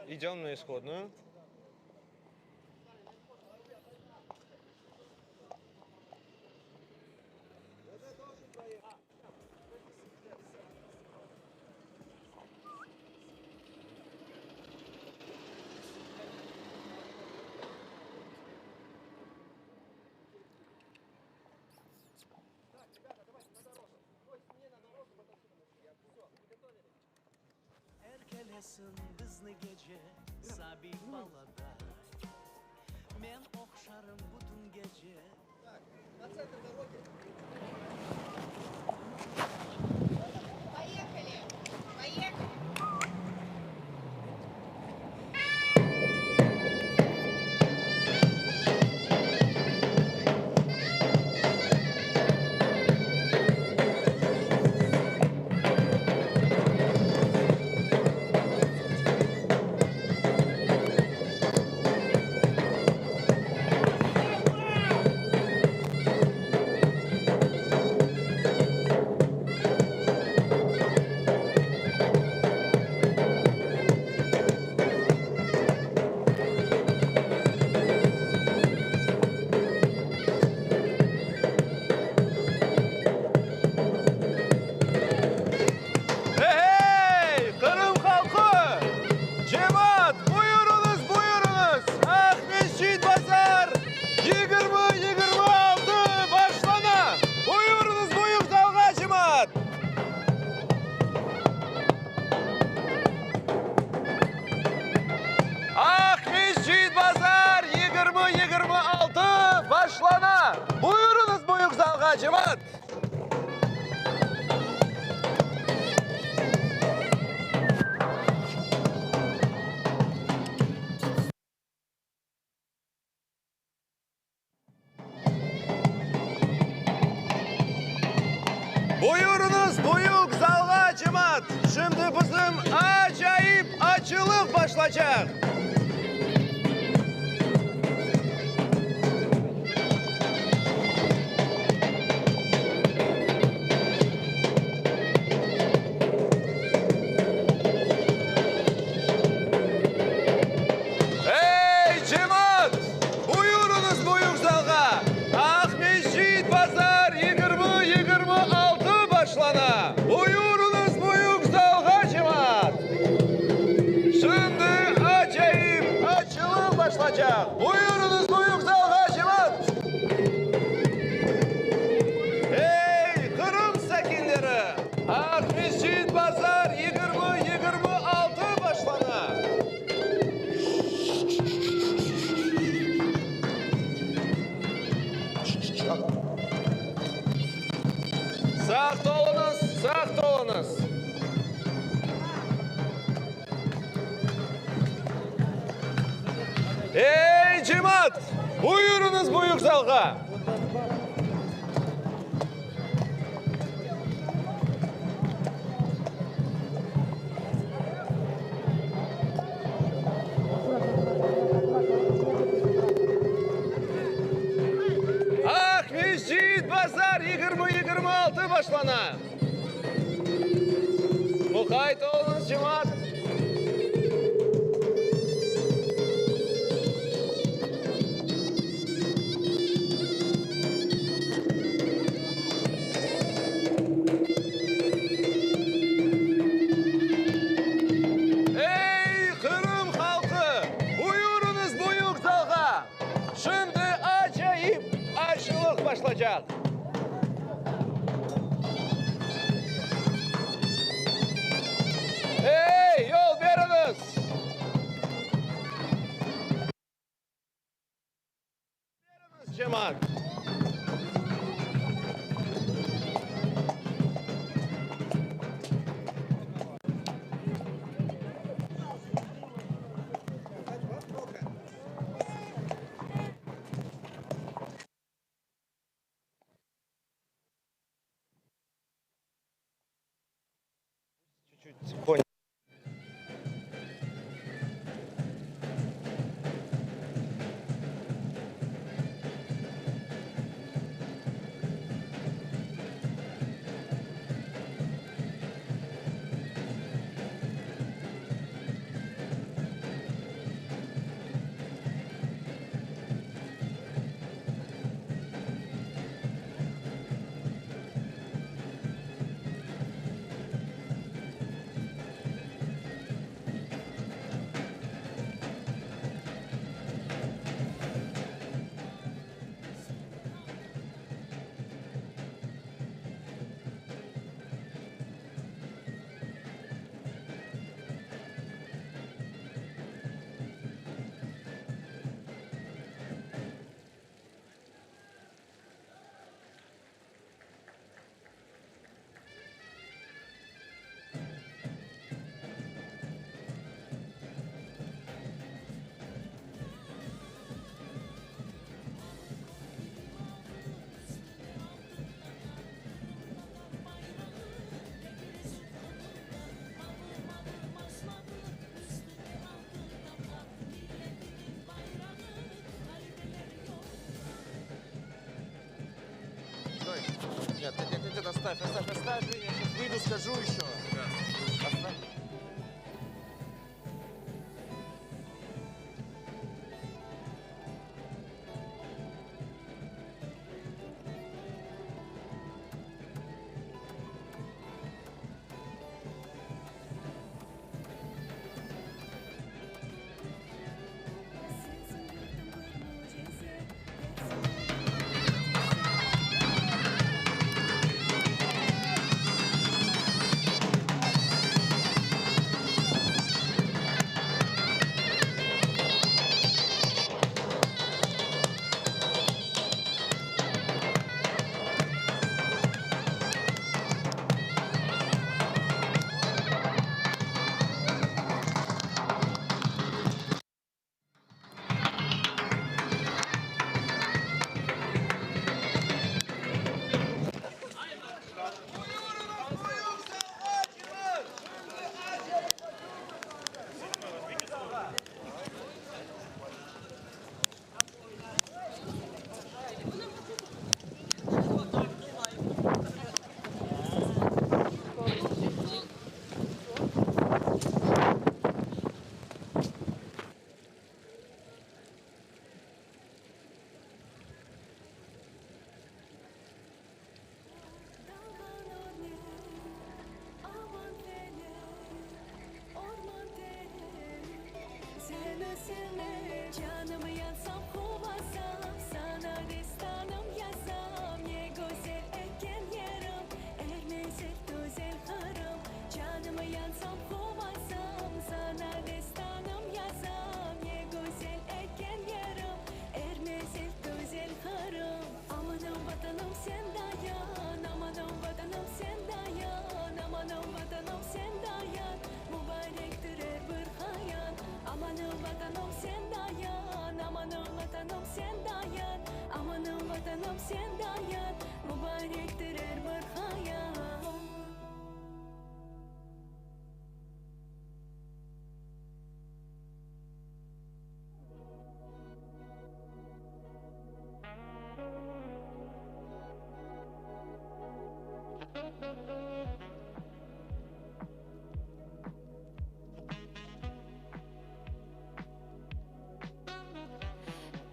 İdem na ishodnuyu. Hey, Qırım halqı! Cemaat, buyurıñız, buyurıñız! Aqmescit bazar 20 26 başlana! Buyurıñız, büyük zalğa, cemaat! Aqmescit bazar 20 26 başlana! Buyurıñız, büyük zalğa, cemaat! Buyurıñız, büyük zalğa, cemaat! Şimdi bizim acayip açılıq başlaycaq. Ey, cemaat! Buyurıñız büyük zalğa! Aqmescit bazar 20 26 başlana! Buyurıñız büyük zalğa, cemaat! Şimdi acayip açılıq başlaycaq! Buyurıñız büyük zalğa, cemaat! Ey, Qırım sakinleri! Aqmescit bazar 20 26 başlana! Saqt oluñız, saqt oluñız! Ey, cemaat! Buyurıñız büyük zalğa! Aqmescit bazar 20 26 başlana! Muqayt oluñız, cemaat! Ey, Qırım halqı! Buyurıñız büyük zalğa! Şimdi acayip açılıq başlaycaq! Ey! Оставь, оставь, оставь меня, я сейчас выйду, скажу еще. Оставь.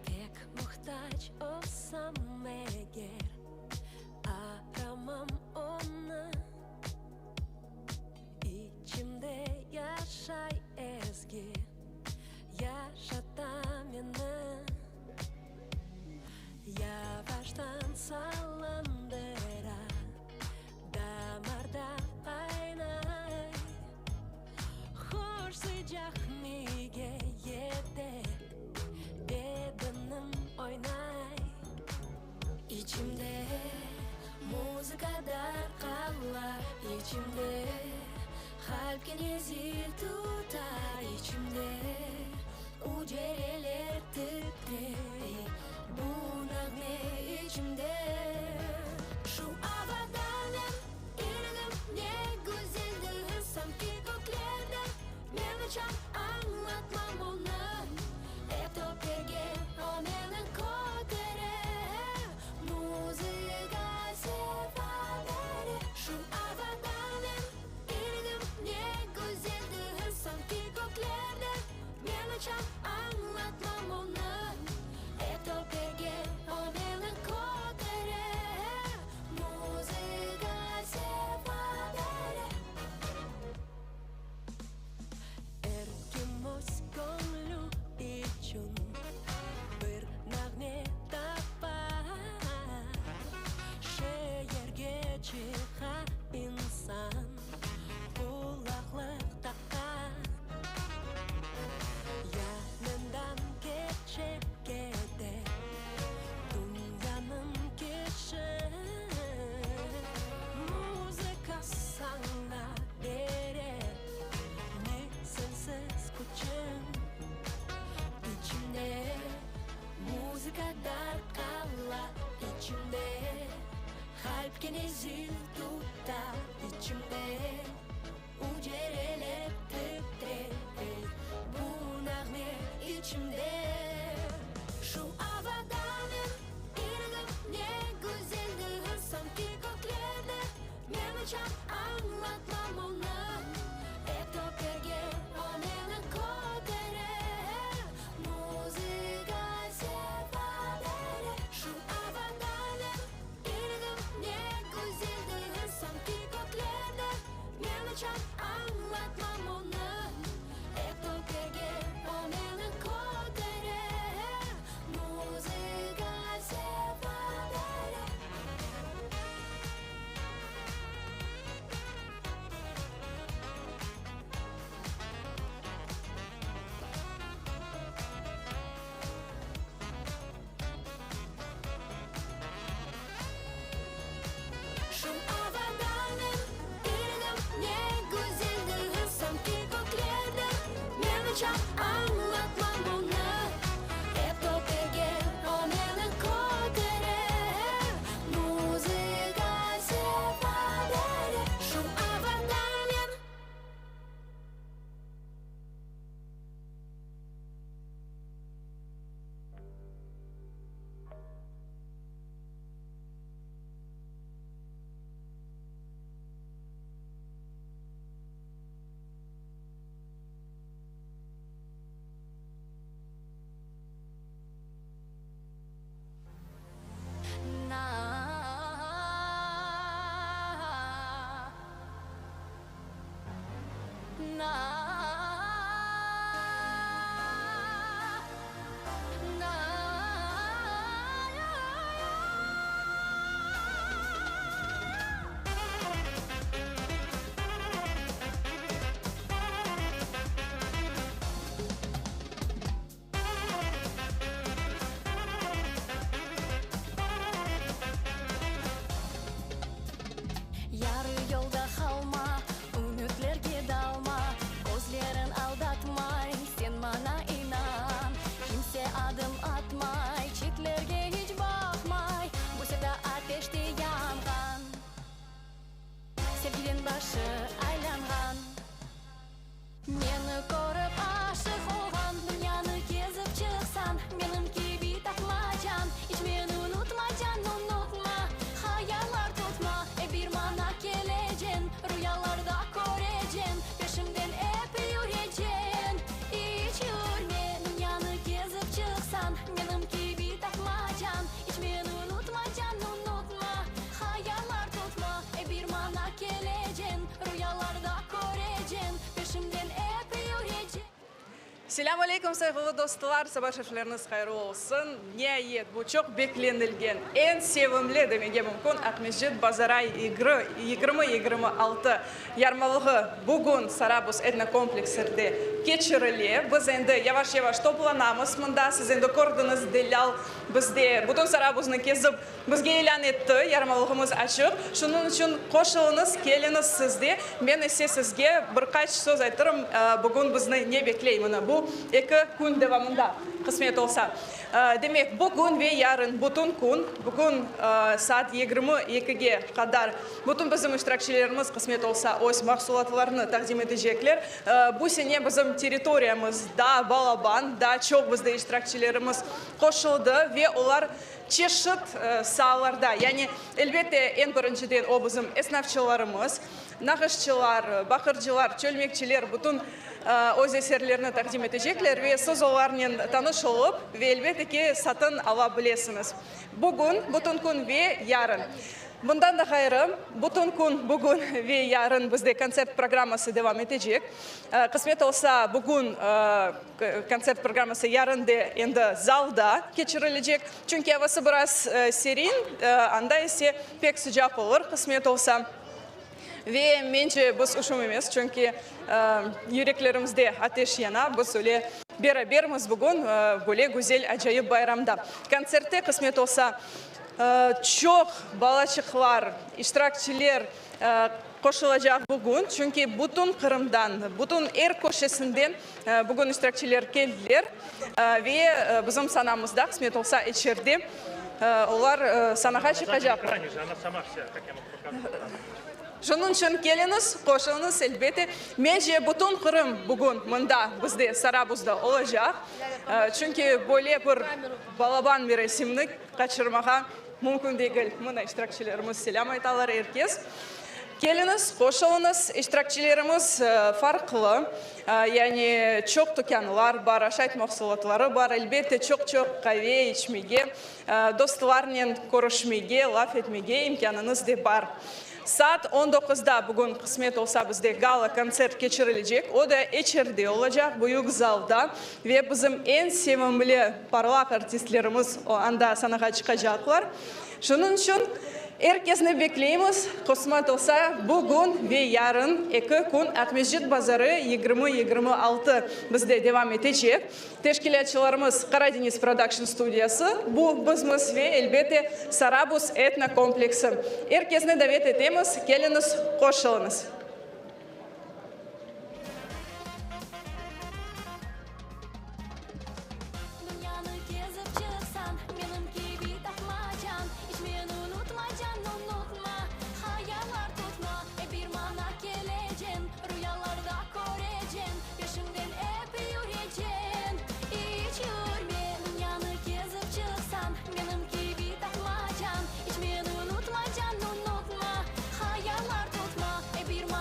Pek muhtac olsam eger, Aramam onı. İçimde yaşay ezgi, Yaşata meni. Yavaştan salındıra, Damarda qaynay. Hoş sıcaq miyge yete, Bedenim oynay. İçimde muzıka darqala, İçimde qalpke zil tuta, İçimde ücreler titrey, Bu nağme içimde. Şu avada men irgim, ne güzeldir, Sanki köklerde men uçam, añlatmam onı. Ep töpege o meni kötere, Muzıka sefa bere. Şu avada men irgim, ne güzeldir, Sanki. Selâm aleyküm, sayğılı dostlar, saba şerifleriñiz hayırlı olsun. Niayet, bu çoq beklenilgen, eñ sevimli demege mümkün Aqmescit Bazaray 2026 yarmalığı bugün Sarabuz etnokompleksinde keçirile. Biz endi yavaş-yavaş toplanamız mında. Siz endi kördiñiz, dellâl bizde bütün Sarabuznı kezip, Bizge ilân etti, yarmalığımız açıq. Şunıñ içün qoşulıñız, keliñiz siz de. Men ise sizge bir qaç söz aytırım, bugün bizni ne bekley mına bu eki kün devamında, qısmet olsa. Demek, bugün ve yarın bütün kün, bugün saat 22-ge qadar bütün bizim iştirakçilerimiz, qısmet olsa, öz mahsulatlarını taqdim etecekler. Bu sene bizim territoriyamız daa balaban, daa çoq bizde iştirakçilerimiz qoşuldı ve olar Çeşit saalarda, yani, elbette, eñ birinciden o bizim esnafçılarımız, nağışçılar, baqırcılar, çölmekçiler bütün öz eserlerini taqdim etecekler ve siz olarnen tanış olıp ve, elbette ki, satın ala bilesiñiz. Bugün, bütün kün ve yarın. Bundan da ğayrı, bütün kün bugün ve yarın bizde kontsert programması devam etecek. Qısmet olsa, bugün kontsert programması yarın de endi zalda keçirilecek. Çünki avası biraz serin, anda ise pek sıcaq olur, qısmet olsa. Ve mence, biz üşümemiz, çünki yüreklerimizde ateş yana, biz öyle berabermiz bugün böyle güzel, acayip bayramda. Kontsertte, qısmet olsa, çoq balaçıqlar, iştirakçiler qoşulacaq bugün, çünki bütün Qırımdan, bütün er köşesinden bugün iştirakçiler keldiler ve bizim sanamızda, qısmet olsa, içeride olar sanağa çıqacaqlar. Şunıñ içün keliñiz, qoşulıñız, elbette. Mence, bütün Qırım bugün mında, bizde, Sarabuzda olacaq, çünki böyle bir balaban merasimni qaçırmağa mümkün degil. Mına, iştirakçilerimiz selâm aytalar, er kes. Keliñiz, qoşulıñız. İştirakçilerimiz farqlı, yani çoq tükânlar bar, aşayt mahsulatları bar, elbette, çoq-çoq qave içmege, dostlarnen körüşmege, laf etmege imkânıñız de bar. Saat on doquzda bugün, qısmet olsa, bizde gala-kontsert keçirilecek, o da içeride olacaq, büyük zalda, ve bizim eñ sevimli, parlaq artistlerimiz anda sanağa çıqacaqlar. Şunıñ içün er kesni bekleymiz, qısmet olsa, bugün ve yarın eki kün Aqmescit bazarı 2026 bizde devam etecek. Teşkilâtçılarımız Karadeniz Production studiyası, bu bizmiz ve, elbette, Sarabuz etno kompleksi. Er kesni davet etemiz, keliñiz, qoşulıñız! Dünyanı kezip çıqsañ, menim kibi tapmacan, İç meni unutmacan, unutma, hayallar tutma, Ep bir maña kelecen, ruyalarda körecen, Peşimden ep yürecen, iç yürme. Dünyanı kezip çıqsañ, menim kibi tapmacan, İç meni unutmacan, unutma, hayallar tutma, Ep bir maña.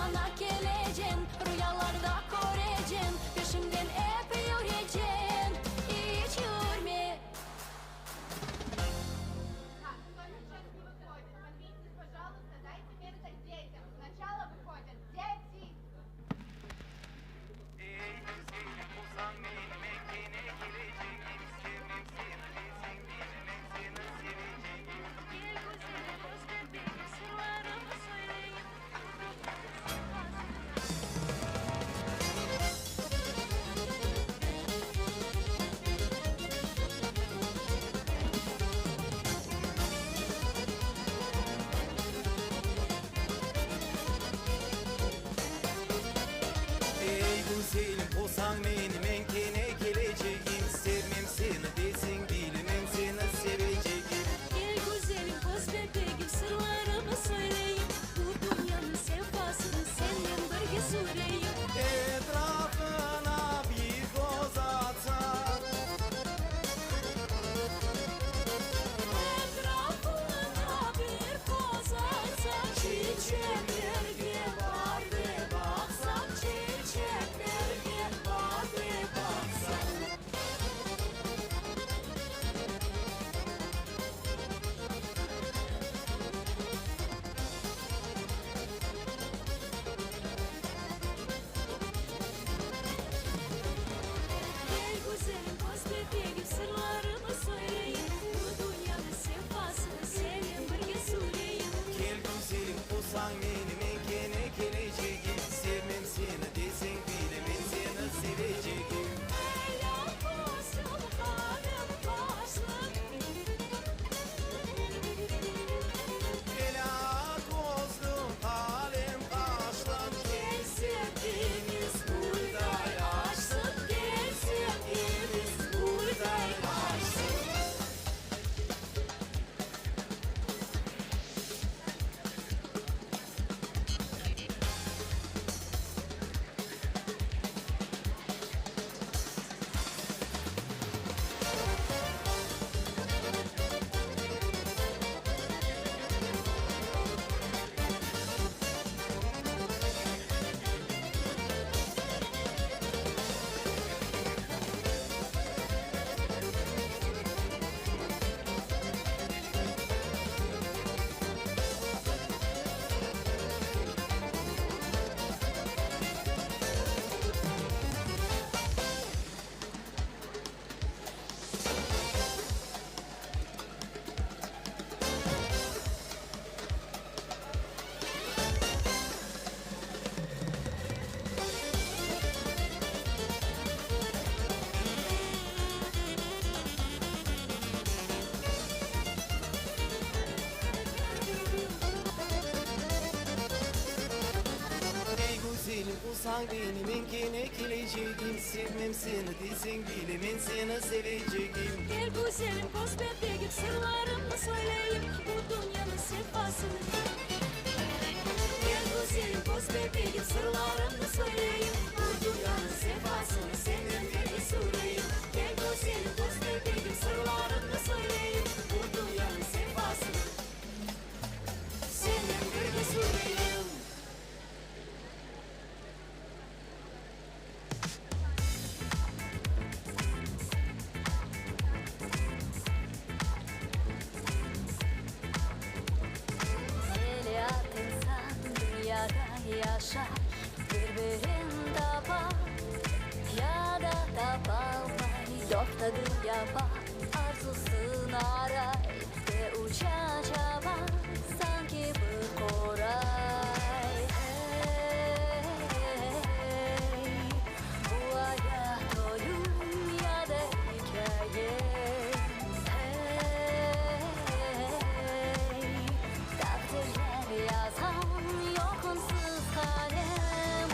Unutsañ beni, men kene kelecegim, Sevmem seni deseñ bile, men seni sevecegim. Gel güzelim, köz bebegim, Sırlarımnı söyleyim, Bu dünyanıñ sefasını. Gel güzelim, köz bebegim, Sırlarımnı söyleyim, Bu dünyanıñ sefasını Senden birge süreyim. Gel güzelim, köz bebegim, Sırlarımnı söyleyim, Bu dünyanıñ sefasını Senden birge süreyim. Milliard insan dünyada yaşay, Bir-birin tapa, ya da tapalmay, Dörtadın yapa, arzusın aray, Ve uça çaba, sanki bir qoray. Hey, bu ayat oyun ya da ikâye. Hey, taqdirler yazğan yoq onsuz qalem.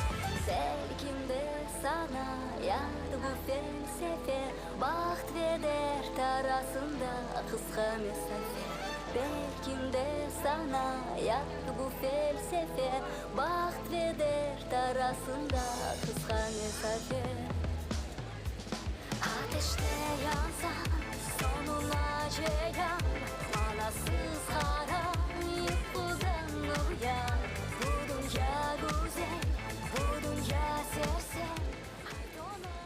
Belkim de saña yat bu felsefe, Baht ve dert arasında qısqa mesafe. Belkim de saña yat bu felsefe, Baht ve dert arasında qısqa mesafe. Ateşte yansañ, soñuna ceyan, Manasız qara yuqudan uyan. Bu dünya güzel, bu dünya sersem, Ayt onı.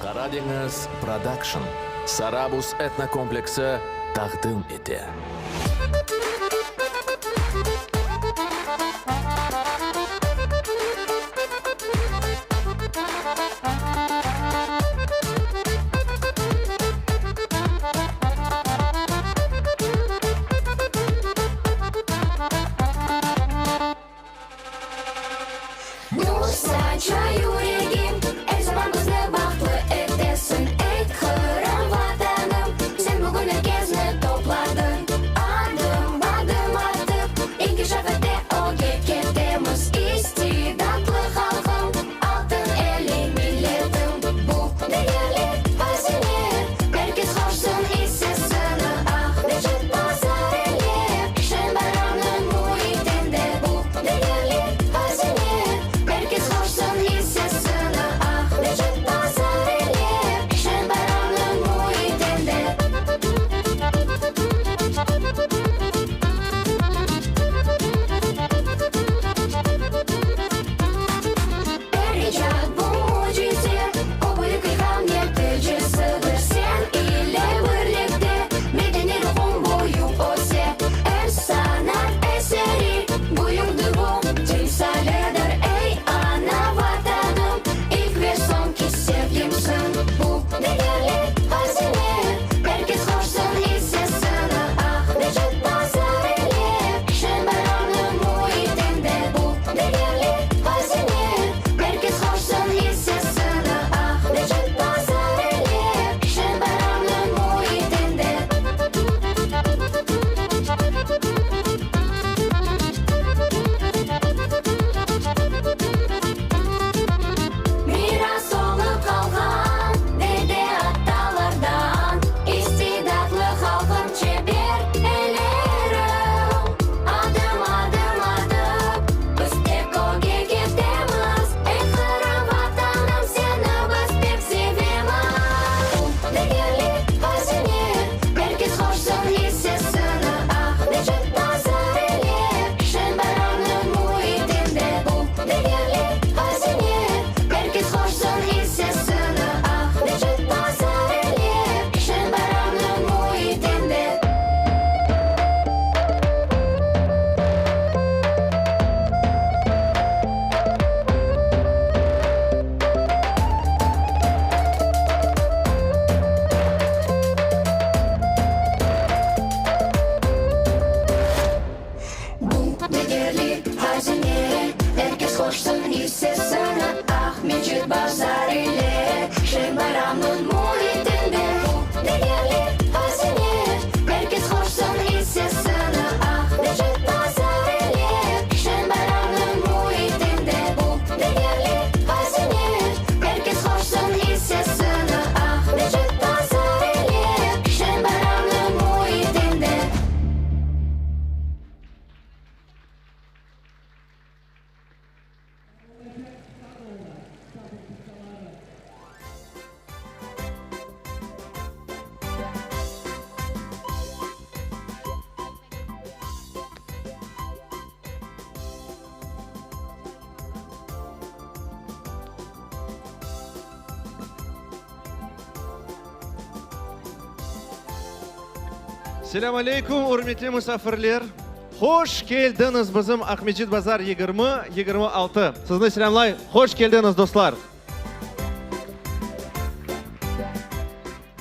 Qaradeñiz Production, Sarabuz etnokompleksi taqdim ete. Nur saça yüregim, er zaman bizni bahtlı etesiñ. Ey, Qırım, Vatanım, sen bugün er kesni topladıñ. Adım. Selâm aleyküm, ürmetli musafirler! Hoş keldiñiz bizim Aqmescit Bazar 2026. Sizni selâmlay, hoş keldiñiz, dostlar!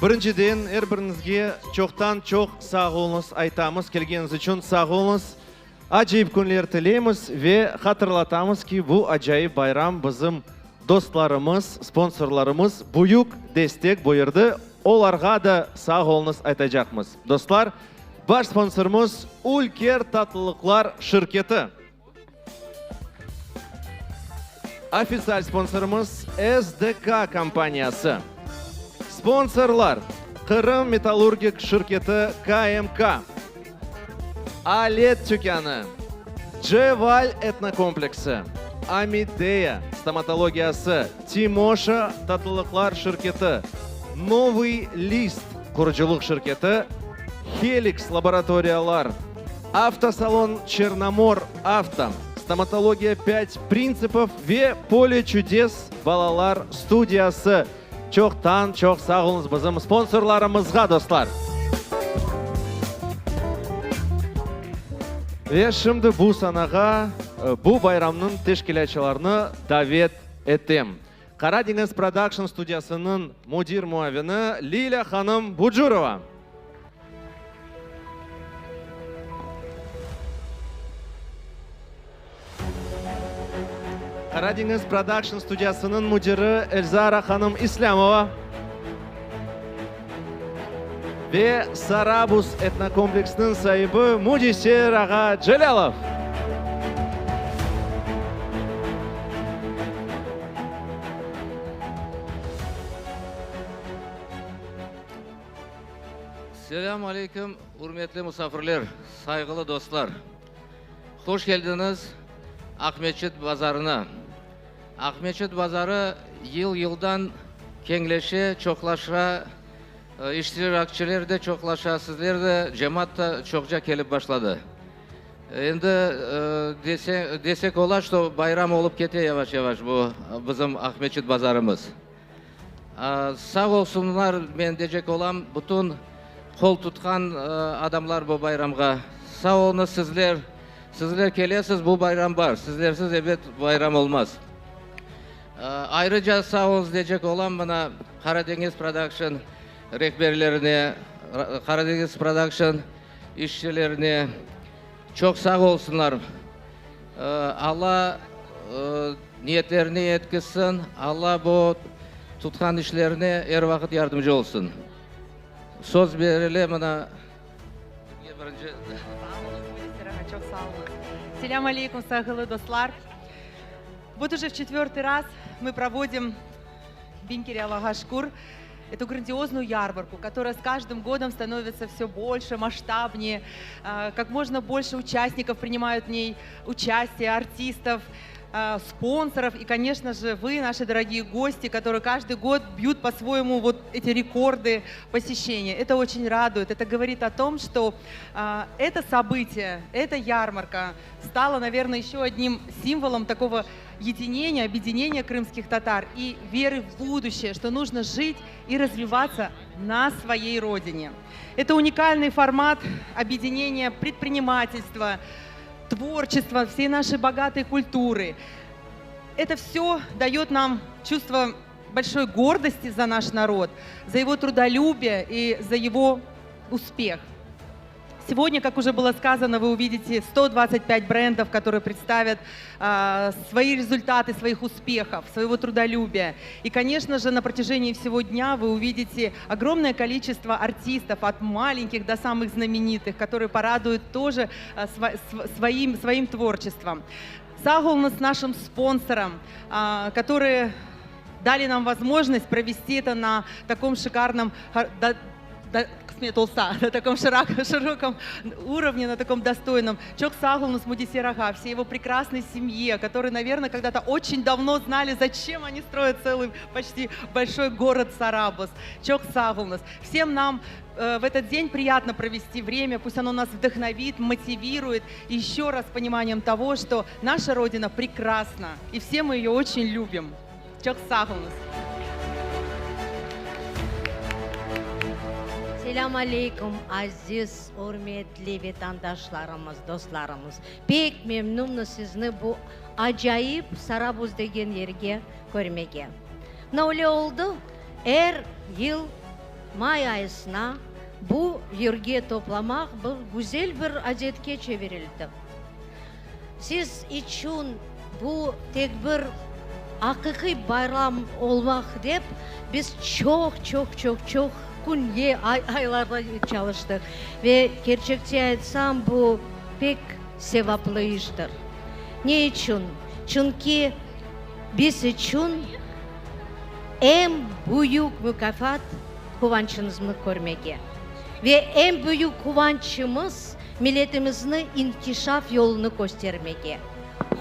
Birinciden, er biriñizge çoqtan-çoq sağ oluñız aytamız, kelgeniñiz içün sağ oluñız. Acayip künler tileymiz ve hatırlatamız ki, bu acayip bayram bizim dostlarımız, sponsorlarımız büyük destek buyurdı, olarğa da sağ oluñız aytacaqmız. Dostlar, baş sponsorımız Ülker tatlılıqlar şirketi. Ofitsial sponsorımız SDK kompaniyası. Sponsorlar, Qırım metallurgik şirketi KMK, Alet tükânı, Ceval etnokompleksi, Amideya stomatologiyası, Timoşa tatlılıqlar şirketi, Novıy list qurucılıq şirketi, Helix laboratoriyalar, Avtosalon Çernomor Avto, Stomatologiya pât printsipov ve Pole çudes balalar studiyası. Çoqtan çoq sağ oluñız bizim sponsorlarımızğa, dostlar! Ve şimdi bu sanağa bu bayramnıñ teşkilâtçılarını davet etem. Qara deñiz prodakşn studiyasınıñ müdir muavini Lilâ hanım Bucurova. Qara deñiz prodakşn studiyasınıñ müdiri Elzara hanım İslâmova ve Sarabuz etnokompleksiniñ saibi Müdiser ağa Celâlov. Selâm aleyküm, ürmetli musafirler, sayğılı dostlar! Hoş keldiñiz Aqmeçit bazarına. Aqmeçit bazarı yıl-yıldan keñleşe, çoqlaşa, iştirakçiler de çoqlaşa, sizler de, cemaat da çoqca kelip başladı. Endi desek ola, şto bayram olıp kete yavaş-yavaş bu bizim Aqmeçit bazarımız. Sağ olsunlar, men decek olam, bütün qol tutqan adamlar bu bayramğa. Sağ oluñız sizler, sizler kelesiz, bu bayram bar, sizlersiz, ebet, bayram olmaz. Ayrıca sağ oluñız decek olam mına Qaradeñiz Prodakşn rehberlerine, Qaradeñiz Prodakşn işçilerine çoq sağ olsunlar. Alla niyetlerine yetkizsin, Alla bu tutqan işlerine er vaqıt yardımcı olsun. Söz berile mına kimge birinci. Sağ oluñız, Müdesir ağa, çoq sağ oluñız. Selâm aleykum, sayğılı dostlar. Vot уже в четвертый раз мы проводим Biñ kere Allağa şükür, эту грандиозную ярмарку, которая с каждым годом становится все больше, масштабнее, как можно больше участников принимают в ней участие, артистов, спонсоров и, конечно же, вы, наши дорогие гости, которые каждый год бьют по-своему вот эти рекорды посещения. Это очень радует, это говорит о том, что это событие, эта ярмарка стала, наверное, еще одним символом такого единения, объединения крымских татар и веры в будущее, что нужно жить и развиваться на своей родине. Это уникальный формат объединения предпринимательства, творчества, всей нашей богатой культуры. Это все дает нам чувство большой гордости за наш народ, за его трудолюбие и за его успех. Сегодня, как уже было сказано, вы увидите 125 брендов, которые представят э, свои результаты своих успехов, своего трудолюбия. И, конечно же, на протяжении всего дня вы увидите огромное количество артистов, от маленьких до самых знаменитых, которые порадуют тоже э, своим, своим творчеством. Sağ oluñız нашим спонсорам, э, которые дали нам возможность провести это на таком шикарном qısmet olsa, на таком широком уровне, на таком достойном. Çoq sağ oluñız Müdeser ağa, всей его прекрасной семье, которые, наверное, когда-то очень давно знали, зачем они строят целый почти большой город Сарабуз. Çoq sağ oluñız. Всем нам э, в этот день приятно провести время, пусть оно нас вдохновит, мотивирует. И еще раз с пониманием того, что наша Родина прекрасна, и все мы ее очень любим. Çoq sağ oluñız. Selâm aleyküm, aziz, ürmetli vetandaşlarımız, dostlarımız! Pek memnünmiz sizni bu acayip Sarabuz degen yerge körmege. Mına öyle oldı, er yıl may ayısına bu yerge toplamaq bir güzel bir adetke çevirildi. Siz içün bu tek bir aqiqiy bayram olmaq dep, biz çoq, çoq, çoq, çoq künge, ay, aylarğa çalıştıq. Ve kerçekte aytsam, bu pek sevaplı iştir. Ne içün? Çünki biz içün eñ büyük mukâfat, quvançıñıznı körmege. Ve eñ büyük quvançımız, Milletimizni inkişaf yolunı köstermege.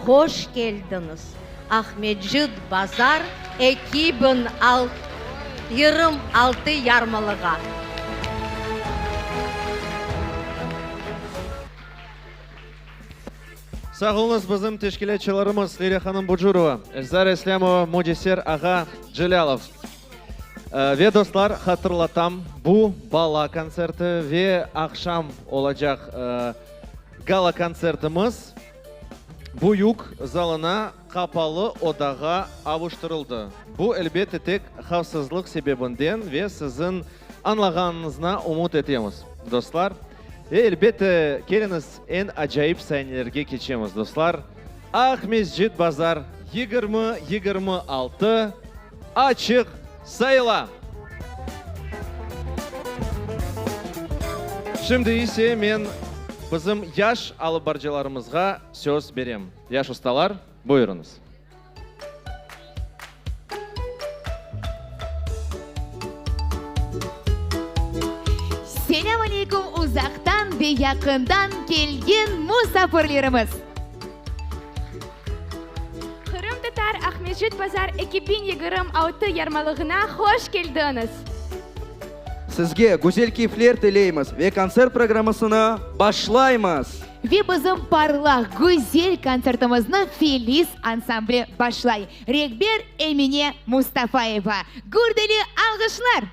Hoş keldiñiz, Aqmescit Bazar 2026 yarmalığa! Sağ oluñız, bizim teşkilâtçılarımız Lilâ hanım Bucurova, Elzara İslâmova, Mücesser ağa Celâlov. Ve dostlar, hatırlatam, bu bala kontserti ve aqşam olacaq gala kontsertimiz büyük zalına qapalı odağa avuştırıldı. Bu, elbette, tek havfsızlıq sebebinden ve siziñ añlağanıñızna ümüt etemiz, dostlar. Ve, elbette, keliñiz, eñ acayip sainelerge keçemiz, dostlar. Aqmescit bazar 20 26 açıq sayıla. Şimdi ise men bizim yaş alıp barcılarımızğa söz berem. Yaş ustalar, buyurıñız. Selâm aleyküm uzaqtan ve yaqından kelgen musafirlerimiz! Qırımtatar Aqmescit Bazar 2026 yarmalığına hoş keldiñiz! Sizge güzel keyfler tileymiz ve kontsert programmasını başlaymız! Ve bizim parlaq, güzel kontsertimizni Feliz ansambli başlay. Rehber Emine Mustafayeva. Gürdeli alğışlar!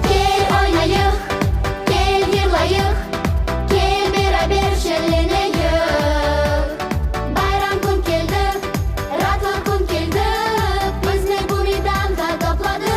Kel oynayıq, kel yırlayıq, kel beraber şenleneyik. Bayram kün keldi, raatlıq kün keldi, bizni bu meydanğa topladı.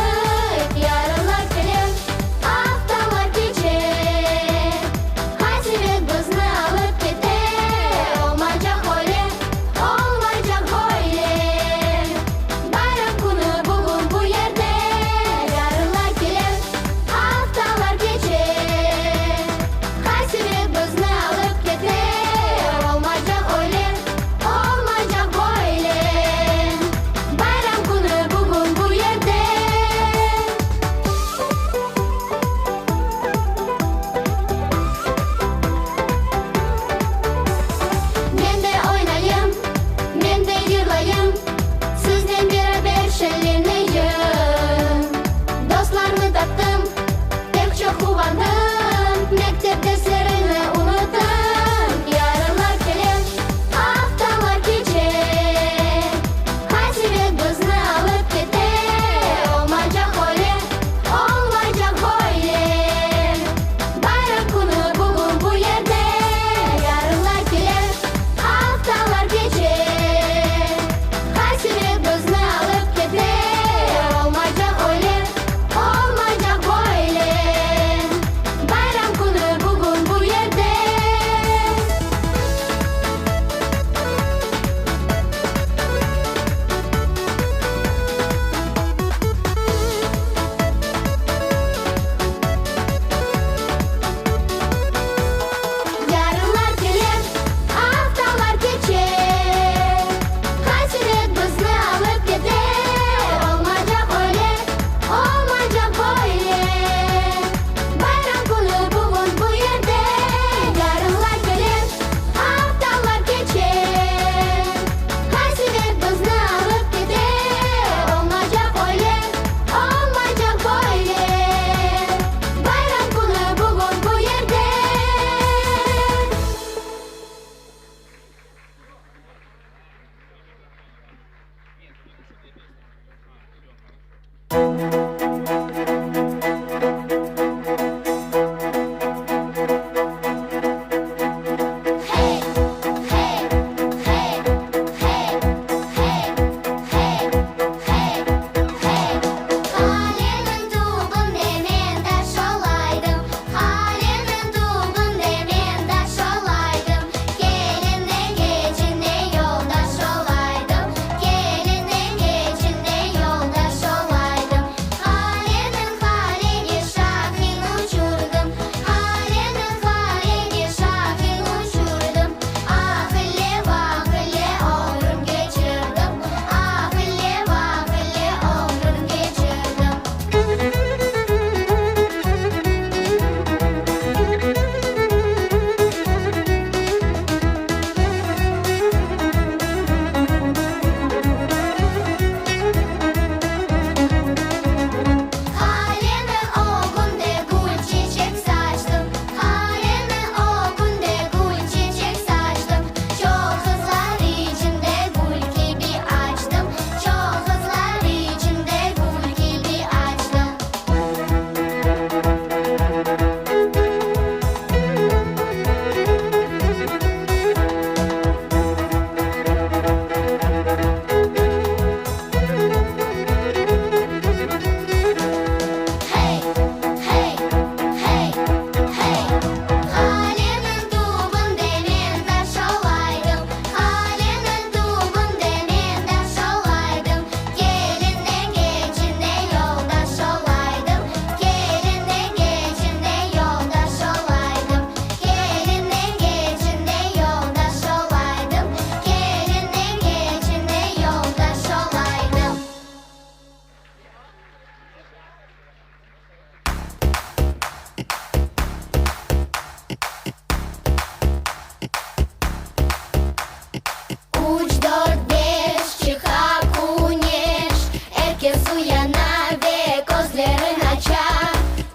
Er kes uyana ve közlerin aça.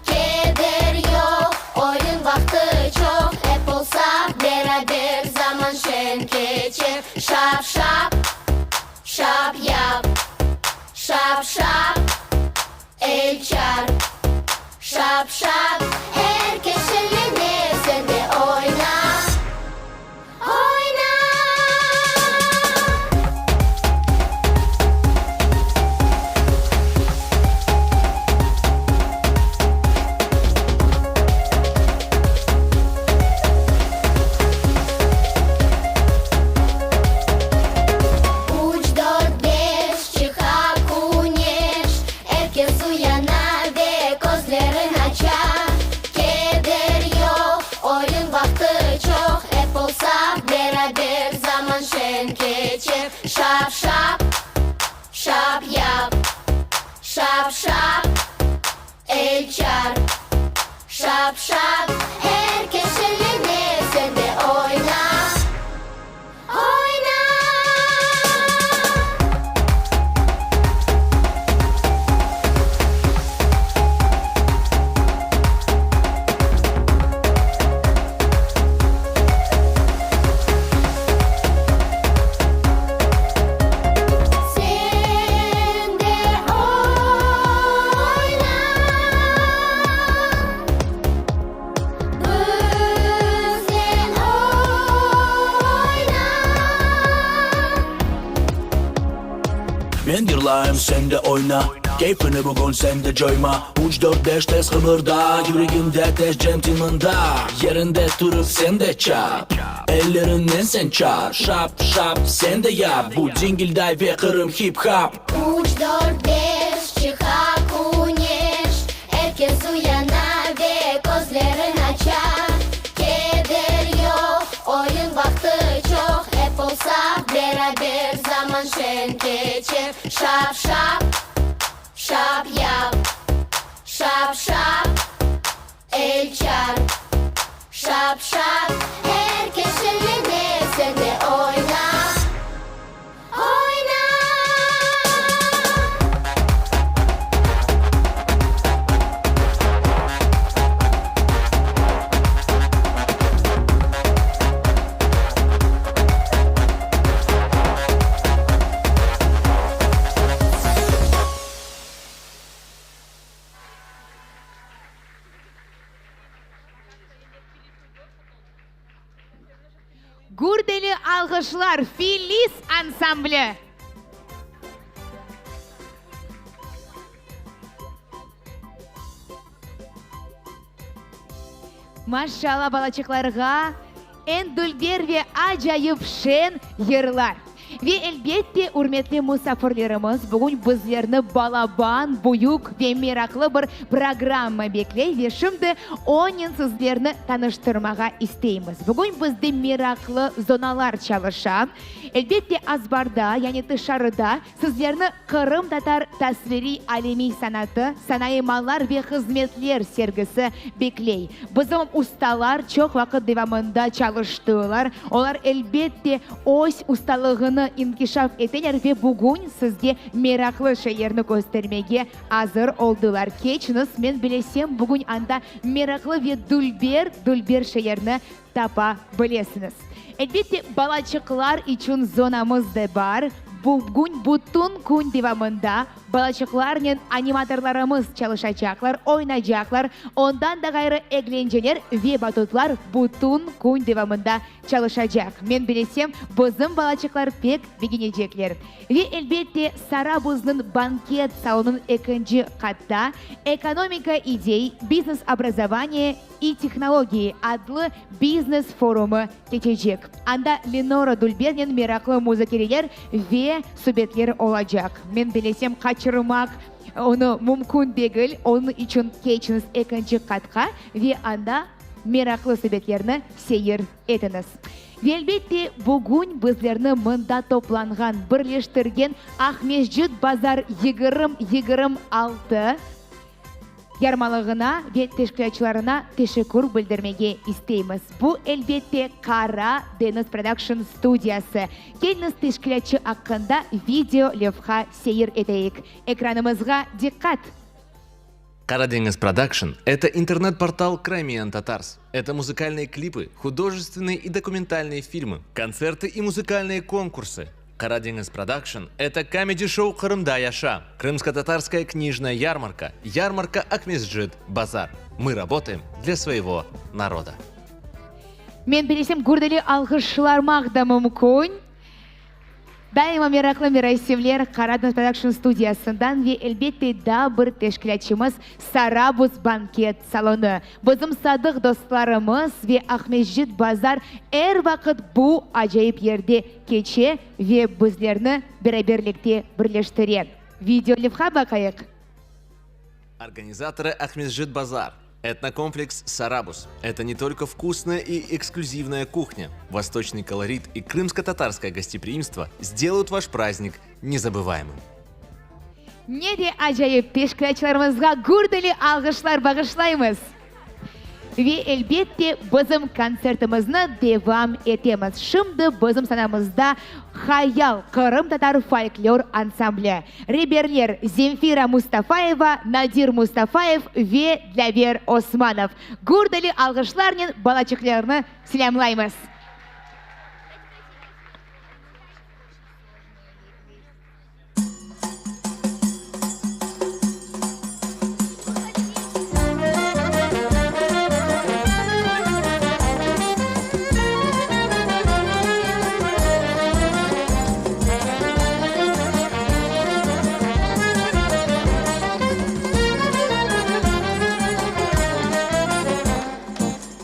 Keder yoq, oyun vaqtı çoq, Ep olsaq beraber zaman şeñ keçer. Şap-şap, şap yap, şap-şap, el çarp. Şap-şap, er kes şeñlene, sen de oyna, oyna! Üç, dört, beş, çıqa küneş, Er kes uyana ve közlerin aça. Keder yoq, oyun vaqtı çoq, Ep olsaq beraber zaman şeñ keçer. Şap-şap, şap yap, şap-şap, el çarp. Şap-şap, er kes şeñlene, sen de oyna, oyna! Sen de oyna, biznen oyna. Men yırlayım, sen de oyna Keyfini bugün sen de coyma Üç, dört, beş, tez qıbırda Yüregimde ateş centil mında Yerinde turıp sen de çap Elleriñnen sen çar Şap, şap, sen de yap Bu dingilday ve Qırım hip-hop Üç, dört, beş, çıqa küneş, Er kes uyana ve közlerin aça. Keder yoq, oyun vaqtı çoq, Ep olsaq beraber zaman şeñ keçer. Şap, şap, şap yap, şap, şap, el çarp. Şap, şap, er kes şeñlene, sen de oyna, oyna! Gürdeli alğışlar, Filis ansambli! Maşşalla balaçıqlarğa eñ dülber ve acayip şeñ yırlar. Ve elbette ürmetli musafirlerimiz, bugün bizlerni balaban, büyük ve meraqlı bir programma bekley ve şimdi onen sizlerni tanıştırmağa isteymiz. Bugün bizde meraqlı zonalar çalışa. Elbette azbarda, yani tışarıda Sizlerni Qırımtatar tasviriy alemiy sanatı, sanayı mallar ve hızmetler sergisi bekley. Bizim ustalar çoq vaqıt devamında çalıştılar. Olar, elbette, öz ustalığını inkişaf eteler ve bugün sizge meraqlı şeylerni köstermege azır oldılar. Keçiñiz, men bilesem, bugün anda meraqlı ve dülber, dülber şeylerni tapa bilesiñiz. Elbette, balaçıqlar içün zonamız da bar. Bugün bütün kün devamında balaçıqlarnen animatorlarımız çalışacaqlar, oynaycaqlar. Ondan da ğayrı, eglenceler ve batutlar bütün kün devamında çalışacaq. Men bilesem, bizim balaçıqlar pek begenecekler. Ve, elbette, Sarabuznıñ banket salonıñ ekinci qatta Ekonomika idey, biznes obrazovaniye i tehnologii adlı biznes forumı keçecek. Anda Lenora Dülbernen meraqlı muzakereler ve subetler olacaq. Men bilesem, qaçırmaq onı mümkün degil, onıñ içün keçiñiz ekinci qatqa ve anda meraqlı subetlerni seyir etiñiz. Ve elbette, bugün bizlerni mında toplanğan, birleştirgen Aqmescit bazar 20 26. Yarmalığına ve teşkilâtçılarına teşekkür bildirmege isteymiz. Bu, elbette, Qara deñiz prodakşn studiyası. Keliñiz teşkilâtçı aqqında video levha seyir eteyik. Ekranımızğa diqqat! Qaradeñiz Production – это интернет-портал Crimean Tatars. Это музыкальные клипы, художественные и документальные фильмы, концерты и музыкальные конкурсы. Qaradeñiz Production – это камеди-шоу Qırımda yaşa, крымско-татарская книжная ярмарка, ярмарка Акмесджит, базар. Мы работаем для своего народа. Men bilsem, gürdeli alğışlarmaq da mümkün. Daima meraqlı merasimler Qaradeñiz Production studiyasından ve, elbette, daa bir teşkilâtçımız Sarabuz banket salonı. Bizim sadıq dostlarımız ve Aqmescit Bazar er vaqıt bu acayip yerde keçe ve bizlerni beraberlikte birleştire. Video levha baqayıq. Organizatorı Aqmescit Bazar, Этноkompleks Сарабуз. Это не только вкусная и эксклюзивная кухня. Восточный колорит и крымско-татарское гостеприимство сделают ваш праздник незабываемым. Ne de acayip teşkilâtçılarımızğa gürdeli alğışlar bağışlaymız! Ve, elbette, bizim kontsertimizni devam etemiz. Şimdi bizim sanamızda Hayal qırımtatar folklor ansambli. Reberler Zemfira Mustafayeva, Nadir Mustafayev ve Dlâver Osmanov. Gürdeli alğışlarnen balaçıqlarnı selâmlaymız.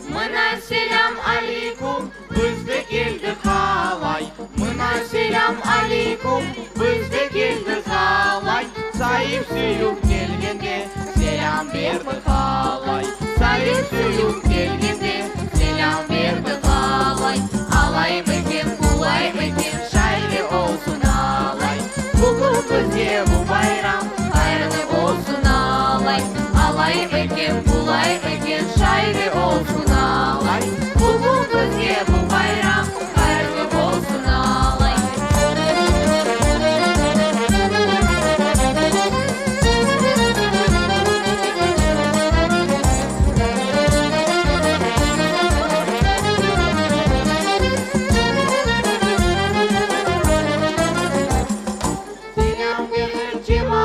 Mına selâm aleyküm, biz de keldik halay. Mına selâm aleyküm, biz de keldik halay. Sayıp süyüp kelgende, selâm berdik halay. Sayıp süyüp kelgende, selâm berdik halay. Alaymıken, qulaymıken, şaylı olsun alay. Bugün bizge bu bayram hayırlı olsun alay. Alaymıken, qulaymıken, şaylı olsun alay. Bugün bizge bu bayram hayırlı olsun alay. Selâm berdik.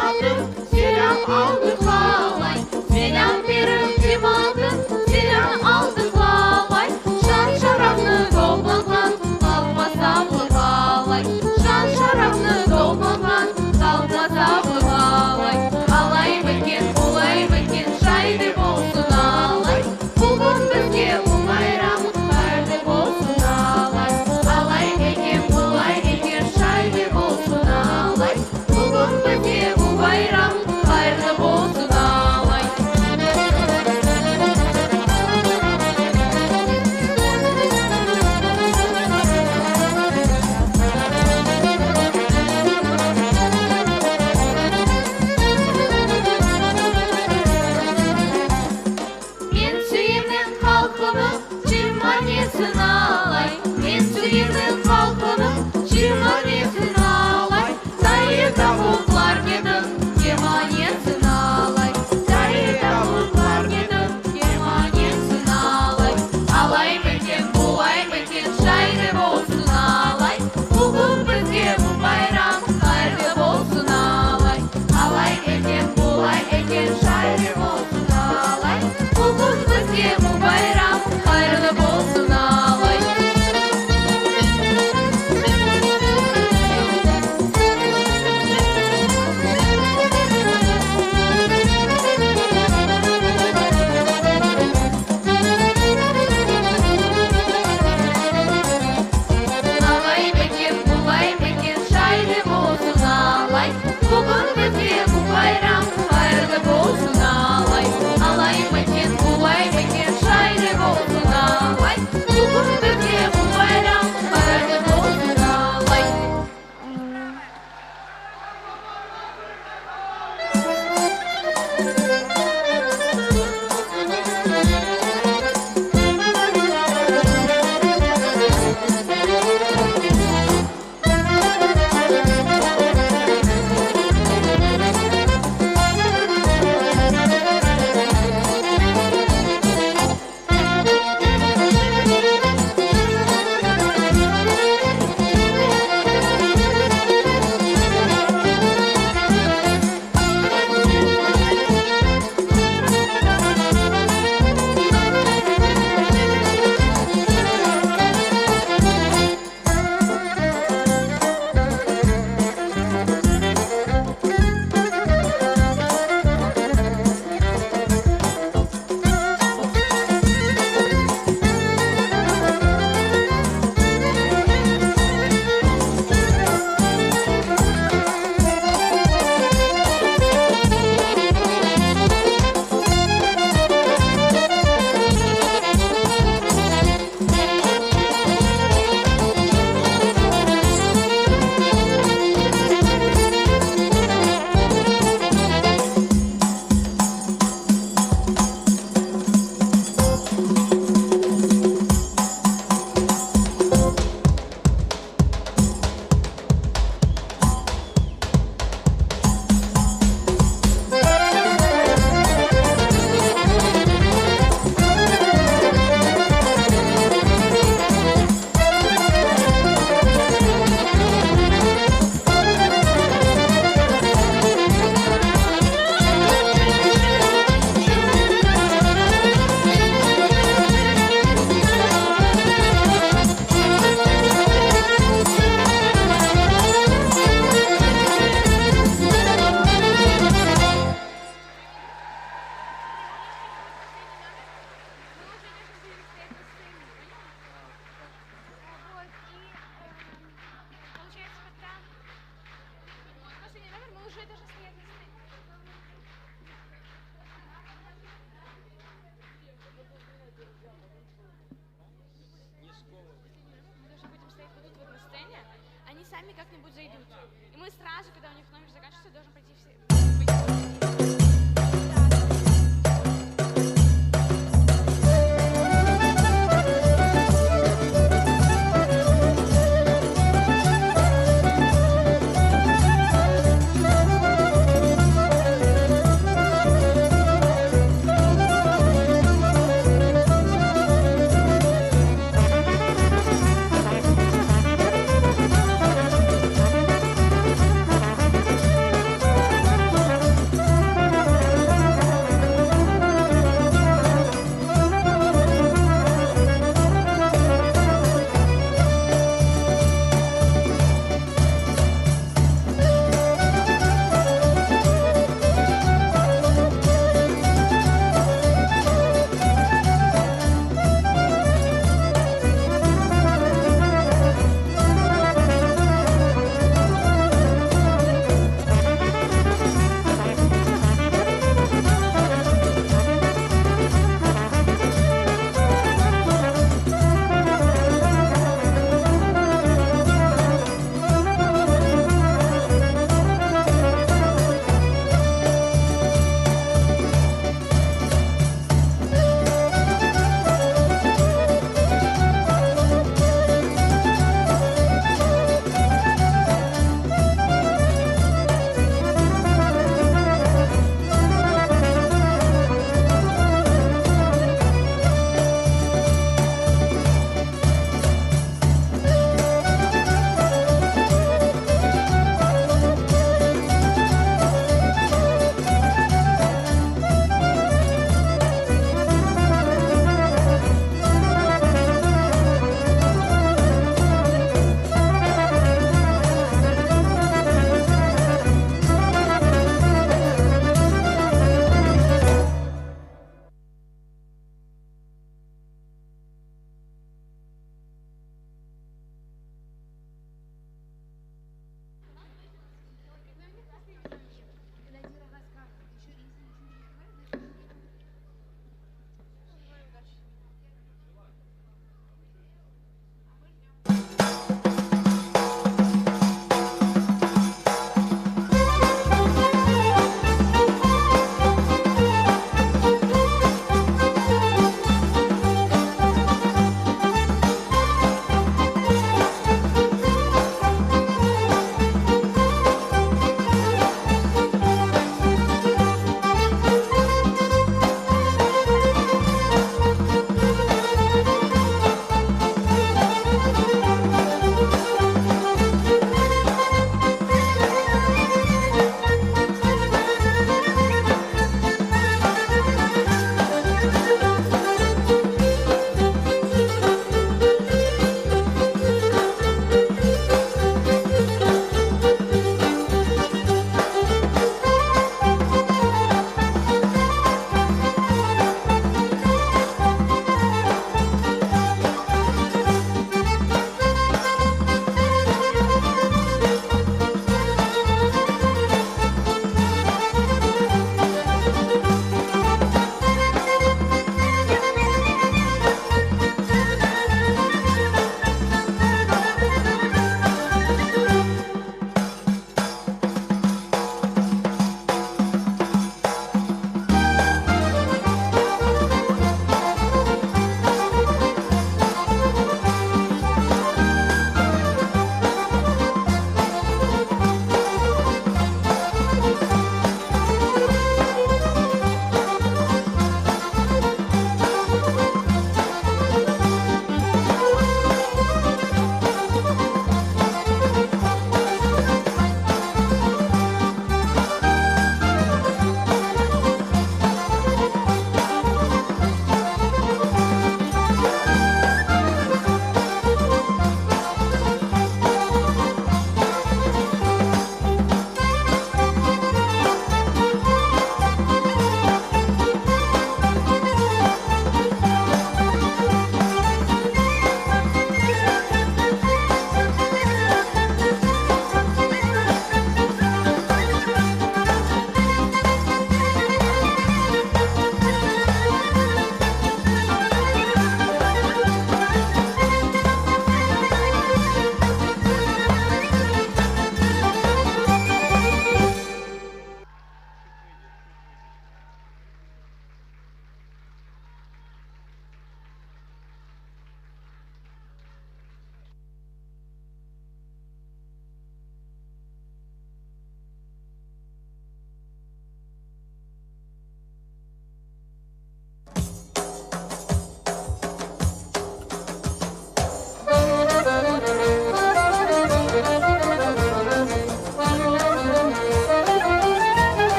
сами как-нибудь зайдут. И мы сразу, когда у них номер заканчивается, должен пойти все.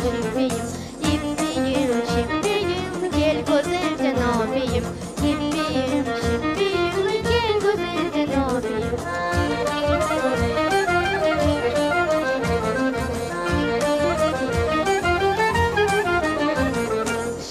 şippiyim. İppiyim, şippiyim, kel güzelden öpeyim. İppiyim, şippiyim, kel güzelden öpeyim.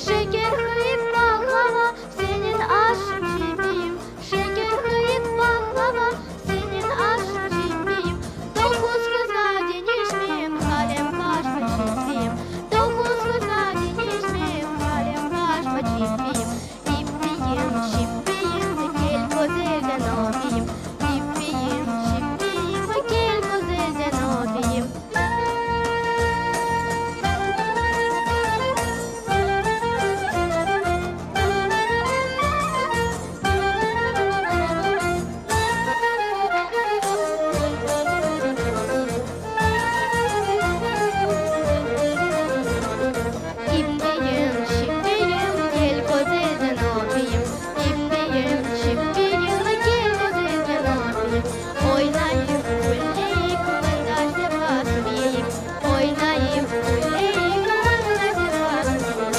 Şeker qıyıp baqlava, seniñ aşıñ şippiyim. Şeker qıyıp baqlava, seniñ aşıñ şippiyim. Toquz qızğa deñişmeyim, qalem qaşlı şippiyim. Toquz qızğa deñişmeyim, qalem qaşlı şippiyim. İppiyim, şippiyim, kel güzelden öpeyim. İppiyim, şippiyim, kel güzelden öpeyim. İppiyim, şippiyim, kel güzelden öpeyim. İppiyim, şippiyim, kel güzelden öpeyim. Oynayıp küleyik, mında sefa süreyik. Oynayıp küleyik, mında sefa süreyik.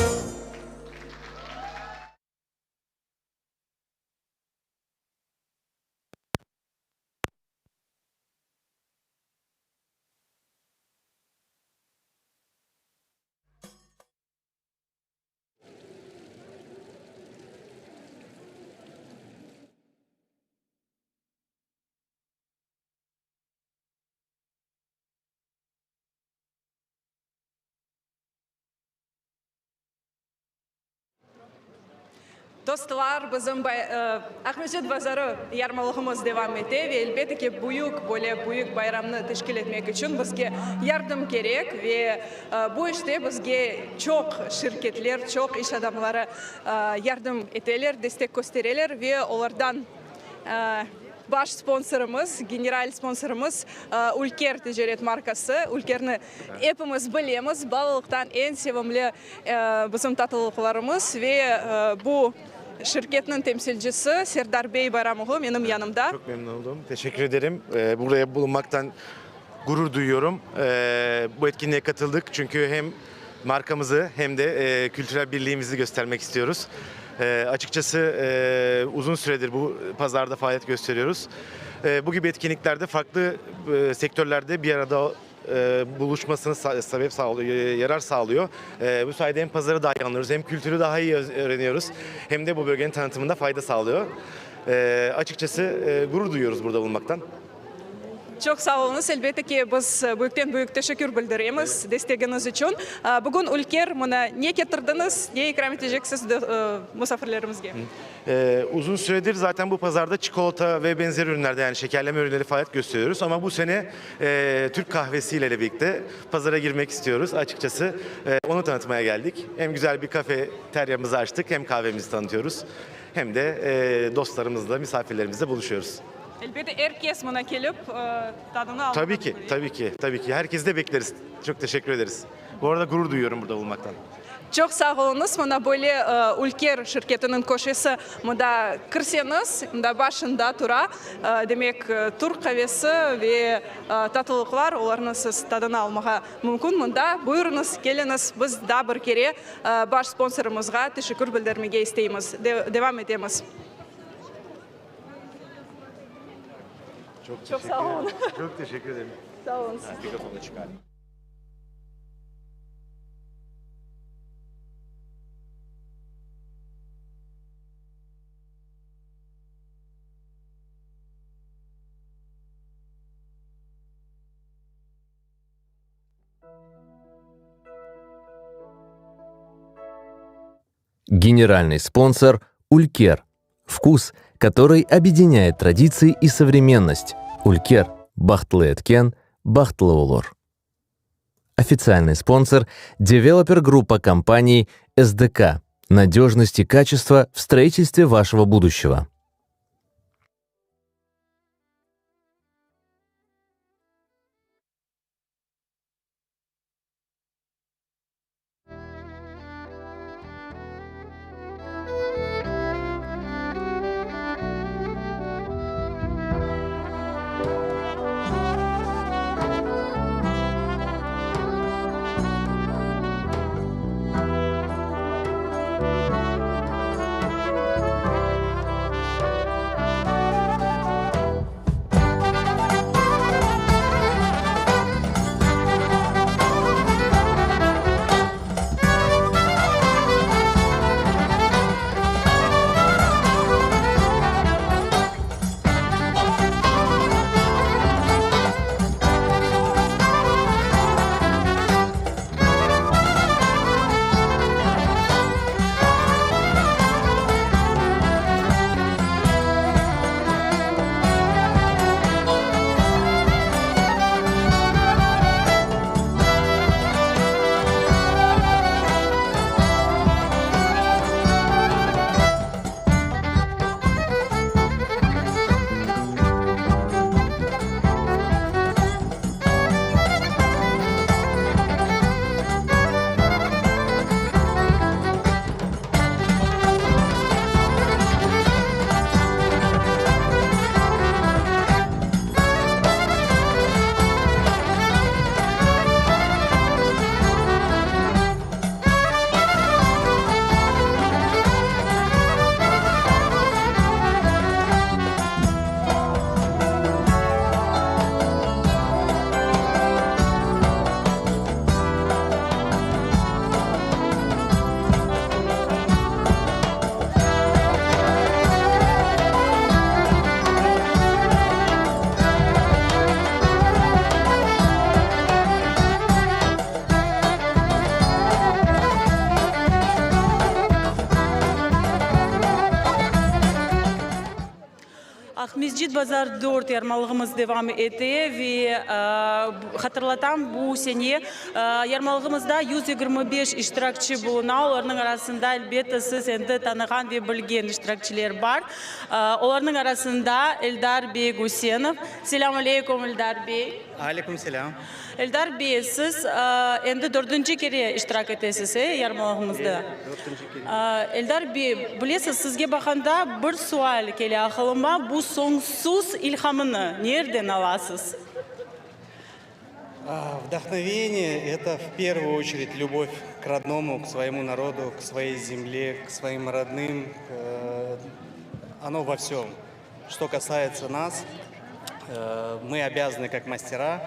Dostlar, bizim Aqmescit bazarı yarmalığımız devam ete ve elbette ki, büyük, böyle büyük bayramnı teşkil etmek içün bizge yardım kerek ve bu işte bizge çoq şirketler, çoq iş adamları yardım eteler, destek köstereler ve olardan baş sponsorımız, general sponsorımız Ülker ticaret markası. Ülkerni epimiz bilemiz, balalıqtan eñ sevimli bizim tatlılıqlarımız ve bu şirketniñ temsilcisi Serdar bey Bayramoğlu menim yanımda. Çoq memnun oldum, teşekkür ederim. Buraya bulunmaktan gurur duyuyorum. Bu etkinliğe katıldık, çünki hem markamızı hem de kültürel birliğimizi göstermek istiyoruz. Açıkçası uzun süredir bu pazarda faaliyet gösteriyoruz. Bu gibi etkinliklerde farklı sektörlerde bir arada buluşmasına sebep sağlıyor, yarar sağlıyor. Bu sayede hem pazarı daha iyi anlıyoruz, hem kültürü daha iyi öğreniyoruz, hem de bu bölgenin tanıtımında fayda sağlıyor. Açıkçası gurur duyuyoruz burada bulunmaktan. Çoq sağ oluñız. Elbette ki, biz büyükten-büyük teşekkür bildiremiz destegiñiz içün. Bugün Ülker, mına, ne ketirdiñiz, ne ikram eteceksiz musafirlerimizge? Uzun süredir zaten bu pazarda çikolata ve benzeri ürünlerde, yani şekerleme ürünleri faaliyet gösteriyoruz. Ama bu sene Türk kahvesi ile birlikte pazara girmek istiyoruz. Açıkçası onu tanıtmaya geldik. Hem güzel bir kafeteryamızı açtık, hem kahvemizi tanıtıyoruz, hem de dostlarımızla, misafirlerimizle buluşuyoruz. Elbette, er kes mına kelip tadını almağa Tabii ki, tabii ki, tabii ki. Herkesi de bekleriz. Çok teşekkür ederiz. Bu arada gurur duyuyorum burada bulunmaktan. Çoq sağ oluñız. Mına böyle Ülker şirketiniñ köşesi mında kirseñiz, mında başında tura. Demek, türk qavesi ve tatlılıqlar, olarnı siz tadını almağa mümkün mında. Buyurıñız, keliñiz. Biz daa bir kere baş sponsorımızğa teşekkür bildirmege isteymiz. Devam etemiz. Çoq Çoq sağ olun. Çoq teşekkür ederim. Sağ olun siz de. Mikrofonnı çıqarayım. Генеральный спонсор «Улькер». Вкус, который объединяет традиции и современность. «Улькер» Bahtlı etken, bahtlı olur. Официальный спонсор – девелопер группа компаний «СДК». Надежность и качество в строительстве вашего будущего. Aqmescit Bazar dört yarmalığımız devam ete ve hatırlatam, bu sene yarmalığımızda 125 iştirakçi buluna, olarnıñ arasında, elbette, siz endi tanığan ve bilgen iştirakçiler bar. Olarnıñ arasında Eldar bey Gusenov. Selâm aleykum, Eldar bey. Aleyküm selâm. Eldar bey, siz endi dördünci kere iştirak etesiz, e, yarmalığımızda? E, dörtünci kere. Eldar bey, bilesiz, sizge baqanda bir sual kele aqılıma, bu soñsuz ilhamını nereden alasız? Vdahnovение, это в первую очередь любовь к родному, к своему народу, к своей земле, к своим родным. Оно во всем. Что касается нас, мы обязаны, как мастера,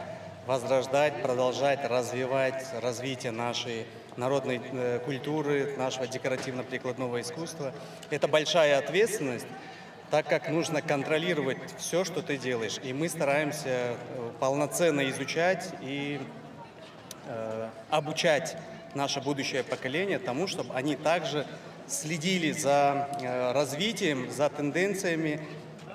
возрождать, продолжать развивать развитие нашей народной культуры, нашего декоративно-прикладного искусства. Это большая ответственность, так как нужно контролировать все, что ты делаешь. И мы стараемся полноценно изучать и э, обучать наше будущее поколение тому, чтобы они также следили за э, развитием, за тенденциями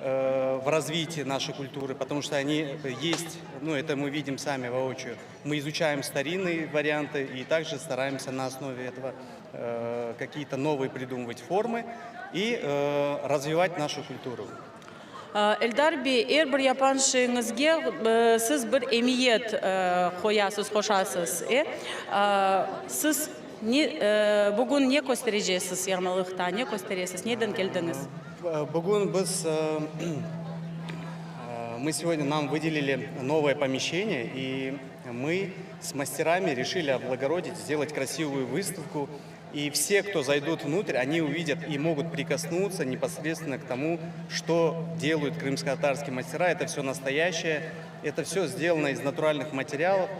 э, в развитии нашей культуры, потому что они есть, ну это мы видим сами воочию. Мы изучаем старинные варианты и также стараемся на основе этого э, какие-то новые придумывать формы и э, развивать нашу культуру. Eldar bey, er bir yapqan işiñizge siz bir emiyet qoyasız, qoşasız, e? Siz ne, bugün ne köstereceksiz yarmalıqta, ne kösteresiz, neden keldiñiz? Bugün biz, мы сегодня нам выделили новое помещение, и мы с мастерами решили облагородить, сделать красивую выставку. И все, кто зайдут внутрь, они увидят и могут прикоснуться непосредственно к тому, что делают крымско-татарские мастера. Это все настоящее, это все сделано из натуральных материалов.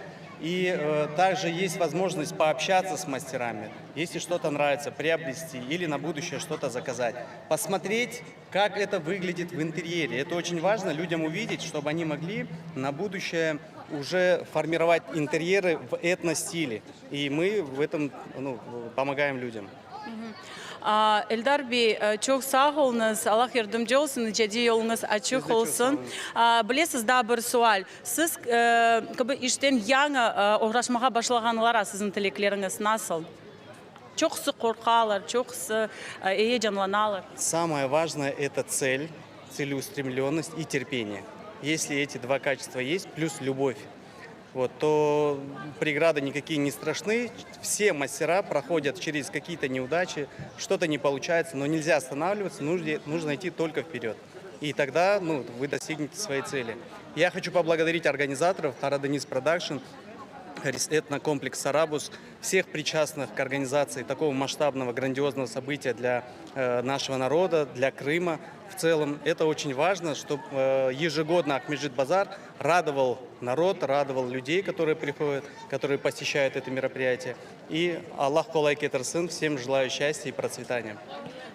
И э, также есть возможность пообщаться с мастерами, если что-то нравится, приобрести или на будущее что-то заказать. Посмотреть, как это выглядит в интерьере. Это очень важно людям увидеть, чтобы они могли на будущее уже формировать интерьеры в этностиле. И мы в этом ну, помогаем людям. Eldar bey, çoq sağ oluñız, Allah yardımcı olsun, icadiy yoluñız açıq olsun. Bilesiz, daa bir sual. Siz kibi işten yañı oğraşmağa başlağanlara siziñ tilekleriñiz nasıl? Çoqusı qorqalar, çoqusı eyecanlanalar. Самое важное – это цель, целеустремленность и терпение. Если эти два качества есть, плюс любовь, вот, то преграды никакие не страшны. Все мастера проходят через какие-то неудачи, что-то не получается, но нельзя останавливаться, нужно, нужно идти только вперед. И тогда ну, вы достигнете своей цели. Я хочу поблагодарить организаторов Карадениз Продакшн, этнокомплекс «Сарабуз», всех причастных к организации такого масштабного, грандиозного события для э, нашего народа, для Крыма в целом. Это очень важно, чтобы э, ежегодно Акмеджит Базар радовал народ, радовал людей, которые приходят, которые посещают это мероприятие. И Allah qolay ketirsin, всем желаю счастья и процветания.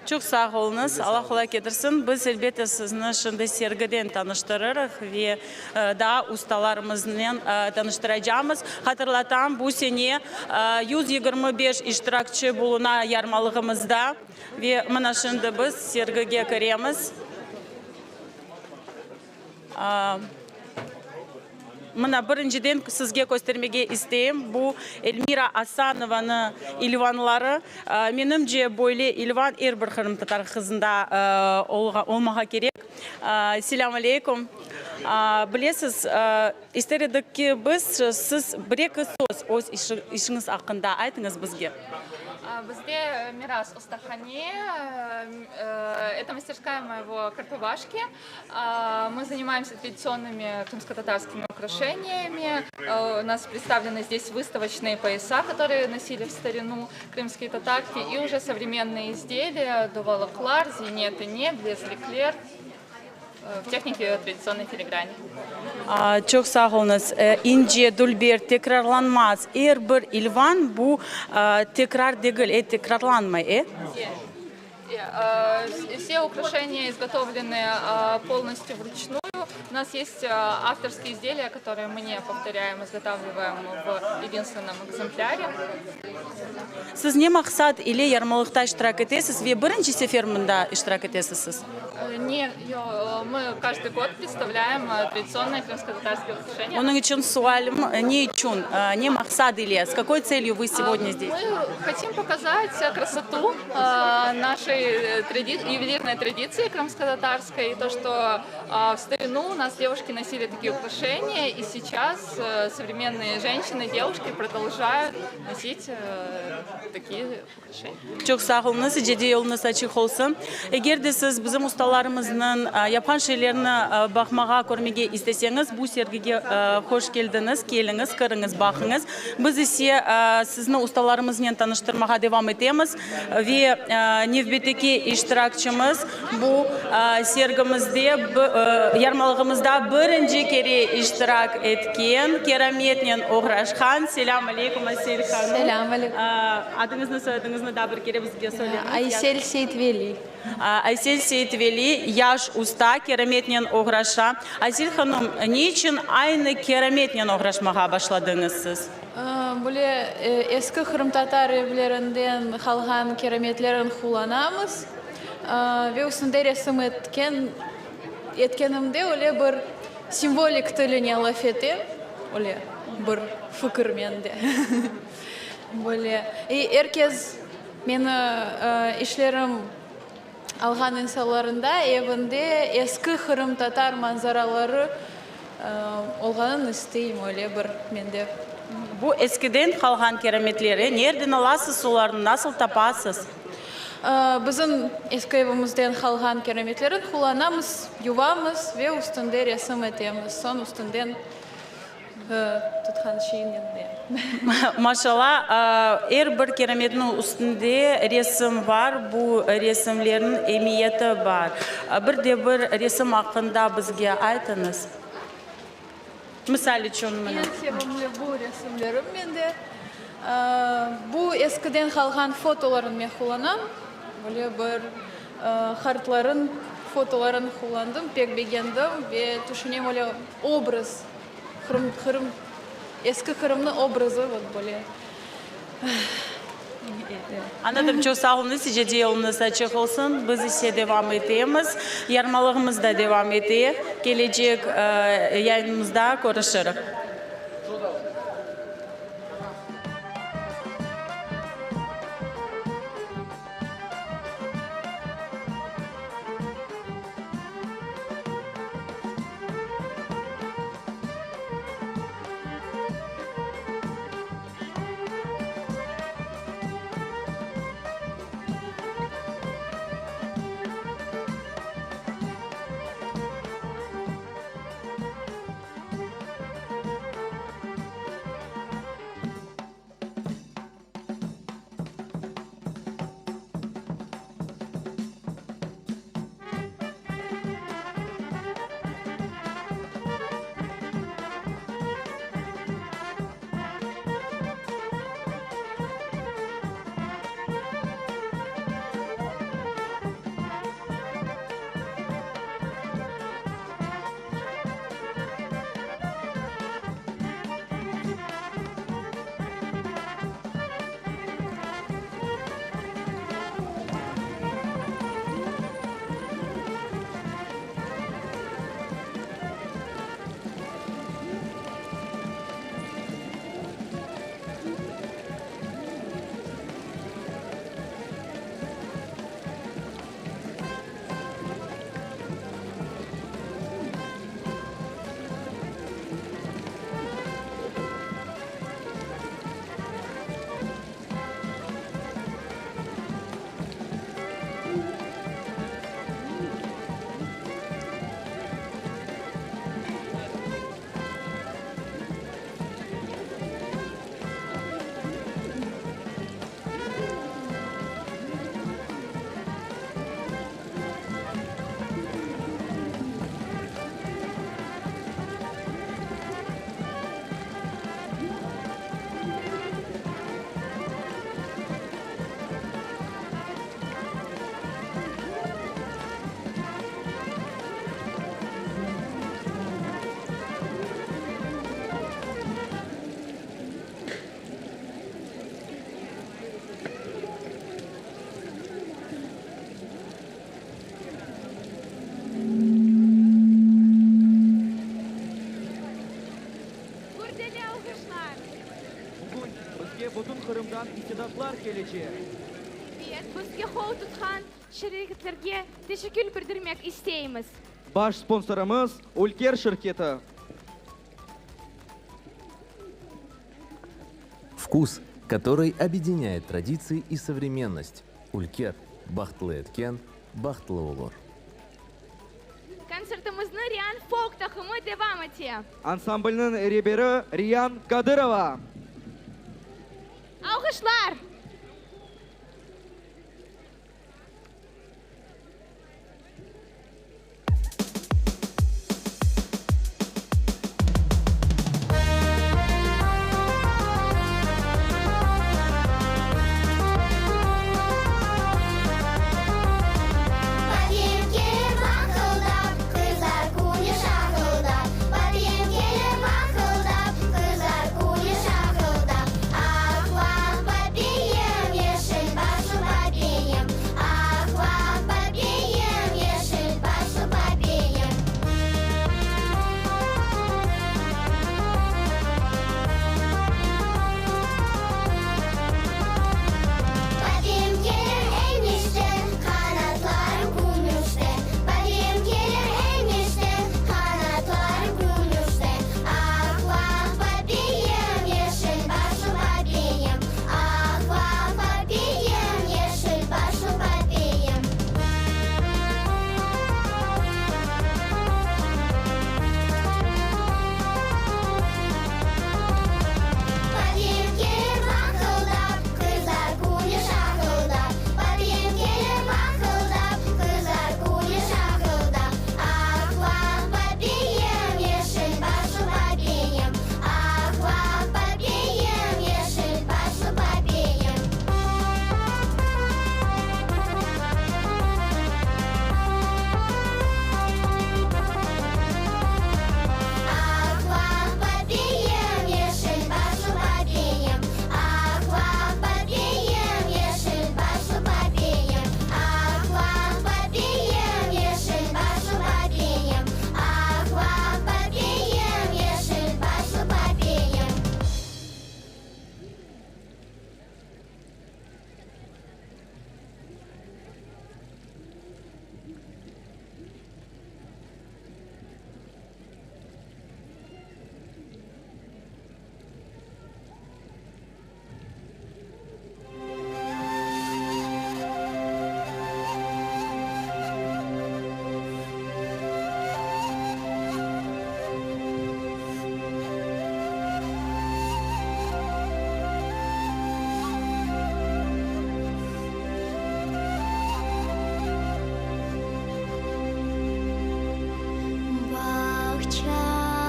Çoq sağ oluñız, Allah qolay ketirsin. Biz elbette sizni şimdi sergiden tanıştırırıq ve daa ustalarımıznen tanıştıracamız. Hatırlatam, bu sene 125 iştirakçi buluna yarmalığımızda ve mına şimdi biz sergige kiremiz. Mına birinciden sizge köstermege isteyim, bu Elmira Asanovanıñ ilvanları. Menimce, böyle ilvan er bir qırımtatar qızında olmağa kerek. Selâm aleykum. Bilesiz, ister edik ki, biz siz bir-eki söz öz işiñiz aqqında aytıñız bizge. Bizde Miras ustahane, это мастерская моего qartbabaşki. Мы занимаемся традиционными крымско-татарскими украшениями. У нас представлены здесь выставочные пояса, которые носили в старину крымские татарки, и уже современные изделия duvalıqlar, ziynet ine, bilezlikler в технике традиционной филиграни. Çoq sağ oluñız. İnce, dülber, tekrarlanmaz er bir ilvan bu tekrar degil, e, tekrarlanmay, e? Все украшения изготовлены полностью вручную. У нас есть авторские изделия, которые мы не повторяем, изготавливаем в единственном экземпляре. Siz ne maqsat ile yarmalıqta iştirak etesiz ve birinci sefer mında iştirak etesiz siz? Ne, мы каждый год представляем традиционные крымско-татарские украшения. Onıñ içün sualim, ne içün, ne maqsad ile, с какой целью вы сегодня здесь? Мы хотим показать красоту нашей ювелирной традиции крымско-татарской, и то, что в старину у нас девушки носили такие украшения, и сейчас современные женщины, девушки продолжают носить такие украшения. Çoq sağ oluñız, icadiy yoluñız açıq olsun. Eger de siz bizim ustalarımıznıñ yapqan şeylerini baqmağa, körmege isteseñiz, bu sergige hoş keldiñiz, keliñiz, kiriñiz, baqıñız. Biz ise sizni ustalarımıznen tanıştırmağa devam etemiz ve nevbetteki iştirakçimiz bu sergimizde, yarmalığımızda birinci kere iştirak etken, kerametnen oğraşqan. Selâm aleykum, Asel hanım. Selâm aleykum. Adıñıznı, soyadıñıznı daa bir kere bizge söyleñiz. Aysel Seytveli. Aysel Seytveli, yaş usta, kerametnen oğraşa. Aysel hanım, ne içün aynı kerametnen oğraşmağa başladıñız siz? Böyle eski qırımtatar evlerinden qalğan kerametlerin qullanamız ve üstünde resim etken etkenimde öyle bir simvolik tiline laf etem, öyle bir fikir mende. Böyle er kes meni işlerim alğan insanlarında evinde eski qırımtatar manzaraları olğanın isteyim, öyle bir mende. Bu eskiden qalğan kerametleri nereden alasız olarnı, nasıl tapasız? Bizim eski evimizden qalğan kerametleri qullanamız, yuvamız ve üstünde resim etemiz, soñ üstünden Tutqan şeynen de. Maşalla, er bir kerametniñ üstünde resim bar, bu resimlerniñ emiyeti bar. Bir de bir resim aqqında bizge aytıñız. Misal içün, mına. Eñ sevimli bu resimlerim mende. Bu eskiden qalğan fotolarını men qullanam. Böyle bir qartlarıñ fotolarını qullandım, pek begendim ve tüşünem öyle obraz. Qırım, Qırım, eski Qırımnıñ obrazı vot böyle. Añladım, çoq sağ oluñız, icadiy yoluñız açıq olsun. Biz ise devam etemiz, yarmalığımız da devam ete. Kelecek yayınımızda körüşirik. qonaqlar kelecek. Ebet, bizge qol tutqan şirketlerge teşekkür bildirmek isteymiz. Baş sponsorımız, Ülker şirketi. Vkus, который объединяет традиции и современность. Ülker, bahtlı etken, bahtlı olur. Kontsertimizni Rian folk taqımı devam ete. Ansamblniñ reberi Rian Kadırova. Alğışlar! Papiyem kelir vaqıldap, qızlar küle şaqıldap. Papiyem kelir vaqıldap, qızlar küle şaqıldap. Ah, vah, papiyem, yeşil başlı papiyem. Ah, vah, papiyem, yeşil başlı papiyem. Papiyem kelir enişten, qanatları gümüşten. Papiyem kelir enişten, qanatları gümüşten. Ah, vah, papiyem, yeşil başlı papiyem. Ah, vah, papiyem, yeşil başlı papiyem. Papiyem kelir vaqıldap, qızlar küle şaqıldap. Papiyem kelir vaqıldap, qızlar küle şaqıldap. Ah, vah, papiyem, yeşil başlı papiyem. Ah, vah, papiyem, yeşil başlı papiyem. Ah, vah, papiyem, yeşil başlı papiyem. Ah, vah, papiyem, yeşil başlı papiyem. Ah, vah, papiyem, yeşil başlı papiyem. Ah, vah, papiyem, yeşil başlı papiyem.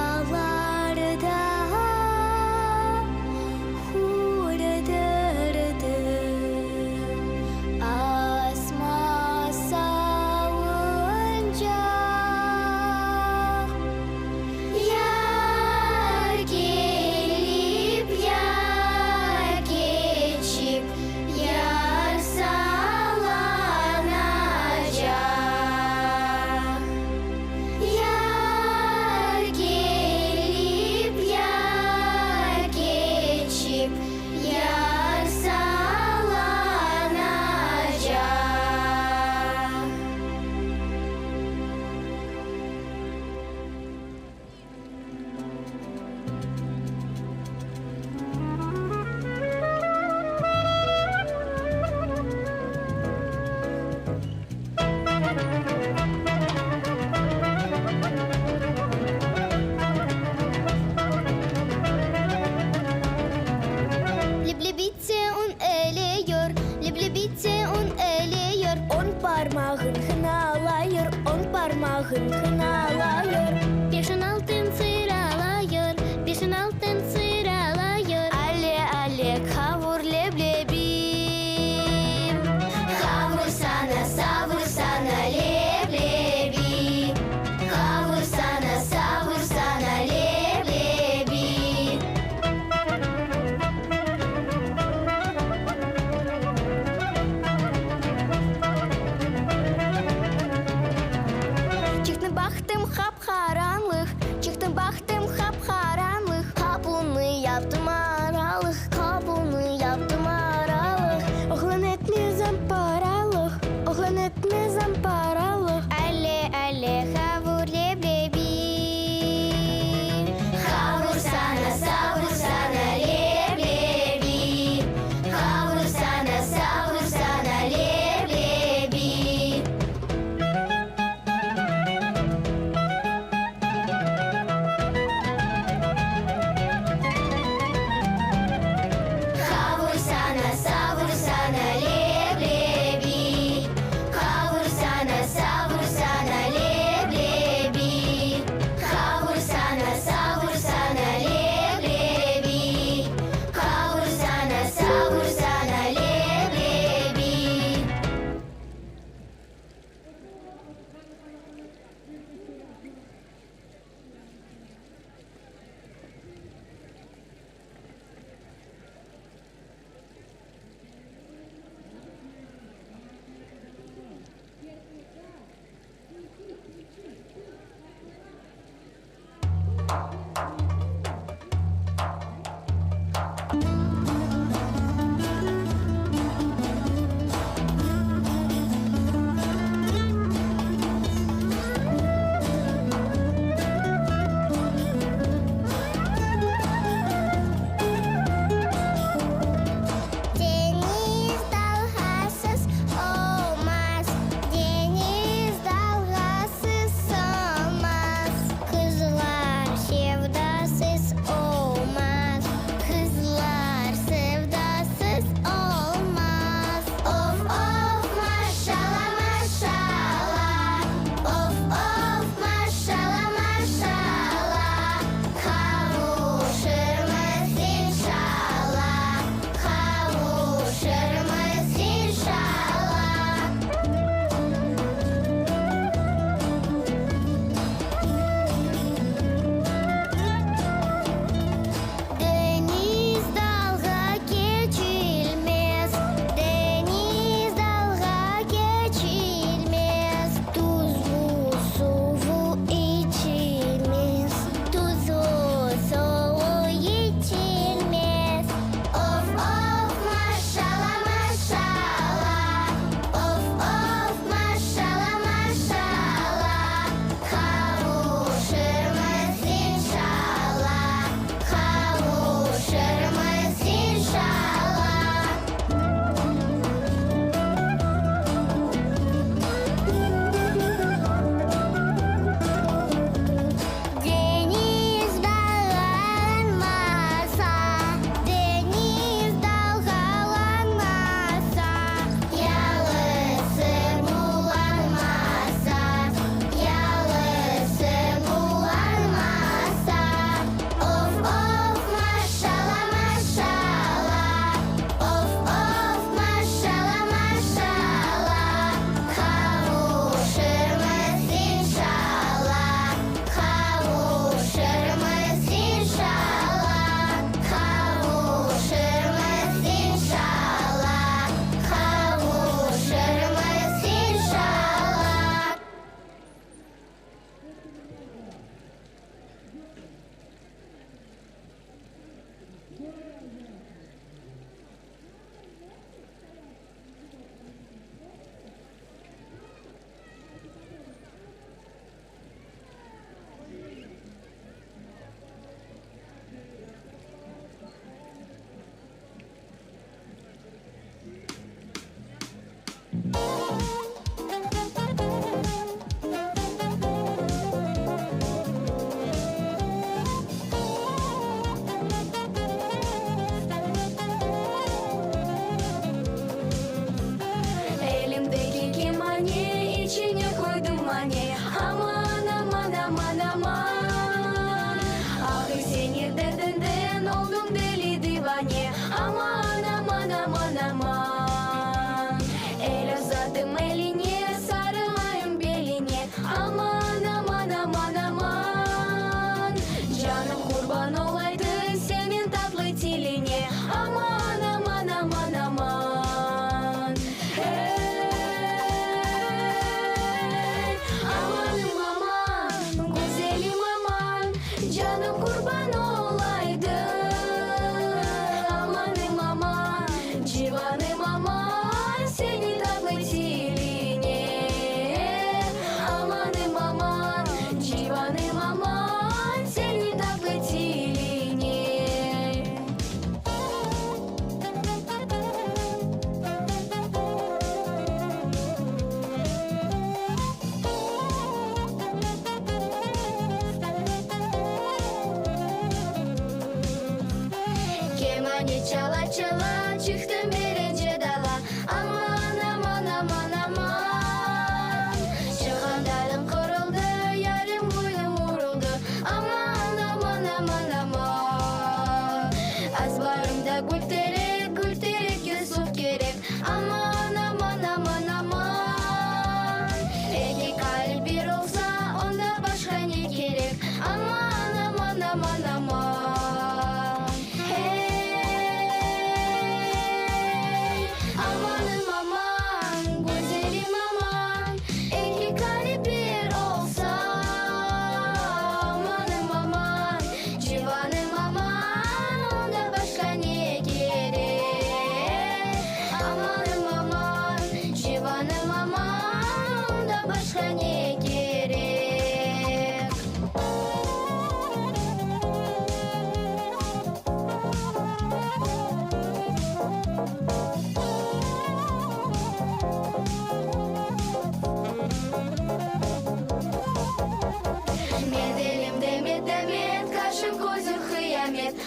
Bağçalarda hurdırdım asma salıncaq. Yar kelip, yar keçip, yar salanacaq. Yar kelip, yar keçip, yar salanacaq. Leblebite un eliyor, leblebite un eliyor. On parmağın hınalayır, on parmağın hınalayır. Beşin altın sıralayır, beşin altın sıralayır. Ale, ale, kavur leblebim. Kavur sana, savur sana leblebi. Kavur sana, savur sana leblebi. Çıqtı bahtı.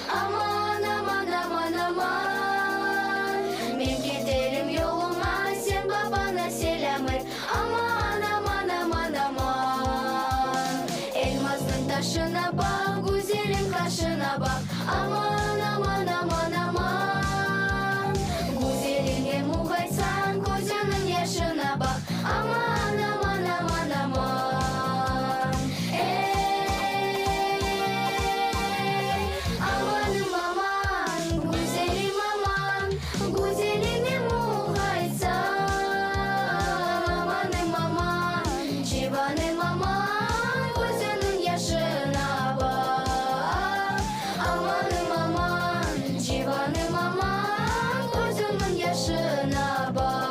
Aman, aman, aman, aman. Men keterim yoluma, sen babana selâm et. Aman, aman, aman, aman. Elmaznıñ taşına baq, güzelim qaşına baq. Aman, aman, aman, aman. Güzeline muğaysañ, közüniñ yaşına baq. Aman, aman, aman, aman. Ey, amanım, aman, güzelim, aman, güzeline muğaysañ. Amanım, aman, civanım, aman, közüniñ yaşına baq. Amanım, aman, civanım, aman, közüniñ yaşına baq.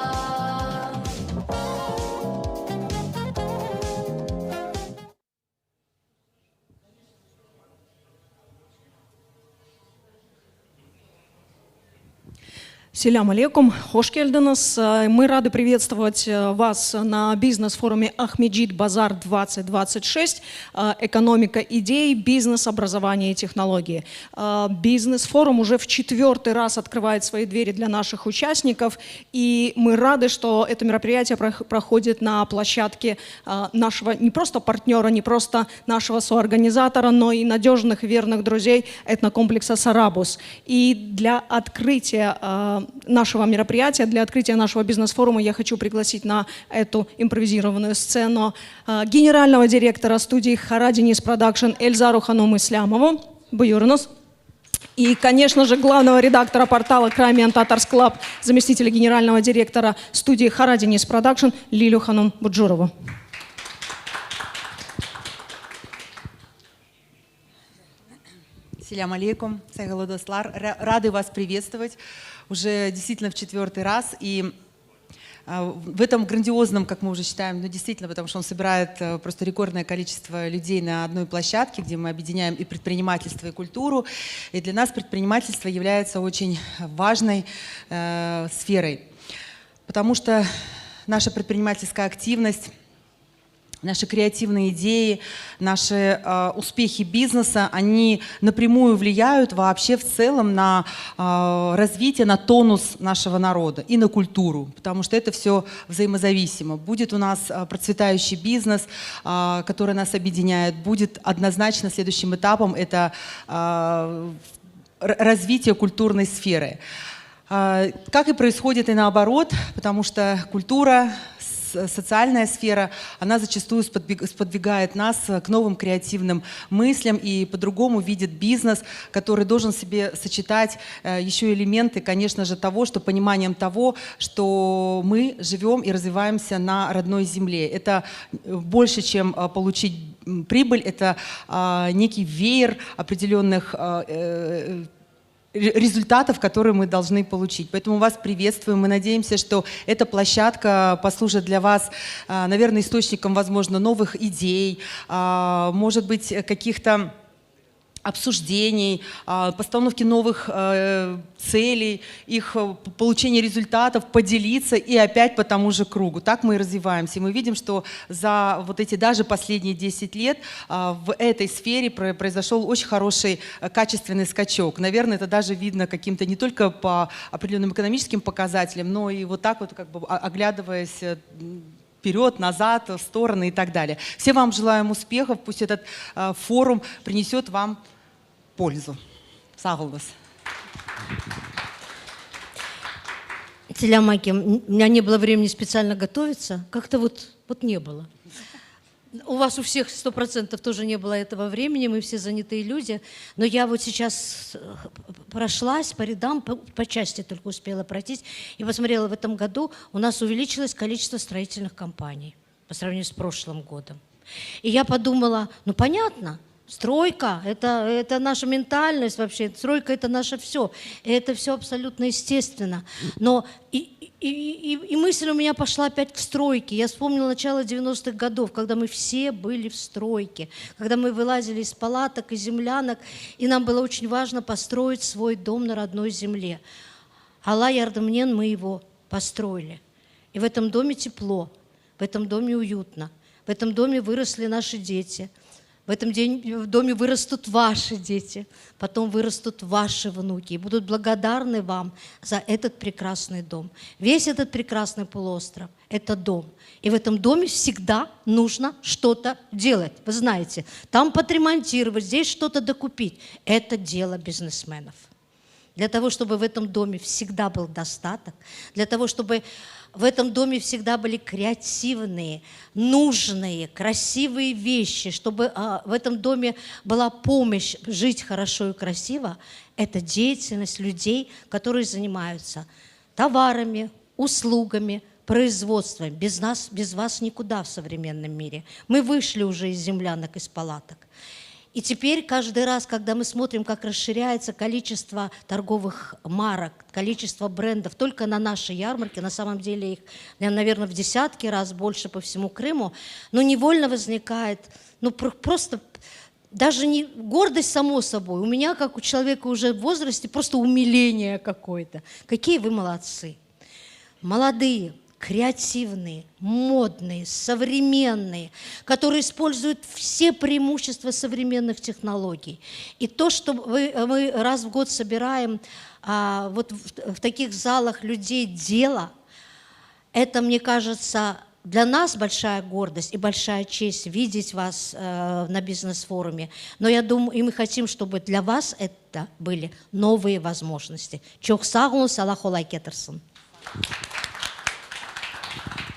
Selâm aleyküm, hoş keldiñiz. Мы рады приветствовать вас на бизнес-форуме Aqmescit Bazar 2026 Экономика идей, бизнес, образование и технологии. Бизнес-форум уже в четвертый раз открывает свои двери для наших участников, и мы рады, что это мероприятие проходит на площадке нашего не просто партнера, не просто нашего соорганизатора, но и надежных и верных друзей этнокомплекса «Сарабуз». И для открытия нашего мероприятия, для открытия нашего бизнес-форума я хочу пригласить на эту импровизированную сцену генерального директора студии «Karadeniz Production» Эльзару Ханум Ислямову. Buyurıñız. И, конечно же, главного редактора портала Crimean Tatars Club, заместителя генерального директора студии «Karadeniz Production» Лилю Ханум Буджурову. Selâm aleyküm, sayğılı dostlar. Рады вас приветствовать уже действительно в четвертый раз. И в этом грандиозном, как мы уже считаем, ну действительно, потому что он собирает э, просто рекордное количество людей на одной площадке, где мы объединяем и предпринимательство, и культуру. И для нас предпринимательство является очень важной э, сферой, потому что наша предпринимательская активность Наши креативные идеи, наши э, успехи бизнеса, они напрямую влияют вообще в целом на э, развитие, на тонус нашего народа и на культуру, потому что это все взаимозависимо. Будет у нас э, процветающий бизнес, э, который нас объединяет, будет однозначно следующим этапом это э, развитие культурной сферы. Как и происходит и наоборот, потому что культура, социальная сфера, она зачастую сподвигает нас к новым креативным мыслям и по-другому видит бизнес, который должен себе сочетать э, еще элементы, конечно же, того, что пониманием того, что мы живем и развиваемся на родной земле. Это э, больше, чем э, получить прибыль, это некий веер определенных результатов, которые мы должны получить. Поэтому вас приветствуем. Мы надеемся, что эта площадка послужит для вас, наверное, источником, возможно, новых идей, может быть, каких-то обсуждений, а, постановки новых э, целей, их э, получения результатов, поделиться и опять по тому же кругу. Так мы и развиваемся. И мы видим, что за вот эти даже последние 10 лет а, в этой сфере произошел очень хороший э, качественный скачок. Наверное, это даже видно каким-то не только по определенным экономическим показателям, но и вот так вот как бы оглядываясь вперед, назад, в стороны и так далее. Всем вам желаем успехов. Пусть этот форум принесет вам пользу. Sağ oluñız. Selâm aleyküm, у меня не было времени специально готовиться, как-то вот, вот не было. У вас у всех 100% тоже не было этого времени, мы все занятые люди. Но я вот сейчас э, прошлась по рядам, по, по части только успела пройтись, и посмотрела, в этом году у нас увеличилось количество строительных компаний по сравнению с прошлым годом. И я подумала, ну понятно, Стройка – это, это наша ментальность вообще, стройка – это наше все. Это все абсолютно естественно. Но и, и, и, и мысль у меня пошла опять к стройке. Я вспомнила начало 90-х годов, когда мы все были в стройке, когда мы вылазили из палаток и землянок, и нам было очень важно построить свой дом на родной земле. Alla yardımınen мы его построили. И в этом доме тепло, в этом доме уютно, в этом доме выросли наши дети. В этом день, в доме вырастут ваши дети, потом вырастут ваши внуки и будут благодарны вам за этот прекрасный дом. Весь этот прекрасный полуостров – это дом. И в этом доме всегда нужно что-то делать. Вы знаете, там подремонтировать, здесь что-то докупить. Это дело бизнесменов. Для того, чтобы в этом доме всегда был достаток, для того, чтобы в этом доме всегда были креативные, нужные, красивые вещи, чтобы а, в этом доме была помощь жить хорошо и красиво, это деятельность людей, которые занимаются товарами, услугами, производством. Без нас, без вас никуда в современном мире. Мы вышли уже из землянок, из палаток. И теперь каждый раз, когда мы смотрим, как расширяется количество торговых марок, количество брендов, только на нашей ярмарке, на самом деле их, наверное, в десятки раз больше по всему Крыму, но невольно возникает, ну просто даже не гордость, само собой. У меня, как у человека уже в возрасте, просто умиление какое-то. Какие вы молодцы. Молодые, креативные, модные, современные, которые используют все преимущества современных технологий. И то, что вы, мы раз в год собираем а, вот в, в таких залах людей дело, это, мне кажется, для нас большая гордость и большая честь видеть вас э, на бизнес-форуме. Но я думаю, и мы хотим, чтобы для вас это были новые возможности. Çoq sağ oluñ, Allah qolay ketirsin.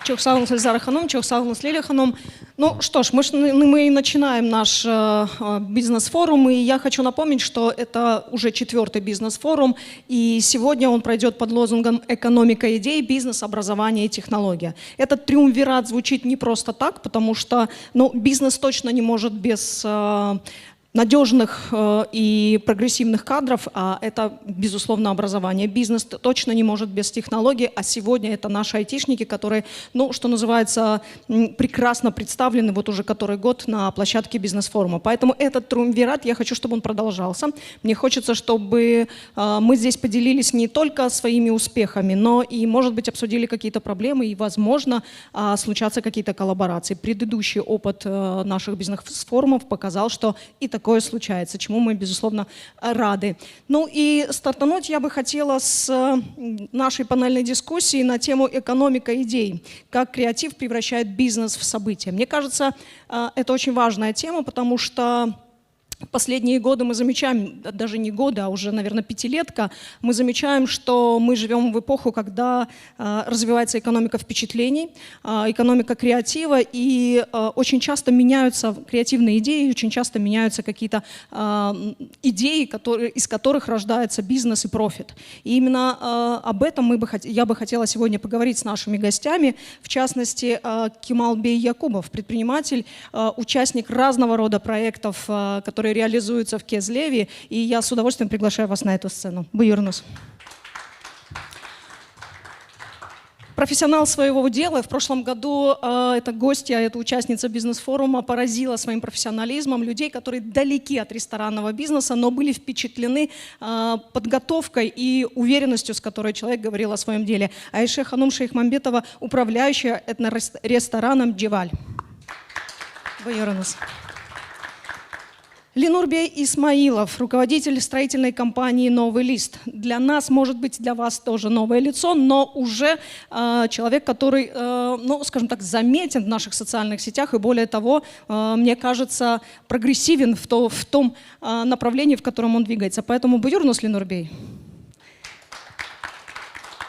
Çoq sağ oluñ, Elzara hanım, çoq sağ oluñ, Лилия hanım. Ну что ж, мы, мы начинаем наш э, бизнес-форум, и я хочу напомнить, что это уже четвертый бизнес-форум, и сегодня он пройдет под лозунгом «Экономика идей, бизнес, образование и технология». Этот триумвират звучит не просто так, потому что ну, бизнес точно не может без э, надежных э, и прогрессивных кадров, а это, безусловно, образование. Бизнес точно не может без технологий, а сегодня это наши айтишники, которые, ну, что называется, прекрасно представлены вот уже который год на площадке бизнес-форума. Поэтому этот триумвират, я хочу, чтобы он продолжался. Мне хочется, чтобы э, мы здесь поделились не только своими успехами, но и, может быть, обсудили какие-то проблемы и, возможно, а, случатся какие-то коллаборации. Предыдущий опыт э, наших бизнес-форумов показал, что и такое случается, чему мы, безусловно, рады. Ну и стартануть я бы хотела с нашей панельной дискуссии на тему «Экономика идей. Как креатив превращает бизнес в событие». Мне кажется, э, это очень важная тема, потому что Последние годы мы замечаем, даже не годы, а уже, наверное, пятилетка, мы замечаем, что мы живем в эпоху, когда э, развивается экономика впечатлений, э, экономика креатива, и э, очень часто меняются креативные идеи, очень часто меняются какие-то э, идеи, которые, из которых рождается бизнес и профит. И именно э, об этом мы бы, я бы хотела сегодня поговорить с нашими гостями, в частности, э, Кемал Бей Якубов, предприниматель, э, участник разного рода проектов, э, которые реализуются в Кезлеве, и я с удовольствием приглашаю вас на эту сцену. Buyurıñız. Профессионал своего дела. В прошлом году э, эта гостья, эта участница бизнес-форума поразила своим профессионализмом людей, которые далеки от ресторанного бизнеса, но были впечатлены э, подготовкой и уверенностью, с которой человек говорил о своем деле. Айше Ханум Шейхмамбетова, управляющая этнорестораном «Джеваль». Buyurıñız. Ленур Бей Исмаилов, руководитель строительной компании «Новый лист». Для нас, может быть, для вас тоже новое лицо, но уже э, человек, который, э, ну, скажем так, заметен в наших социальных сетях и, более того, э, мне кажется, прогрессивен в, то, в том э, направлении, в котором он двигается. Поэтому buyurıñız, Ленур Бей.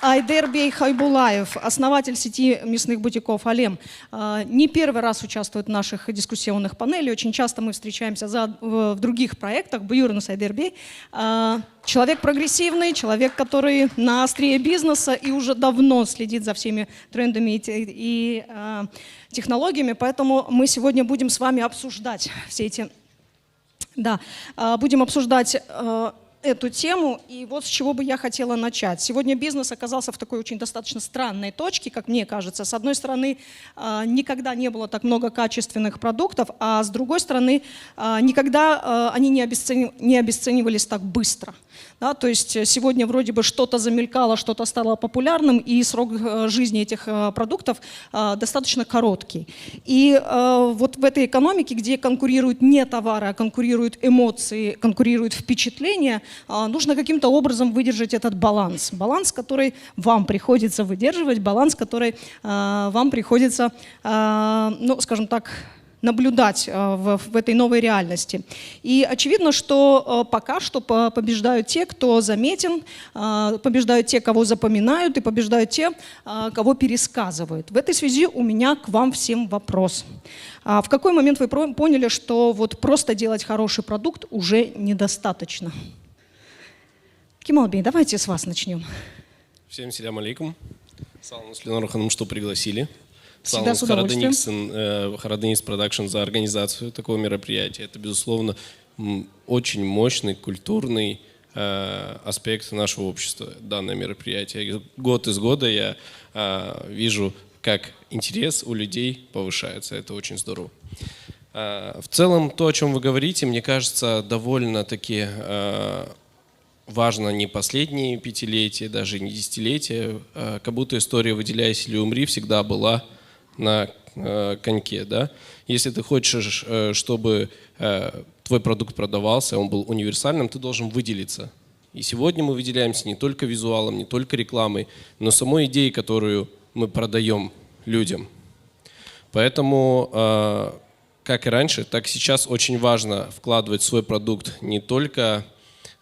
Айдер Бей Хайбулаев, основатель сети мясных бутиков «Алем», а, не первый раз участвует в наших дискуссионных панелях. Очень часто мы встречаемся за, в, в других проектах. Buyurıñız Айдер Бей. А, человек прогрессивный, человек, который на острие бизнеса и уже давно следит за всеми трендами и, и а, технологиями. Поэтому мы сегодня будем с вами обсуждать все эти... Да, будем обсуждать... эту тему. И вот с чего бы я хотела начать. Сегодня бизнес оказался в такой очень достаточно странной точке, как мне кажется. С одной стороны, а, никогда не было так много качественных продуктов, а с другой стороны, а, никогда а, они не, обесцени... не обесценивались так быстро. Да, то есть э, сегодня вроде бы что-то замелькало, что-то стало популярным, и срок э, жизни этих э, продуктов достаточно короткий. И вот в этой экономике, где конкурируют не товары, а конкурируют эмоции, конкурируют впечатления, нужно каким-то образом выдержать этот баланс. Баланс, который вам приходится выдерживать, баланс, который вам приходится, ну, скажем так, наблюдать э, в, в этой новой реальности. И очевидно, что э, пока что побеждают те, кто заметен, э, побеждают те, кого запоминают, и побеждают те, кого пересказывают. В этой связи у меня к вам всем вопрос. А в какой момент вы поняли, что вот просто делать хороший продукт уже недостаточно? Кемал bey, давайте с вас начнем. Всем selâm aleyküm. Sağ oluñız, Ленора hanım, что пригласили. Всегда с удовольствием. Karadeniz Production за организацию такого мероприятия. Это, безусловно, очень мощный культурный э, аспект нашего общества, данное мероприятие. Год из года я э, вижу, как интерес у людей повышается. Это очень здорово. Э, в целом, то, о чем вы говорите, мне кажется, довольно-таки важно не последние пятилетия, даже не десятилетия, как будто история «выделяйся или умри» всегда была на э, коньке, да. Если ты хочешь, э, чтобы э, твой продукт продавался, он был универсальным, ты должен выделиться. И сегодня мы выделяемся не только визуалом, не только рекламой, но самой идеей, которую мы продаем людям. Поэтому, как и раньше, так и сейчас очень важно вкладывать в свой продукт не только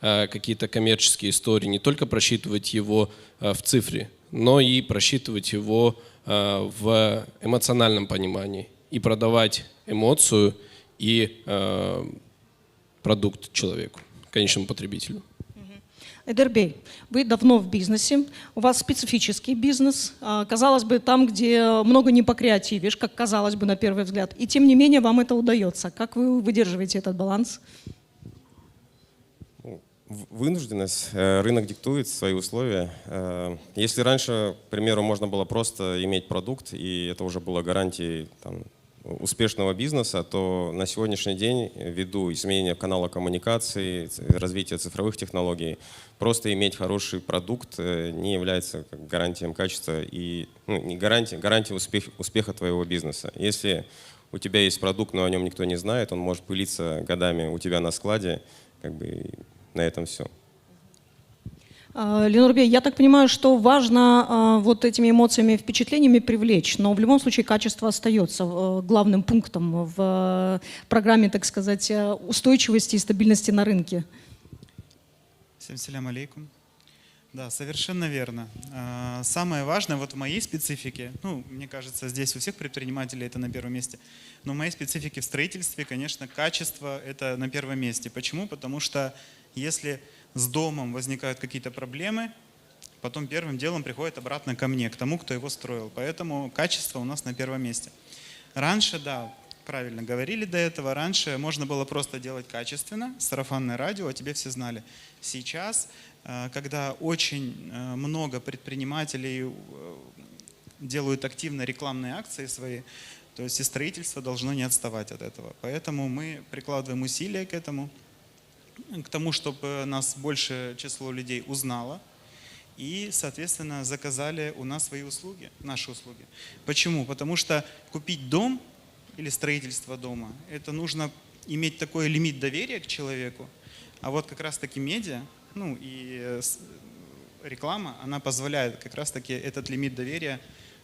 какие-то коммерческие истории, не только просчитывать его в цифре, но и просчитывать его Э, в эмоциональном понимании и продавать эмоцию и э, продукт человеку, конечному потребителю. Айдер bey, вы давно в бизнесе, у вас специфический бизнес, а, казалось бы, там, где много не покреативишь, как казалось бы на первый взгляд, и тем не менее вам это удается. Как вы выдерживаете этот баланс? Вынужденность. Э, рынок диктует свои условия. Э, если раньше, к примеру, можно было просто иметь продукт, и это уже было гарантией там, успешного бизнеса, то на сегодняшний день, ввиду изменения канала коммуникации, развития цифровых технологий, просто иметь хороший продукт э, не является гарантией качества и ну, не гарантией, гарантией успех, успеха твоего бизнеса. Если у тебя есть продукт, но о нем никто не знает, он может пылиться годами у тебя на складе, как бы на этом все. А, Ленор bey, я так понимаю, что важно а, вот этими эмоциями и впечатлениями привлечь, но в любом случае качество остается э, главным пунктом в программе, так сказать, э, устойчивости и стабильности на рынке. Всем selâm aleyküm. Да, совершенно верно. А, самое важное вот в моей специфике, ну, мне кажется, здесь у всех предпринимателей это на первом месте, но в моей специфике в строительстве, конечно, качество это на первом месте. Почему? Потому что если с домом возникают какие-то проблемы, потом первым делом приходят обратно ко мне, к тому, кто его строил. Поэтому качество у нас на первом месте. Раньше, да, правильно говорили до этого, раньше можно было просто делать качественно, сарафанное радио, о тебе все знали. Сейчас, э, когда очень э, много предпринимателей э, делают активно рекламные акции свои, то есть и строительство должно не отставать от этого. Поэтому мы прикладываем усилия к этому к тому, чтобы нас большее число людей узнало и, соответственно, заказали у нас свои услуги, наши услуги. Почему? Потому что купить дом или строительство дома, это нужно иметь такой лимит доверия к человеку, а вот как раз-таки медиа, ну и э, реклама, она позволяет как раз-таки этот лимит доверия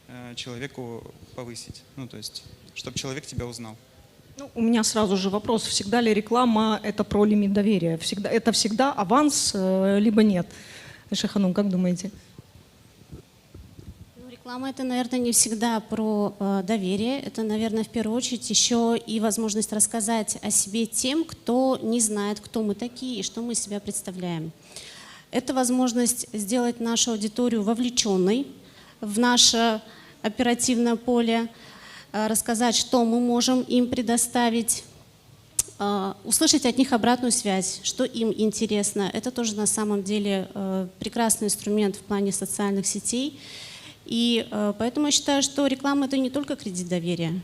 э, человеку повысить. Ну, то есть, чтобы человек тебя узнал. Ну, у меня сразу же вопрос, всегда ли реклама это про лимит доверия? Всегда, это всегда аванс, э, либо нет? Айше hanım, как думаете? Ну, реклама это, наверное, не всегда про э, доверие. Это, наверное, в первую очередь еще и возможность рассказать о себе тем, кто не знает, кто мы такие и что мы из себя представляем. Это возможность сделать нашу аудиторию вовлеченной в наше оперативное поле, Э, рассказать, что мы можем им предоставить. Услышать от них обратную связь, что им интересно. Это тоже на самом деле прекрасный инструмент в плане социальных сетей. И поэтому я считаю, что реклама – это не только кредит доверия.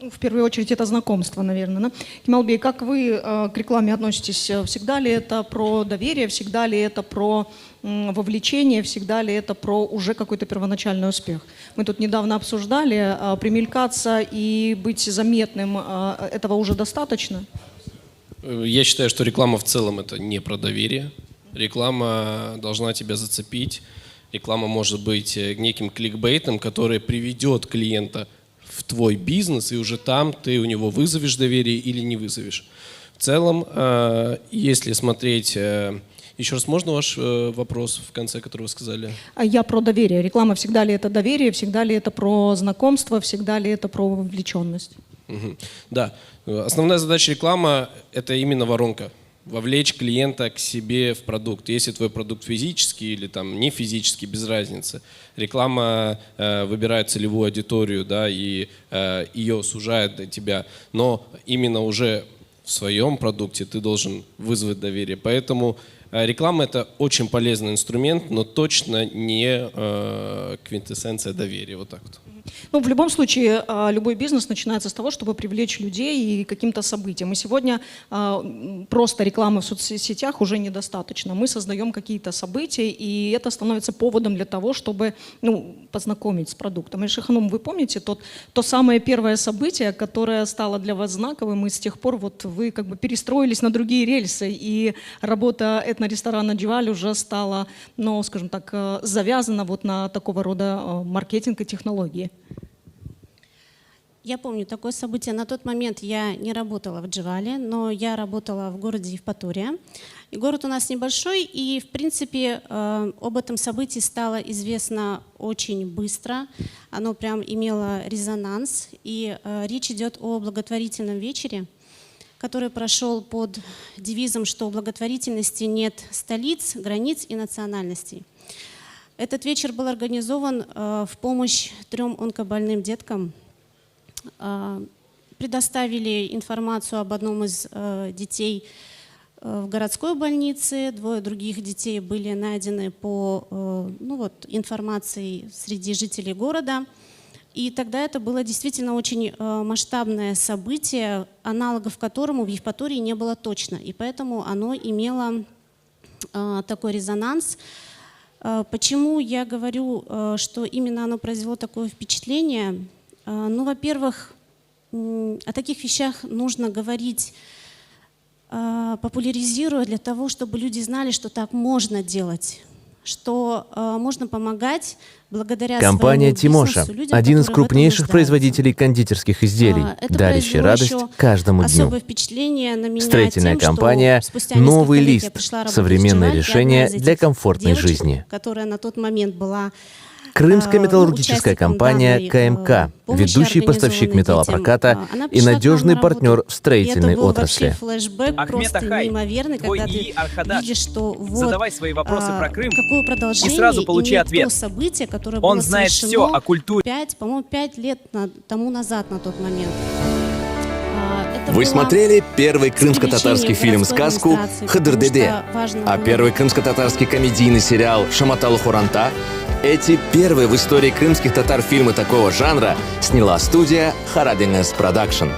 Ну, в первую очередь это знакомство, наверное. Да? Кемал бей, как вы э, к рекламе относитесь? Всегда ли это про доверие, всегда ли это про вовлечение, всегда ли это про уже какой-то первоначальный успех? Мы тут недавно обсуждали, э, примелькаться и быть заметным, э, этого уже достаточно? Я считаю, что реклама в целом это не про доверие. Реклама должна тебя зацепить. Реклама может быть неким кликбейтом, который приведет клиента в твой бизнес, и уже там ты у него вызовешь доверие или не вызовешь. В целом, э, если смотреть... Э, еще раз, можно ваш э, вопрос в конце, который вы сказали? А я про доверие. Реклама всегда ли это доверие, всегда ли это про знакомство, всегда ли это про вовлеченность? Угу. Да. Основная задача рекламы – это именно воронка вовлечь клиента к себе в продукт. Если твой продукт физический или там не физический, без разницы. Реклама э, выбирает целевую аудиторию, да, и э, ее сужает до тебя. Но именно уже в своем продукте ты должен вызвать доверие. Поэтому э, реклама это очень полезный инструмент, но точно не э, квинтэссенция доверия. Вот так вот. Ну, в любом случае, а, любой бизнес начинается с того, чтобы привлечь людей и каким-то событиям. И сегодня а, просто рекламы в соцсетях уже недостаточно. Мы создаем какие-то события, и это становится поводом для того, чтобы ну, познакомить с продуктом. Айше ханум, вы помните тот, то самое первое событие, которое стало для вас знаковым, и с тех пор вот вы как бы перестроились на другие рельсы, и работа этноресторана «Джеваль» уже стала, ну, скажем так, э, завязана вот на такого рода э, маркетинг и технологии. Я помню такое событие. На тот момент я не работала в Джевале, но я работала в городе Евпатория. И город у нас небольшой, и, в принципе, э, об этом событии стало известно очень быстро. Оно прям имело резонанс. И э, речь идет о благотворительном вечере, который прошел под девизом, что у благотворительности нет столиц, границ и национальностей. Этот вечер был организован э, в помощь трем онкобольным деткам – предоставили информацию об одном из э, детей э, в городской больнице, двое других детей были найдены по э, ну вот, информации среди жителей города. И тогда это было действительно очень масштабное событие, аналогов которому в Евпатории не было точно. И поэтому оно имело такой резонанс. Почему я говорю, что именно оно произвело такое впечатление? Ну, во-первых, о таких вещах нужно говорить, а, популяризируя для того, чтобы люди знали, что так можно делать, что а, можно помогать благодаря Компания «Тимоша» – один из крупнейших производителей кондитерских изделий, а, Это дарящий радость каждому дню. Впечатление на меня Строительная тем, компания «Новый лист» – современное решение для комфортной девочек, жизни. Которая на тот момент была Крымская э, металлургическая компания КМК, ведущий поставщик металлопроката Она и пришла к нам надежный на работу. партнер в И строительной это был отрасли. вообще флешбэк Ахмед просто Ахай, неимоверный, твой когда ты ИИ Архадаш. видишь, что вот, Задавай свои вопросы а, про Крым какое и продолжение сразу получи имеет ответ. то событие, которое Он было знает совершено все о культуре. 5, по-моему, 5 лет на- тому назад на тот момент. А, это Вы было смотрели первый с крымско-татарский привлечением фильм городской «Сказку» администрации, потому «Хыдыр-Деде», что важно а было первый крымско-татарский комедийный сериал «Шаматалы Хоранта» Эти первые в истории крымских татар фильмы такого жанра сняла студия «Харадинес Продакшн».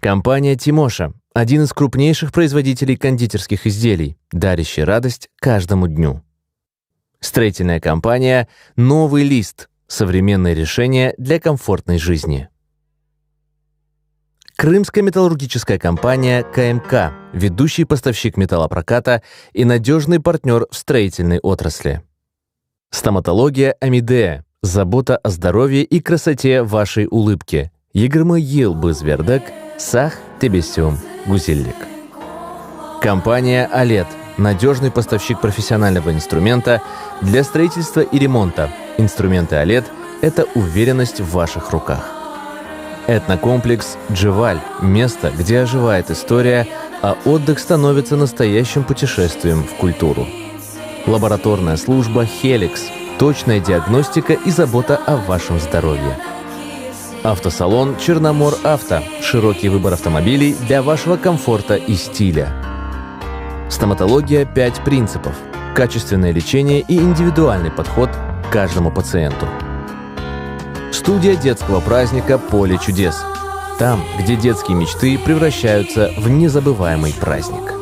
Компания «Тимоша» – один из крупнейших производителей кондитерских изделий, дарящий радость каждому дню. Строительная компания «Новый лист» – современное решение для комфортной жизни. Крымская металлургическая компания КМК – ведущий поставщик металлопроката и надежный партнер в строительной отрасли. Стоматология Амидея – забота о здоровье и красоте вашей улыбки. 20 yıl biz berdik, sağ tebessüm, güzellik. Компания «Алет» – надежный поставщик профессионального инструмента для строительства и ремонта. Инструменты «Алет» – это уверенность в ваших руках. Этнокомплекс «Джеваль» – место, где оживает история, а отдых становится настоящим путешествием в культуру. Лабораторная служба «Хеликс» – точная диагностика и забота о вашем здоровье. Автосалон «Черномор Авто» – широкий выбор автомобилей для вашего комфорта и стиля. Стоматология «Пять принципов» – качественное лечение и индивидуальный подход к каждому пациенту. Студия детского праздника «Поле чудес». Там, где детские мечты превращаются в незабываемый праздник.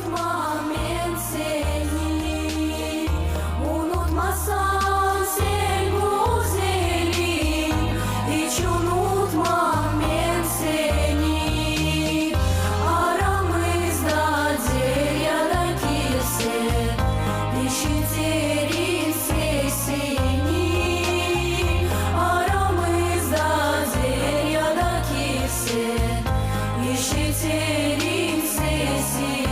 Unutmasan sen güzelim, İç unutmam men seni. Aramızda derya da kirse, İşiterim sesini. Aramızda derya da kirse, İşiterim sesini.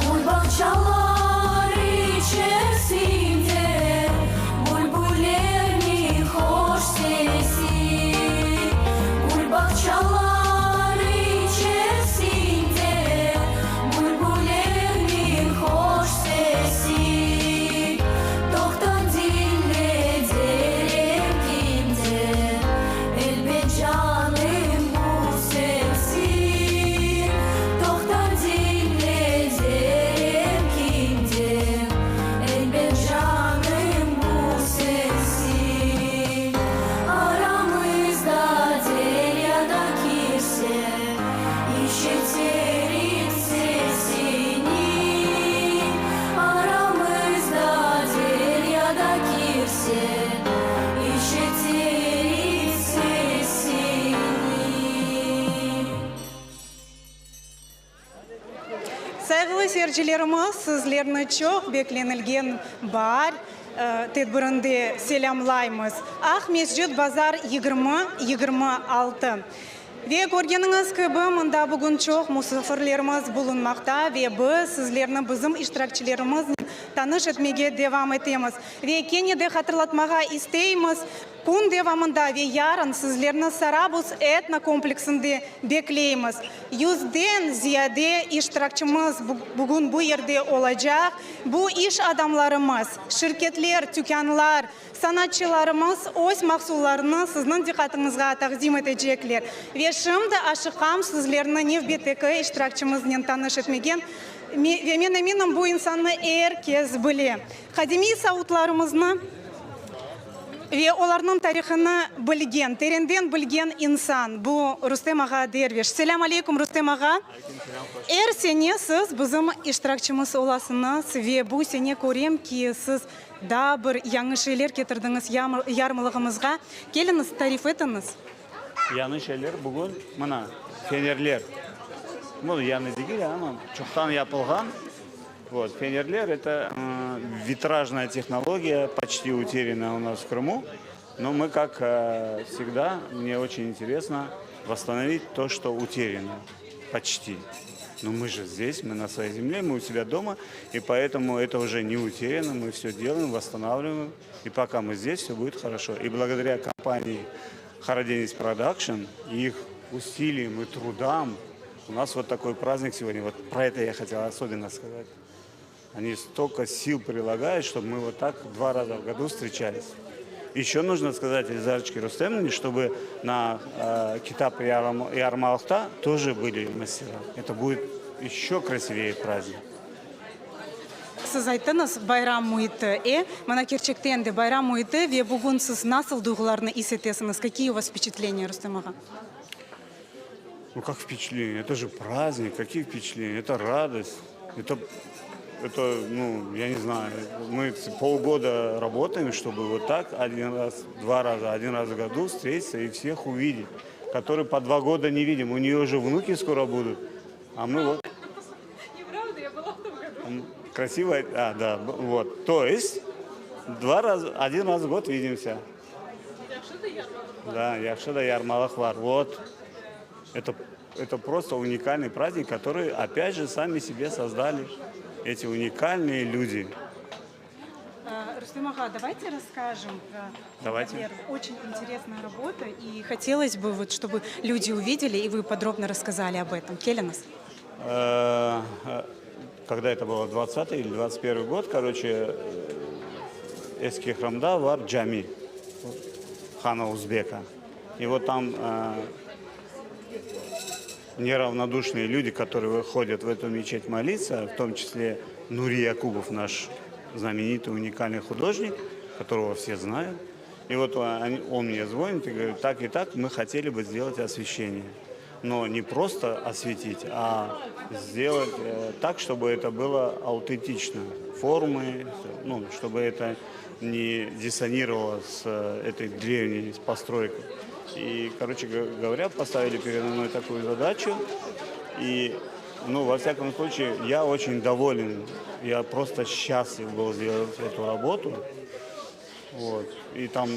Gül bağçalar içersinde Bülbüllerniñ hoş sesi. Gül bağçalar içersinde Bülbüllerniñ hoş sesi. Toqta diñle derim kimdir, Elbet canım bu sensiñ. Toqta diñle derim kimdir, Elbet canım bu sensiñ. Aramızda derya da kirse, İşiterim sesini. Aramızda derya da kirse, İşiterim sesini. Sayğılı seyircilerimiz, sizlerni çoq beklenilgen baar tedbirinde selâmlaymız. Aqmescit bazar 20, 26. Ve körgeniñiz kibi, mında bugün çoq musafirlerimiz bulunmaqta ve biz sizlerni bizim iştirakçilerimiznen tanış etmege devam etemiz. Ve kene de hatırlatmağa isteymiz, kün devamında ve yarın sizlerni Sarabuz etnokompleksinde bekleymiz. Yüzden ziyade iştirakçimiz bugün bu yerde olacaq. Bu iş adamlarımız, şirketler, tükânlar, sanatçılarımız öz mahsullarını sizniñ diqqatıñızğa taqdim etecekler. Ve şimdi aşıqam sizlerni nevbetteki iştirakçimiznen tanış etmege. Ve men eminim, bu insannı er kes bile. Qadimiy savutlarımıznı ve olarnıñ tarihını bilgen, terenden bilgen insan, bu Rustem ağa Derviş. Selâm aleykum, Rustem ağa. Er sene siz bizim iştirakçimiz olasıñız ve bu sene körem ki, siz daa bir yañı şeyler ketirdiñiz yarmalığımızğa. Keliñiz, tarif etiñiz. Yañı şeyler bugün, mına, fenerler. Bu yañı degil, amma çoqtan yapılğan. Вот, fenerler, это витражная технология, почти утерянная у нас в Крыму. Но мы, как всегда, мне очень интересно восстановить то, что утеряно. Почти. Но мы же здесь, мы на своей земле, мы у себя дома, и поэтому это уже не утеряно, мы все делаем, восстанавливаем. И пока мы здесь, все будет хорошо. И благодаря компании Karadeniz Production и их усилиям и трудам у нас вот такой праздник сегодня. Вот про это я хотел особенно сказать. Они столько сил прилагают, чтобы мы вот так два раза в году встречались. Еще нужно сказать Эльзарочке Рустемовне, чтобы на э, Kitap yarmalıqta тоже были мастера. Это будет еще красивее праздник. Siz ayttıñız, bayram müiti, e? Mına kerçekten de bayram müiti ve bugün siz nasıl duyğularnı is etesiñiz? Какие у вас впечатления, Rustem ağa? Ну как впечатление? Это же праздник. Какие впечатления? Это радость. Это, это, ну, я не знаю. Мы полгода работаем, чтобы вот так один раз, два раза, один раз в году встретиться и всех увидеть, которые по два года не видим. У нее уже внуки скоро будут. А мы вот... Неправда, я была в том году. Красиво, а, да, вот. То есть два раза, один раз в год видимся. Да, Yahşı da yarmalıq bar. Вот. Это, это просто уникальный праздник, который, опять же, сами себе создали эти уникальные люди. Рустем ağa, давайте расскажем про Давайте. Например, Очень интересная работа, и хотелось бы, вот, чтобы люди увидели, и вы подробно рассказали об этом. Keliñiz. Э, э, Когда это было, 20 или 21 год, короче, Eski Qırımda bar cami хана Узбека. И вот там э, неравнодушные люди, которые выходят в эту мечеть молиться, в том числе Нури Якубов, наш знаменитый уникальный художник, которого все знают. И вот он, он мне звонит и говорит, так и так, мы хотели бы сделать освещение. Но не просто осветить, а сделать э, так, чтобы это было аутентично. Формы, ну, чтобы это не диссонировало с э, этой древней постройкой. И, короче говоря, поставили передо мной такую задачу. И, ну, во всяком случае, я очень доволен. Я просто счастлив был сделать эту работу. Вот. И там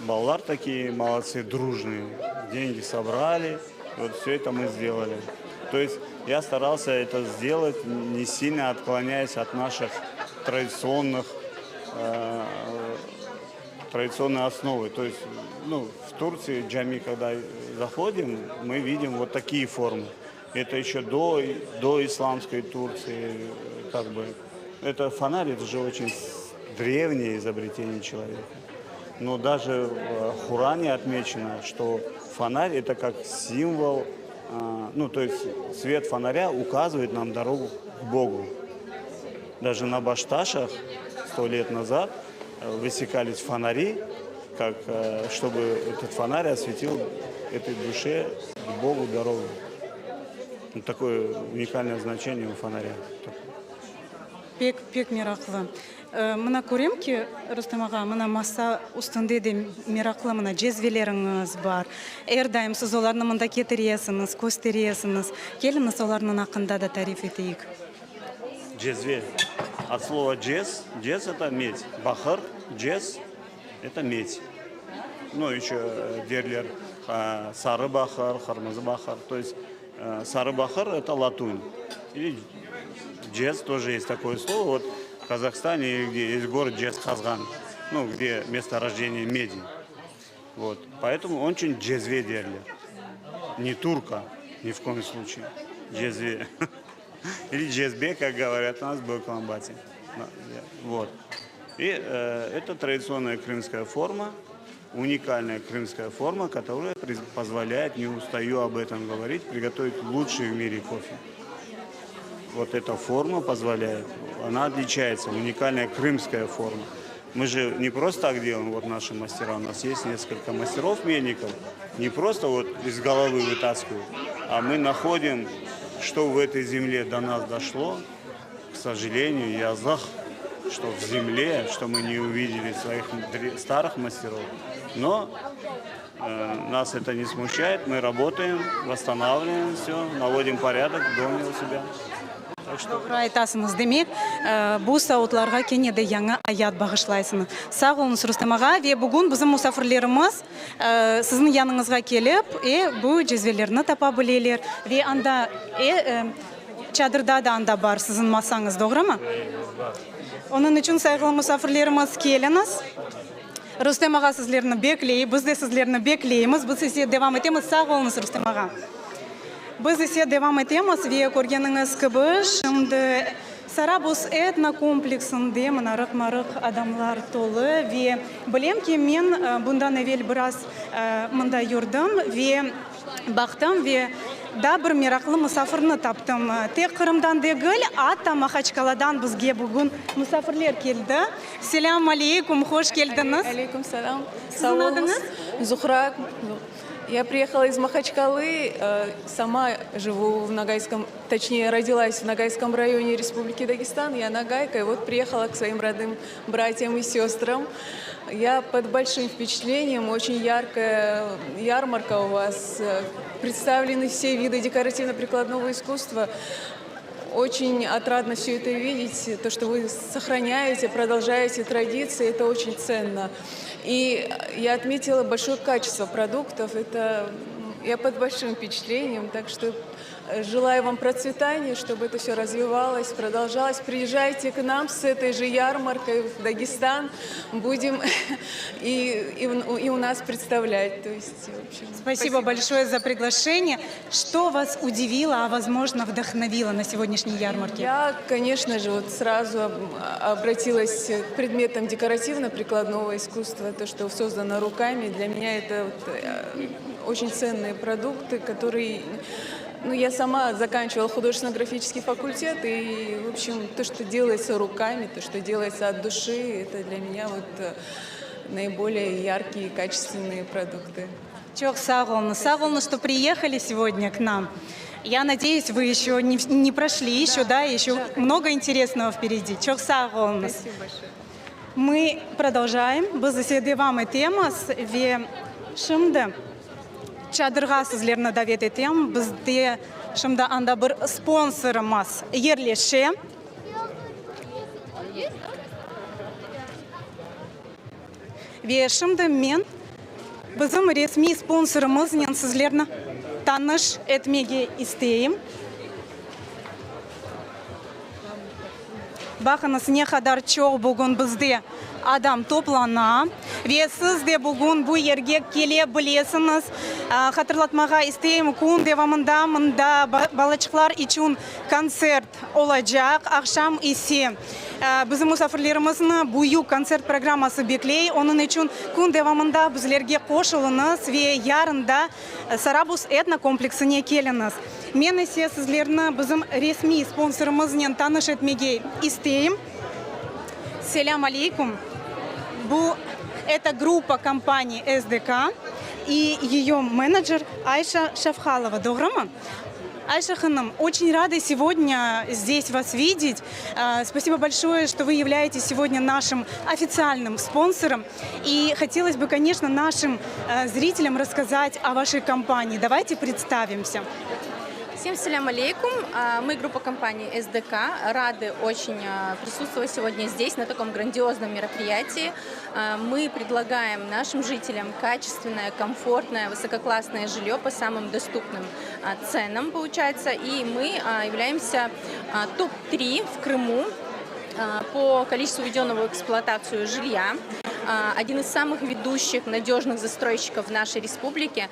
balalar такие молодцы, дружные. Деньги собрали. Вот все это мы сделали. То есть я старался это сделать, не сильно отклоняясь от наших традиционных э, традиционной основы. То есть, ну, в Турции cami, когда заходим, мы видим вот такие формы. Это еще до, до исламской Турции, как бы. Это фонарь, это же очень древнее изобретение человека. Но даже в Коране отмечено, что фонарь это как символ, а, ну, то есть свет фонаря указывает нам дорогу к Богу. Даже на Башташах сто лет назад э, высекались фонари, как, э, чтобы этот фонарь осветил этой душе к Богу дорогу. Вот такое уникальное значение у фонаря. Pek, pek meraqlı. E, Mına körem ki, Rustem ağa, mına masa üstünde de meraqlı mına cezveleriñiz bar. Er daim siz olarnı mında ketiresiñiz, kösteresiñiz. Keliñiz olarnıñ aqqında da tarif eteyik. Cezve. От слова cez. Cez это медь. Baqır, cez это медь. Ну, еще derler sarı baqır, qırmızı baqır. То есть э, sarı baqır это латунь. Или cez тоже есть такое слово. Вот в Казахстане, где есть город Джезказган, ну, где место рождения меди. Вот. Поэтому очень cezve derler. Не турка, ни в коем случае. Cezve. Или cezbe, как говорят у нас в Бакламбате. Вот. И э, это традиционная крымская форма, уникальная крымская форма, которая позволяет, не устаю об этом говорить, приготовить лучший в мире кофе. Вот эта форма позволяет, она отличается, уникальная крымская форма. Мы же не просто так делаем, вот наши мастера, у нас есть несколько мастеров-мельников, не просто вот из головы вытаскивают, а мы находим, что в этой земле до нас дошло. К сожалению, yazıq, что в земле, что мы не увидели своих старых мастеров. Но э, нас это не смущает, мы работаем, восстанавливаем все, наводим порядок в доме у себя. Так что... Doğru aytasıñız demek, bu savutlarğa kene de yañı ayat bağışlaysıñız. Sağ oluñız, Rustem ağa. Ve bugün bizim musafirlerimiz siziñ yanıñızğa kelip, e, bu cezvelerni tapa bileler. Ve anda, e, çadırda da anda bar siziñ masañız, doğrumı? Onıñ içün, sayğılı musafirlerimiz, keliñiz. Rustem ağa sizlerni bekley, biz de sizlerni bekleymiz. Biz ise devam etemiz. Sağ oluñız, Rustem ağa. Biz ise devam etemiz ve körgeniñiz kibi, şimdi... Sarabuz etnokompleksinde mına rıqma-rıq adamlar tolu ve bilem ki, men bundan evel biraz mında yürdim ve baqtım ve daa bir meraqlı musafirni taptım. Tek Qırımdan degil, atta Mahaçkaladan bizge bugün musafirler keldi. Selâm aleykum, hoş keldiñiz. Aleykum selâm. Siziñ adıñız? Zuhra. Я приехала из Махачкалы, сама живу в Ногайском, точнее, родилась в Ногайском районе Республики Дагестан. Я ногайка, и вот приехала к своим родным братьям и сестрам. Я под большим впечатлением, очень яркая ярмарка у вас. Представлены все виды декоративно-прикладного искусства. Очень отрадно все это видеть, то, что вы сохраняете, продолжаете традиции, это очень ценно. И я отметила большое качество продуктов, это я под большим впечатлением, так что желаю вам процветания, чтобы это все развивалось, продолжалось. Приезжайте к нам с этой же ярмаркой в Дагестан, будем и, и, и у нас представлять. То есть, в общем, спасибо, спасибо большое за приглашение. Что вас удивило, а возможно вдохновило на сегодняшней ярмарке? Я, конечно же, вот сразу обратилась к предметам декоративно-прикладного искусства, то, что создано руками. Для меня это вот э, очень ценные продукты, которые ну, я сама заканчивала художественно-графический факультет, и, в общем, то, что делается руками, то, что делается от души, это для меня вот э, наиболее яркие и качественные продукты. Çoq sağ oluñ. Sağ oluñ, что приехали сегодня к нам. Я надеюсь, вы еще не, не прошли еще, да, еще да, много интересного впереди. Çoq sağ oluñ. Спасибо большое. Мы продолжаем. Biz ise devam etemiz ve şimdi çadırğa sizlerni davet etem. Bizde şimdi anda bir sponsorımız yerleşe. Ve şimdi men bizim resmiy sponsorımıznen sizlerni tanış etmege isteyim. Baqıñız, ne qadar çoq bugün bizde adam toplana. Ve siz de bugün bu yerge kele bilesiñiz. Hatırlatmağa isteyim, kün devamında mında balaçıqlar içün kontsert olacaq, aqşam ise bizim musafirlerimizni büyük kontsert programması bekley. Onıñ içün kün devamında bizlerge qoşulıñız ve yarın da Sarabuz etnokompleksine keliñiz. Men ise sizlerni bizim resmiy sponsorımıznen tanış etmege isteyim. Selâm aleykum! Bu, это gruppa kompaniy SDK и ее менеджер Ayşa Şavhalova, doğrumı? Ayşa hanım, очень рада сегодня здесь вас видеть. Спасибо большое, что вы являетесь сегодня нашим официальным спонсором. И хотелось бы, конечно, нашим зрителям рассказать о вашей компании. Давайте представимся. Всем селям алейкум. Мы группа компании СДК. Рады очень присутствовать сегодня здесь, на таком грандиозном мероприятии. Мы предлагаем нашим жителям качественное, комфортное, высококлассное жилье по самым доступным ценам, получается. И мы являемся топ-3 в Крыму по количеству введенного в эксплуатацию жилья. Один из самых ведущих надежных застройщиков в нашей республике.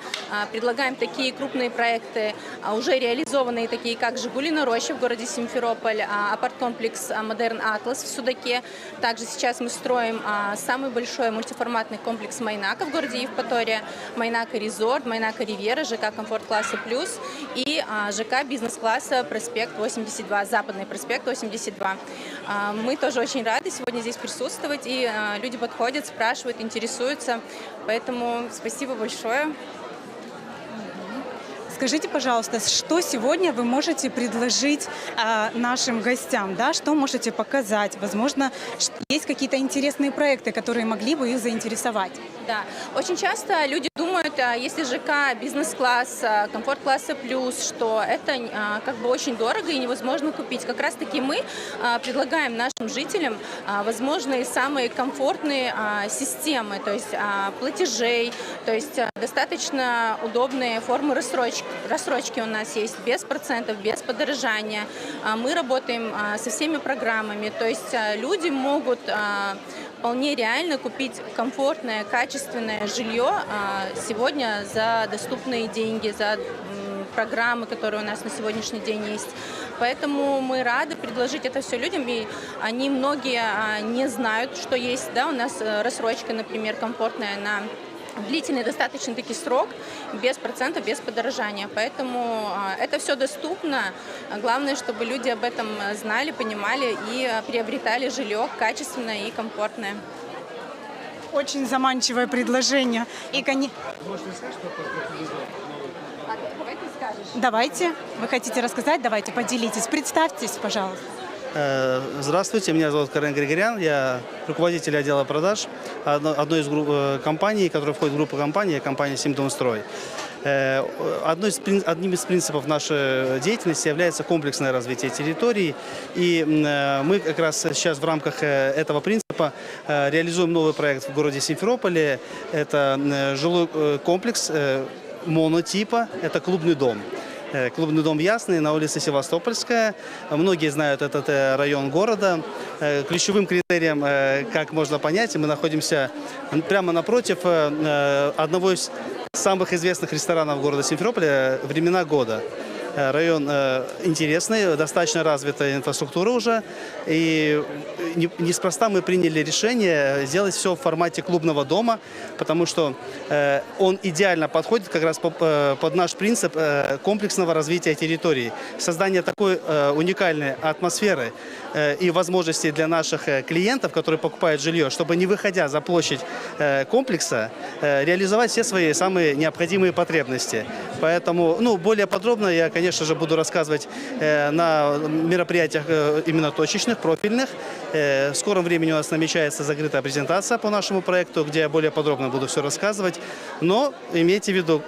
Предлагаем такие крупные проекты, уже реализованные, такие как «Жигулина роща» в городе Симферополь, апарт-комплекс «Модерн Атлас» в Судаке. Также сейчас мы строим самый большой мультиформатный комплекс «Майнака» в городе Евпатория, «Майнака Резорт», «Майнака Ривьера», ЖК «Комфорт-класса плюс» и ЖК бизнес-класса «Проспект 82», Западный проспект 82. Мы тоже очень рады сегодня здесь присутствовать, и люди подходят, спрашивают, интересуются. Поэтому спасибо большое. Скажите, пожалуйста, что сегодня вы можете предложить нашим гостям, да? Что можете показать? Возможно, есть какие-то интересные проекты, которые могли бы их заинтересовать? Да, очень часто люди думают, если ЖК бизнес-класс, комфорт-класса плюс, что это как бы очень дорого и невозможно купить. Как раз-таки мы предлагаем нашим жителям возможные самые комфортные системы, то есть платежей, то есть достаточно удобные формы рассрочки. Рассрочки у нас есть без процентов, без подорожания. Мы работаем со всеми программами, то есть люди могут вполне реально купить комфортное, качественное жилье сегодня за доступные деньги, за. программы, которые у нас на сегодняшний день есть. Поэтому мы рады предложить это все людям, и они многие не знают, что есть, да, у нас рассрочка, например, комфортная на длительный достаточно таки срок, без процентов, без подорожания. Поэтому это все доступно. Главное, чтобы люди об этом знали, понимали и приобретали жилье качественное и комфортное. Очень заманчивое предложение. И, конечно... Давайте. Вы хотите рассказать? Давайте, поделитесь. Представьтесь, пожалуйста. Э, здравствуйте, меня зовут Карен Григорян, я руководитель отдела продаж одной из э, компаний, которая входит в группу компаний, компания «Симдомстрой». Э, одной из, одним из принципов нашей деятельности является комплексное развитие территорий. И мы как раз сейчас в рамках этого принципа реализуем новый проект в городе Симферополе. Это жилой комплекс монотипа, это клубный дом. Э, клубный дом «Ясный» на улице Севастопольская. Многие знают этот э, район города. Э, ключевым критерием, как можно понять, мы находимся прямо напротив одного из самых известных ресторанов города Симферополя «Времена года». Район интересный, достаточно развитая инфраструктура уже. И неспроста мы приняли решение сделать все в формате клубного дома, потому что он идеально подходит как раз под наш принцип комплексного развития территории. Создание такой уникальной атмосферы и возможностей для наших клиентов, которые покупают жилье, чтобы не выходя за площадь комплекса, реализовать все свои самые необходимые потребности. Поэтому, ну, более подробно я, конечно же, буду рассказывать на мероприятиях именно точечных, профильных. В скором времени у нас намечается закрытая презентация по нашему проекту, где я более подробно буду все рассказывать. Но имейте в виду,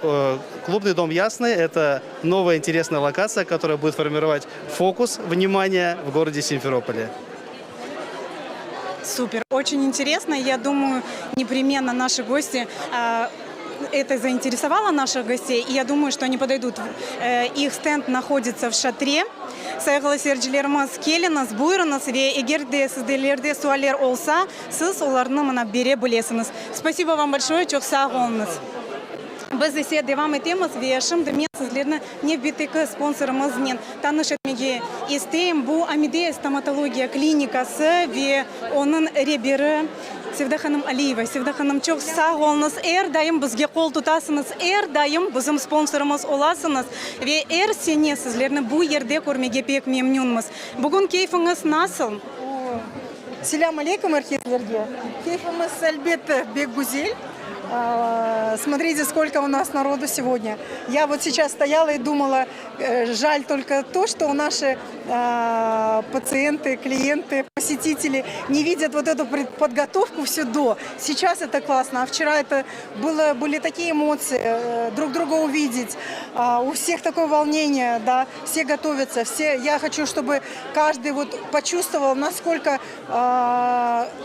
клубный дом Ясный – это новая интересная локация, которая будет формировать фокус внимания в городе Симферополе. Супер, очень интересно. Я думаю, непременно наши гости это заинтересовало наших гостей, и я думаю, что они подойдут. Э, их стенд находится в шатре. Sayğılı seyircilerimiz, keliñiz, buyurıñız ve eger de sizlerde sualler olsa, siz olarnı mına bere bilesiñiz. Спасибо вам большое, çoq sağ oluñız. Biz ise devam etemiz ve şimdi men sizlerni nevbetteki sponsorımıznen tanış etmege isteyim. Bu Amidea stomatologiya klinikası ve onıñ reberi Sevda hanım Aliyeva. Sevda hanım, çoq sağ oluñız, er daim bizge qol tutasıñız, er daim bizim sponsorımız olasıñız ve er sene sizlerni bu yerde körmege pek memnünmiz. Bugün keyfiñiz nasıl? Selâm aleyküm er keslerge. Keyfimiz, elbette, pek güzel. Смотрите, сколько у нас народу сегодня. Я вот сейчас стояла и думала, э, жаль только то, что наши пациенты, клиенты, посетители не видят вот эту подготовку всю до. Сейчас это классно, а вчера это было, были такие эмоции, э, друг друга увидеть. У всех такое волнение, да, все готовятся, все. Я хочу, чтобы каждый вот почувствовал, насколько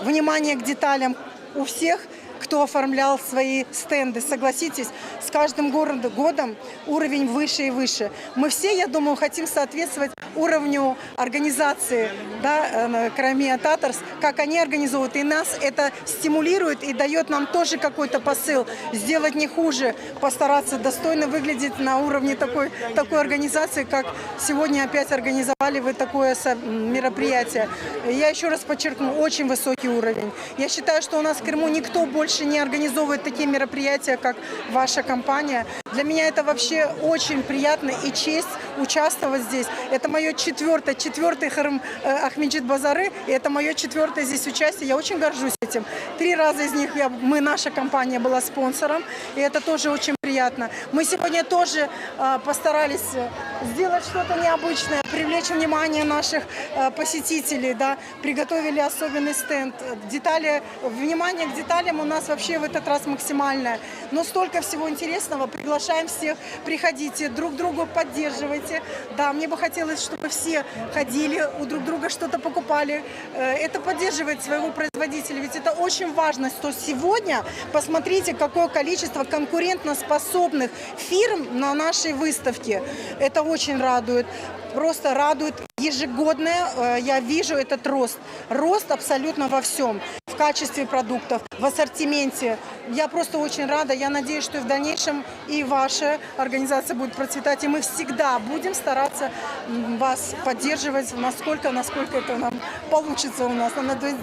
внимание к деталям у всех – кто оформлял свои стенды. Согласитесь, с каждым годом уровень выше и выше. Мы все, я думаю, хотим соответствовать уровню организации да, Crimean Tatars, как они организовывают. И нас это стимулирует и дает нам тоже какой-то посыл сделать не хуже, постараться достойно выглядеть на уровне такой, такой организации, как сегодня опять организовали вы такое мероприятие. Я еще раз подчеркну, очень высокий уровень. Я считаю, что у нас в Крыму никто больше не организовывает такие мероприятия, как ваша компания. Для меня это вообще очень приятно и честь участвовать здесь. Это мое четвертое, четвертый Qırım э, Aqmescit Bazarı, и это мое четвертое здесь участие. Я очень горжусь этим. Три раза из них я, мы, наша компания была спонсором, и это тоже очень приятно. Мы сегодня тоже э, постарались э, сделать что-то необычное, привлечь внимание наших э, посетителей, да, приготовили особенный стенд. Детали, внимание к деталям у нас вообще в этот раз максимальное. Но столько всего интересного. Приглашаем всех, приходите, друг другу поддерживайте. Да, мне бы хотелось, чтобы все ходили, у друг друга что-то покупали. Э, это поддерживает своего производителя, ведь это очень важно, что сегодня, посмотрите, какое количество конкурентоспособных фирм на нашей выставке. Это очень радует. Просто радует ежегодно э, я вижу этот рост. Рост абсолютно во всем. В качестве продуктов, в ассортименте. Я просто очень рада. Я надеюсь, что в дальнейшем и ваша организация будет процветать, и мы всегда будем стараться вас поддерживать, насколько, насколько это нам получится у нас.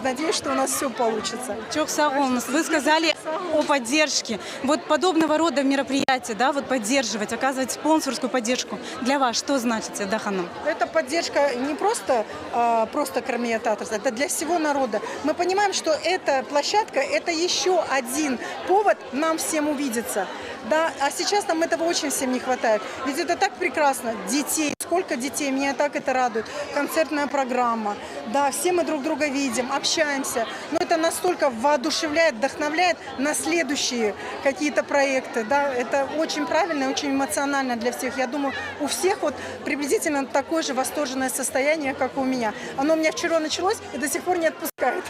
Надеюсь, что у нас все получится. Çoq sağ oluñız. Вы сказали о поддержке. Вот подобного рода мероприятия, да, вот поддерживать, оказывать спонсорскую поддержку для вас, что значит, Sevda hanım? Это поддержка не просто, а, просто Crimean Tatars, это для всего народа. Мы понимаем, что эта площадка – это еще один повод нам всем увидеться. Да, а сейчас нам этого очень всем не хватает. Ведь это так прекрасно. Детей, сколько детей, меня так это радует. Концертная программа. Да, все мы друг друга видим, общаемся. Но это настолько воодушевляет, вдохновляет на следующие какие-то проекты. Да, это очень правильно и очень эмоционально для всех. Я думаю, у всех вот приблизительно такое же восторженное состояние, как и у меня. Оно у меня вчера началось и до сих пор не отпускает.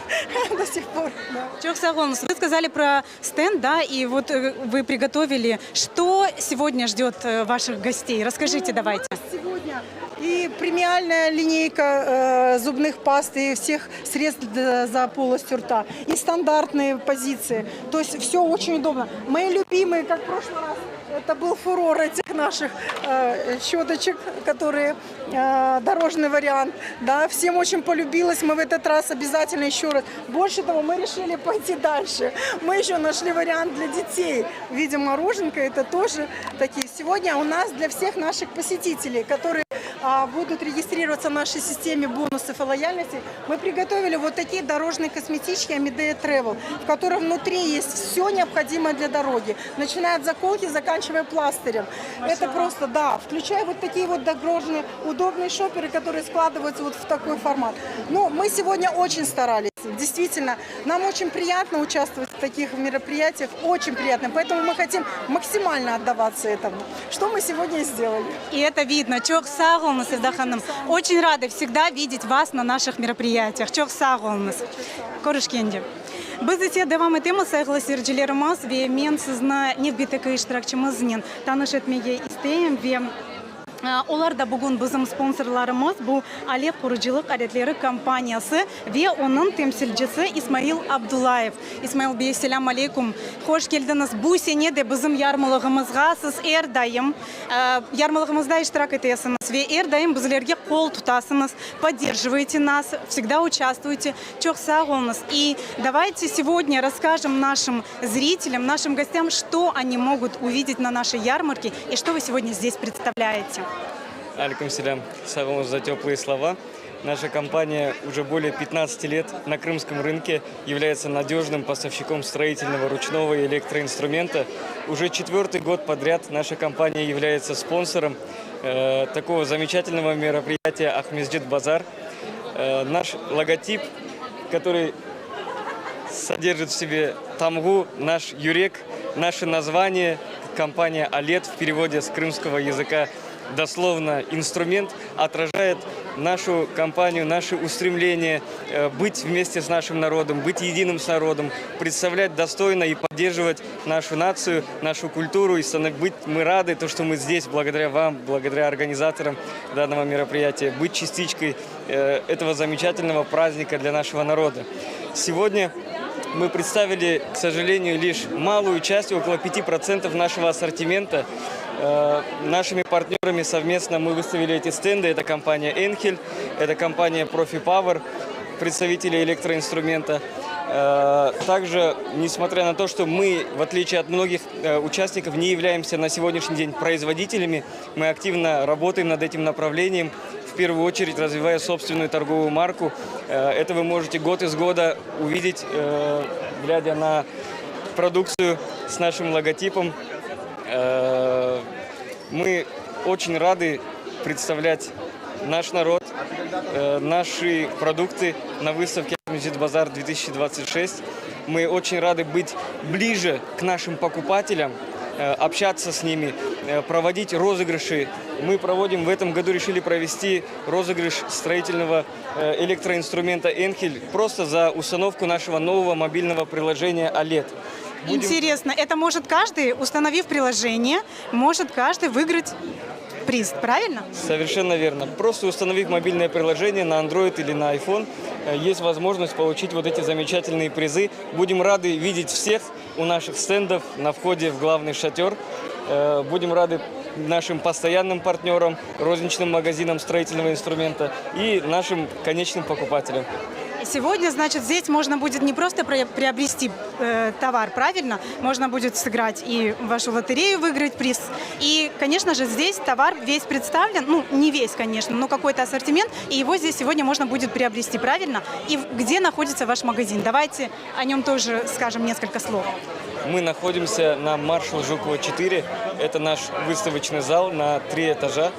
До сих пор, да. Çoq sağ oluñız. Вы сказали про стенд, да, и вот э, вы приготовили. Что сегодня ждет э, ваших гостей? Расскажите, давайте. Сегодня и премиальная линейка э, зубных паст и всех средств за полостью рта, и стандартные позиции. То есть все очень удобно. Мои любимые, как в прошлый раз, это был фурор этих наших э, щеточек, которые э, дорожный вариант. Да, всем очень полюбилось. Мы в этот раз обязательно еще раз. Больше того, мы решили пойти дальше. Мы еще нашли вариант для детей в виде мороженка. Это тоже такие. Сегодня у нас для всех наших посетителей, которые а, будут регистрироваться в нашей системе бонусов и лояльности, мы приготовили вот такие дорожные косметички Amidea Travel, в которых внутри есть все необходимое для дороги, начиная от заколки, заканчивая пластырем. Это просто, да, включая вот такие вот дорожные удобные шоперы, которые складываются вот в такой формат. Ну, мы сегодня очень старались. Действительно, нам очень приятно участвовать в таких мероприятиях, очень приятно. Поэтому мы хотим максимально отдаваться этому, что мы сегодня и сделали. И это видно. Çoq sağ oluñız, Sevda hanım. Очень рады всегда видеть вас на наших мероприятиях. Çoq sağ oluñız. Körüşkence. Biz ise devam etemiz, sayğılı seyircilerimiz, ve men sizni nevbetteki iştirakçimiznen tanış etmege isteyim ve Olar da bugün bizim sponsorlarımız, bu Alet qurucılıq aletleri kompaniyası ve onıñ temsilcisi İsmail Abdullayev. İsmail bey, selâm aleykum! Hoş keldiñiz! Bu sene de bizim yarmalığımızğa siz er daim yarmalığımızda iştirak etesiñiz ve er daim bizlerge qol tutasıñız, podderjivayete nas, vsegda uçastvuyete. Çoq sağ oluñız! И davayte segodnâ rasskajем našim zrителям, нашим гостям, что они могут увидеть на нашей ярмарке и что вы сегодня здесь представляете. Aleyküm selâm. Sağ oluñız за теплые слова. Наша компания уже более 15 лет на крымском рынке является надежным поставщиком строительного ручного и электроинструмента. Уже четвертый год подряд наша компания является спонсором э, такого замечательного мероприятия «Ахмесджит Базар». Э, наш логотип, который содержит в себе тамгу, наш yürek, наше название, компания «Алет» в переводе с крымского языка дословно инструмент, отражает нашу компанию, наше устремление э, быть вместе с нашим народом, быть единым с народом, представлять достойно и поддерживать нашу нацию, нашу культуру. И быть мы рады, то, что мы здесь, благодаря вам, благодаря организаторам данного мероприятия, быть частичкой э, этого замечательного праздника для нашего народа. Сегодня мы представили, к сожалению, лишь малую часть, около 5% нашего ассортимента. Э, нашими партнерами совместно мы выставили эти стенды. Это компания «Энхель», это компания «Профи Power», представители электроинструмента. Э, также, несмотря на то, что мы, в отличие от многих э, участников, не являемся на сегодняшний день производителями, мы активно работаем над этим направлением, в первую очередь развивая собственную торговую марку. Это вы можете год из года увидеть, глядя на продукцию с нашим логотипом. Мы очень рады представлять наш народ, наши продукты на выставке «Акмесджит Базар 2026». Мы очень рады быть ближе к нашим покупателям, общаться с ними, проводить розыгрыши. Мы проводим, в этом году решили провести розыгрыш строительного электроинструмента «Энхель» просто за установку нашего нового мобильного приложения «Алет». Будем... Интересно, это может каждый, установив приложение, может каждый выиграть приз, правильно? Совершенно верно. Просто установив мобильное приложение на Android или на iPhone, Есть возможность получить вот эти замечательные призы. Будем рады видеть всех у наших стендов на входе в главный шатер. Будем рады нашим постоянным партнерам, розничным магазинам строительного инструмента и нашим конечным покупателям. Сегодня, значит, здесь можно будет не просто приобрести э, товар, правильно? Можно будет сыграть и вашу лотерею, выиграть приз. И, конечно же, здесь товар весь представлен, ну, не весь, конечно, но какой-то ассортимент, и его здесь сегодня можно будет приобрести, правильно? И где находится ваш магазин? Давайте о нем тоже скажем несколько слов. Мы находимся на Маршал Жукова 4. Это наш выставочный зал на три этажа.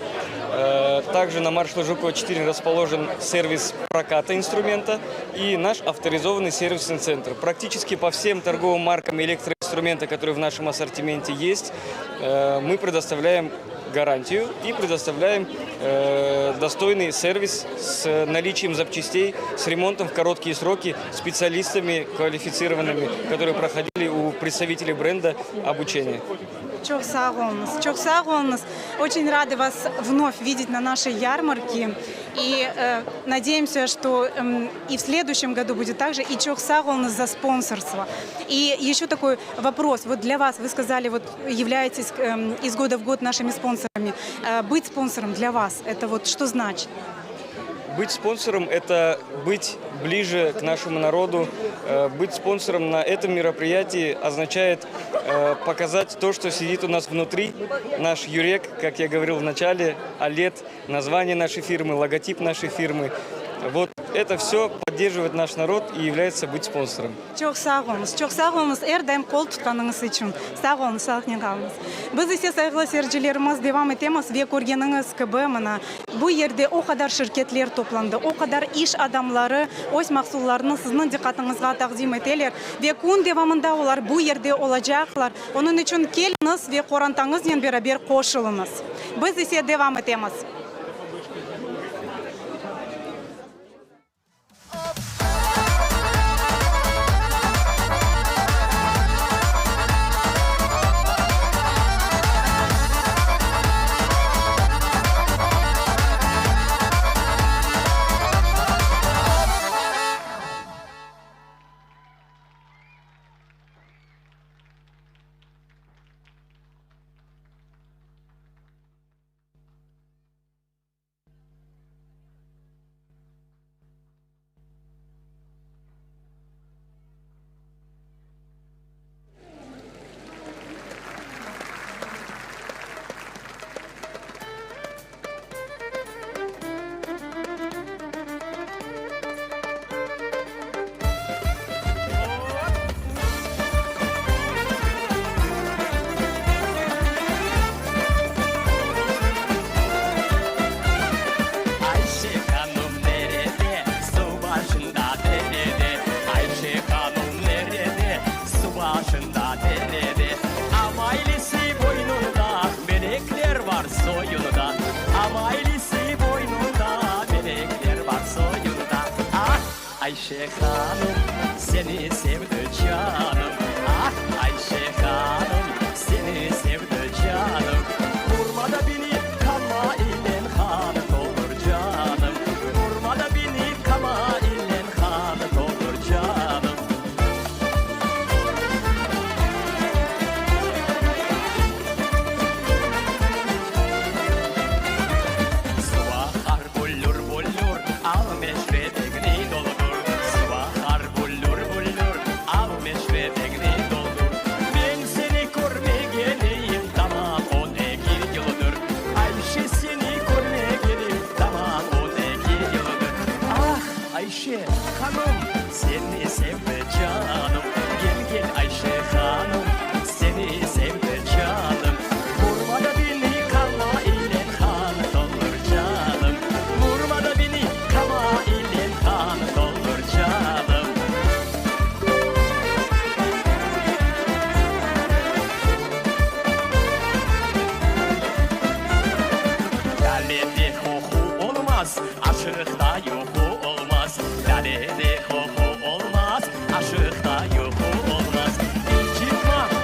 Э, также на Маршала Жукова 4 расположен сервис проката инструмента и наш авторизованный сервисный центр. Практически по всем торговым маркам электроинструмента, которые в нашем ассортименте есть, э, мы предоставляем гарантию и предоставляем э, достойный сервис с наличием запчастей, с ремонтом в короткие сроки, специалистами квалифицированными, которые проходили у представителей бренда обучение. Çoq sağ oluñız, çoq sağ oluñız. Очень рады вас вновь видеть на нашей ярмарке. И э, надеемся, что э, и в следующем году будет так же. И çoq sağ oluñız за спонсорство. И еще такой вопрос. Вот для вас, вы сказали, вот являетесь э, из года в год нашими спонсорами. Э, быть спонсором для вас, это вот что значит? Быть спонсором – это быть ближе к нашему народу. Э, быть спонсором на этом мероприятии означает э, показать то, что сидит у нас внутри. Наш Юрек, как я говорил в начале, Алет, название нашей фирмы, логотип нашей фирмы. Вот это все поддерживает наш народ и является быть спонсором. Çoq sağ oluñız, çoq sağ oluñız, er daim qol tutqanıñız içün. Sağ oluñız, sağlıqnen qalıñız. Biz ise, sayğılı seyircilerimiz, devam etemiz ve körgeniñiz kibi, mına, bu yerde o qadar şirketler toplandı, o qadar iş adamları öz mahsullarını sizniñ diqqatıñızğa taqdim eteler ve kün devamında olar bu yerde olacaqlar. Onıñ içün keliñiz ve qorantañıznen beraber qoşulıñız. Biz ise devam etemiz. Ayşe hanım nerede? Suv başında derede. Ayşe hanım nerede? Suv başında derede. Amaylisi boynunda, melekler bar soyunda. Amaylisi boynunda, melekler bar soyunda. Ah, Ayşe hanım, seni sevdi canım. Ah, Ayşe hanım, seni sevdi canım. Vurma da beni kama ilen hanım olur canım. Vurma da beni kama ilen hanım olur canım. Su aqar büllür büllür, al meşrebeñni doldur. Su aqar büllür büllür, al meşrebeñni doldur. Men seni körmegenim tamam 12 yıldır. Ayşe seni körmegenim tamam 12 yıldır. Ah, Ayşe hanım, seni sevdi canım. Gel, gel, Ayşe hanım, seni sevdi canım. Vurma da beni kama ilen hanım olur canım. Vurma da beni kama ilen hanım olur canım. Lalede qoqu olmaz, aşıqta yuqu olmaz. Lalede qoqu olmaz, aşıqta yuqu olmaz. Incıtma.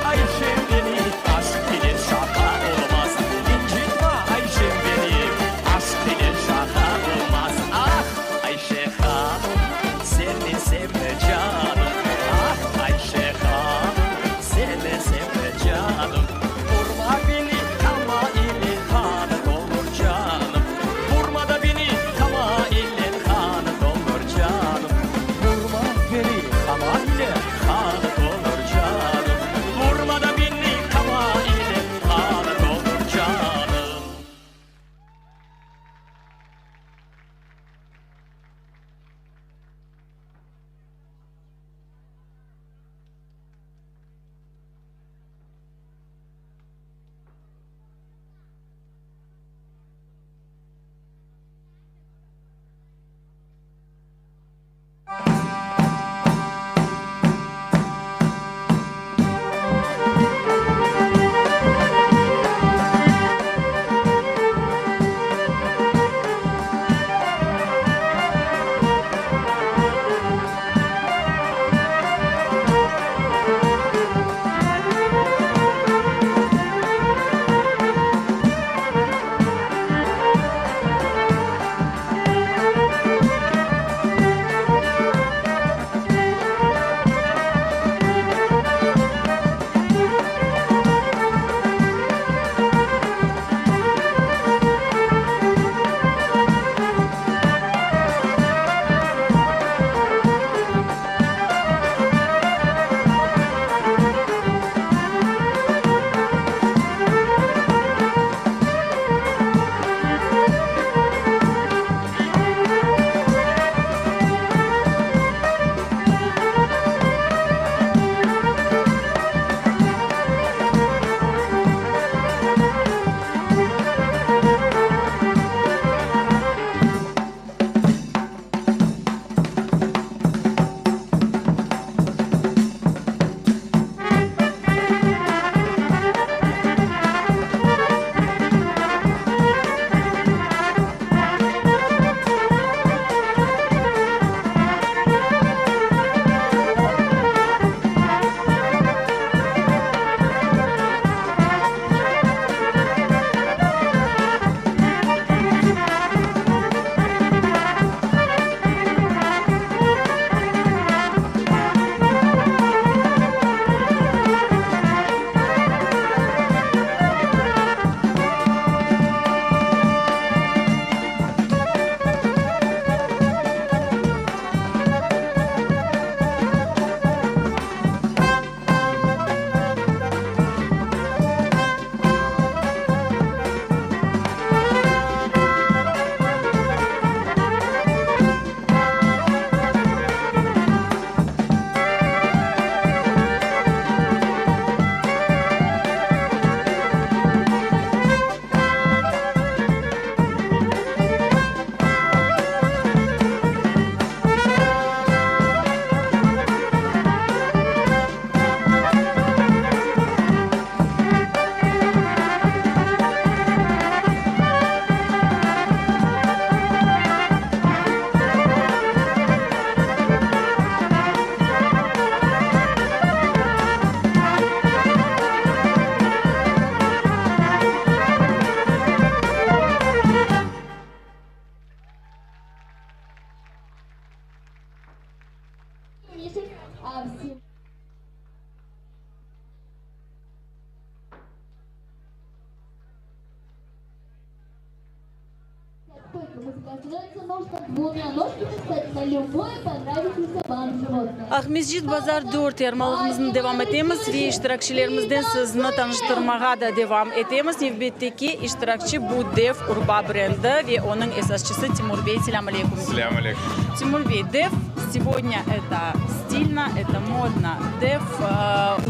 Aqmescit bazar dört yarmalığımıznı devam etemiz ve iştirakçilerimizden sizni tanıştırmağa da devam etemiz. Nevbetteki iştirakçi bu Dev urba brendi ve onıñ esasçısı Timur bey. Selâm aleykum. Selâm aleykum. Timur bey, Dev segodnâ eto stilno, eto modno. Dev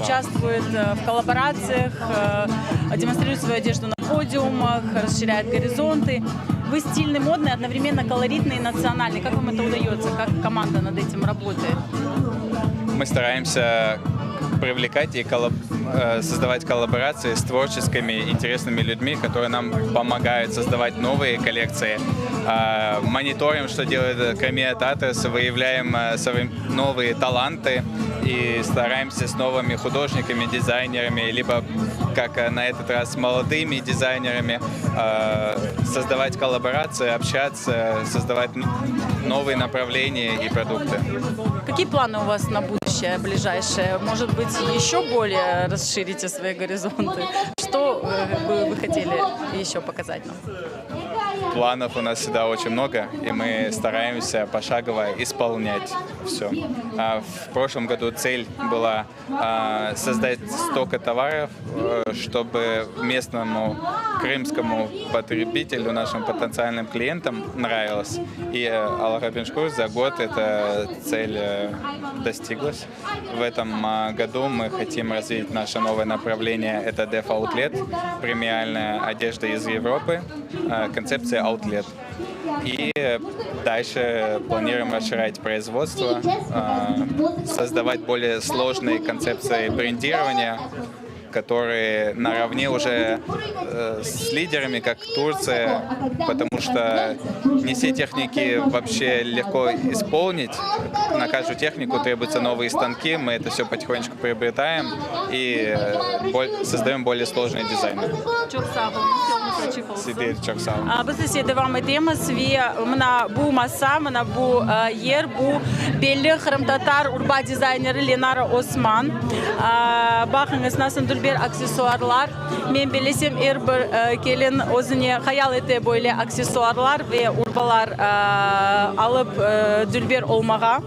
uçastvuet v kollaboratsiyah, demonstriruet svoyu odejdu na podiumah, rasşirâet gorizonты. Вы stilный, modный, odnovremenno koloritный i natsionalnyy. Kak vam eto udayotsa? Kak komanda nad etim rabotaet? Мы стараемся привлекать и коллаб э, создавать коллаборации с творческими, интересными людьми, которые нам помогают создавать новые коллекции. Э, мониторим, что делает Crimea Tatars, выявляем э, новые таланты и стараемся с новыми художниками, дизайнерами, либо, как э, на этот раз, молодыми дизайнерами создавать коллаборации, общаться, создавать новые направления и продукты. Какие планы у вас на будущее ближайшее? Может быть, еще более расширите свои горизонты? Что э, бы вы хотели еще показать нам? Планов у нас всегда очень много, и мы стараемся пошагово исполнять все. А в прошлом году цель была а, создать столько товаров, э, чтобы местному крымскому потребителю, нашим потенциальным клиентам нравилось. И э, Allaha biñ şükür за год эта цель э, достиглась. В этом году мы хотим развить наше новое направление, это Def Outlet, премиальная одежда из Европы, концепция Outlet. И дальше планируем расширять производство, создавать более сложные концепции брендирования, которые наравне уже э, с лидерами, как Турция, потому что не все техники вообще легко исполнить. На каждую технику требуются новые станки, мы это все потихонечку приобретаем и э, создаем более сложные дизайны. Çoq sağ oluñız, yoluñız açıq olsun. Siz de çoq sağ oluñ. Biz ise devam etemiz ve mına bu masa, mına bu yer, bu belli qırımtatar urba dizayneri Lenara Osman. Baqıñız, nasıl dülber aksessuarlar. Men bellesem, er bir kelin özüne hayal ete böyle aksessuarlar ve urbalar alıp dülber olmağa.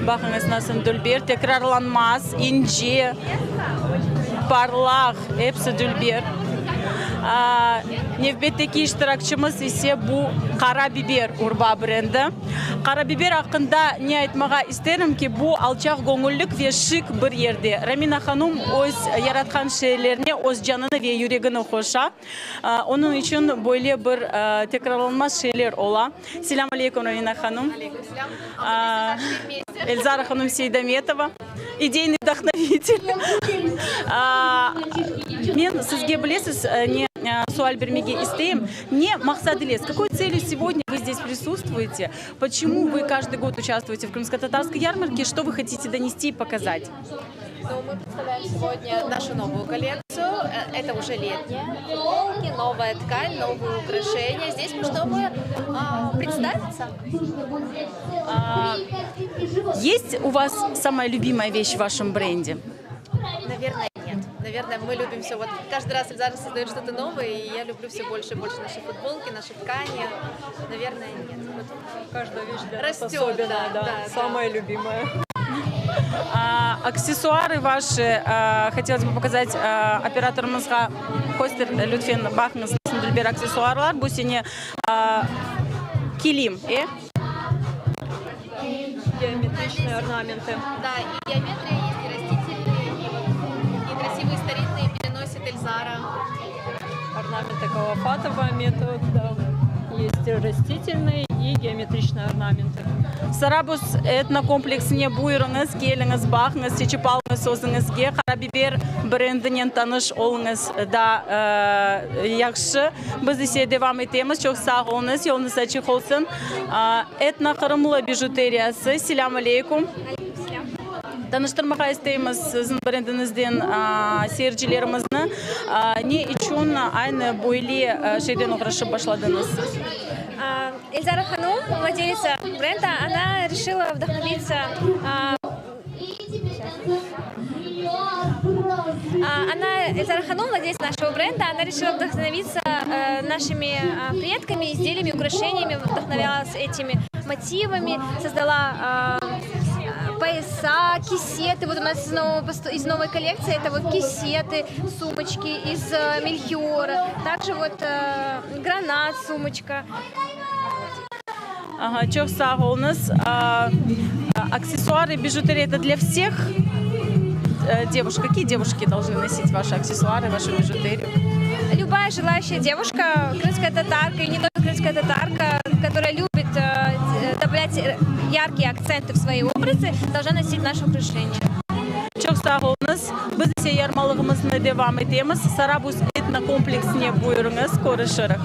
Baqıñız, nasıl dülber, tekrarlanmaz, ince, parlaq, episi dülber. Nevbetteki iştirakçımız ise bu Qara biber urba brendi. Qara biber aqqında ne aytmağa isterim ki, bu alçaq göñüllik ve şik bir yerde. Ramina hanum öz yaratqan şeylerine öz canını ve yüregini qoşa. Onıñ içün böyle bir tekrarlanmaz şeyler ola. Selâm aleyküm, Ramina hanum. Aleyküm selâm. Elzara hanum Seydametova, ideyniy vdahnovitel. Men sizge, bilesiz, ne sual bermege isteyim? Ne maqsad ile, s kakoy tselью segodnâ vı zdes prisutstvuete, poçemu vı každıy god uçastvuete v Krımsko-tatarskoy yarmarke, çto vı hotite donesti i pokazat? Ну, мы представляем сегодня нашу новую коллекцию. Э, это уже летняя. Футболки, новая ткань, новые украшения. Здесь мы, чтобы а, представиться. А, есть у вас самая любимая вещь в вашем бренде? Наверное, нет. Наверное, мы любим все. Вот каждый раз Эльзара создает что-то новое, и я люблю все больше и больше наши футболки, наши ткани. Наверное, нет. Вот. Каждая вещь для нас Растет, особенная, да, да, да, самая да. любимая. А, аксессуары ваши а, хотелось бы показать а, операторımızğa köster lütfen baqıñız dülber aksessuarlar bu sene kilim e? Геометричные орнаменты. Да, и геометрия есть, и растительные, и, вот, и красивые старинные переносит Эльзара. Орнаменты калафатовый метод, да. Есть растительные и геометричные орнаменты. Sarabuz etnokompleksine buyurıñız, keliñiz, baqıñız, seçip alıñız özüñizge Qarabiber brendinen tanış oluñız da yahşı. Biz ise devam etemiz. Çoq sağ oluñız, yoluñız açıq olsun. Etno Qırımlı bijuteriyası, selâm aleykum. Aleyküm selâm. Tanıştırmağa isteymiz siziñ brendiñizden seyircilerimizni. Ne içün aynı böyle şeyden oğraşıp başladıñız siz? Elzara hanum, vladelitsa brenda, ona решила вдохновиться Она, Эльзара Ханум, владелец нашего бренда, она решила вдохновиться нашими предками, изделиями, украшениями, вдохновлялась этими мотивами, создала пояса, кисеты. Вот у нас из, нового, из новой коллекции это вот кисеты, сумочки из мельхиора, также вот гранат сумочка. Ага, çoq sağ oluñız. Аксессуары, бижутерия это для всех девушек? Какие девушки должны носить ваши аксессуары, вашу бижутерию? Любая желающая девушка, крымская татарка и не только крымская татарка, которая любит добавлять яркие акценты в свои образы, должна носить наше украшение. Çoq sağ oluñız. Biz ise yarmalığımıznı devam etemiz. Sarabuz etnokompleksine buyurıñız, körüşirik.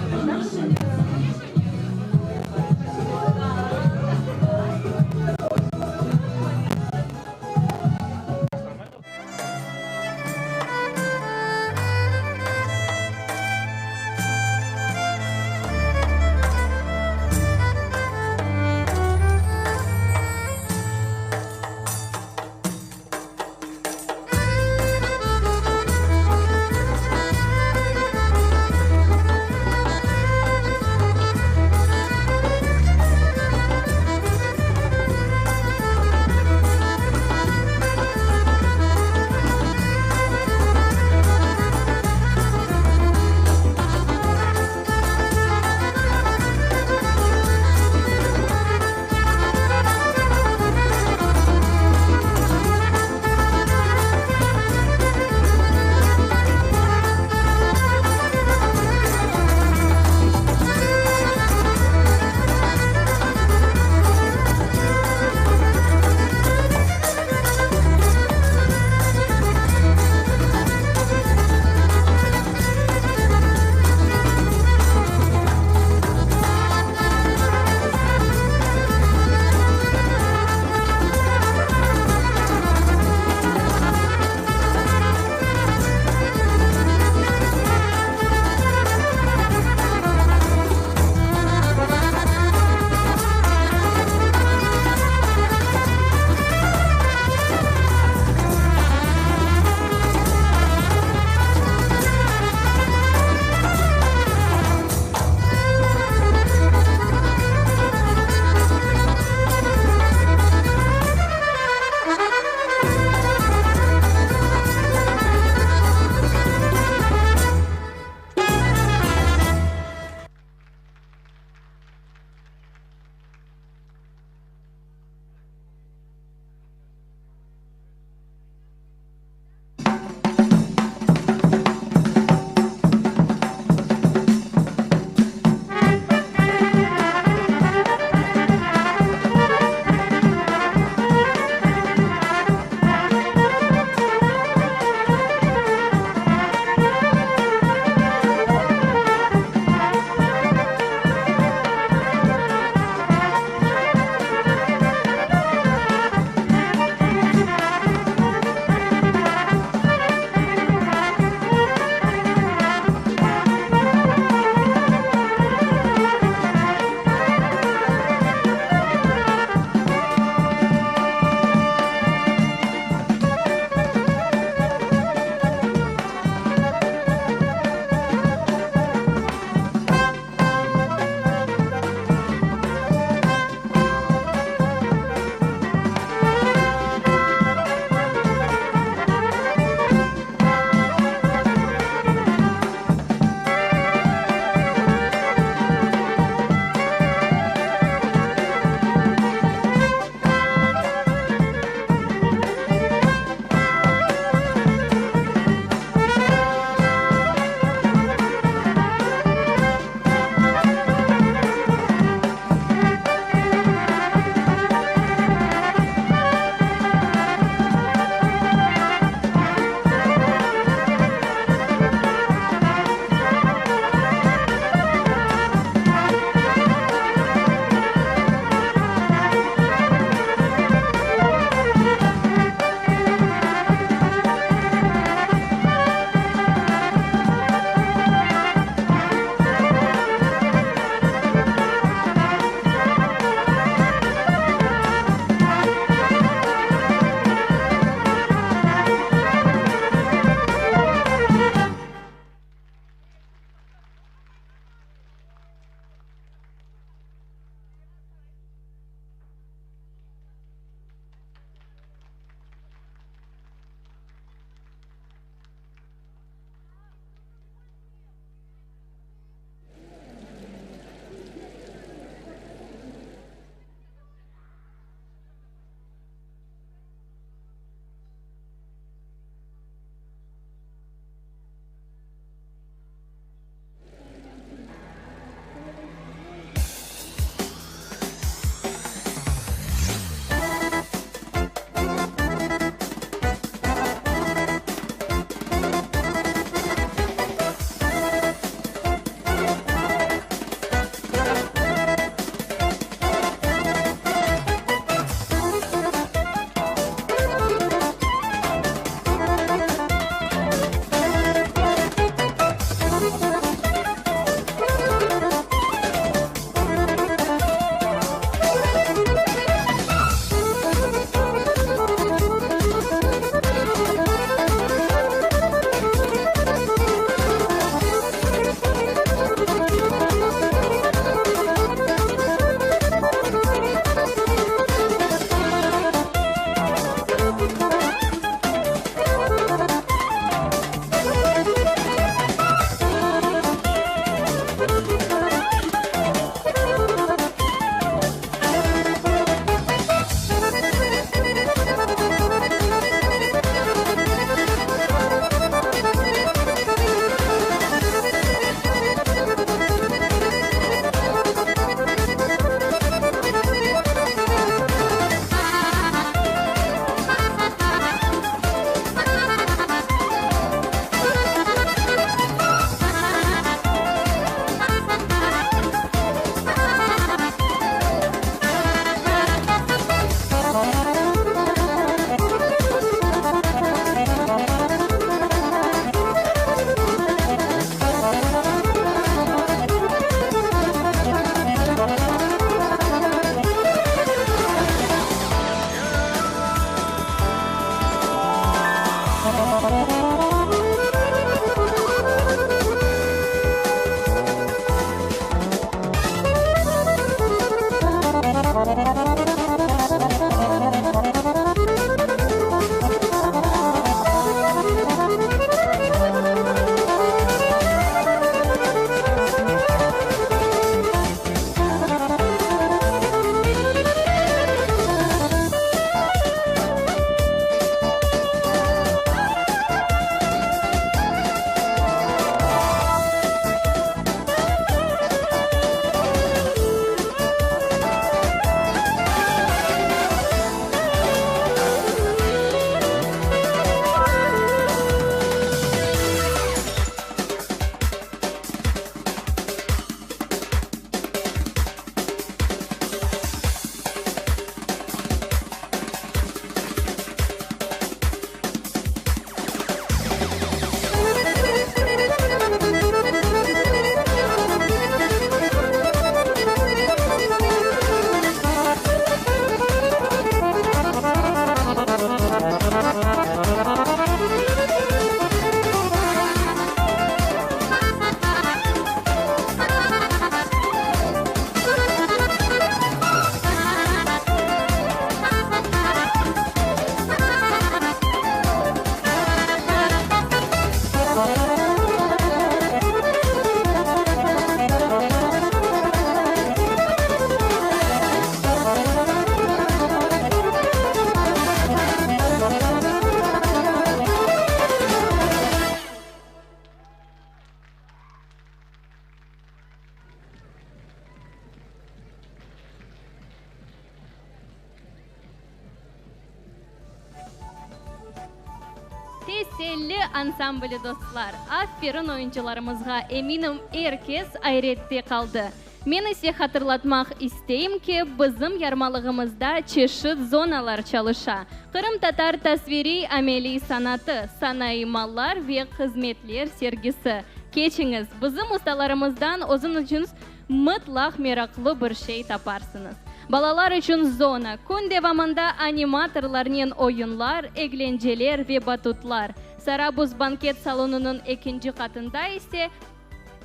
Teselli ansambli dostlar! Aferin oyuncılarımızğa, eminim, er kes ayrette qaldı. Men ise hatırlatmaq isteyim ki, bizim yarmalığımızda çeşit zonalar çalışa, qırımtatar tasviriy-ameliy sanatı, sanayı mallar ve hızmetler sergisi. Keçiñiz, bizim ustalarımızdan özüñ içün mıtlaq meraqlı bir şey taparsıñız. Balalar içün zona, kün devamında animatorlarnen oyunlar, eglenceler ve batutlar. Sarabuz banket salonınıñ ekinci qatında ise,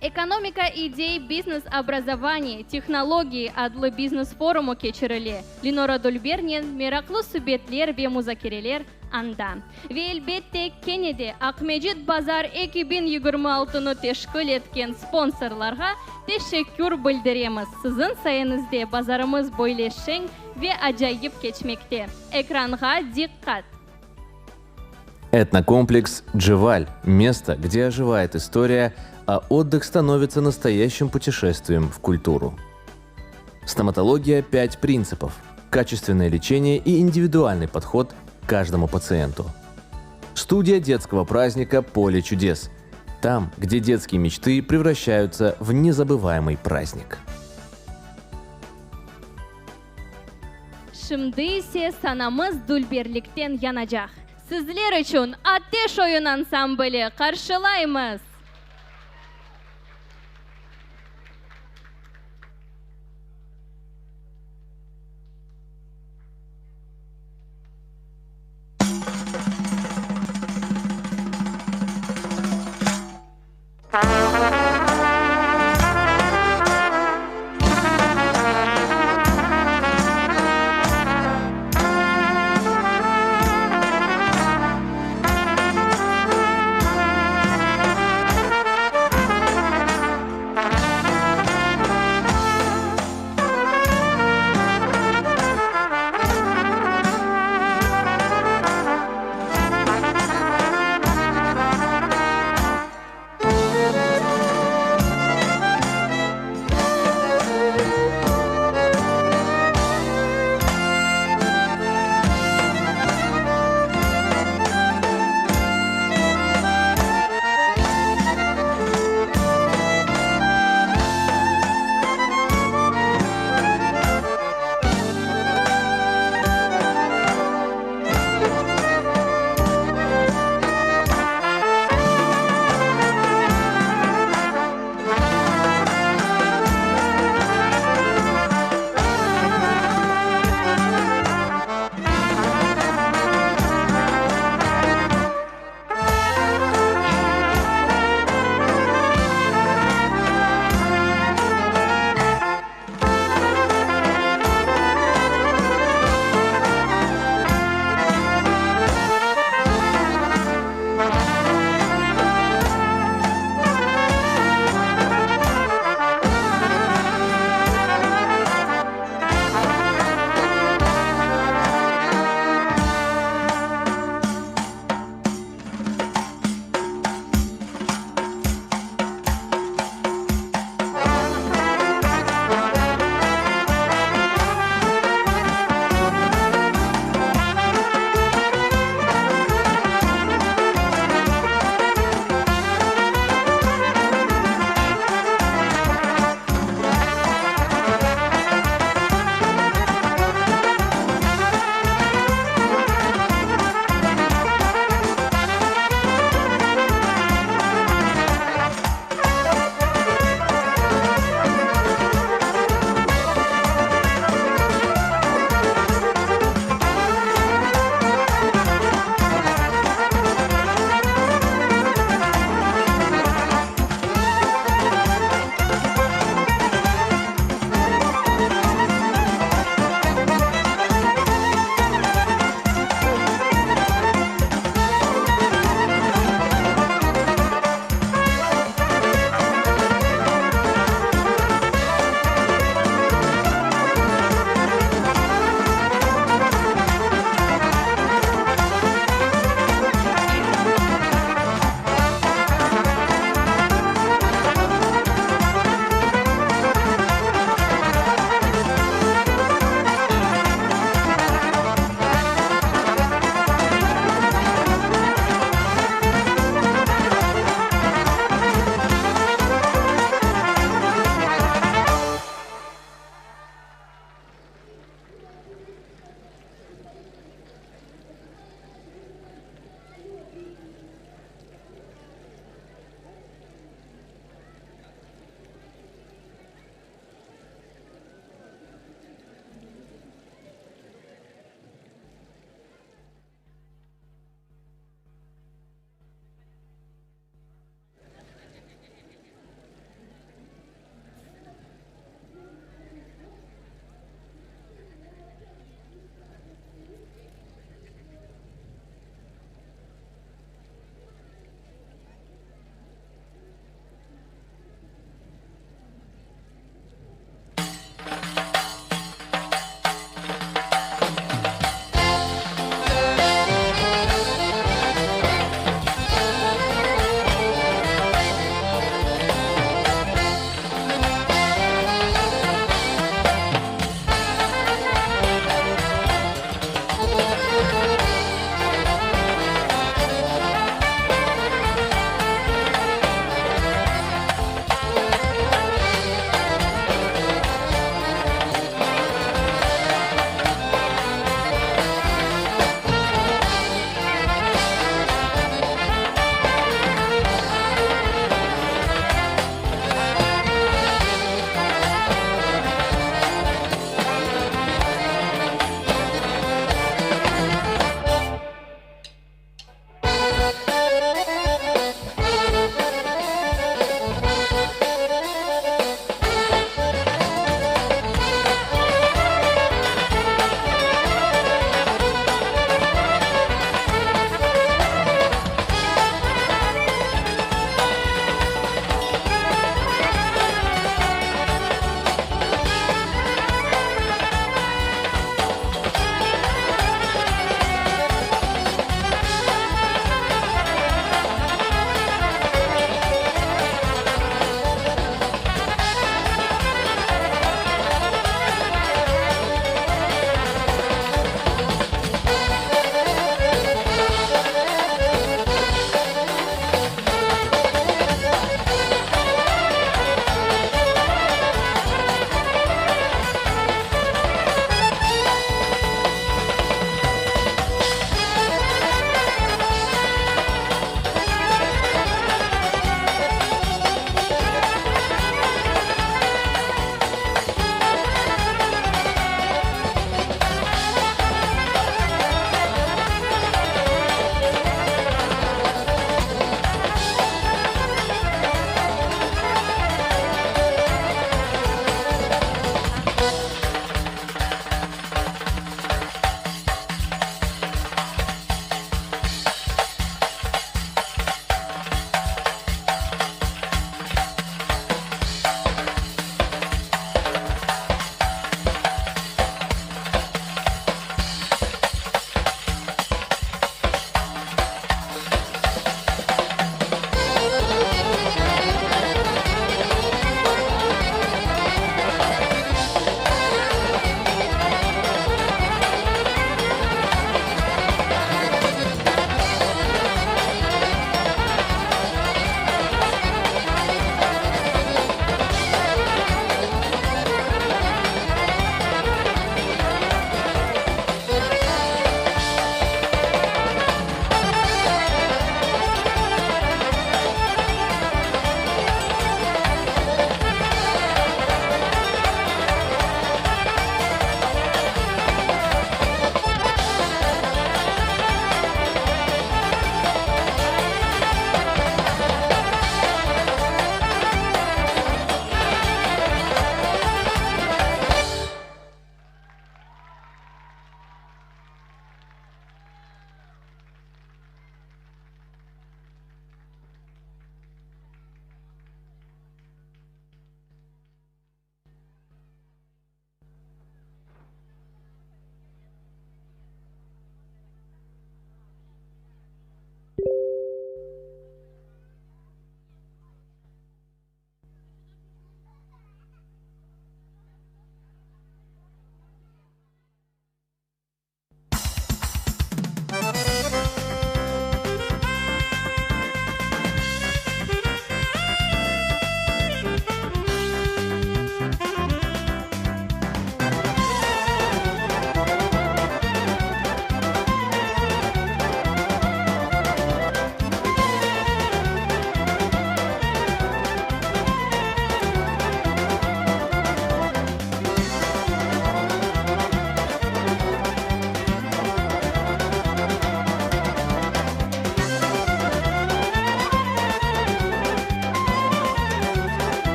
Ekonomika idey, biznes obrazovaniye, tehnologiyi adlı biznes forumı keçirile. Lenora Dülbernen meraqlı subetler ve muzakereler anda. Ve elbette, kene de Aqmecit Bazar 2026nı teşkil etken sponsorlarğa teşekkür bildiremiz, siziñ sayeñizde bazarımız böyle şeñ ve acayip keçmekte. Ekranğa diqqat! Этнокомплекс «Джеваль» – место, где оживает история, а отдых становится настоящим путешествием в культуру. Стоматология «Пять принципов» – качественное лечение и индивидуальный подход к каждому пациенту. Студия детского праздника «Поле чудес» – там, где детские мечты превращаются в незабываемый праздник. Şimdi ise sanamız dülberlikten yanacaq. Sizler içün Ateş oyun ansambli qarşılaymız!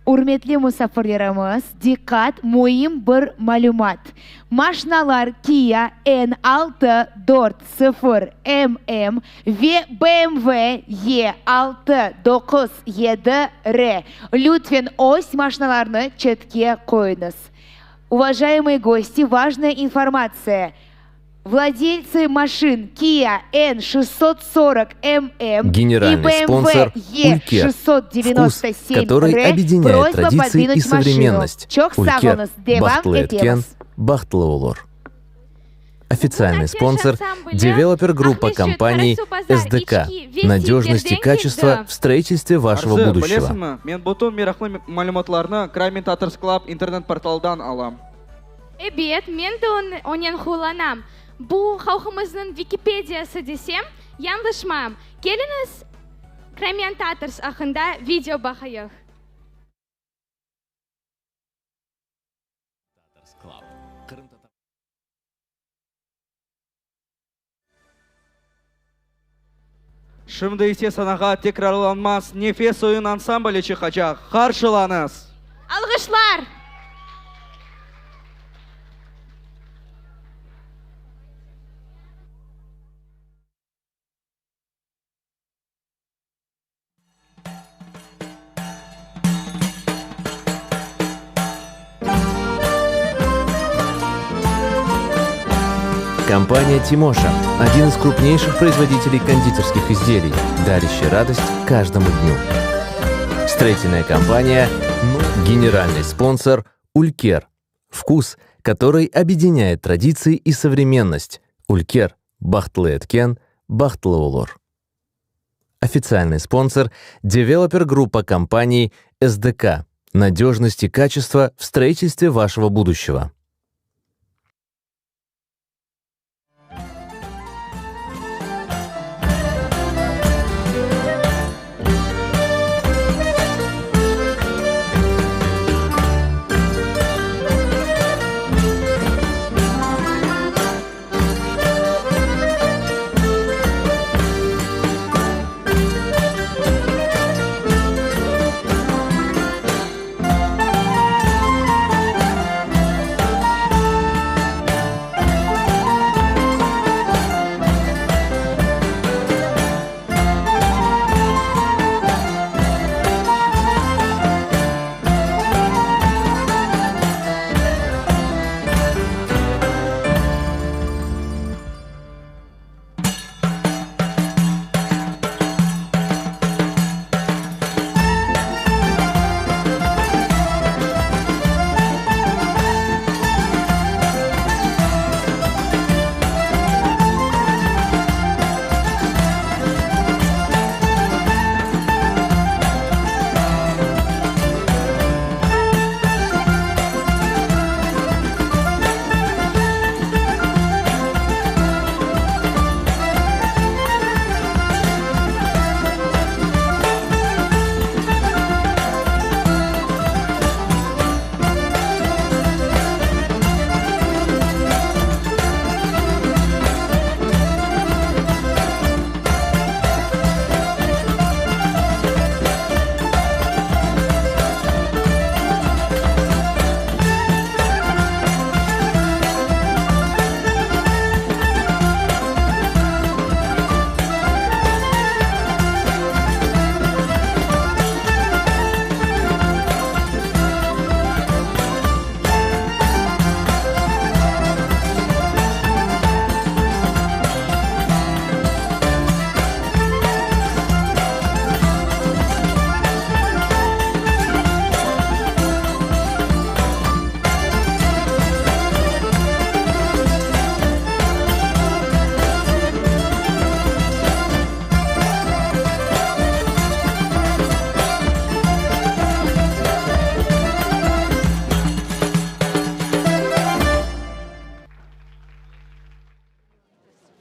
Ürmetli musafirlerimiz, diqqat, müim bir malümat! Maşnalar Kia N 640 MM ve BMW E 697 R. Lütfen öz maşnalarnı çetke qoyuñız. Uvajayemıye gosti, vajnaya informatsiya! Vladeltsı maşin Kia N 640 MM Генеральный и BMW спонсор E Ülker. Вкус, 697 который R объединяет просьба традиции и подвинуть машину. современность. Çoq sağ Ülker oluñız, devam bahtlı etken etemiz. bahtlı olur. Официальный спонсор девелопер группа компаний СДК. Надежность и качество в строительстве вашего Arzı, будущего. bilesiñmi, men bütün meraqlı malümatlarnı Crimean Tatars Club internet portalından alam. Ebet, men de onen qullanam. Bu halqımıznıñ Vikipediyası desem, yañlışmam. Keliñiz, Crimean Tatars aqqında video baqayıq. Şimdi ise sanağa tekrarlanmaz Nefes oyun ansambli çıqacaq. Qarşılañız! Alğışlar! Компания «Тимоша» – один из крупнейших производителей кондитерских изделий, дарящий радость каждому дню. Строительная компания «Генеральный спонсор «Улькер». Вкус, который объединяет традиции и современность. «Улькер» – Bahtlı etken, bahtlı olur. Официальный спонсор – девелопер группа компаний «СДК». Надежность и качество в строительстве вашего будущего.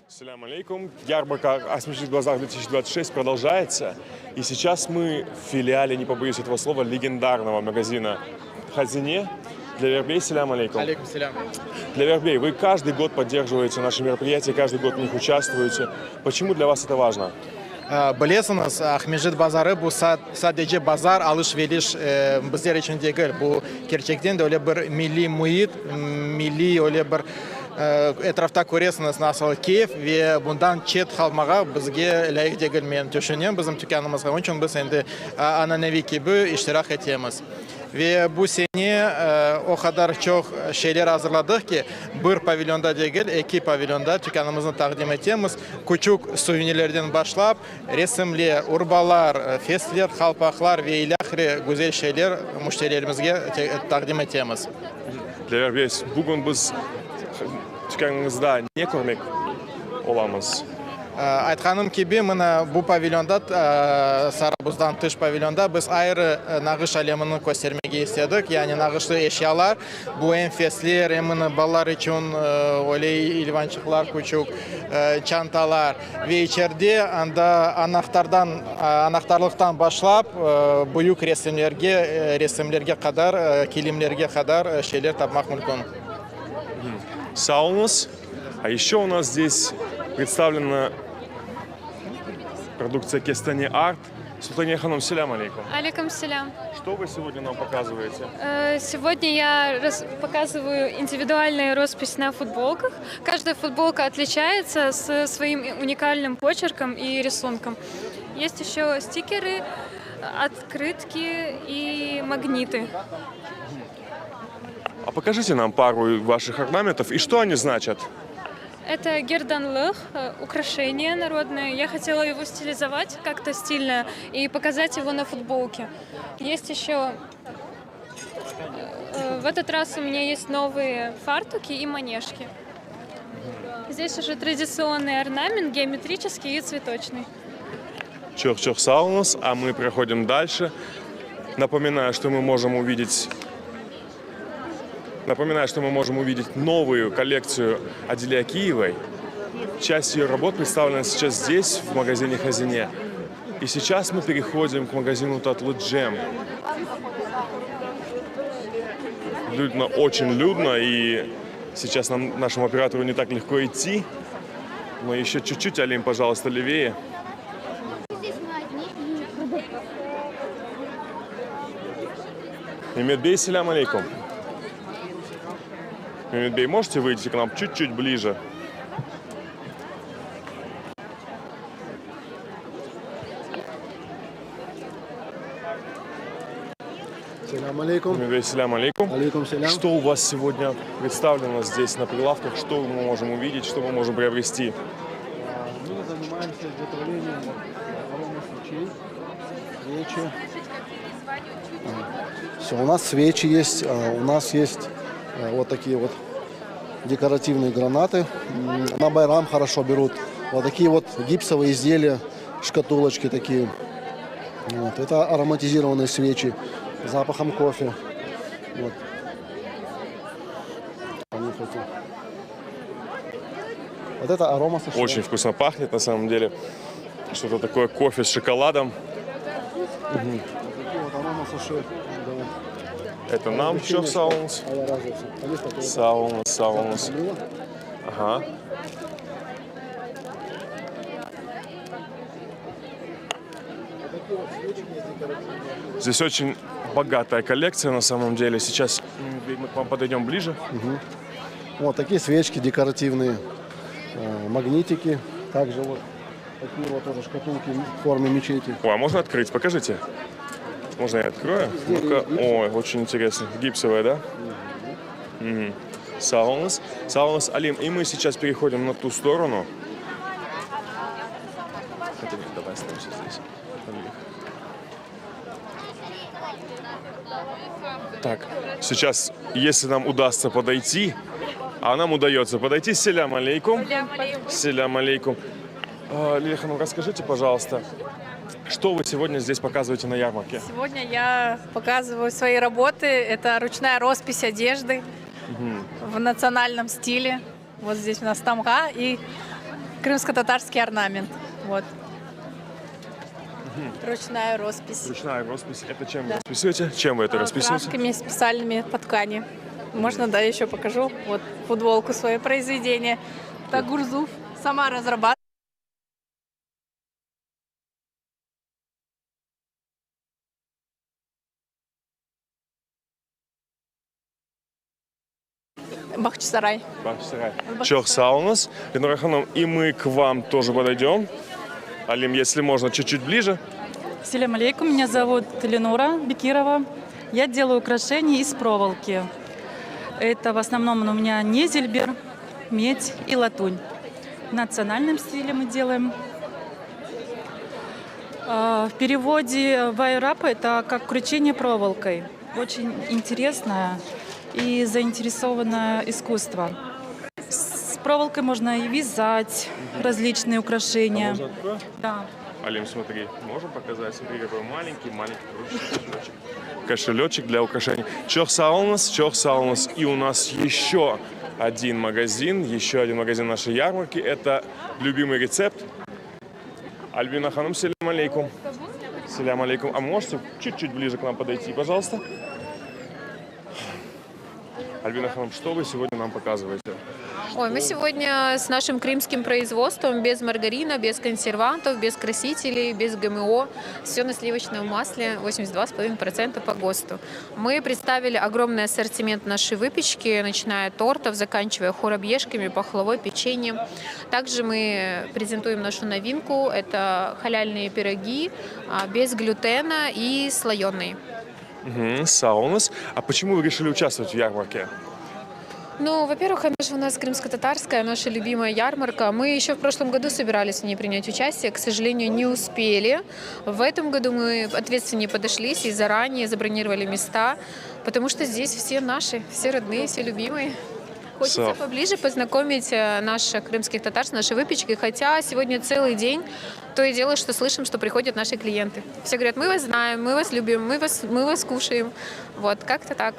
Selâm aleyküm. Ярмарка Aqmescit Bazar 2026 продолжается. И сейчас мы в филиале, не побоюсь этого слова, легендарного магазина Хазине. Дилявер-бей, selâm aleyküm. Aleyküm selâm. Дилявер-бей, вы каждый год поддерживаете наши мероприятия, каждый год в них участвуете. Почему для вас это важно? Bilesiñiz, Aqmescit bazarı bu sadece bazar, alış-veriş bizler içün degil, bu kerçekten de öyle bir milliy müit, milliy öyle bir etrafta köresiñiz nasıl keyf ve bundan çet qalmağa bizge lâyıq degil, men tüşünem, bizim tükânımızğa. Onıñ içün biz endi ananeviy kibi iştirak etemiz. Ve bu sene o qadar çoq şeyler azırladıq ki, bir pavilyonda degil, eki pavilyonda tükânımıznı taqdim etemiz. Küçük suvenirlerden başlap, resimler, urbalar, fesler, qalpaqlar ve ilâhre güzel şeyler müşterilerimizge taqdim etemiz. Dilâver bey, bugün biz tükânıñızda ne körmek olamız? Aytqanım kibi, mına bu pavilyonda, Sarabuzdan tış pavilyonda biz ayrı nağış alemini köstermege istedik, yani nağışlı eşyalar, bu em fesler, em mına balalar içün öyle ilvançıqlar küçük, çantalar ve içeride anda anahtardan, anahtarlıqtan başlap büyük resimlerge, resimlerge qadar, kilimlerge qadar şeyler tapmaq mümkün. Sağ oluñız. A еще у нас здесь представлена продукция Кестани Арт. Султания Ханум, селям алейкум. Алейкум селям. Что вы сегодня нам показываете? Э, сегодня я показываю индивидуальную роспись на футболках. Каждая футболка отличается со своим уникальным почерком и рисунком. Есть еще стикеры, открытки и магниты. А покажите нам пару ваших орнаментов и что они значат? Это герданлых, э, украшение народное. Я хотела его стилизовать как-то стильно и показать его на футболке. Есть еще... Э, в этот раз у меня есть новые фартуки и манежки. Здесь уже традиционный орнамент, геометрический и цветочный. Çoq-çoq sağ oluñız, а мы проходим дальше. Напоминаю, что мы можем увидеть Напоминаю, что мы можем увидеть новую коллекцию Адили Акиевой. Часть ее работ представлена сейчас здесь, в магазине «Хазине». И сейчас мы переходим к магазину «Татлы Джем». Людно, очень людно, и сейчас нам, нашему оператору не так легко идти. Но еще чуть-чуть, Алим, пожалуйста, левее. Мемет бей, селям алейкум. Мемет бей, можете выйти к нам чуть-чуть ближе? Селям алейкум. Мемет бей, селям алейкум. Алейкум селям. Что у вас сегодня представлено здесь на прилавках? Что мы можем увидеть, что мы можем приобрести? Мы занимаемся изготовлением аромасвечей, свечи. Все, у нас свечи есть, а, у нас есть э, вот такие вот декоративные гранаты. На Байрам хорошо берут. Вот такие вот гипсовые изделия, шкатулочки такие. Вот. Это ароматизированные свечи с запахом кофе. Вот. Вот это арома саши. Очень вкусно пахнет на самом деле. Что-то такое кофе с шоколадом. Угу. Вот арома саши. Да. Это нам что саунс? Саунс, саунс. Ага. Здесь очень богатая коллекция на самом деле. Сейчас мы к вам подойдем ближе. Угу. Вот такие свечки декоративные, э, магнитики. Также вот такие вот тоже шкатулки в форме мечети. О, а можно открыть? Покажите. Можно я открою? Ну-ка. Ой, очень интересно. Гипсовая, да? Угу. Угу. Sağ oluñız. Sağ oluñız, Алим. И мы сейчас переходим на ту сторону. Хотя нет, давай остановимся здесь. Так, сейчас, если нам удастся подойти, а нам удается подойти. Селям алейкум. Селям алейкум. Лилия ханум, расскажите, пожалуйста, что вы сегодня здесь показываете на ярмарке? Сегодня я показываю свои работы. Это ручная роспись одежды угу. в национальном стиле. Вот здесь у нас тамга и крымско-татарский орнамент. Вот. Угу. Ручная роспись. Ручная роспись. Это чем да. вы расписываете? Чем вы это а, расписываете? Красками специальными по ткани. Можно, да, еще покажу. Вот футболку свое произведение. Это Гурзуф. Сама разрабатывала. Bağçasaray. Bağçasaray. Çoq sağ oluñız. Lenura hanım, и мы к вам тоже подойдем. Алим, если можно, чуть-чуть ближе. Селям алейкум, меня зовут Ленура Бекирова. Я делаю украшения из проволоки. Это в основном у меня незельбер, медь и латунь. В национальном стиле мы делаем. А, в переводе вайрапа это как кручение проволокой. Очень интересное и заинтересованное искусство. С проволокой можно и вязать различные украшения. А можно открою? Да. Алим, смотри, можем показать? Смотри, какой маленький-маленький кошелечек. Кошелечек для украшений. Çoq sağ oluñız, çoq sağ oluñız. И у нас еще один магазин, еще один магазин нашей ярмарки. Это любимый рецепт. Альбина hanım, selâm aleyküm. Selâm aleyküm. А можете чуть-чуть ближе к нам подойти, пожалуйста? Альбина hanım, что вы сегодня нам показываете? Ой, мы сегодня с нашим крымским производством, без маргарина, без консервантов, без красителей, без ГМО. Все на сливочном масле, 82,5% по ГОСТу. Мы представили огромный ассортимент нашей выпечки, начиная от тортов, заканчивая хурабьешками, пахлавой, печеньем. Также мы презентуем нашу новинку. Это халяльные пироги а, без глютена и слоеные. Угу, sağ oluñız. А почему вы решили участвовать в ярмарке? Ну, во-первых, она же у нас крымско-татарская, наша любимая ярмарка. Мы еще в прошлом году собирались в ней принять участие, к сожалению, не успели. В этом году мы ответственнее подошлись и заранее забронировали места, потому что здесь все наши, все родные, все любимые. Хочется Сав. поближе познакомить э, наших крымских татар с нашей выпечкой, хотя сегодня целый день то и дело, что слышим, что приходят наши клиенты. Все говорят, мы вас знаем, мы вас любим, мы вас, мы вас кушаем. Вот, как-то так.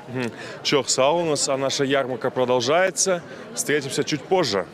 Мгм. Çoq sağ oluñız, а наша ярмарка продолжается. Встретимся чуть позже.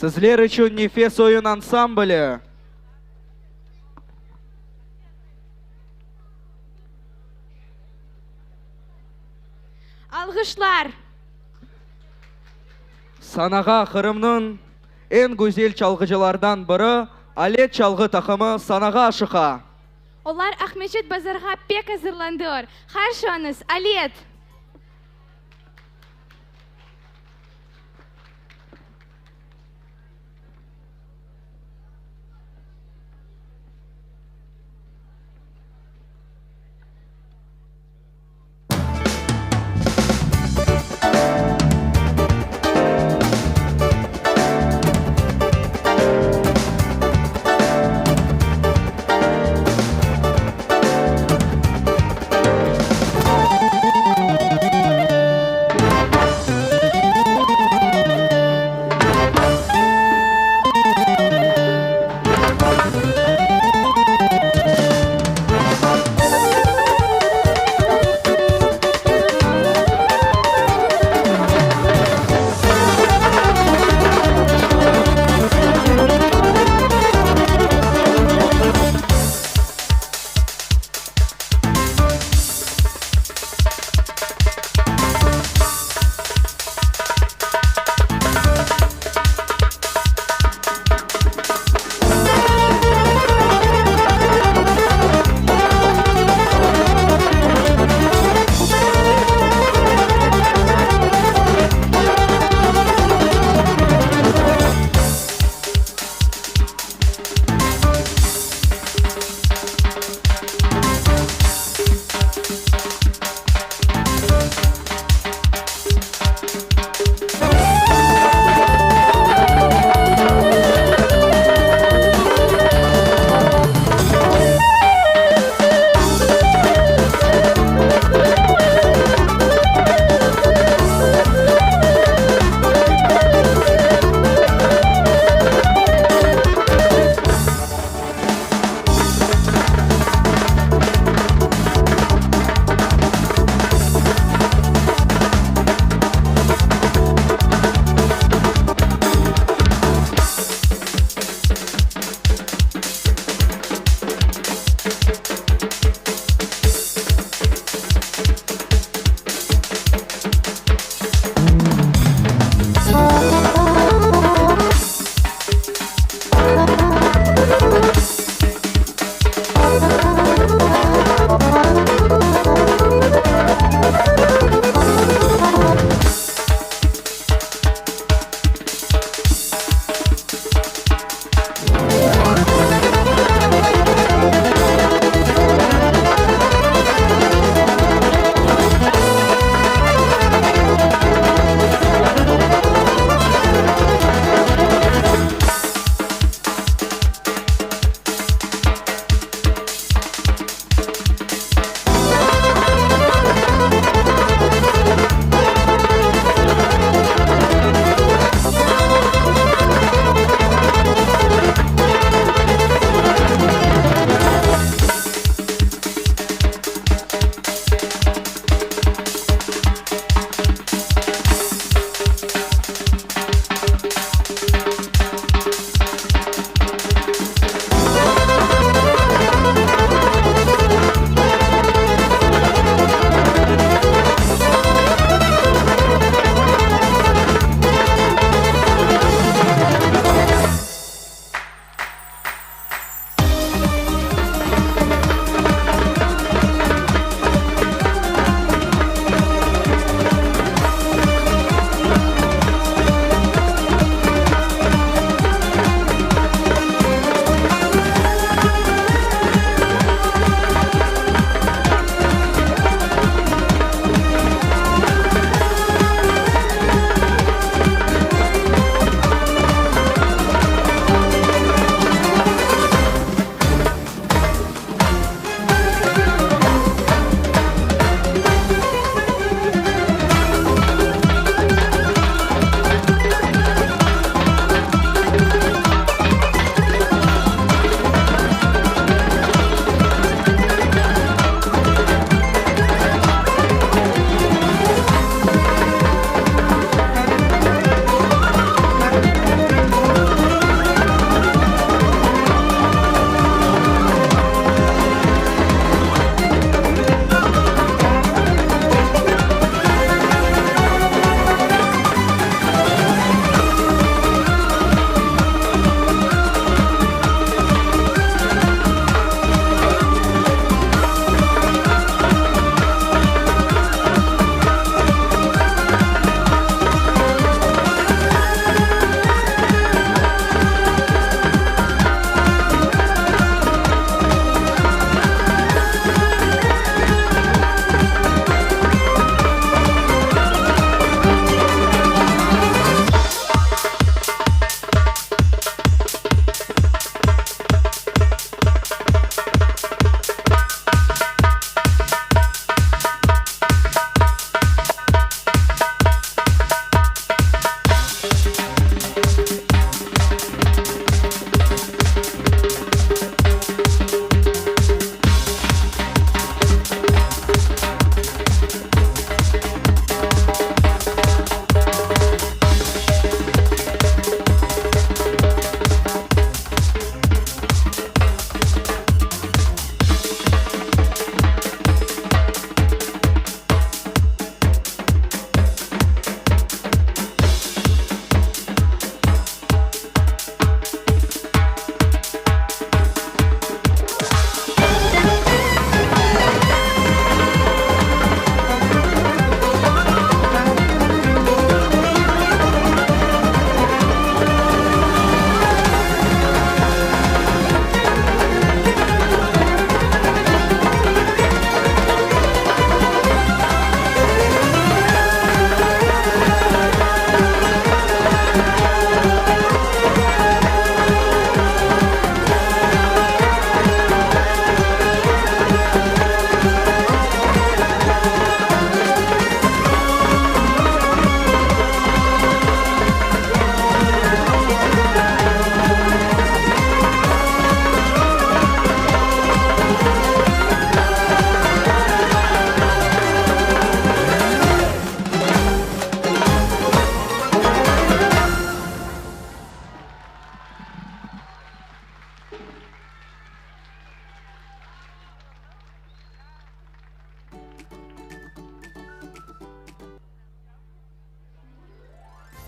Sizler içün Nefes oyun ansambli. Alğışlar! Sanağa Qırımnıñ eñ güzel çalğıcılardan biri Alet çalğı taqımı sanağa aşıqa. Olar Aqmeçit bazarğa pek azırlandılar. Qarşılañız, Alet!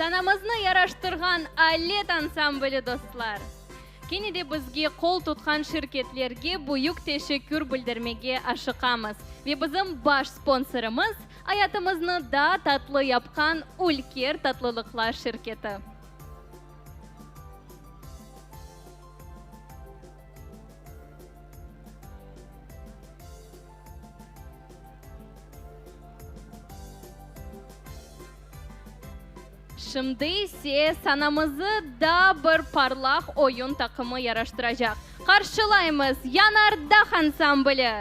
Sanamıznı yaraştırğan Alet ansambli, dostlar! Kene de bizge qol tutqan şirketlerge büyük teşekkür bildirmege aşıqamız. Ve bizim baş sponsorımız, ayatımıznı daa tatlı yapqan Ülker tatlılıqlar şirketi. Şimdi ise sanamızı daa bir parlaq oyun taqımı yaraştıracaq. Qarşılaymız, Yanardağ ansambli!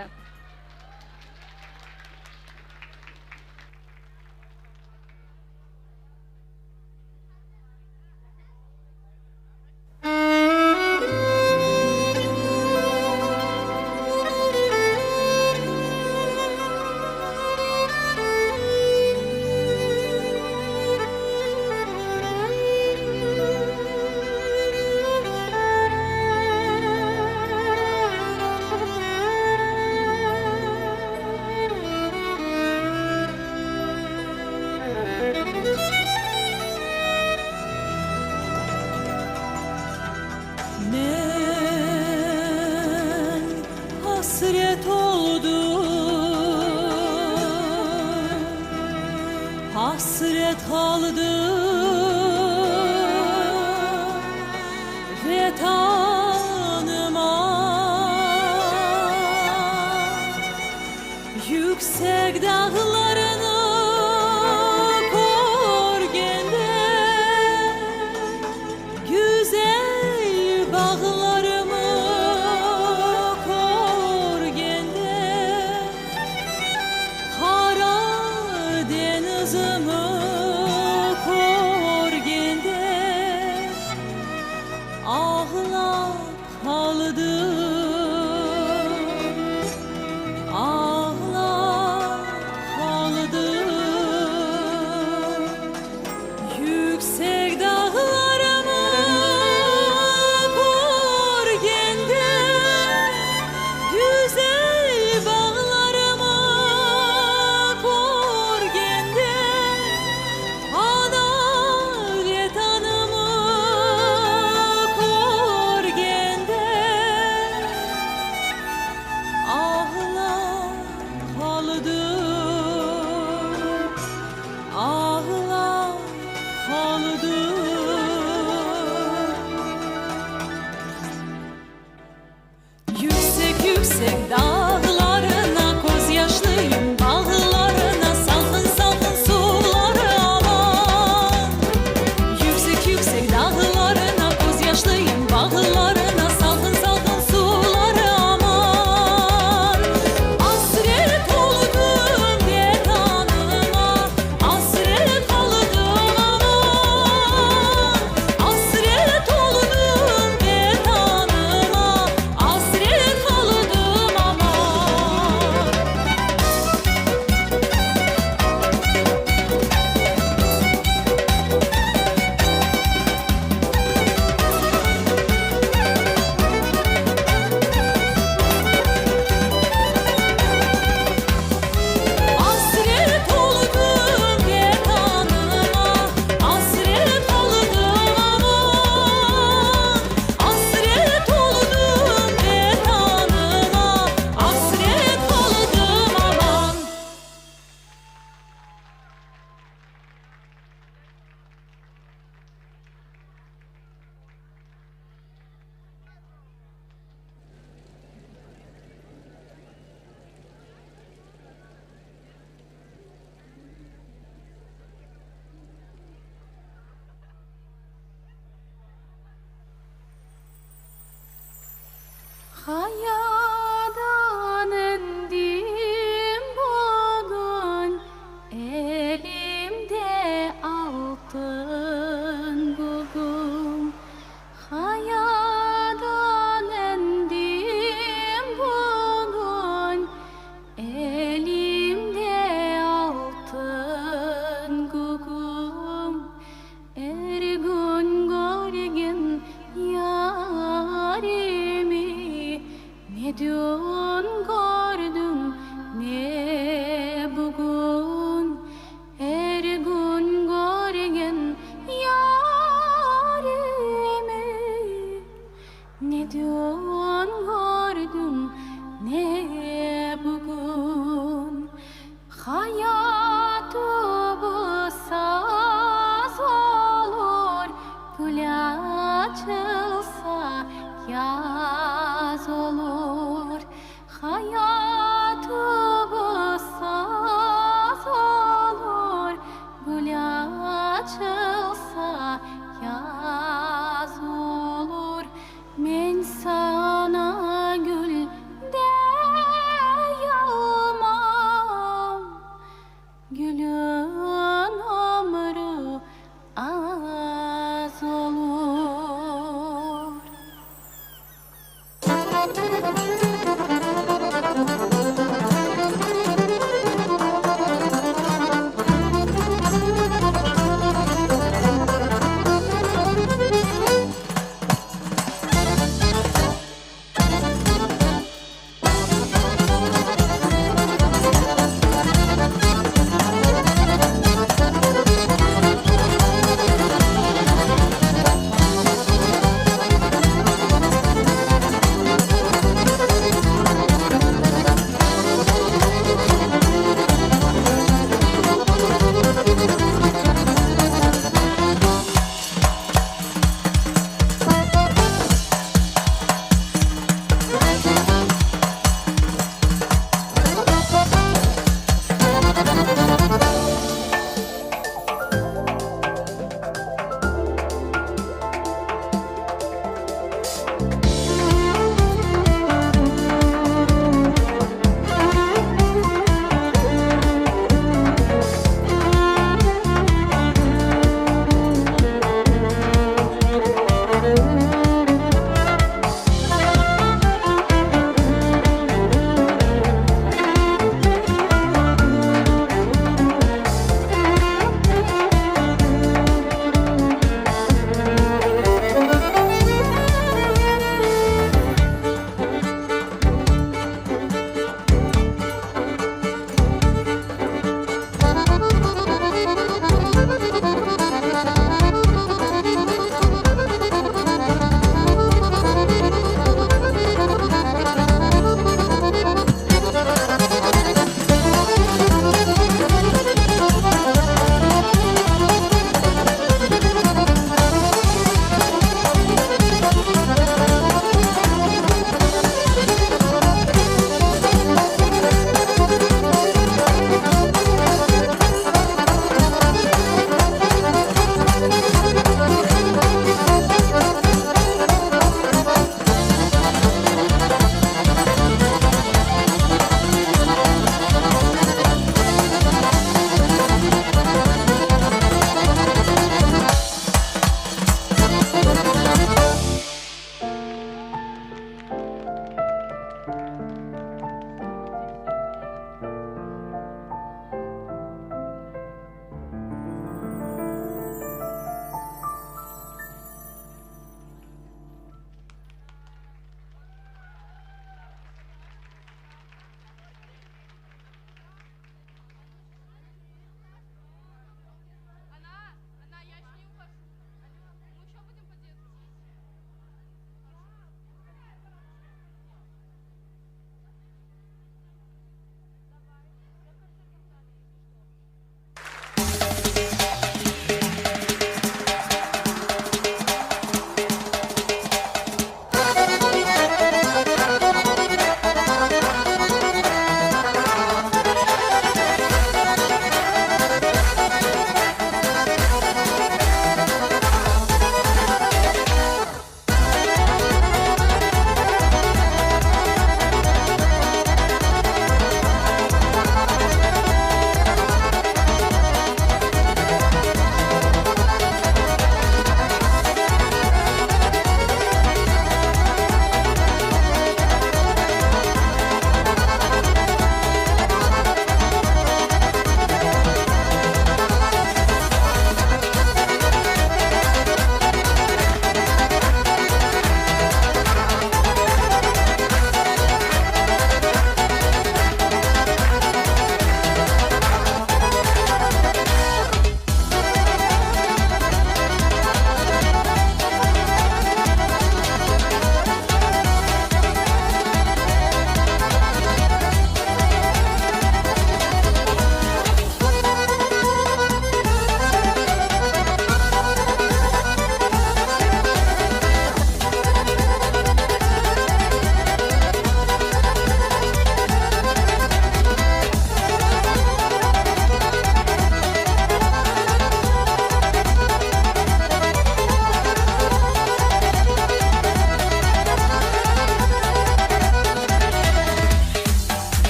Men hasret oldım, hasret qaldım Vetanıma. Yüksek dağlarnı körgende, Güzel bağlarımı körgende, Qara deñizimi körgende, Ağlap qaldım, ağlap qaldım. Yüksek dağlarımı körgende, Güzel bağlarımı körgende, Ana Vetanımı körgende, Ağlap qaldım, ağlap qaldım. Yüksek, yüksek dağlarına közyaşlıyım bağlarına salqın, salqın suvları aman. Yüksek, yüksek dağlarına közyaşlıyım bağlarına salqın, salqın suvları aman. Asret oldım Vetanıma, asret qaldım aman. Asret oldım Vetanıma, asret qaldım aman. Asret oldım Vetanıma, asret qaldım aman. Asret oldım Vetanıma, asret qaldım aman. Qayadan endim bugün, elimde altın gügüm. Qayadan endim bugün, elimde altın gügüm. Er kün körgen yarimi ne dün kördim, ne bugün. Er kün körgen.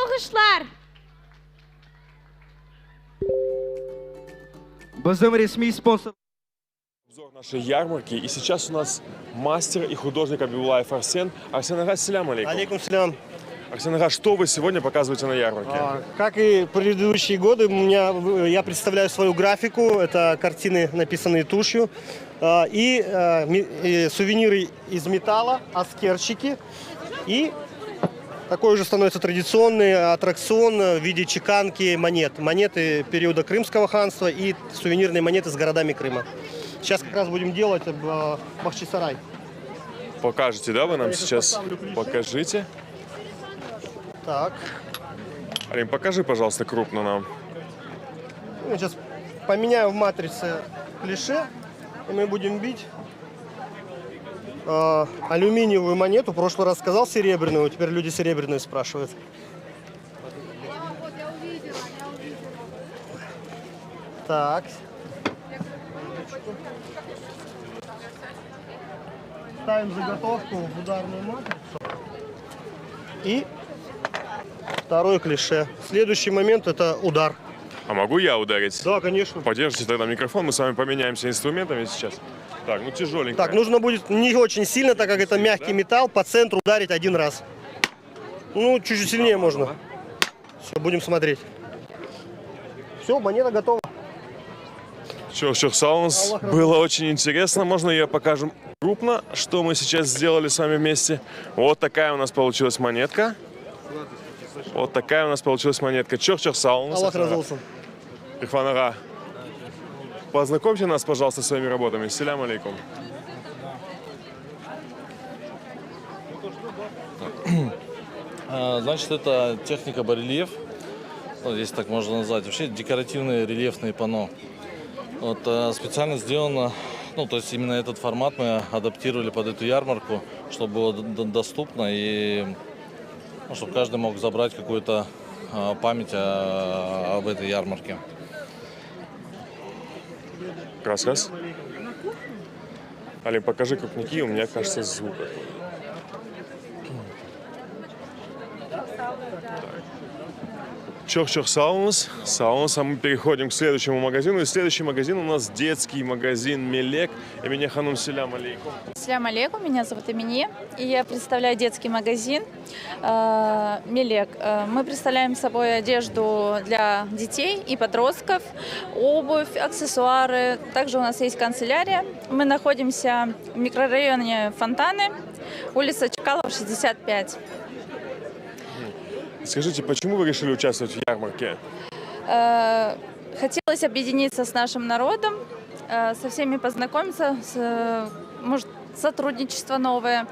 Alğışlar! Bizim resmiy sponsor. Обзор нашей ярмарки. И сейчас у нас мастер и художник Абибулаев Арсен. Арсен ağa, selâm aleyküm. Aleyküm selâm. Арсен ağa, что вы сегодня показываете на ярмарке? А, Как и предыдущие годы, у меня, я представляю свою графику. Это картины, написанные тушью. А, И, э, ми- и сувениры из металла, аскерчики. И такой уже становится традиционный аттракцион в виде чеканки монет. Монеты периода Крымского ханства и сувенирные монеты с городами Крыма. Сейчас как раз будем делать э, Бахчисарай. Покажете, да, вы нам Я сейчас сейчас? поставлю клише. Покажите. Так. Алим, покажи, пожалуйста, крупно нам. Ну, Я сейчас поменяю в матрице клише, и мы будем бить э, алюминиевую монету. В прошлый раз сказал серебряную, теперь люди серебряную спрашивают. Так. Ставим заготовку в ударную матрицу. И второе клише. Следующий момент это удар. А могу я ударить? Да, конечно. Подержите тогда микрофон, мы с вами поменяемся инструментами сейчас. Так, ну тяжеленько. Так, нужно будет не очень сильно, так как это мягкий металл, по центру ударить один раз. Ну, чуть-чуть сильнее можно. Все, будем смотреть. Все, монета готова. Çoq çoq sağ oluñız. Allah razı Было очень интересно. Можно я покажем крупно, что мы сейчас сделали с вами вместе? Вот такая у нас получилась монетка. Вот такая у нас получилась монетка. Çoq çoq sağ oluñız. Allah razı olsun. İrfan ağa, познакомьте нас, пожалуйста, со своими работами. Selâm aleyküm. А, Значит, это техника барельеф, ну, если так можно назвать. Вообще декоративные рельефные панно. Вот, э, специально сделано, ну, то есть именно этот формат мы адаптировали под эту ярмарку, чтобы было д- д- доступно и ну, чтобы каждый мог забрать какую-то а, память о- об этой ярмарке. Раз, раз. Алим, покажи крупники, у меня, кажется, звук. Çoq çoq sağ oluñız. Sağ oluñız. А мы переходим к следующему магазину. И следующий магазин у нас детский магазин Мелек. Эмине hanım, selâm aleyküm. Selâm aleyküm, меня зовут Эмине, и я представляю детский магазин э, Мелек. Э, Мы представляем собой одежду для детей и подростков, обувь, аксессуары. Также у нас есть канцелярия. Мы находимся в микрорайоне Фонтаны, улица Чкалова, 65. Скажите, почему вы решили участвовать в ярмарке? Э, Хотелось объединиться с нашим народом, э, со всеми познакомиться, с, э, может, сотрудничество новое.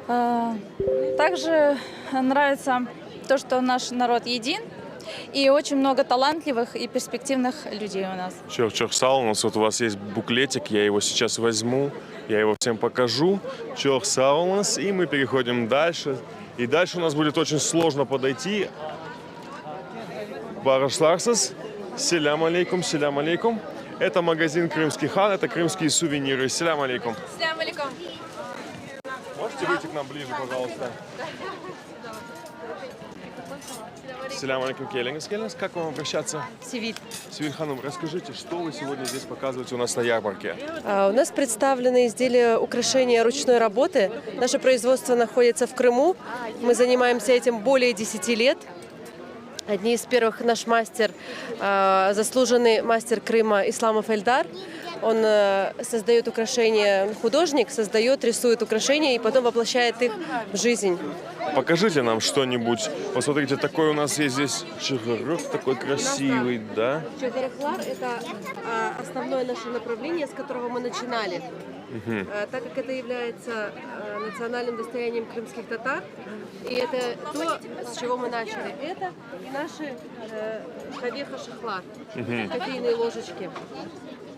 Э, Также нравится то, что наш народ един, и очень много талантливых и перспективных людей у нас. Çoq çoq sağ oluñız. Вот у вас есть буклетик, я его сейчас возьму, я его всем покажу. Çoq sağ oluñız. И мы переходим дальше. И дальше у нас будет очень сложно подойти. Bağışlarsız. Selâm aleyküm, selâm aleyküm. Это магазин Крымский хан, это крымские сувениры. Selâm aleyküm. Selâm aleyküm. Можете выйти к нам ближе, пожалуйста? Selâm aleyküm, keliñiz, keliñiz. Как к вам обращаться? Севиль. Севиль hanım, расскажите, что вы сегодня здесь показываете у нас на ярмарке? А, У нас представлены изделия украшения ручной работы. Наше производство находится в Крыму. Мы занимаемся этим более 10 лет. Одни из первых наш мастер, а, заслуженный мастер Крыма Исламов Эльдар. Он э, создает украшения, художник создает, рисует украшения и потом воплощает их в жизнь. Покажите нам что-нибудь. Вот смотрите, такой у нас есть здесь çığırıq, такой красивый, да? Çığırıqlar – это а, основное наше направление, с которого мы начинали. Мгм. Э, Так как это является э, национальным достоянием крымских татар, и это то, с чего мы начали. Это и наши э, qave qaşıqlar, Мгм. кофейные ложечки.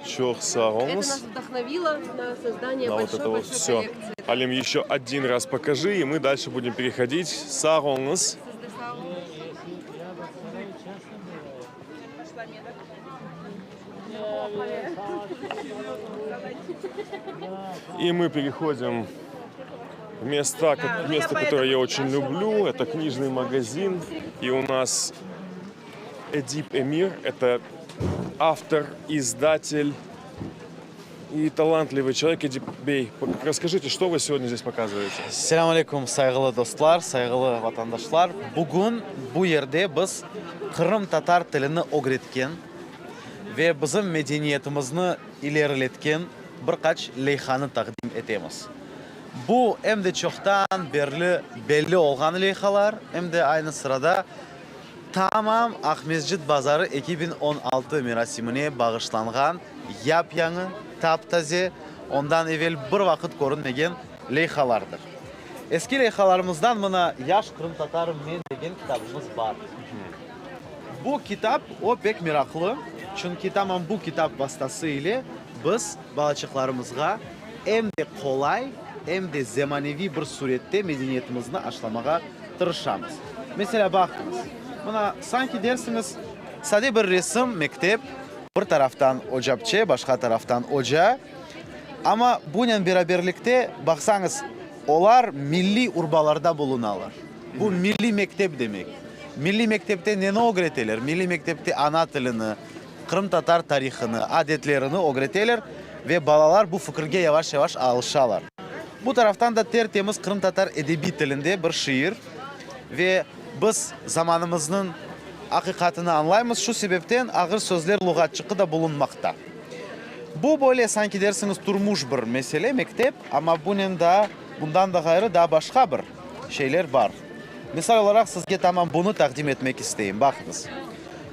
Çoq sağ Это oluñız. нас вдохновило на создание На вот это вот большой-большой все. коллекции. Алим, еще один раз покажи, и мы дальше будем переходить. Sağ oluñız. И мы переходим. Место, место, которое я очень люблю, это книжный магазин. И у нас Эдип Эмир, это автор, издатель и талантливый человек. Эдип Бей, расскажите, что вы сегодня здесь показываете? Selâm aleyküm, sayğılı dostlar, sayğılı vatandaşlar. Bugün bu yerde biz qırımtatar tilini ögretken ve bizim medeniyetimizni ileriletken bir qaç leyhanı taqdim etemiz. Bu em de çoqtan berli belli olğan leyhalar, em de aynı sırada tamam Aqmescit bazarı 2016 merasimine bağışlanğan yap-yañı, tap-taze, ondan evel bir vaqıt körünmegen leyhalardır. Eski leyhalarımızdan mına Yaş qırımtatarım men degen kitabımız bar. Bu kitap, o pek meraqlı, çünki tamam bu kitap vastası ile biz balaçıqlarımızğa em de qolay, em de zemaneviy bir sürette medeniyetimizni aşlamağa tırışamız. Meselâ, baqıñız, mına, sanki dersiñiz, sade bir resim, mektep, bir taraftan ocapçe, başqa taraftan oca, amma bunen beraberlikte, baqsañız, olar milliy urbalarda bulunalar. Bu milliy mektep demek. Milliy mektepte neni ögreteler? Milliy mektepte ana tilini, qırımtatar tarihını, adetlerini ögreteler ve balalar bu fikirge yavaş-yavaş alışalar. Bu taraftan da ter-temiz qırımtatar edebiy tilinde bir şiir ve biz zamanımıznıñ aqiqatını añlaymız, şu sebepten ağır sözler luğatçıqı da bulunmaqta. Bu böyle, sanki dersiñiz, turmuş bir mesele, mektep, amma bunen daa, bundan da ğayrı, daa başqa bir şeyler bar. Misal olaraq, sizge tamam bunı taqdim etmek isteyim. Baqıñız,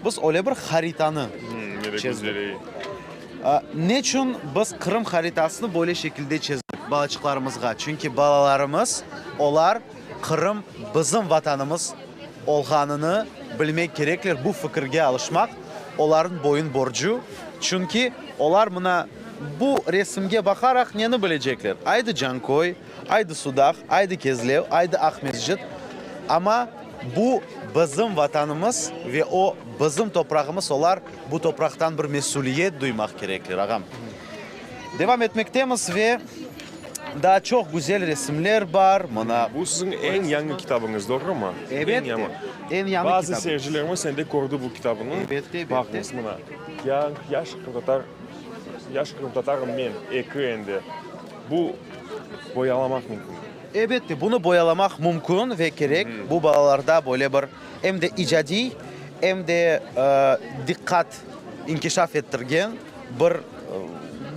biz öyle bir haritanı çezdik. Neçün biz Qırım haritasını böyle şekilde çezdik balaçıqlarımızğa? Çünki balalarımız, olar Qırım bizim Vatanımız olğanını bilmek kerekler, bu fikirge alışmaq olarnıñ boyun borcu. Çünki olar mına bu resimge baqaraq neni bilecekler? Aydı Canköy, Aydı Sudaq, aydı Kezlev, aydı Aqmescit, amma bu bizim Vatanımız ve o bizim toprağımız, olar bu topraqtan bir mesüliyet duymaq kerekler, ağam. Devam etmektemiz ve daa çoq güzel resimler bar, mına. Bu siziñ eñ yañı kitabıñız, doğrumı? Ebette, eñ yañı Bazı seyircilerimiz endi kördi bu kitabını. Ebette, ebette. Baqıñız, mına, Yaş qırımtatar, Yaş qırımtatarım men, eki endi. Bu boyalamaq mümkün. Elbette, bunı boyalamaq mümkün ve kerek. Bu balalarda böyle bir em de icadiy, em de diqqat inkişaf ettirgen bir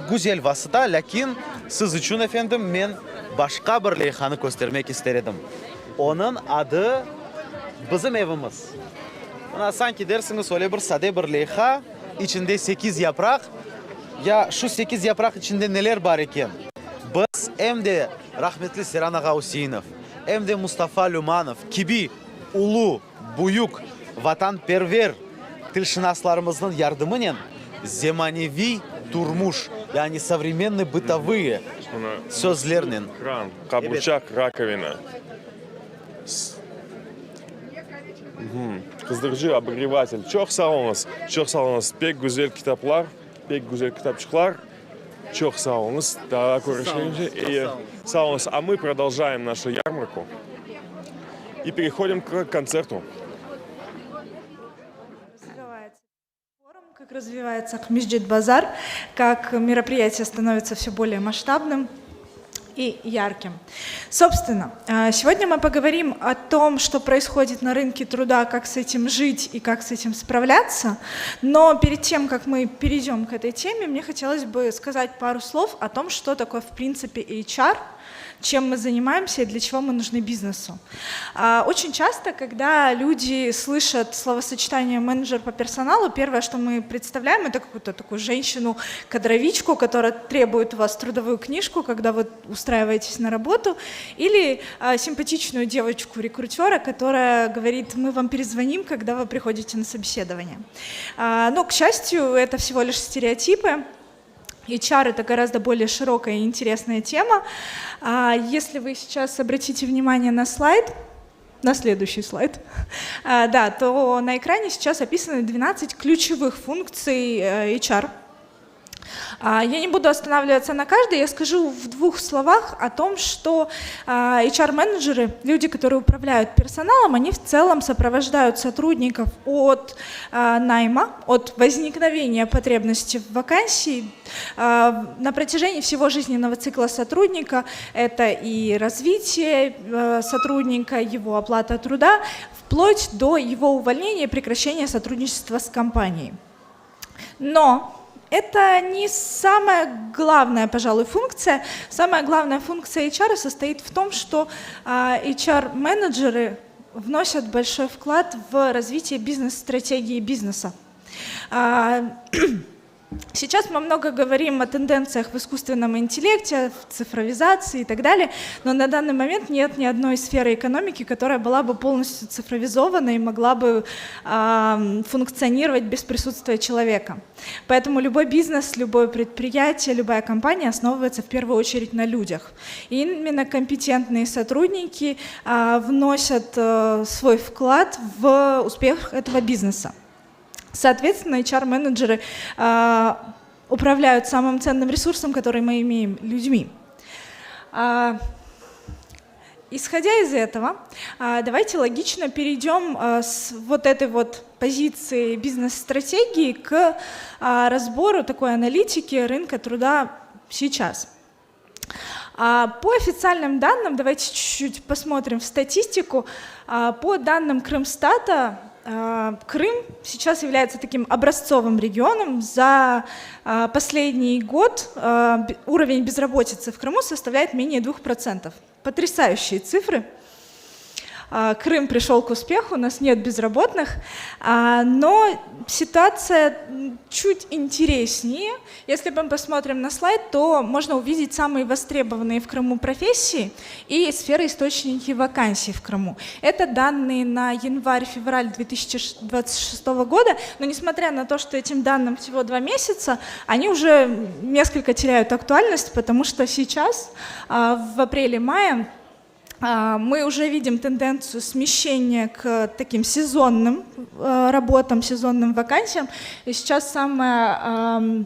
güzel vasıta. Lâkin siz içün, efendim, men başqa bir leyhanı köstermek ister edim. Onıñ adı Bizim evimiz. Mına, sanki dersiñiz, öyle bir sade bir leyha, içinde sekiz yapraq. Ya şu sekiz yapraq içinde neler bar eken? Biz em de rahmetli Seran ağa Üseinov, em de Mustafa Lümanov kibi ulu, büyük vatanperver tilşınaslarımıznıñ yardımınen zemaneviy turmuş, yani sovremennıy bıtovıye sözlernen. Kran, qaburçaq, rakovina. Qızdırıcı, obogrevatel. Çoq sağ oluñız, çoq sağ oluñız. Pek güzel kitaplar, pek güzel kitapçıqlar. Çoq sağ oluñız. Daa körüşkence. Sağ oluñız. A mı prodoljaem našu yarmarku i perehodim k kontsertu. Как развивается Акмесджит Базар, как мероприятие становится все более масштабным и ярким. Собственно, сегодня мы поговорим о том, что происходит на рынке труда, как с этим жить и как с этим справляться. Но перед тем, как мы перейдем к этой теме, мне хотелось бы сказать пару слов о том, что такое в принципе HR – чем мы занимаемся и для чего мы нужны бизнесу. Очень часто, когда люди слышат словосочетание менеджер по персоналу, первое, что мы представляем, это какую-то такую женщину-кадровичку, которая требует у вас трудовую книжку, когда вы устраиваетесь на работу, или симпатичную девочку-рекрутера, которая говорит, мы вам перезвоним, когда вы приходите на собеседование. Но, к счастью, это всего лишь стереотипы. HR – это гораздо более широкая и интересная тема. Если вы сейчас обратите внимание на слайд, на следующий слайд, да, то на экране сейчас описаны 12 ключевых функций HR. Я не буду останавливаться на каждой, я скажу в двух словах о том, что HR-менеджеры, люди, которые управляют персоналом, они в целом сопровождают сотрудников от найма, от возникновения потребности в вакансии на протяжении всего жизненного цикла сотрудника. Это и развитие сотрудника, его оплата труда, вплоть до его увольнения и прекращения сотрудничества с компанией. Но это не самая главная, пожалуй, функция. Самая главная функция HR состоит в том, что HR-менеджеры вносят большой вклад в развитие бизнес-стратегии бизнеса. Сейчас мы много говорим о тенденциях в искусственном интеллекте, в цифровизации и так далее, но на данный момент нет ни одной сферы экономики, которая была бы полностью цифровизована и могла бы э, функционировать без присутствия человека. Поэтому любой бизнес, любое предприятие, любая компания основывается в первую очередь на людях. И именно компетентные сотрудники э, вносят э, свой вклад в успех этого бизнеса. Соответственно, HR-менеджеры э, управляют самым ценным ресурсом, который мы имеем, людьми. А, исходя из этого, а, давайте логично перейдем с вот этой вот позиции бизнес-стратегии к разбору такой аналитики рынка труда сейчас. По официальным данным, давайте чуть-чуть посмотрим в статистику, по данным Крымстата, Крым сейчас является таким образцовым регионом. За последний год уровень безработицы в Крыму составляет менее 2%. Потрясающие цифры. Крым пришел к успеху, у нас нет безработных, но ситуация чуть интереснее. Если мы посмотрим на слайд, то можно увидеть самые востребованные в Крыму профессии и сферы источники вакансий в Крыму. Это данные на январь-февраль 2026 года, но несмотря на то, что этим данным всего два месяца, они уже несколько теряют актуальность, потому что сейчас, в апреле-мае, мы уже видим тенденцию смещения к таким сезонным работам, сезонным вакансиям. И сейчас самая,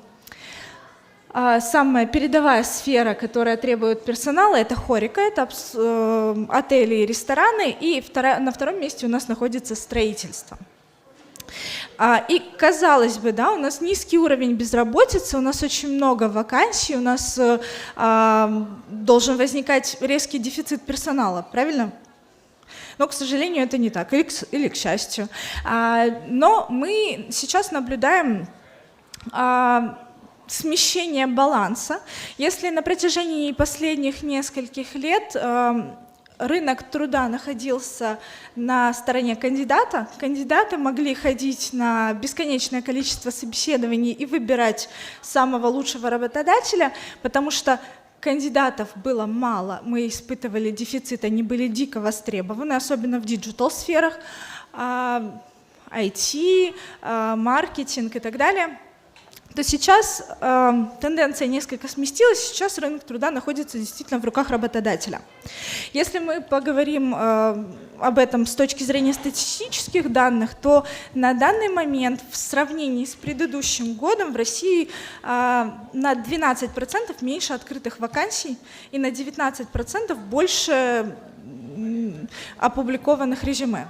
самая передовая сфера, которая требует персонала, это хорека, это отели и рестораны. И на втором месте у нас находится строительство. И, казалось бы, да, у нас низкий уровень безработицы, у нас очень много вакансий, у нас а, должен возникать резкий дефицит персонала, правильно? Но, к сожалению, это не так, или к, или к счастью. А, но мы сейчас наблюдаем а, смещение баланса. Если на протяжении последних нескольких лет рынок труда находился на стороне кандидата, кандидаты могли ходить на бесконечное количество собеседований и выбирать самого лучшего работодателя, потому что кандидатов было мало, мы испытывали дефицит, они были дико востребованы, особенно в digital-сферах, IT, маркетинг и так далее то сейчас э, тенденция несколько сместилась, сейчас рынок труда находится действительно в руках работодателя. Если мы поговорим э, об этом с точки зрения статистических данных, то на данный момент в сравнении с предыдущим годом в России э, на 12% меньше открытых вакансий и на 19% больше опубликованных резюме.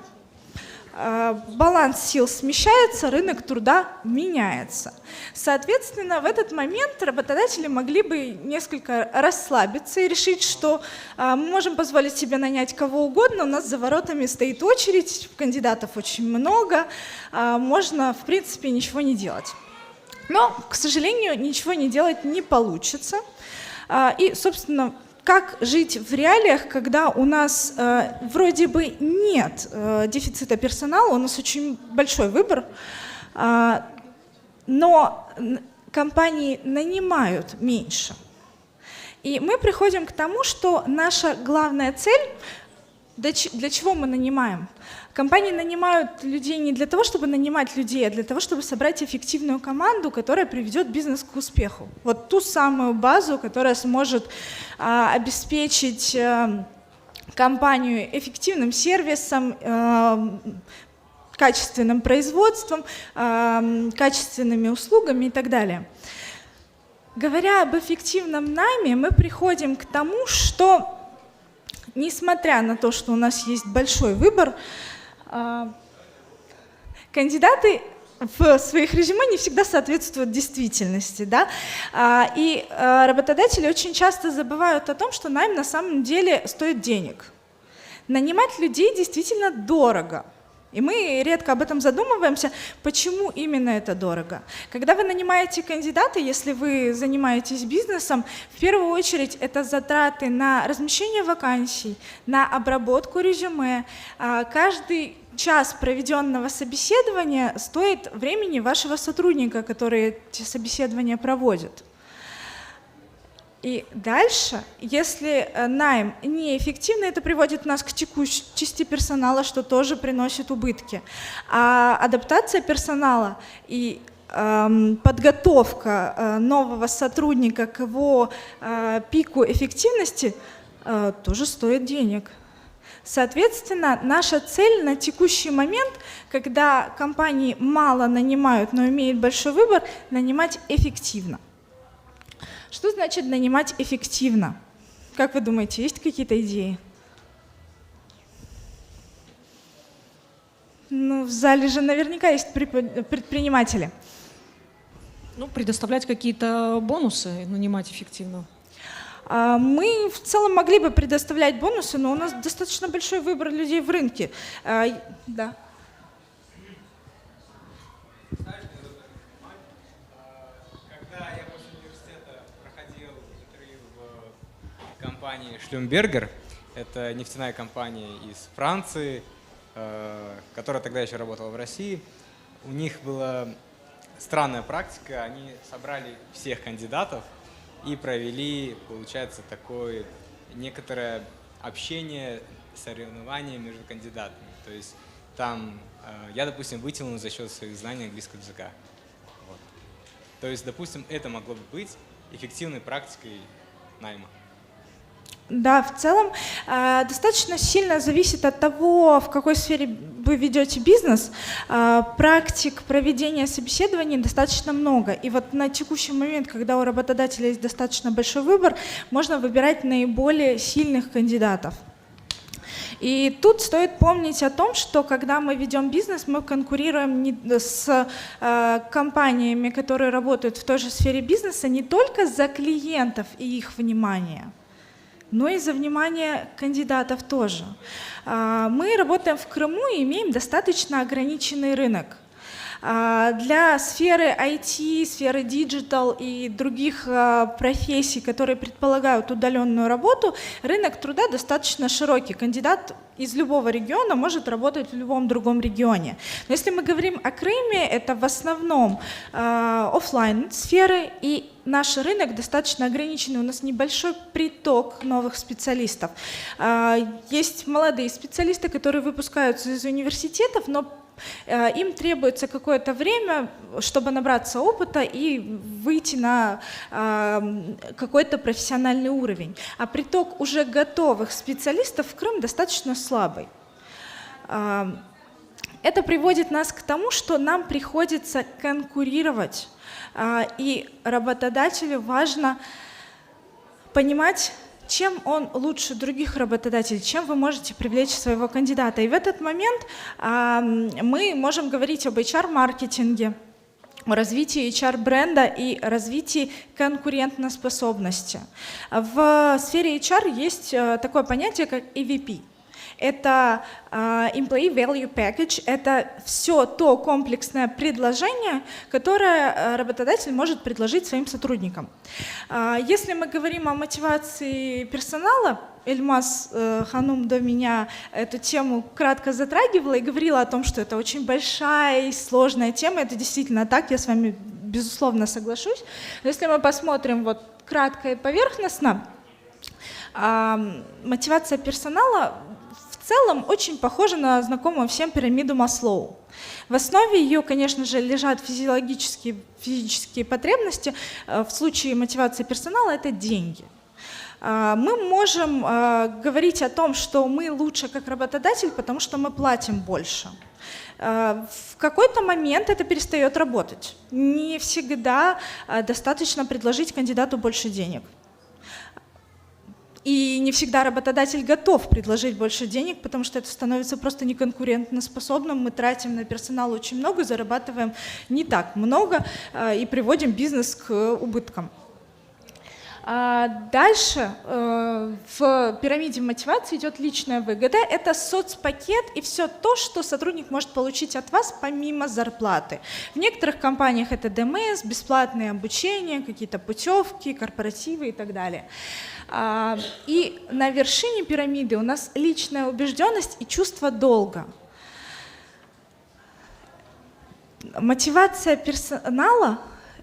Баланс сил смещается, рынок труда меняется. Соответственно, в этот момент работодатели могли бы несколько расслабиться и решить, что мы можем позволить себе нанять кого угодно, у нас за воротами стоит очередь, кандидатов очень много, можно, в принципе, ничего не делать. Но, к сожалению, ничего не делать не получится. И, собственно, как жить в реалиях, когда у нас э, вроде бы нет э, дефицита персонала, у нас очень большой выбор, э, но компании нанимают меньше. И мы приходим к тому, что наша главная цель, для чего мы нанимаем? Компании нанимают людей не для того, чтобы нанимать людей, а для того, чтобы собрать эффективную команду, которая приведет бизнес к успеху. Вот ту самую базу, которая сможет а, обеспечить а, компанию эффективным сервисом, а, качественным производством, а, качественными услугами и так далее. Говоря об эффективном найме, мы приходим к тому, что, несмотря на то, что у нас есть большой выбор, а, кандидаты в своих резюме не всегда соответствуют действительности. Да? А, и а, работодатели очень часто забывают о том, что найм на самом деле стоит денег. Нанимать людей действительно дорого. И мы редко об этом задумываемся, почему именно это дорого. Когда вы нанимаете кандидата, если вы занимаетесь бизнесом, в первую очередь это затраты на размещение вакансий, на обработку резюме. А, каждый час проведенного собеседования стоит времени вашего сотрудника, который эти собеседования проводит. И дальше, если э, найм неэффективный, это приводит нас к текучести персонала, что тоже приносит убытки. А адаптация персонала и эм, подготовка э, нового сотрудника к его э, пику эффективности тоже стоит денег. Соответственно, наша цель на текущий момент, когда компании мало нанимают, но имеют большой выбор, нанимать эффективно. Что значит нанимать эффективно? Как вы думаете, есть какие-то идеи? Ну, в зале же наверняка есть предприниматели. Ну, предоставлять какие-то бонусы, нанимать эффективно. А, мы в целом могли бы предоставлять бонусы, но у нас достаточно большой выбор людей в рынке. А, да. Компании Шлюмбергер. Это нефтяная компания из Франции, э, которая тогда еще работала в России. У них была странная практика. Они собрали всех кандидатов и провели, получается, такое некоторое общение, соревнование между кандидатами. То есть там э, я, допустим, вытянул за счет своих знаний английского языка. Вот. То есть, допустим, это могло бы быть эффективной практикой найма. Да, в целом э, достаточно сильно зависит от того, в какой сфере вы ведете бизнес. Э, практик проведения собеседований достаточно много. И вот на текущий момент, когда у работодателя есть достаточно большой выбор, можно выбирать наиболее сильных кандидатов. И тут стоит помнить о том, что когда мы ведем бизнес, мы конкурируем не с э, компаниями, которые работают в той же сфере бизнеса, не только за клиентов и их внимание, но и за внимание кандидатов тоже. А, мы работаем в Крыму и имеем достаточно ограниченный рынок. А, для сферы IT, сферы digital и других а, профессий, которые предполагают удаленную работу, рынок труда достаточно широкий. Кандидат из любого региона может работать в любом другом регионе. Но если мы говорим о Крыме, это в основном э, офлайн сферы и наш рынок достаточно ограниченный, у нас небольшой приток новых специалистов. Есть молодые специалисты, которые выпускаются из университетов, но Э, им требуется какое-то время, чтобы набраться опыта и выйти на какой-то профессиональный уровень. А приток уже готовых специалистов в Крым достаточно слабый. Это приводит нас к тому, что нам приходится конкурировать, а, и работодателю важно понимать, чем он лучше других работодателей, чем вы можете привлечь своего кандидата. И в этот момент а, мы можем говорить об HR-маркетинге, о развитии HR-бренда и развитии конкурентоспособности. В сфере HR есть э, такое понятие, как EVP. Это э, Employee Value Package, это все то комплексное предложение, которое э, работодатель может предложить своим сотрудникам. Э, если мы говорим о мотивации персонала, Эльмас э, Ханум до меня эту тему кратко затрагивала и говорила о том, что это очень большая и сложная тема. Это действительно так, я с вами безусловно соглашусь. Но если мы посмотрим вот кратко и поверхностно, мотивация персонала в целом очень похожа на знакомую всем пирамиду Маслоу. В основе ее, конечно же, лежат физиологические, физические потребности. Э, в случае мотивации персонала это деньги. Мы можем говорить о том, что мы лучше как работодатель, потому что мы платим больше. В какой-то момент это перестает работать. Не всегда достаточно предложить кандидату больше денег. И не всегда работодатель готов предложить больше денег, потому что это становится просто неконкурентоспособным. Мы тратим на персонал очень много, зарабатываем не так много и приводим бизнес к убыткам. А дальше э, в пирамиде мотивации идет личная выгода. Это соцпакет и все то, что сотрудник может получить от вас помимо зарплаты. В некоторых компаниях это ДМС, бесплатное обучение, какие-то путевки, корпоративы и так далее. А, и на вершине пирамиды у нас личная убежденность и чувство долга. Мотивация персонала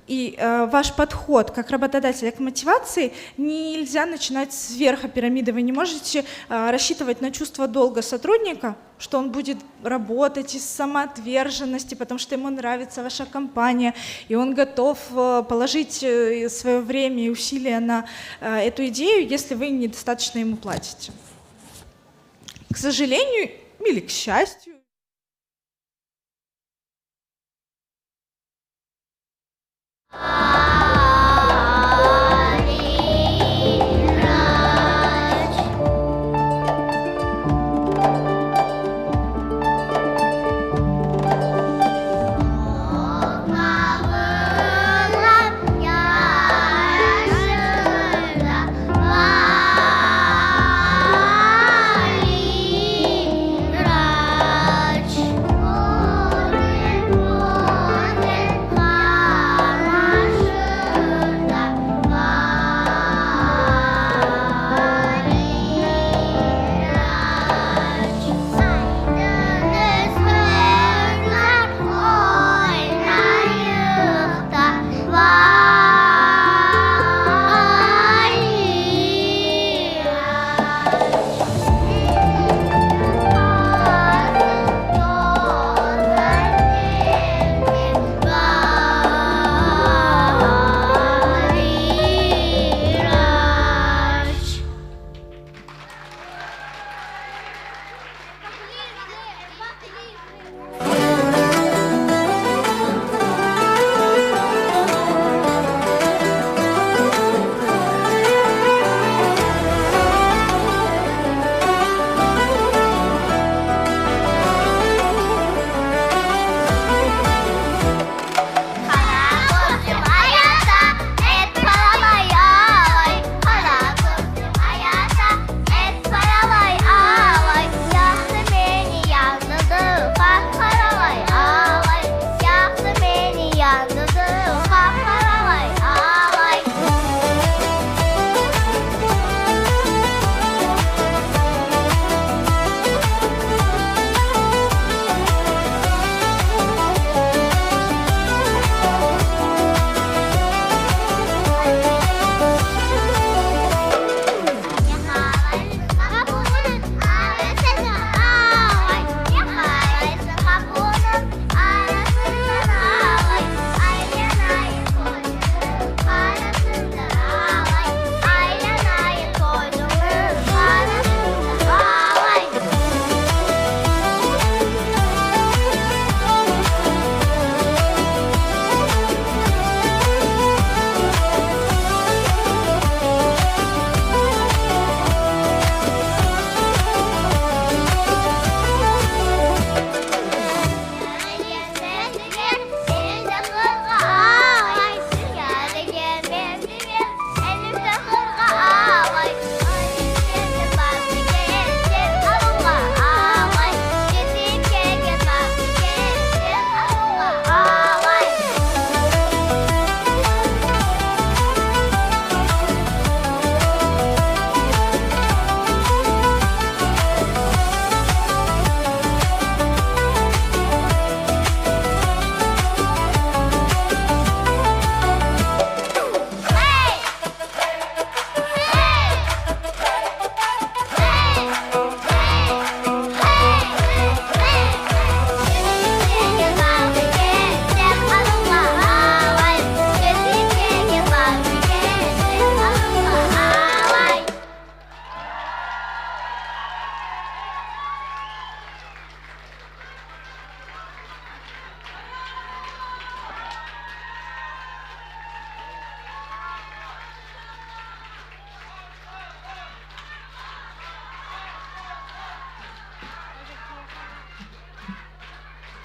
и э, ваш подход как работодателя к мотивации нельзя начинать с верха пирамиды. Вы не можете э, рассчитывать на чувство долга сотрудника, что он будет работать из самоотверженности, потому что ему нравится ваша компания, и он готов э, положить э, свое время и усилия на э, эту идею, если вы недостаточно ему платите. К сожалению или к счастью.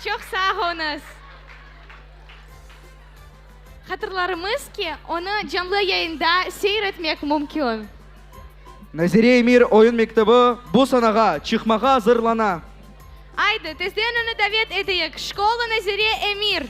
Çoq sağ oluñız. Hatırlarımız ki, onı canlı yayında seyir etmek mümkün. Nazire Emir oyun mektebi bu sanağa çıqmağa azırlana. Aydı, tezden onı davet eteyik, Şkola Nazire Emir!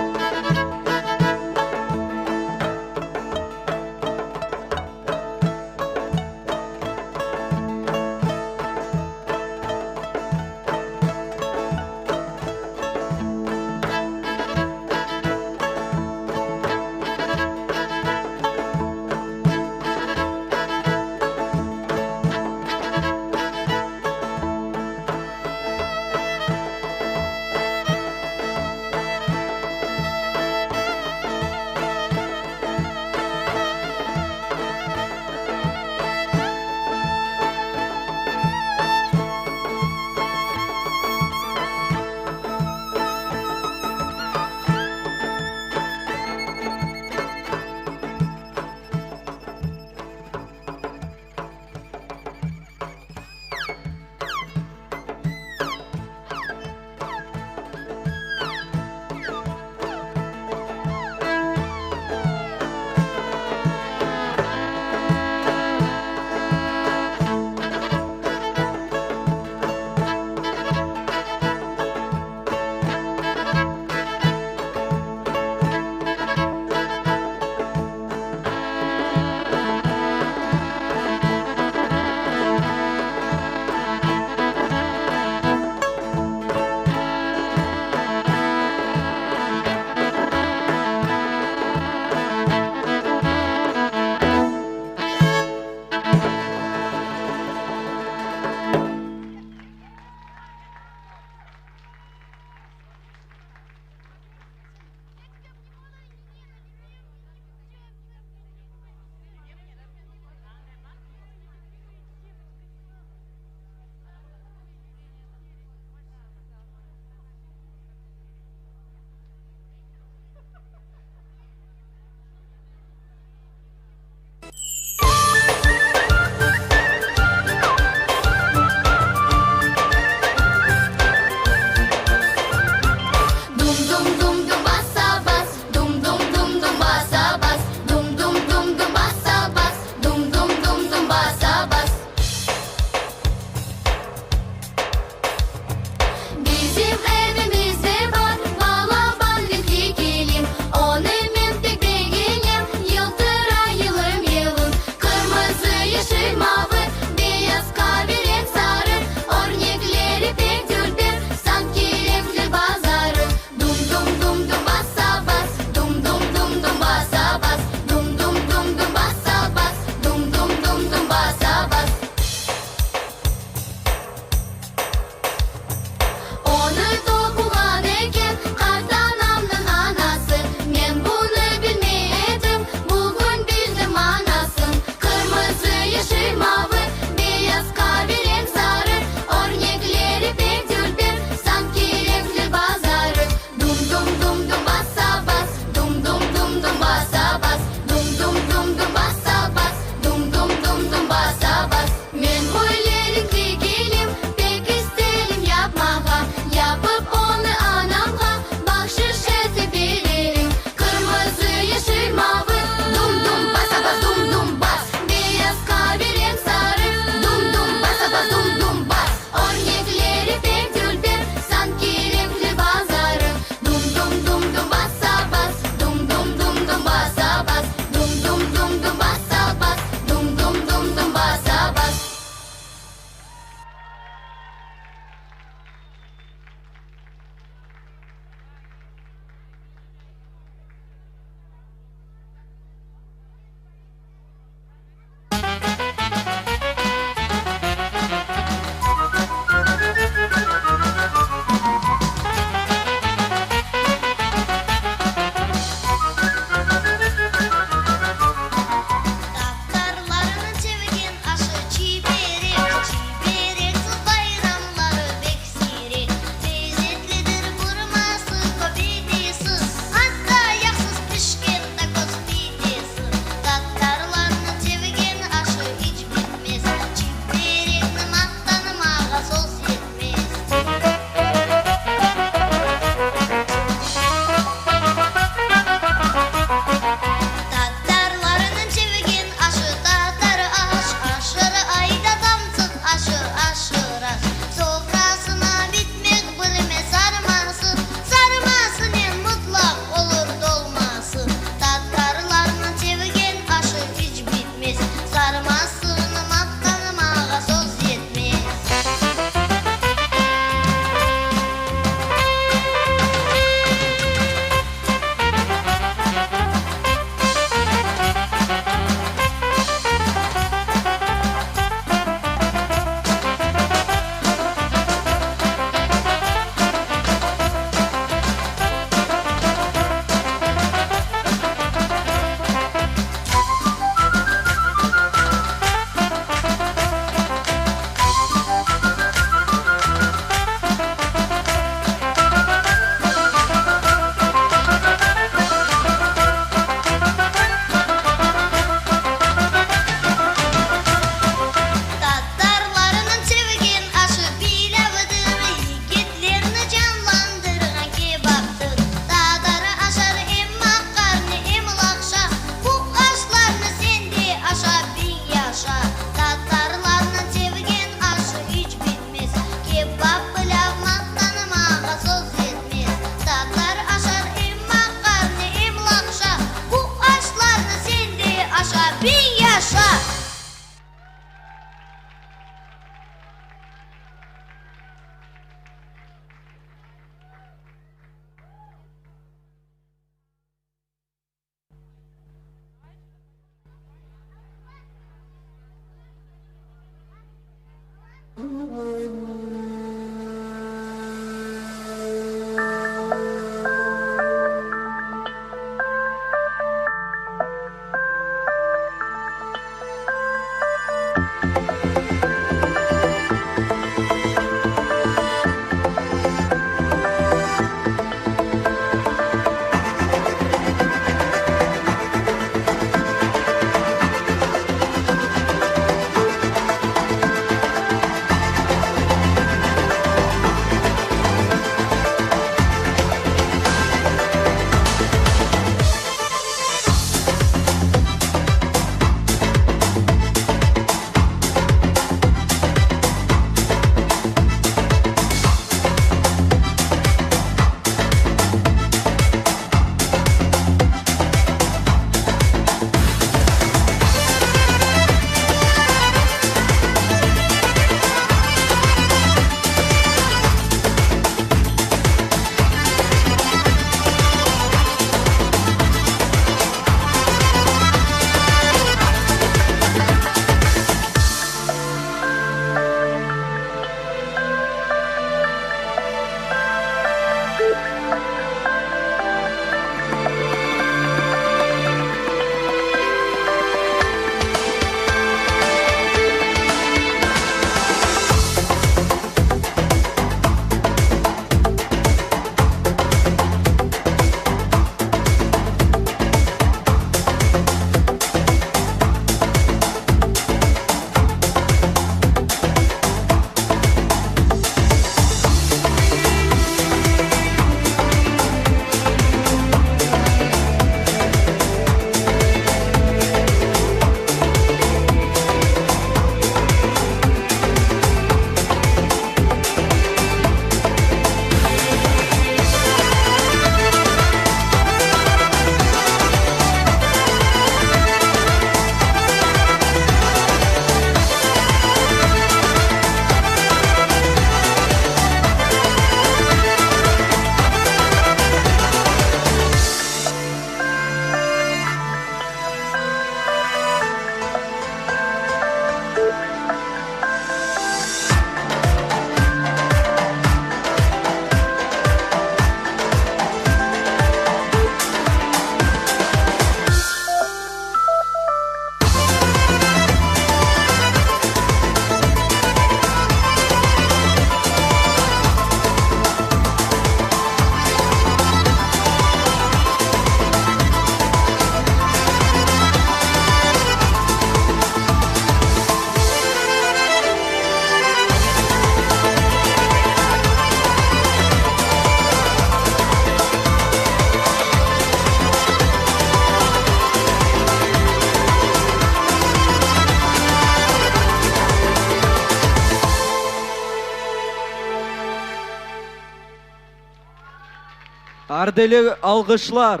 Ardeli alğışlar!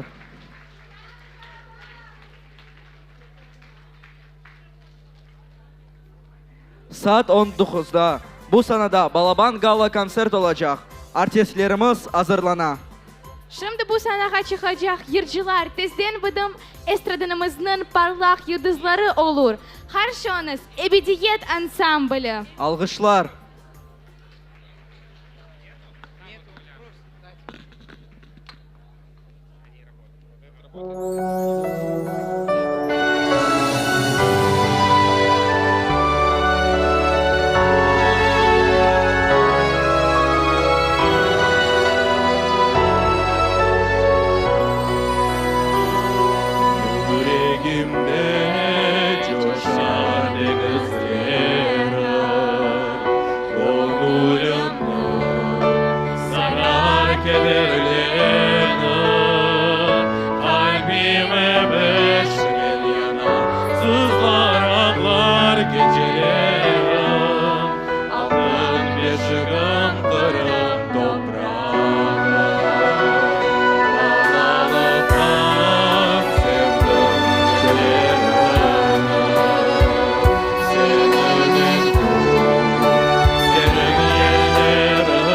Saat on doquzda bu sanada balaban gala-kontsert olacaq. Artistlerimiz azırlana. Şimdi bu sanağa çıqacaq yırcılar tezden bizim estradınımıznıñ parlaq yıldızları olur. Qarşıñız, Ebediyet ansambli! Alğışlar! Yüregimde coşa deñizlerim, Göñülimni sarar kederlerim, Qalbime pişken yana sızlar ağlar gecelerim, Altın beşigim Qırım toprağı. Balalıqtan sevdim çöllerini, Seniñ eñ serin yellerini.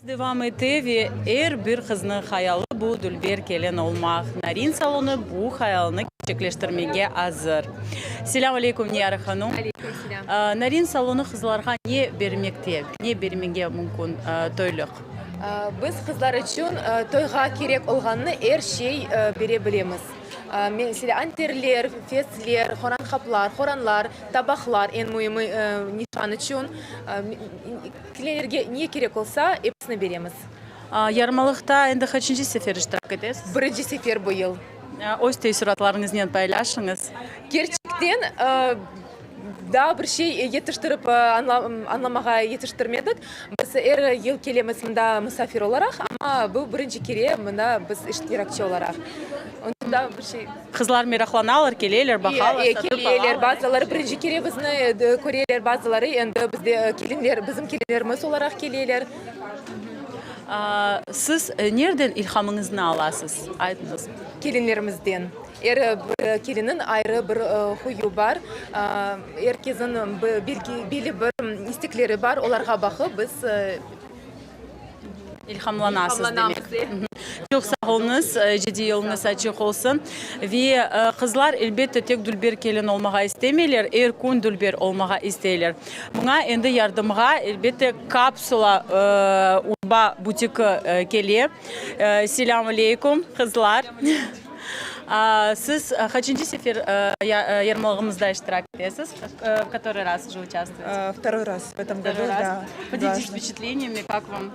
Devam ete ve er bir qıznıñ hayalı bu dülber kelin olmaq. Narin salonı bu hayalnı kerçekleştirmege azır. Selâm aleyküm, Niyara hanum. Aleyküm selâm. Narin salonı qızlarğa ne bermekte, ne bermege mümkün toylıq? Biz qızlar içün toyğa kerek olğanını er şey bere bilemiz. Meselâ, anterler, fesler, horanqaplar, horanlar, tabaqlar, eñ müimi nişan içün. Kelinlerge ne kerek olsa, episini beremiz. Yarmalıqta endi qaçıncı sefer iştirak etesiz? Birinci sefer bu yıl. Öz teessuratlarıñıznen paylaşıñız. Kerçekten, daa bir şey yetiştirip añlamağa yetiştirmedik. Biz er yıl kelemiz mında musafir olaraq, amma bu birinci kere mında biz iştirakçı olaraq. Onıñ içün daa bir şey. Qızlar meraqlanalar, keleler, baqalar, satıp alalar. Keleler, bazıları birinci kere bizni köreler, bazıları endi bizde kelinler, bizim kelinlerimiz olaraq keleler. Siz nereden ilhamıñıznı alasız, aytıñız? Kelinlerimizden. Er bir kelinniñ ayrı bir huyu bar, er kesniñ belli bir istekleri bar, olarğa baqıp biz. İlhamlanasız demek. Çoq sağ oluñız, ciddiy yoluñız açıq olsun. Ve qızlar, elbette, tek dülber kelin olmağa istemeyler, er kün dülber olmağa isteyler. Buña endi yardımğa, elbette, Kapsula urba butiki kele. Selâm aleyküm, qızlar. Siz qaçıncı sefer yarmalığımızda iştirak etesiz? V kotorıy raz уже участвуете? Второй раз в этом году, Второй раз. да. Поделитесь Дважды. впечатлениями, как вам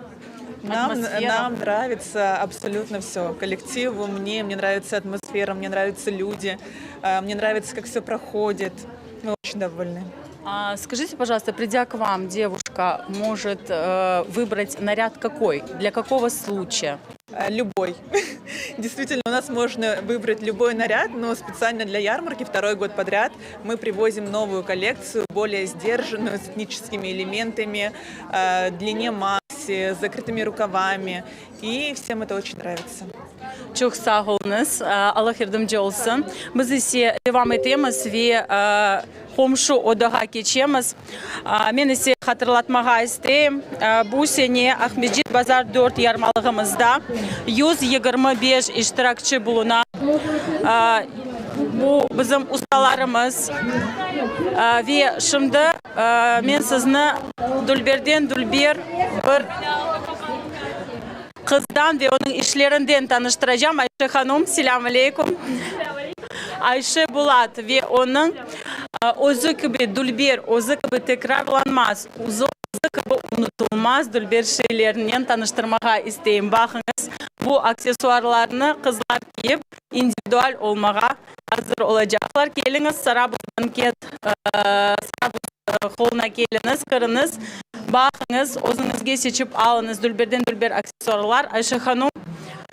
Нам, атмосфера? нам нравится абсолютно все. Коллективу, мне, мне нравится атмосфера, мне нравятся люди, э, мне нравится, как все проходит. Мы очень довольны. А, скажите, пожалуйста, придя к вам, девушка может э, выбрать наряд какой? Для какого случая? Э, Любой. Действительно, у нас можно выбрать любой наряд, но специально для ярмарки второй год подряд мы привозим новую коллекцию, более сдержанную, с этническими элементами, э, длине макси, с закрытыми рукавами. И всем это очень нравится. Çoq sağ oluñız, Allah yardımcı olsun. Biz ise devam etemiz ve qomşu odağa keçemiz. Men ise hatırlatmağa isteyim, bu sene Aqmescit Bazar dört yarmalığımızda 125 iştirakçi buluna. Bu bizim ustalarımız. Ve şimdi men sizni dülberden dülber bir qızdan ve onıñ işlerinden tanıştıracağım. Ayşe hanum, selâm aleyküm. Ayşe Bulat ve onıñ özü kibi dülber, özü kibi tekrarlanmaz, özü kibi unutılmaz dülber şeylerinen tanıştırmağa isteyim. Baqıñız, bu aksessuarlarnı qızlar kiyip, individual olmağa azır olacaqlar. Keliñiz, Sarabuz banket, Sarabuz Holuna keliñiz, kiriñiz, baqıñız, özüñizge seçip alıñız dülberden-dülber aksessuarlar. Ayşe hanum,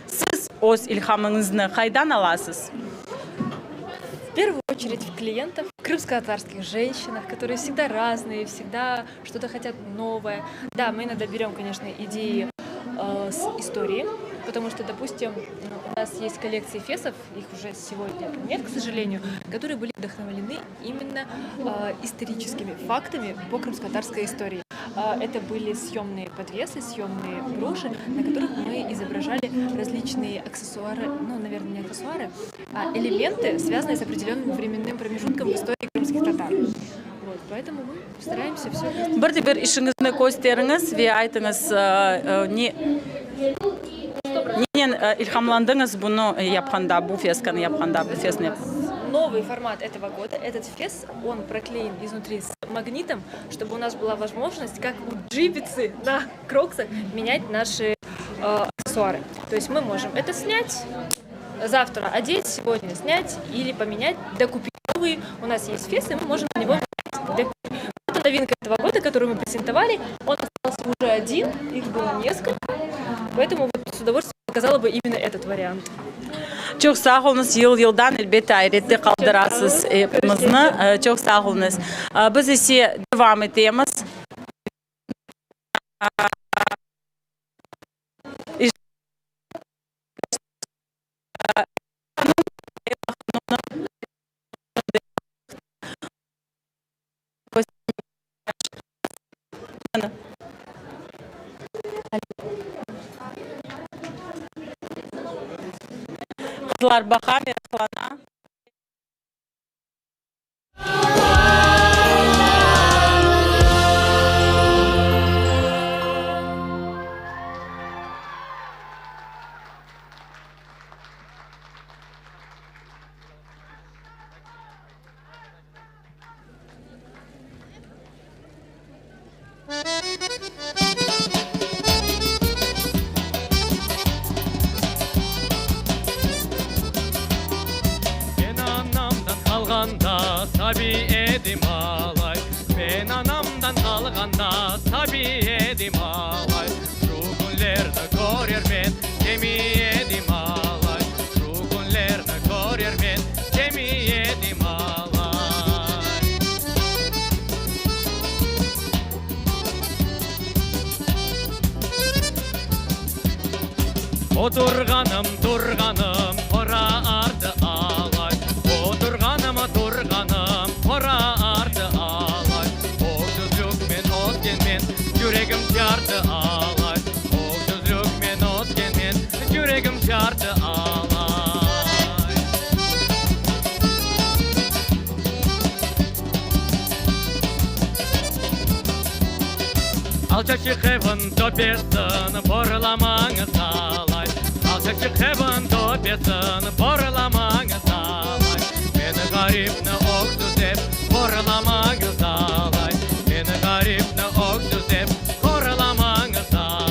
siz öz ilhamıñıznı qaydan alasız? В первую очередь в клиентов, в крымско-татарских женщинах, которые всегда разные, всегда что-то хотят новое. Да, мы иногда берем, конечно, идеи э, с истории, потому что, допустим, у нас есть коллекции фесов, их уже сегодня нет, к сожалению, которые были вдохновлены именно э, историческими фактами по крымско-татарской истории. Э, это были съемные подвесы, съемные броши, на которых мы изображали различные аксессуары, ну, наверное, не аксессуары, а элементы, связанные с определенным временным промежутком в истории крымских татар. Вот, поэтому мы стараемся все. Bir de bir işiñizni kösteriñiz ve aytıñız, ne nenen ilhamlandıñız bunı yapqanda, bu feskanı yapqanda, bu fesni? Новый формат этого года. Этот фес, он проклеен изнутри с магнитом, чтобы у нас была возможность, как у джипицы на кроксах, менять наши э, аксессуары. То есть мы можем это снять, завтра одеть, сегодня снять или поменять, докупить новые. У нас есть фес, и мы можем на него менять. Это новинка этого года, которую мы презентовали. Он остался уже один, их было несколько. Поэтому вот с удовольствием показала бы именно этот вариант. Çoq sağ oluñız, yıl yıldan elbette ayrette qaldırasız epimizni. Çoq sağ oluñız. Biz ise devam etemiz. Qızlar baqa, meraqlana. Men anamdan qalğanda sabiy edim alay, Men anamdan qalğanda sabiy edim alay, Şu künlerni körermen demiy edim alay, Şu künlerni körermen demiy edim alay. Oturğanım, turğanım qora artı alay, Oturğanım, turğanım qora artı alay, Öksüzlükmen ötkenmen, yüregim cartı alay, Öksüzlükmen ötkenmen, yüregim cartı alay. Alçaçıq evin töpesin borlamañız alay, Alçaçıq evin töpesin borlamañız alay, Meni ğaripni öksüz dep horlamañız alay, Meni ğaripni öksüz dep horlamañız alay.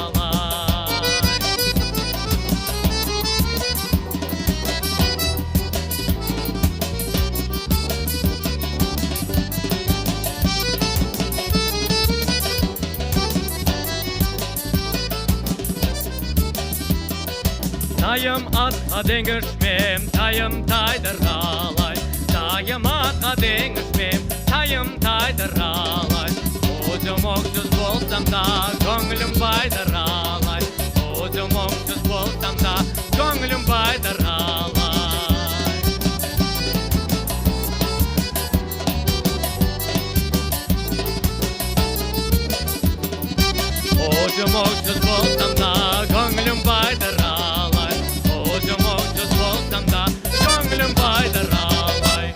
Tayım atqa deñişmem, tayım taydır alay, Tayım atqa deñişmem, tayım taydır alay, Özüm öksüz bolsam da, köñlüm baydır alay, Özüm öksüz bolsam da, köñlüm baydır alay. Özüm öksüz bolsam da, köñlüm baydır alay, Özüm öksüz bolsam da, köñlüm baydır alay.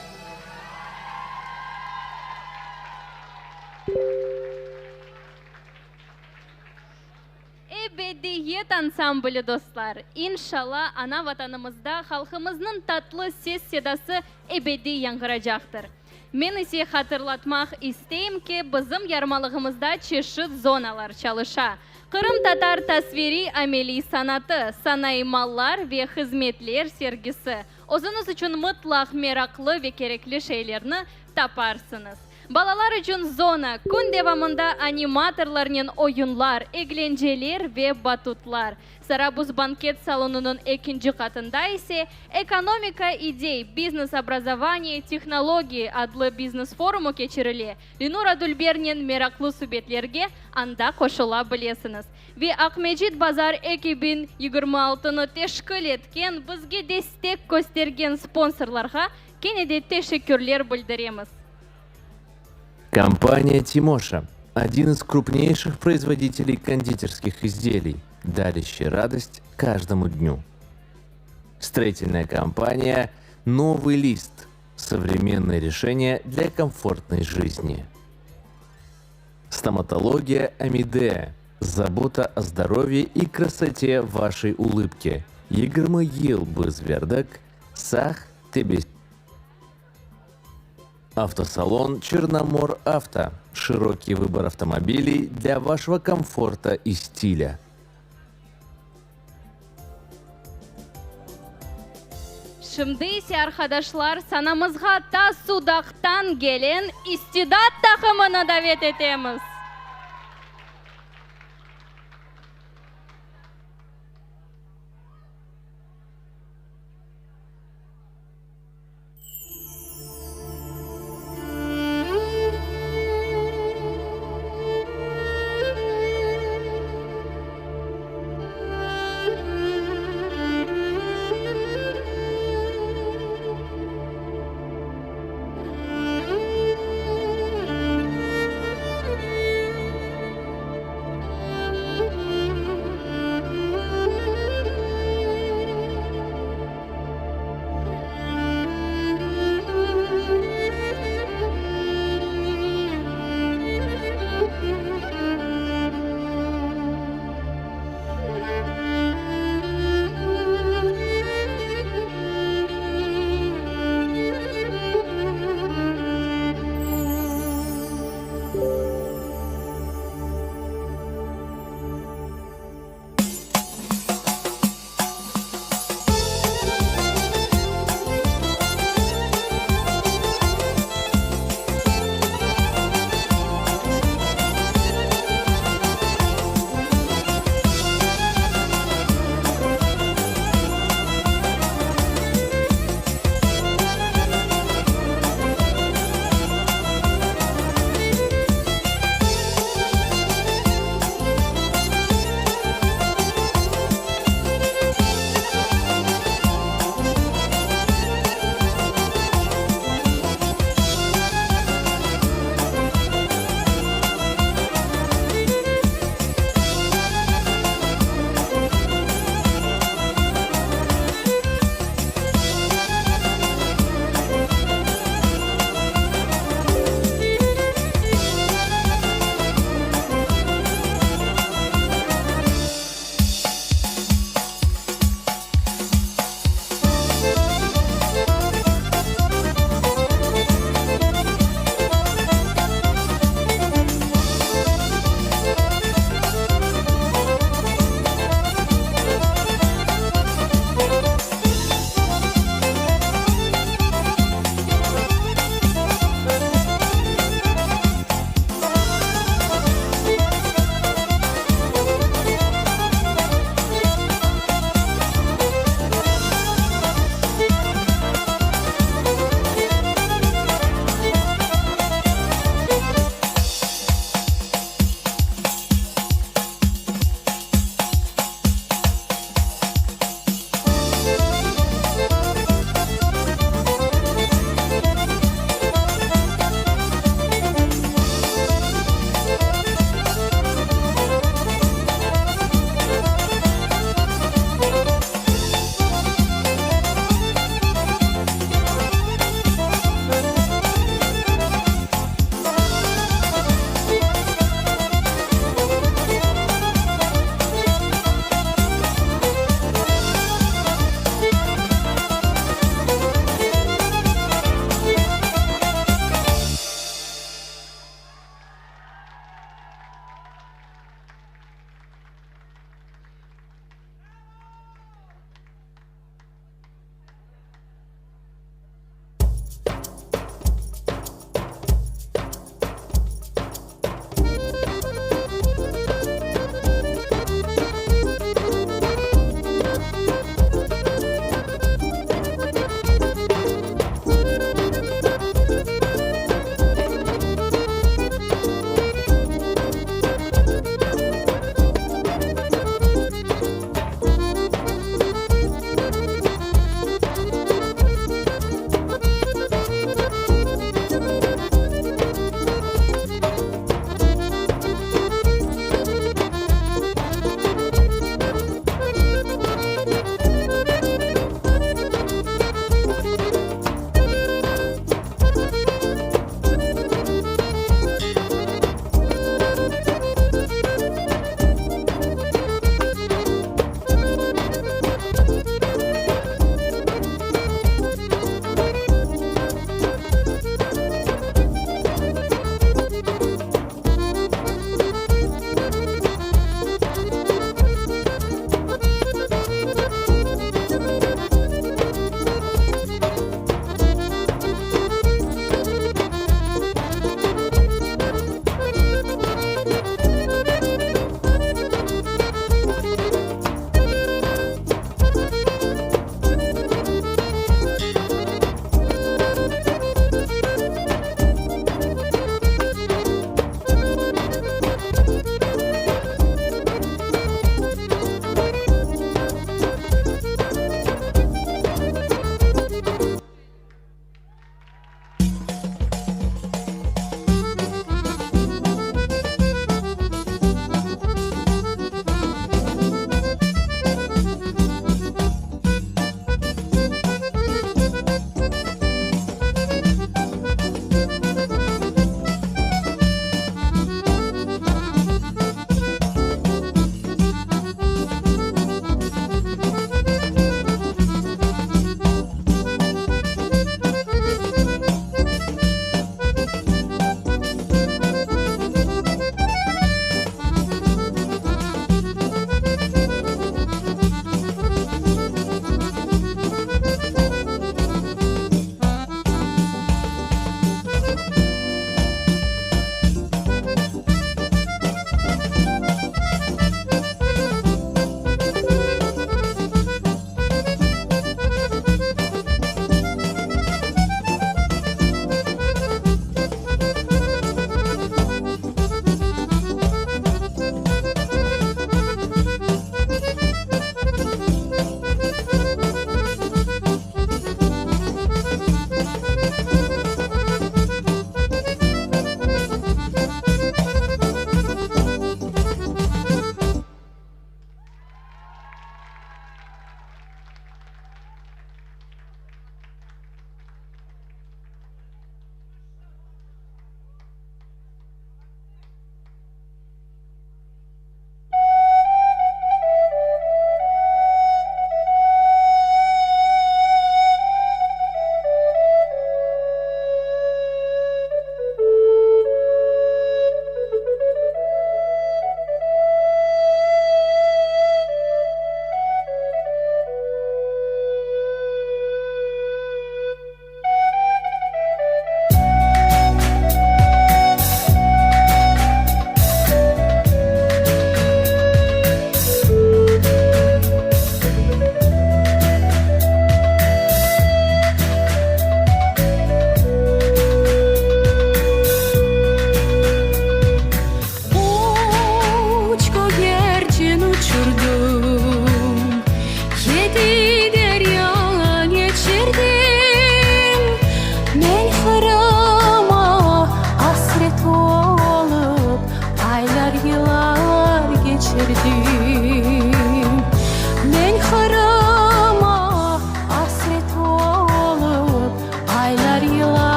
Ebediyet ansambli dostlar! İnşalla, ana Vatanımızda halqımıznıñ tatlı ses-sedası ebediy yañğıracaqtır. Men ise hatırlatmaq isteyim ki, bizim yarmalığımızda çeşit zonalar çalışa, qırımtatar tasviriy-ameliy sanatı, sanayı mallar ve hızmetler sergisi. Özüñiz içün mıtlaq meraqlı ve kerekli şeylerni taparsıñız. Balalar içün zona, kün devamında animatorlarnen oyunlar, eglenceler ve batutlar. Sarabuz banket salonınıñ ekinci qatında ise Ekonomika idey, biznes obrazovaniye, tehnologii adlı biznes forumı keçirile. Lenura Dülbernen meraqlı subetlerge anda qoşula bilesiñiz. Ve Aqmescit Bazar 2026-nı teşkil etken, bizge destek köstergen sponsorlarğa kene de teşekkürler bildiremiz. Компания «Тимоша» – один из крупнейших производителей кондитерских изделий, дарящий радость каждому дню. Строительная компания «Новый лист» – современное решение для комфортной жизни. Стоматология «Амидея» – забота о здоровье и красоте вашей улыбки. 20 yıl biz berdik, Saq tebe. Автосалон «Черномор Авто» – широкий выбор автомобилей для вашего комфорта и стиля. Şimdi ise, arqadaşlar, sanamızğa ta Sudaqtan gelen İstidat taqımını davet etemiz.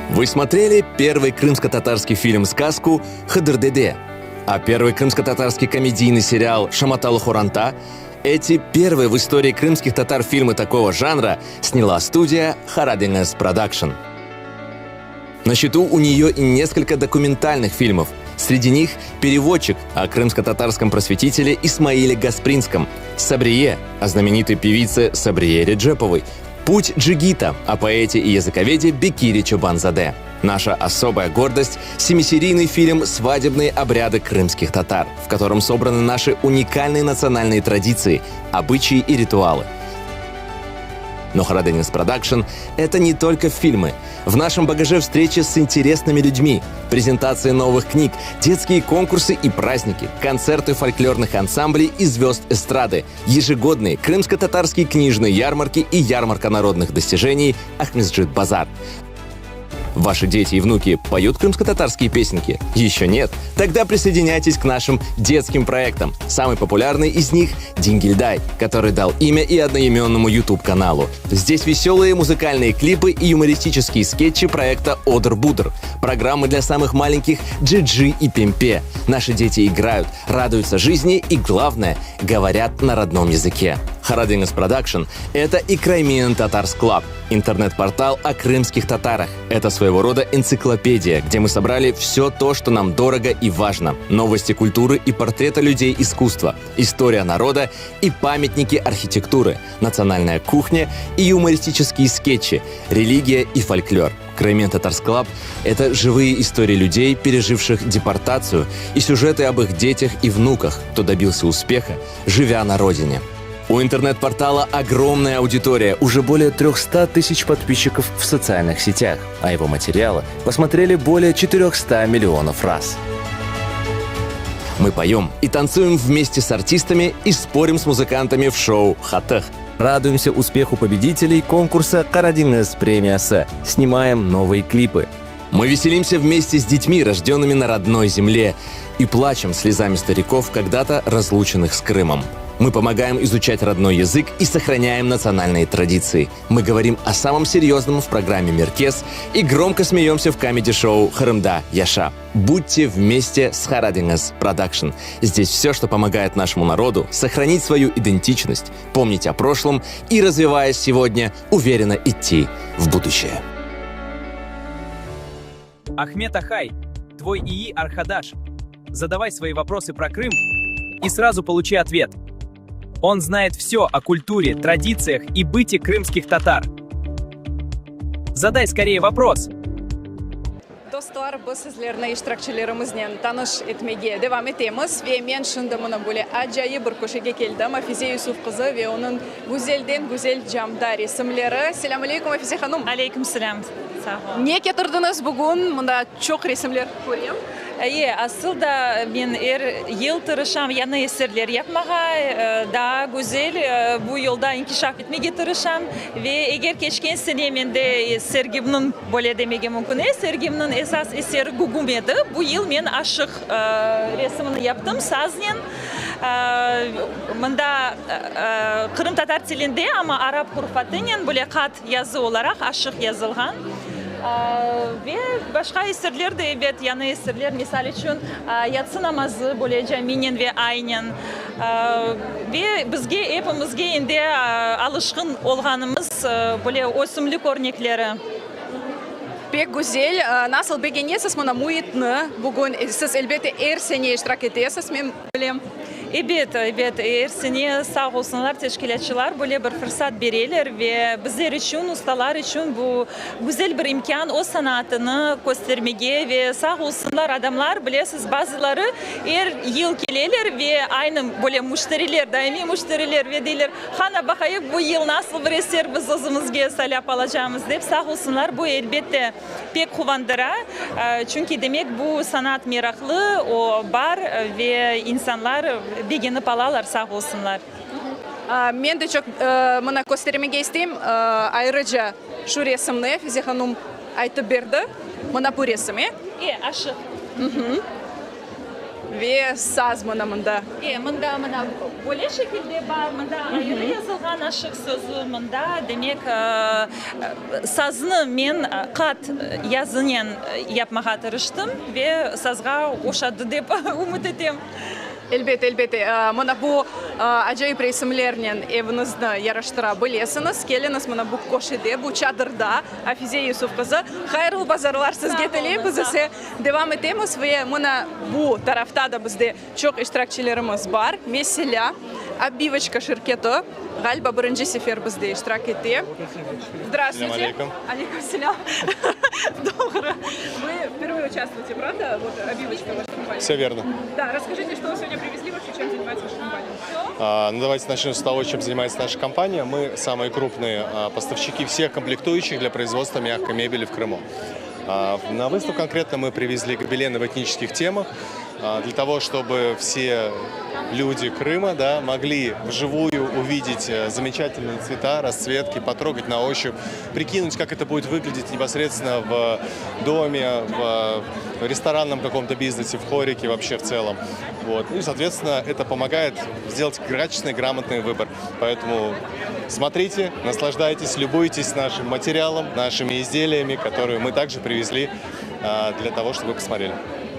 Вы смотрели первый крымско-татарский фильм-сказку «Хыдыр-деде», а первый крымско-татарский комедийный сериал «Шаматалы Хоранта» Эти первые в истории крымских татар фильмы такого жанра сняла студия «Харадинес Продакшн». На счету у нее и несколько документальных фильмов. Среди них «Переводчик» о крымско-татарском просветителе Исмаиле Гаспринском, «Сабрие» о знаменитой певице Сабрие Реджеповой, «Путь джигита» о поэте и языковеде Бекире Чобанзаде. Наша особая гордость – семисерийный фильм «Свадебные обряды крымских татар», в котором собраны наши уникальные национальные традиции, обычаи и ритуалы – но Хараденис Продакшн – это не только фильмы. В нашем багаже встречи с интересными людьми, презентации новых книг, детские конкурсы и праздники, концерты фольклорных ансамблей и звезд эстрады, ежегодные крымско-татарские книжные ярмарки и ярмарка народных достижений Ахмесджит Базар. Ваши дети и внуки поют крымско-татарские песенки? Еще нет? Тогда присоединяйтесь к нашим детским проектам. Самый популярный из них – «Дингельдай», который дал имя и одноименному YouTube-каналу. Здесь веселые музыкальные клипы и юмористические скетчи проекта «Одр-Будр», программы для самых маленьких «Джиджи» и «Пемпе». Наши дети играют, радуются жизни и, главное, говорят на родном языке. Харадинес Продакшн – это и Crimean Tatars Club, интернет-портал о крымских татарах. Это своего рода энциклопедия, где мы собрали все то, что нам дорого и важно. Новости культуры и портреты людей искусства, история народа и памятники архитектуры, национальная кухня и юмористические скетчи, религия и фольклор. Crimean Tatars Club – это живые истории людей, переживших депортацию, и сюжеты об их детях и внуках, кто добился успеха, живя на родине. У интернет-портала огромная аудитория, уже более 300 тысяч подписчиков в социальных сетях, а его материалы посмотрели более 400 миллионов раз. Мы поем и танцуем вместе с артистами и спорим с музыкантами в шоу «Хатах». Радуемся успеху победителей конкурса «Карадинес премиясы». Снимаем новые клипы. Мы веселимся вместе с детьми, рожденными на родной земле, и плачем слезами стариков, когда-то разлученных с Крымом. Мы помогаем изучать родной язык и сохраняем национальные традиции. Мы говорим о самом серьезном в программе «Меркес» и громко смеемся в камеди-шоу «Харымда Яша». Будьте вместе с Харадинес Продакшн. Здесь все, что помогает нашему народу сохранить свою идентичность, помнить о прошлом и, развиваясь сегодня, уверенно идти в будущее. Ахмед Ахай, твой ИИ Архадаш. Задавай свои вопросы про Крым и сразу получи ответ. Он знает все о культуре, традициях и быте крымских татар. Задай скорее вопрос. Dostlar, biz sizlerni iştirakçilerimiznen tanış etmege devam etemiz. Ve men şimdi mına böyle acayip bir köşege keldim, Afize Yusuf qızı ve onıñ güzelden güzel camda resimleri. Selâm aleyküm, Afize hanım! Aleyküm selâm, sağ ol. Ne ketirdiñiz bugün? Mında çoq resimler körem. E, asıl da men er yıl tırışam yañı eserler yapmağa, daa güzel bu yolda inkişaf etmege tırışam. Ve eger keçken sene mende sergimniñ, böyle demege mümkün, e, sergimniñ esas eseri gügüm edi, bu yıl men aşıq resimini yaptım saznen. Mında qırımtatar tilinde, amma arap hurufatınen böyle qat yazı olaraq aşıq yazılğan. Ve başqa eserler de, ebet, yañı eserler, misal içün, yatsı namazı, böyle caminen ve aynen. Ve bizge, epimizge endi alışqın olğanımız böyle ösümlik örnekleri. Pek güzel. Nasıl begenesiz mına müitni bugün? Siz, elbette, er sene iştirak etesiz, men bilem. Ebet, ebet, er sene sağ olsunlar teşkilâtçılar böyle bir fırsat bereler ve bizler içün, ustalar içün bu güzel bir imkân öz sanatını köstermege ve sağ olsunlar adamlar, bilesiz, bazıları er yıl keleler ve aynı böyle müşteriler, daimiy müşteriler ve deyler, Qana, baqayıq, bu yıl nasıl bir eser biz özümizge saylap alacağımız, dep sağ olsunlar, bu elbette Pek quvandıra, çünki, demek, bu sanat meraqlı, o bar ve insanlar begenip alalar, sağ olsunlar. Men de çoq mına köstermege isteyim, ayrıca şu resimni Fize hanum aytıp berdi, mına bu resim, e? E, aşıq. Ve saz mına mında. E, mında mına böyle şekilde bar, mında ayrı yazılğan aşıq sözü, mında, demek, saznı men qat yazınen yapmağa tırıştım ve sazğa oşadı dep ümüt etem. Elbette, elbette. Mına bu acayip resimlernen eviñizni yaraştıra bilesiñiz. Keliñiz mına bu köşede, bu çadırda Afize Yusuf qızı. Hayırlı bazarlar sizge tileyim. Biz ise devam etemiz ve mına bu tarafta da bizde çoq iştirakçilerimiz bar. Meselâ, Obivoçka şirketi, ğaliba, birinci sefer bizde iştirak ete. Zdravstvuyte. Selâm aleyküm. Aleyküm selâm. Doğru. Вы впервые участвуете, правда? Вот Obivoçka, ваша компания. Все верно. Да, расскажите, что вы сегодня привезли, вообще чем занимается ваша компания? А, ну, давайте начнем с того, чем занимается наша компания. Мы самые крупные а, поставщики всех комплектующих для производства мягкой мебели в Крыму. А, на выставку конкретно мы привезли гобелены в этнических темах а, для того, чтобы все люди Крыма да, могли вживую увидеть э, замечательные цвета, расцветки, потрогать на ощупь, прикинуть, как это будет выглядеть непосредственно в доме, в ресторанном каком-то бизнесе, в хорике вообще в целом. Вот. И, соответственно, это помогает сделать качественный, грамотный выбор. Поэтому смотрите, наслаждайтесь, любуйтесь нашим материалом, нашими изделиями, которые мы также привезли а, для того, чтобы вы посмотрели.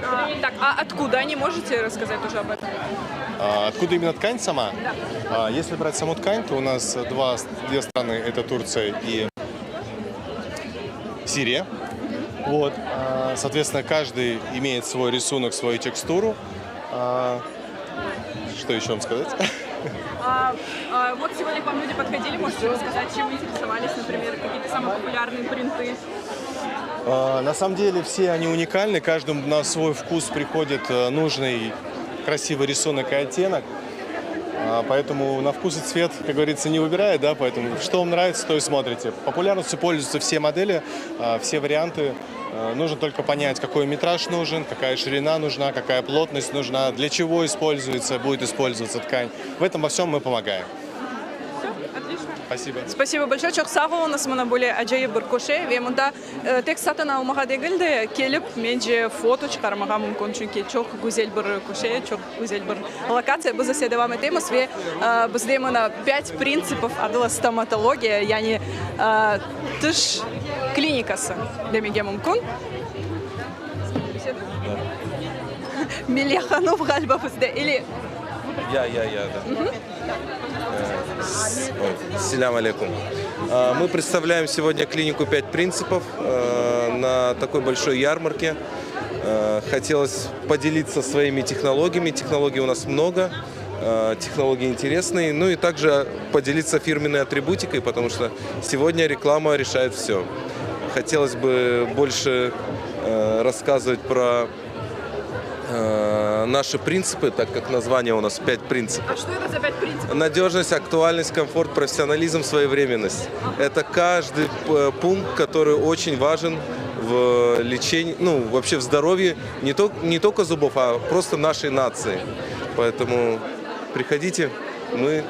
А, так, а откуда они? Можете рассказать тоже об этом? А, откуда именно ткань сама? Да. А, если брать саму ткань, то у нас два, две страны, это Турция и Сирия. Вот, а, соответственно, каждый имеет свой рисунок, свою текстуру. А, что еще вам сказать? А, а, вот сегодня к вам люди подходили, можете рассказать, чем интересовались, например, какие-то самые популярные принты? А, на самом деле все они уникальны, каждому на свой вкус приходит э, нужный красивый рисунок и оттенок. А, поэтому на вкус и цвет, как говорится, не выбирает, да, поэтому что вам нравится, то и смотрите. Популярностью пользуются все модели, а, все варианты. Нужно только понять, какой метраж нужен, какая ширина нужна, какая плотность нужна, для чего используется, будет использоваться ткань. В этом во всем мы помогаем. Все, отлично. Спасибо. Спасибо большое. Çoq sağ oluñız. Mına böyle acayip bir köşe ve mında tek satın almağa degil de, kelip, mence, foto çıqarmağa mümkün, çünki çoq güzel bir köşe, çoq güzel bir lokatsiya. Biz ise devam etemiz ve bizde mına Pât printsipov adlı stomatologiya, yani tiş klinikası demege mümkün. Melih hanım ğaliba bizde, ili? Ya, ya, ya, da. Selâm aleyküm. Мы представляем сегодня клинику «Пять принципов» на такой большой ярмарке. Хотелось поделиться своими технологиями. Технологий у нас много, технологии интересные. Ну и также поделиться фирменной атрибутикой, потому что сегодня реклама решает все. Хотелось бы больше рассказывать про наши принципы, так как название у нас «Пять принципов». А что это за пять принципов? Надежность, актуальность, комфорт, профессионализм, своевременность. Это каждый пункт, который очень важен в лечении, ну, вообще в здоровье не, то, не только зубов, а просто нашей нации. Поэтому приходите, мы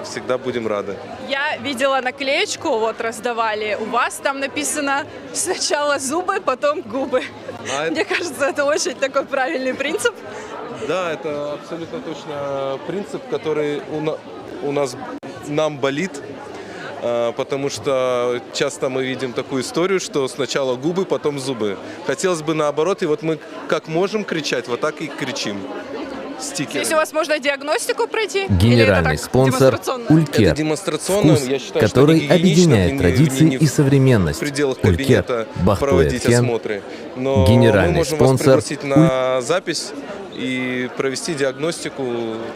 всегда будем рады. Я видела наклеечку, вот раздавали. У вас там написано сначала зубы, потом губы. А Мне кажется, это очень такой правильный принцип. Да, это абсолютно точно принцип, который у, на, у нас нам болит, а, потому что часто мы видим такую историю, что сначала губы, потом зубы. Хотелось бы наоборот, и вот мы как можем кричать, вот так и кричим. Стикеры. Здесь у вас можно диагностику пройти? Генеральный спонсор Улькер. Это демонстрационно, Вкус, я считаю, который что не объединяет не, традиции не, не и современность. В пределах Улькер кабинета проводить Бахтуэткен. осмотры. Но Генеральный мы можем спонсор вас пригласить на запись и провести диагностику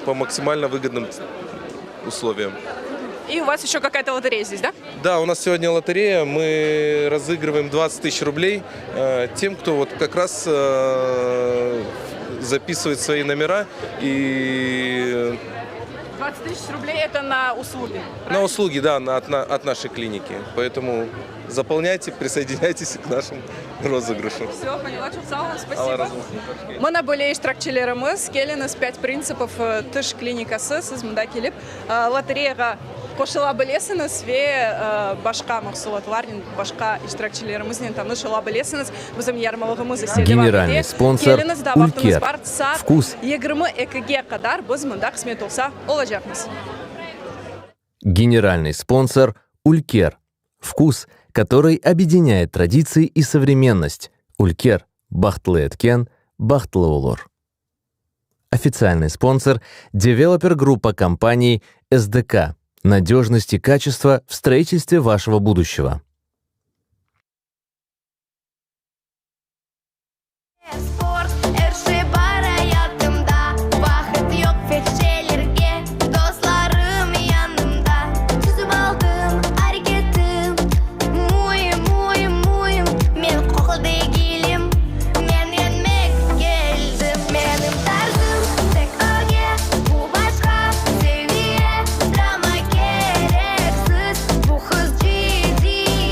по максимально выгодным условиям. И у вас еще какая-то лотерея здесь, да? Да, у нас сегодня лотерея. Мы разыгрываем 20 тысяч рублей э, тем, кто вот как раз э, записывает свои номера и 20 тысяч рублей это на услуги. На услуги, да, на, от, на, от нашей клиники. Поэтому заполняйте, присоединяйтесь к нашему розыгрышу. Все, поняла, çoq sağ oluñ, спасибо. Mına böyle iştirakçilerimiz, keliñiz, пять принципов tiş klinikası, siz mında kelip lotereyağa. Qoşula bilesiñiz ve başqa mahsulatlarnen, başqa iştirakçilerimiznen tanış ola bilesiñiz. Bizim yarmalığımız ise devam Генеральный ete. спонсор Keliñiz, daa vaqtıñız Ülker. bar, saat Вкус. 22-ge qadar biz mında qısmet olsa olacaqmız. Генеральный спонсор Ülker. Вкус, который объединяет традиции и современность. Ülker. Bahtlı etken, bahtlı olur. Официальный спонсор – девелопер группа компаний «СДК». Надежность и качество в строительстве вашего будущего. Sport, er şey bar ayatımda, Vaqıt yoq fahşelerge, dostlarım yanımda. Tüzip aldım areketim, müim, müim, müim, Men qoqla degilim, men yeñmek keldim. Menim tarzım tek öge, bu başqa seviye, Drama kereksiz, bu qız ciddiyet.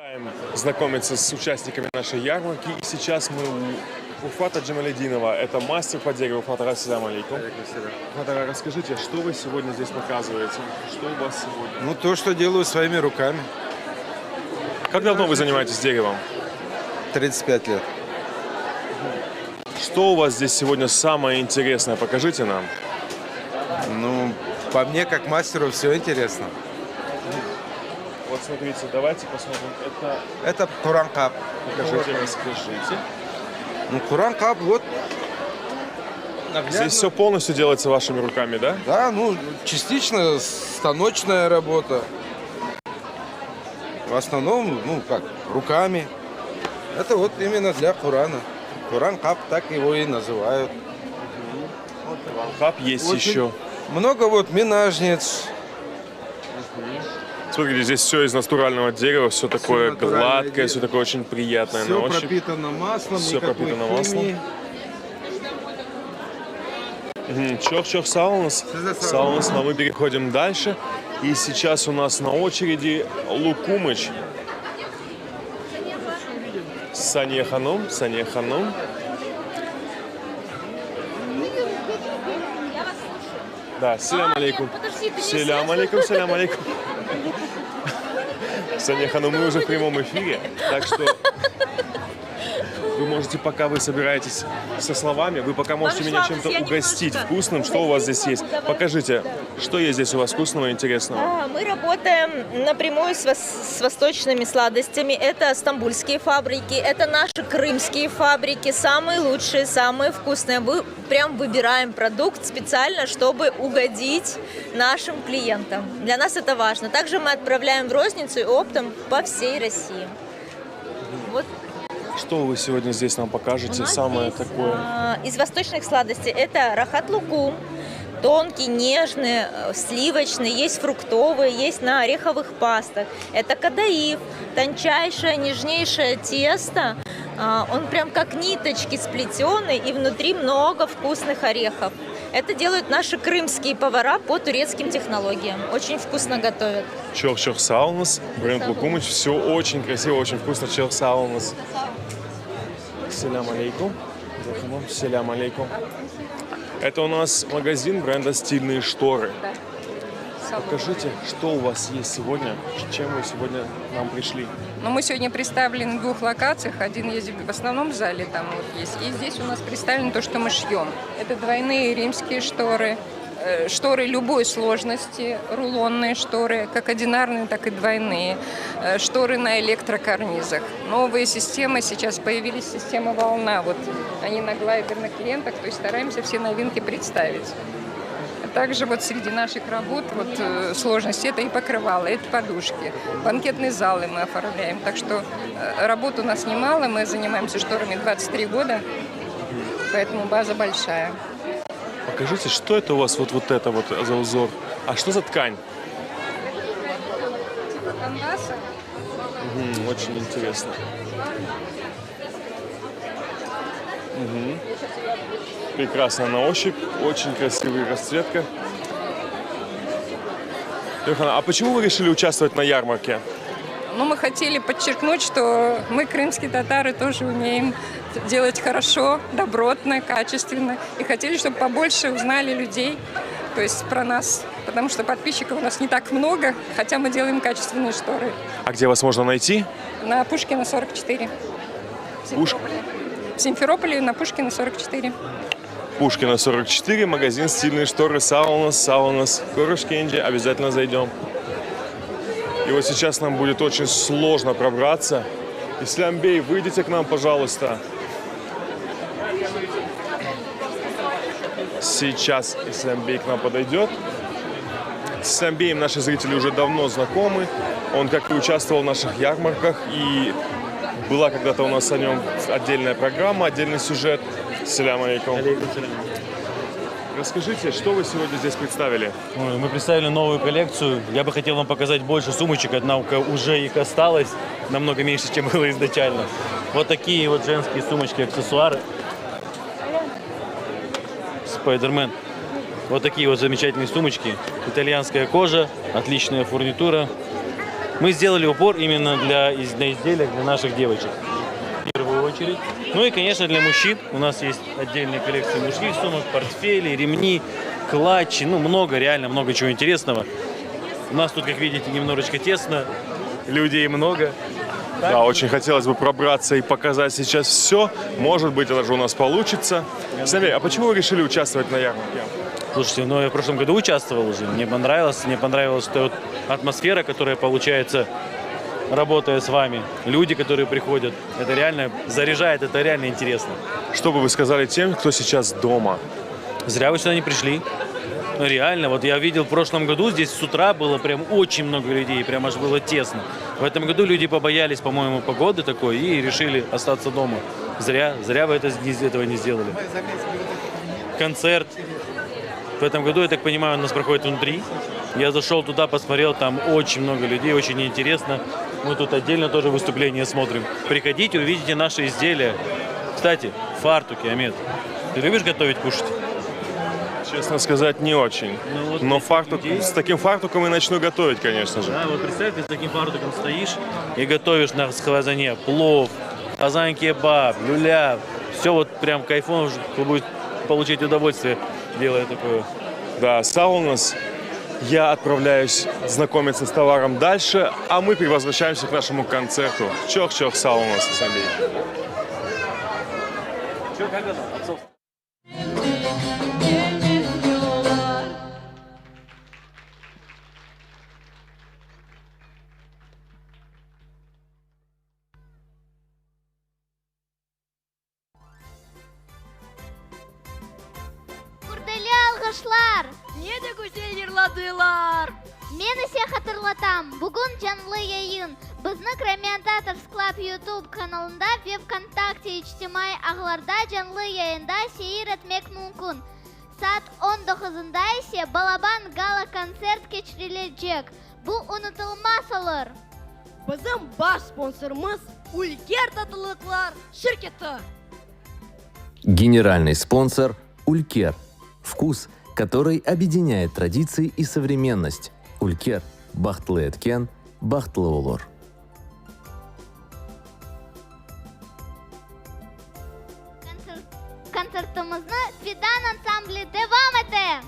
Продолжаем знакомиться с участниками нашей ярмарки. И сейчас мы у Уфата Джамалединова. Это мастер по дереву. Уфат ağa, selâm aleyküm. Уфат ağa, расскажите, что вы сегодня здесь показываете? Что у вас сегодня? Ну, то, что делаю своими руками. Как давно вы занимаетесь деревом? 35 лет. Что у вас здесь сегодня самое интересное? Покажите нам. Ну, по мне, как мастеру, все интересно. Вот смотрите, давайте посмотрим. Это... Это Quran qap. Покажите, расскажите. Ну, Quran qap, вот. Здесь все полностью делается вашими руками, да? Да, ну, частично станочная работа. В основном, ну, как, руками. Это вот именно для Курана. Quran qap, так его и называют. Qap есть Очень еще. Много вот менажниц. Смотрите, здесь все из натурального дерева, все такое натуральное гладкое, дерево. все такое очень приятное Все на ощупь. пропитано маслом, Все никакой пропитано маслом. химии. Мгм. Çoq-çoq sağ oluñız. Sağ oluñız. Но мы переходим дальше. И сейчас у нас на очереди Лукумыч. Сания Ханум, Сания Ханум. Да, selâm aleyküm. Selâm aleyküm, selâm aleyküm. Сания Ханум, мы уже в прямом эфире, так что вы можете, пока вы собираетесь со словами, вы пока можете меня чем-то угостить вкусным, что у вас здесь есть. Покажите, что есть здесь у вас вкусного и интересного. А, Мы работаем напрямую с, вос- с восточными сладостями. Это стамбульские фабрики, это наши крымские фабрики, самые лучшие, самые вкусные. Мы прям выбираем продукт специально, чтобы угодить нашим клиентам. Для нас это важно. Также мы отправляем в розницу и оптом по всей России. Вот Что вы сегодня здесь нам покажете? Самое такое. А, Из восточных сладостей это рахат лукум, тонкий, нежный, э, сливочный, есть фруктовый, есть на ореховых пастах. Это кадаиф, тончайшее, нежнейшее тесто. А, Он прям как ниточки сплетенный, и внутри много вкусных орехов. Это делают наши крымские повара по турецким технологиям. Очень вкусно готовят. Çoq-çoq sağ oluñız, бренд Лукумыч. Все очень красиво, очень вкусно. Çoq sağ oluñız. Selâm aleyküm. Selâm aleyküm. Это у нас магазин бренда «Стильные шторы». Покажите, что у вас есть сегодня, с чем вы сегодня к нам пришли. Но мы сегодня представлены в двух локациях. Один есть в основном зале, там вот есть. И здесь у нас представлено то, что мы шьем. Это двойные римские шторы, э, шторы любой сложности, рулонные шторы, как одинарные, так и двойные, э, шторы на электрокарнизах. Новые системы сейчас появились, система «Волна». Вот они на глайдерных лентах, то есть стараемся все новинки представить. Также вот среди наших работ вот, э, сложности это и покрывало, это подушки, банкетные залы мы оформляем. Так что э, работ у нас немало, мы занимаемся шторами 23 года, поэтому база большая. Покажите, что это у вас вот, вот это вот за узор? А что за ткань? Канваса. Мгм, очень интересно. Мгм. Прекрасно на ощупь, очень красивая расцветка. Йохана, а почему вы решили участвовать на ярмарке? Ну, мы хотели подчеркнуть, что мы, крымские татары, тоже умеем делать хорошо, добротно, качественно. И хотели, чтобы побольше узнали людей, то есть про нас, потому что подписчиков у нас не так много, хотя мы делаем качественные шторы. А где вас можно найти? На Пушкина 44. В Пуш- Симферополе. В Симферополе на Пушкина 44. Пушкина 44, магазин «Стильные шторы», sağ oluñız, sağ oluñız, Körüşkence, обязательно зайдем. И вот сейчас нам будет очень сложно пробраться. Ислямбей, выйдите к нам, пожалуйста. Сейчас Ислямбей к нам подойдет. С Ислямбеем наши зрители уже давно знакомы. Он как и участвовал в наших ярмарках, и была когда-то у нас о нем отдельная программа, отдельный сюжет. Selâm aleyküm. Расскажите, что вы сегодня здесь представили? Ой, Мы представили новую коллекцию. Я бы хотел вам показать больше сумочек, однако уже их осталось намного меньше, чем было изначально. Вот такие вот женские сумочки, аксессуары. Спайдермен. Вот такие вот замечательные сумочки. Итальянская кожа, отличная фурнитура. Мы сделали упор именно для, на изделиях для наших девочек. В первую очередь. Ну и, конечно, для мужчин. У нас есть отдельные коллекции мужских сумок, портфели, ремни, клатчи. Ну, много, реально много чего интересного. У нас тут, как видите, немножечко тесно, людей много. Да, очень хотелось бы пробраться и показать сейчас все. Может быть, это даже у нас получится. Самир, а почему вы решили участвовать на ярмарке? Слушайте, ну я в прошлом году участвовал уже. Мне понравилось, мне понравилась что вот атмосфера, которая получается, работая с вами. Люди, которые приходят. Это реально заряжает, это реально интересно. Что бы вы сказали тем, кто сейчас дома? Зря вы сюда не пришли. Ну, реально, вот я видел в прошлом году, здесь с утра было прям очень много людей, прям аж было тесно. В этом году люди побоялись, по-моему, погоды такой и решили остаться дома. Зря, зря вы это, этого не сделали. Концерт. В этом году, я так понимаю, он у нас проходит внутри. Я зашел туда, посмотрел, там очень много людей, очень интересно. Мы тут отдельно тоже выступление смотрим. Приходите, увидите наши изделия. Кстати, фартуки, Амет. Ты любишь готовить, кушать? Честно сказать, не очень. Ну, вот Но фартук, с таким фартуком и начну готовить, конечно же. Да, вот представь, ты с таким фартуком стоишь и готовишь на схвазане плов, казан-кебаб, люля. Все вот прям кайфово, будет получить удовольствие, делая такое. Да, саунас. Я отправляюсь знакомиться с товаром дальше, а мы возвращаемся к нашему концерту. Чох-чох саунас, Асамбей. Че, как это? Gürdeli alğışlar! Ne de güzel yırladılar! Men ise hatırlatam, bugün canlı yayın, bizni Crimean Tatars Club YouTube kanalında ve VKontakte içtimaiy ağlarda canlı yayında seyir etmek mümkün. Saat on doquzında ise balaban gala-kontsert keçirilecek. Bu unutılmaz olur! Bizim baş sponsorımız Ülker tatlılıqlar şirketi. Генеральный спонсор Улькер. Вкус, который объединяет традиции и современность. Улькер. Bahtlı etken, bahtlı olur. Kontsertimizni Fidan ansambli devam ete!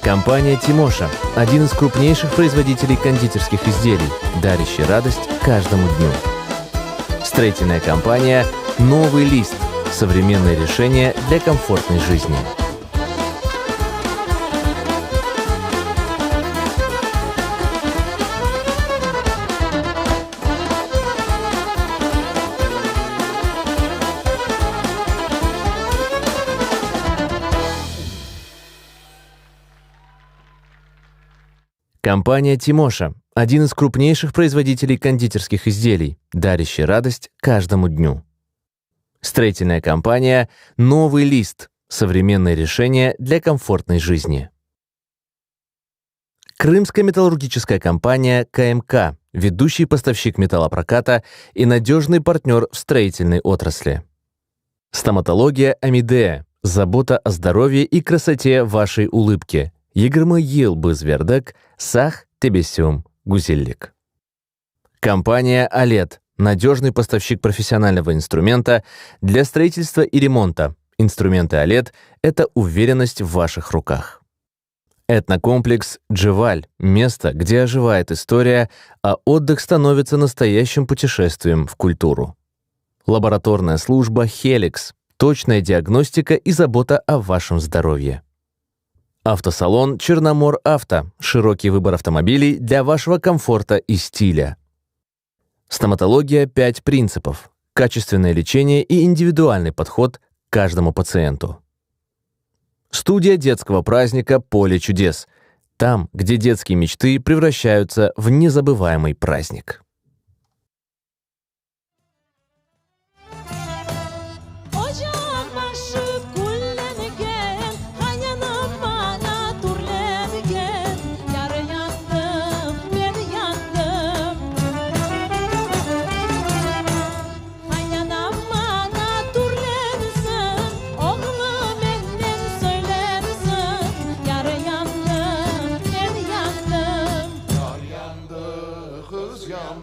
Компания «Тимоша» – один из крупнейших производителей кондитерских изделий, дарящий радость каждому дню. Строительная компания «Новый лист» – современное решение для комфортной жизни. Компания «Тимоша» – один из крупнейших производителей кондитерских изделий, дарящий радость каждому дню. Строительная компания «Новый лист» – современное решение для комфортной жизни. Крымская металлургическая компания КМК – ведущий поставщик металлопроката и надежный партнер в строительной отрасли. Стоматология Амидея – забота о здоровье и красоте вашей улыбки. 20 yıl biz berdik, sağ tebessüm, güzellik. Компания «Алет» – надежный поставщик профессионального инструмента для строительства и ремонта. Инструменты «Алет» – это уверенность в ваших руках. Этнокомплекс «Джеваль» – место, где оживает история, а отдых становится настоящим путешествием в культуру. Лабораторная служба «Хеликс» – точная диагностика и забота о вашем здоровье. Автосалон «Черномор Авто» – широкий выбор автомобилей для вашего комфорта и стиля. Стоматология «5 принципов» – качественное лечение и индивидуальный подход к каждому пациенту. Студия детского праздника «Поле чудес» – там, где детские мечты превращаются в незабываемый праздник. Ocaq başı küllengen, Qaynanam maña türlengen, Yar yandım, men yandım. Qaynanam maña türlensin, Oğlum mennen söylensin, Yar yandım, men yandım. Yar yandı, qız yandı.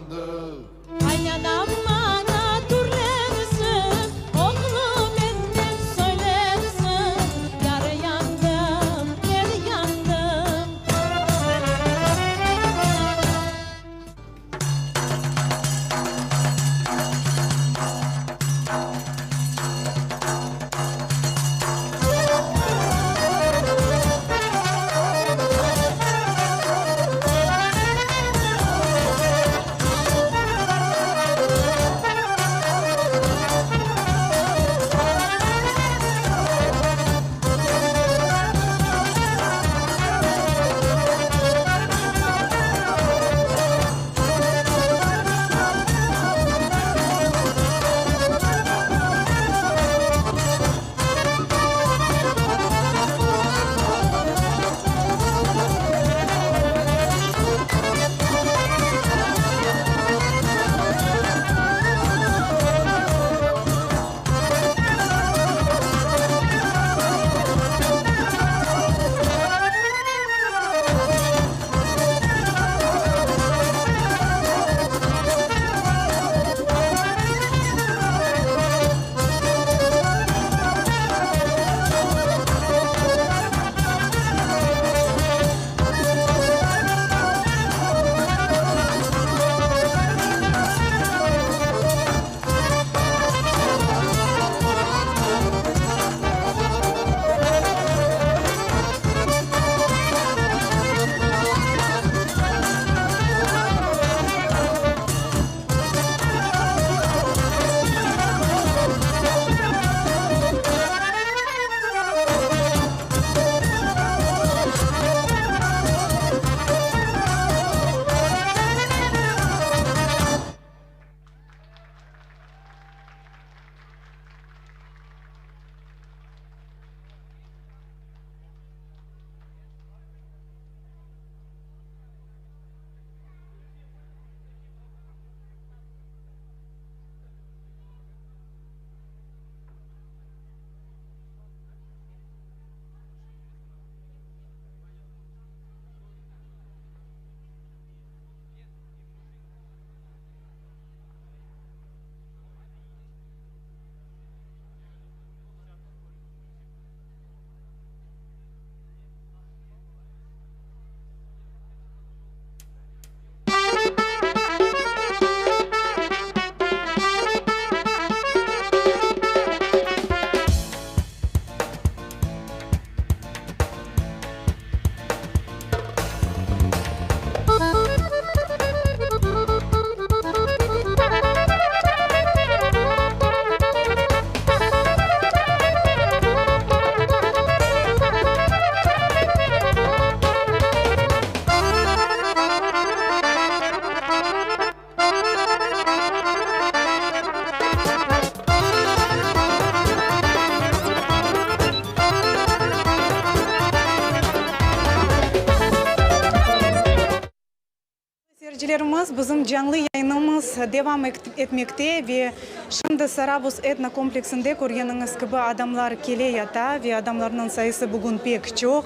Seyircilerimiz, bizim canlı yayınımız devam etmekte ve şimdi Sarabuz etnokompleksinde körgeniñiz kibi adamlar kele yata ve adamlarnıñ sayısı bugün pek çoq.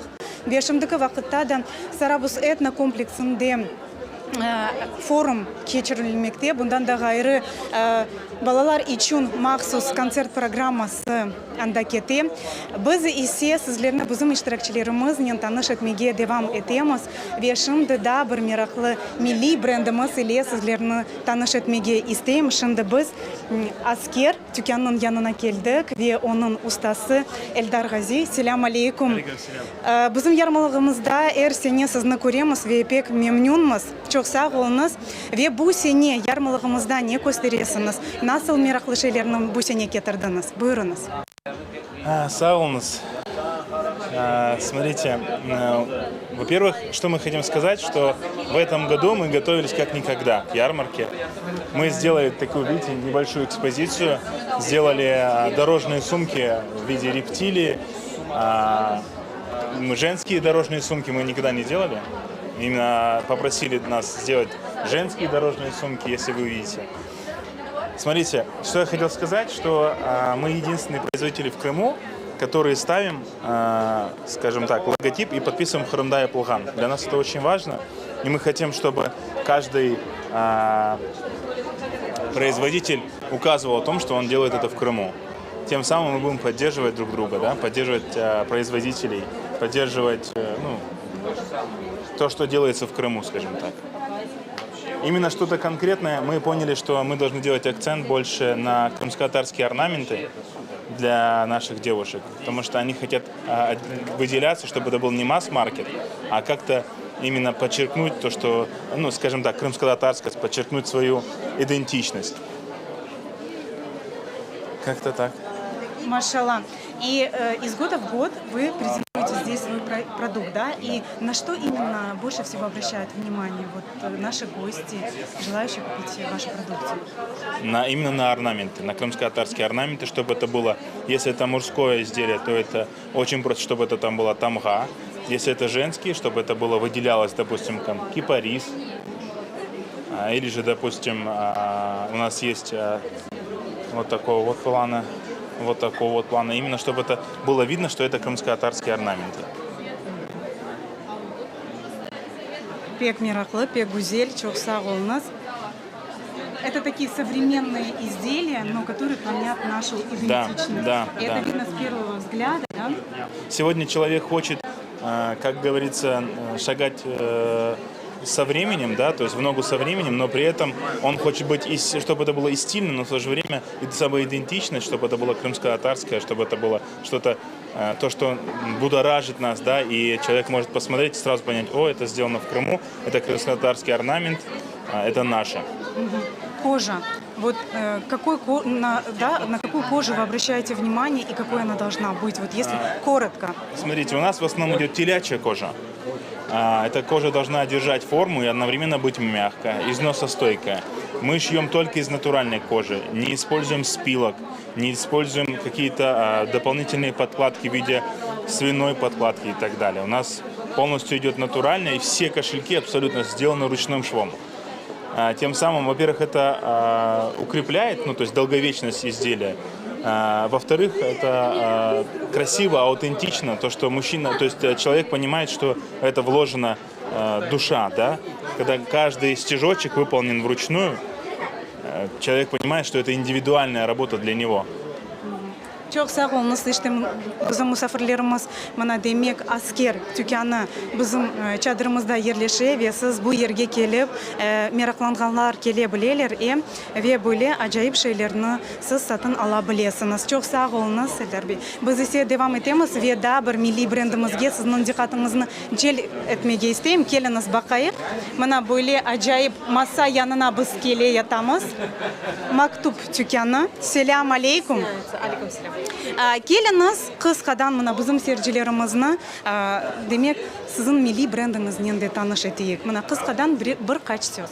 Ve şimdiki vaqıtta da Sarabuz etnokompleksinde forum keçirilmekte. Bundan da ğayrı, balalar içün mahsus kontsert programması anda kete. Biz ise sizlerni bizim iştirakçilerimiznen tanış etmege devam etemiz ve şimdi daa bir meraqlı milliy brendimiz ile sizlerni tanış etmege isteyim. Şimdi biz Asker tükânınıñ yanına keldik ve onıñ ustası Eldar Ğazi. Selâm aleyküm! Aleyküm selâm! Bizim yarmalığımızda er sene sizni köremiz ve pek memnünmiz. Çoq sağ oluñız! Ve bu sene yarmalığımızda ne kösteresiñiz? Nasıl meraqlı şeylerni bu sene ketirdiñiz? Buyurıñız. Sağ oluñız. Смотрите, во-первых, что мы хотим сказать, что в этом году мы готовились как никогда к ярмарке. Мы сделали такую, видите, небольшую экспозицию, сделали дорожные сумки в виде рептилии, женские дорожные сумки мы никогда не делали. Именно попросили нас сделать женские дорожные сумки, если вы увидите. Смотрите, что я хотел сказать, что а, мы единственные производители в Крыму, которые ставим, а, скажем так, логотип и подписываем Qırımda yapılğan. Для нас это очень важно, и мы хотим, чтобы каждый а, производитель указывал о том, что он делает это в Крыму. Тем самым мы будем поддерживать друг друга, да, поддерживать а, производителей, поддерживать э, ну, то, что делается в Крыму, скажем так. Именно что-то конкретное мы поняли, что мы должны делать акцент больше на крымско-татарские орнаменты для наших девушек, потому что они хотят а, выделяться, чтобы это был не масс-маркет, а как-то именно подчеркнуть то, что, ну, скажем так, крымско-татарскость, подчеркнуть свою идентичность. Как-то так. Maşalla. И э, из года в год вы презентуете здесь свой продукт, да? И на что именно больше всего обращают внимание вот э, наши гости, желающие купить вашу продукцию? На, именно на орнаменты, на крымско-татарские орнаменты, чтобы это было, если это мужское изделие, то это очень просто, чтобы это там была тамга. Если это женские, чтобы это было выделялось, допустим, там, кипарис, а, или же, допустим, а, у нас есть а, вот такого вот плана, вот такого вот плана. Именно чтобы это было видно, что это крымско-татарские орнаменты. Pek meraqlı, pek güzel, çoq sağ oluñız. Это такие современные изделия, но которые хранят нашу идентичность. Да, И да. это видно с первого взгляда, да? Сегодня человек хочет, э, как говорится, э, шагать э, со временем, да, то есть в ногу со временем, но при этом он хочет быть, и с- чтобы это было и стильно, но в то же время и самоидентичность, чтобы это было крымско-татарское, чтобы это было что-то, э, то, что будоражит нас, да, и человек может посмотреть и сразу понять, о, это сделано в Крыму, это крымско-татарский орнамент, а, это наше. Мгм. Кожа. Вот э, какой, ко- на, да, на какую кожу вы обращаете внимание и какой она должна быть? Вот если А. коротко. Смотрите, у нас в основном идет телячья кожа. А, Эта кожа должна держать форму и одновременно быть мягкая, износостойкая. Мы шьем только из натуральной кожи, не используем спилок, не используем какие-то а, дополнительные подкладки в виде свиной подкладки и так далее. У нас полностью идет натурально, и все кошельки абсолютно сделаны ручным швом. А, Тем самым, во-первых, это а, укрепляет, ну, то есть долговечность изделия. А, Во-вторых, это а, красиво, аутентично, то, что мужчина, то есть э, человек понимает, что это вложена э, душа, да? Когда каждый стежочек выполнен вручную, э, человек понимает, что это индивидуальная работа для него. Çoq sağ oluñız, işte bizim musafirlerimiz, mına demek, Asker tükânı bizim çadırımızda yerleşe ve siz bu yerge kelip, meraqlanğanlar kele bileler e, ve böyle acayip şeylerni siz satın ala bilesiñiz. Çoq sağ oluñız, Eldar bey. Biz ise devam etemiz ve daa bir milliy brendimizge sizniñ diqqatıñıznı celp etmege isteyim. Keliñiz, baqayıq. Mına böyle acayip masa yanına biz kele yatamız. Maktüp tükânı. Selâm aleyküm. Aleyküm selâm. Keliñiz, qısqadan mına bizim seyircilerimizni, demek, siziñ milliy brendiñiznen de tanış eteyik. Mına qısqadan bir qaç söz.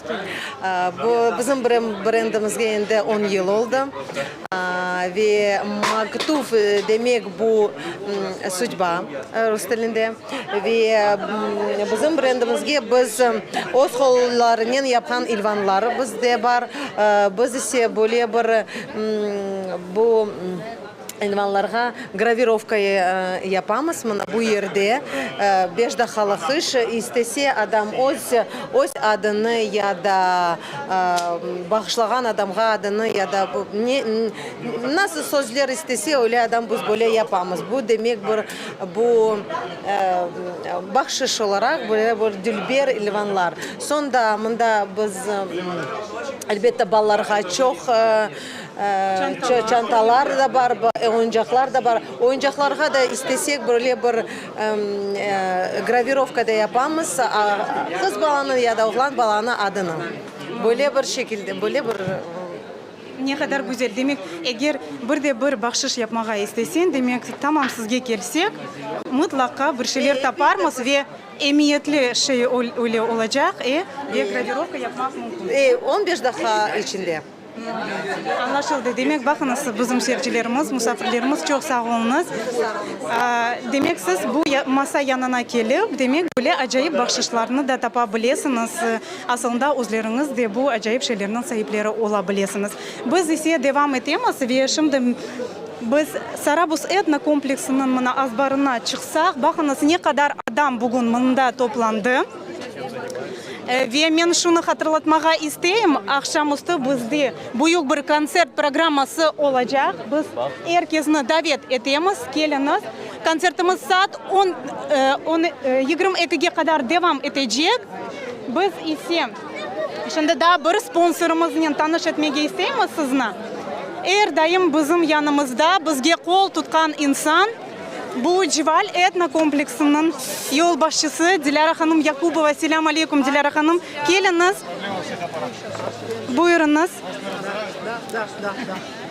Bu bizim brendimizge endi on yıl oldı. Ve maktuv demek bu sudba rus tilinde. Ve bizim brendimizge biz öz qollarınen yapqan ilvanlar bizde bar. Biz ise böyle bir bu İlvanlarğa gravirovka yapamız, mına bu yerde beş daqqalıq iş, istese adam öz öz adını ya da bağışlağan adamğa adını ya da ne nasıl sözler istese öyle adam biz böyle yapamız. Bu demek bir bu bahşış olaraq böyle bir dülber ilvanlar. Soñ da mında biz elbette balalarğa çoq Çantalar da bar, oyuncaqlar da bar. Oyuncaqlarğa da istesek böyle bir gravirovka da yapamız, qız balanıñ ya da oğlan balanıñ adını. Böyle bir şekilde, böyle bir. Ne qadar güzel. Demek, eger bir de bir bahşış yapmağa isteseñ, demek, tamam sizge kelsek, mıtlaqa bir şeyler taparmız ve emiyetli şey öyle olacaq, e, ve gravirovka yapmaq mümkün. E, on beş daqqa içinde. Añlaşıldı. Demek, baqıñız, bizim seyircilerimiz, musafirlerimiz, çoq sağ oluñız. Demek, siz bu masa yanına kelip, demek, böyle acayip bahşışlarnı da tapa bilesiñiz. Asılında, özleriñiz de bu acayip şeylerniñ saipleri ola bilesiñiz. Biz ise devam etemiz ve şimdi biz Sarabuz etno kompleksiniñ mına azbarına çıqsaq, baqıñız, ne qadar adam bugün mında toplandı. Ve men şunı hatırlatmağa isteyim, aqşam üstü bizde büyük bir kontsert programması olacaq. Biz er kesni davet etemiz, keliñiz. Kontsertimiz saat on, on, 22-ge qadar devam etecek. Biz ise şimdi daa bir sponsorımıznen tanış etmege isteymiz sizni. Er daim bizim yanımızda, bizge qol tutqan insan. Bu Cival etno kompleksiniñ yolbaşçısı Dilâra hanım Yakubova. Selâm aleykum, Dilâra hanım. Keliñiz, buyurıñız.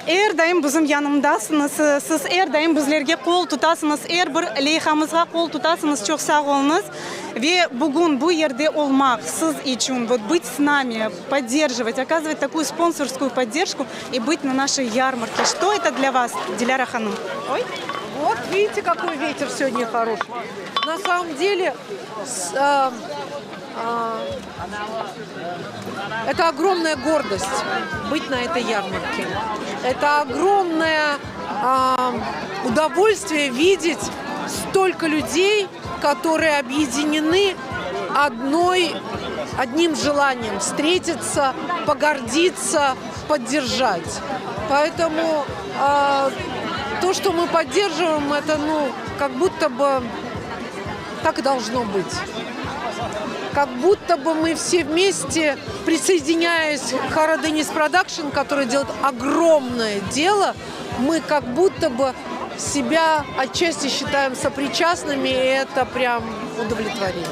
Er daim bizim yanımdasıñız. Siz er daim bizlerge qol tutasıñız, er bir leyhamızğa qol tutasıñız. Çoq sağ oluñız. Ve bugün bu yerde olmaq siz içün, vot bıt s nami, podderjivat, okazıvat takuyu sponsorskuyu podderjku i bıt na našey yarmarke, çto eto dlâ vas, Dilâra hanım? Oy. Вот видите, какой ветер сегодня хороший. На самом деле, с, э, э, это огромная гордость быть на этой ярмарке. Это огромное э, удовольствие видеть столько людей, которые объединены одной, одним желанием встретиться, погордиться, поддержать. Поэтому э, то, что мы поддерживаем, это ну, как будто бы так и должно быть. Как будто бы мы все вместе, присоединяясь к Хараденис Продакшн, который делает огромное дело, мы как будто бы себя отчасти считаем сопричастными, и это прям удовлетворение.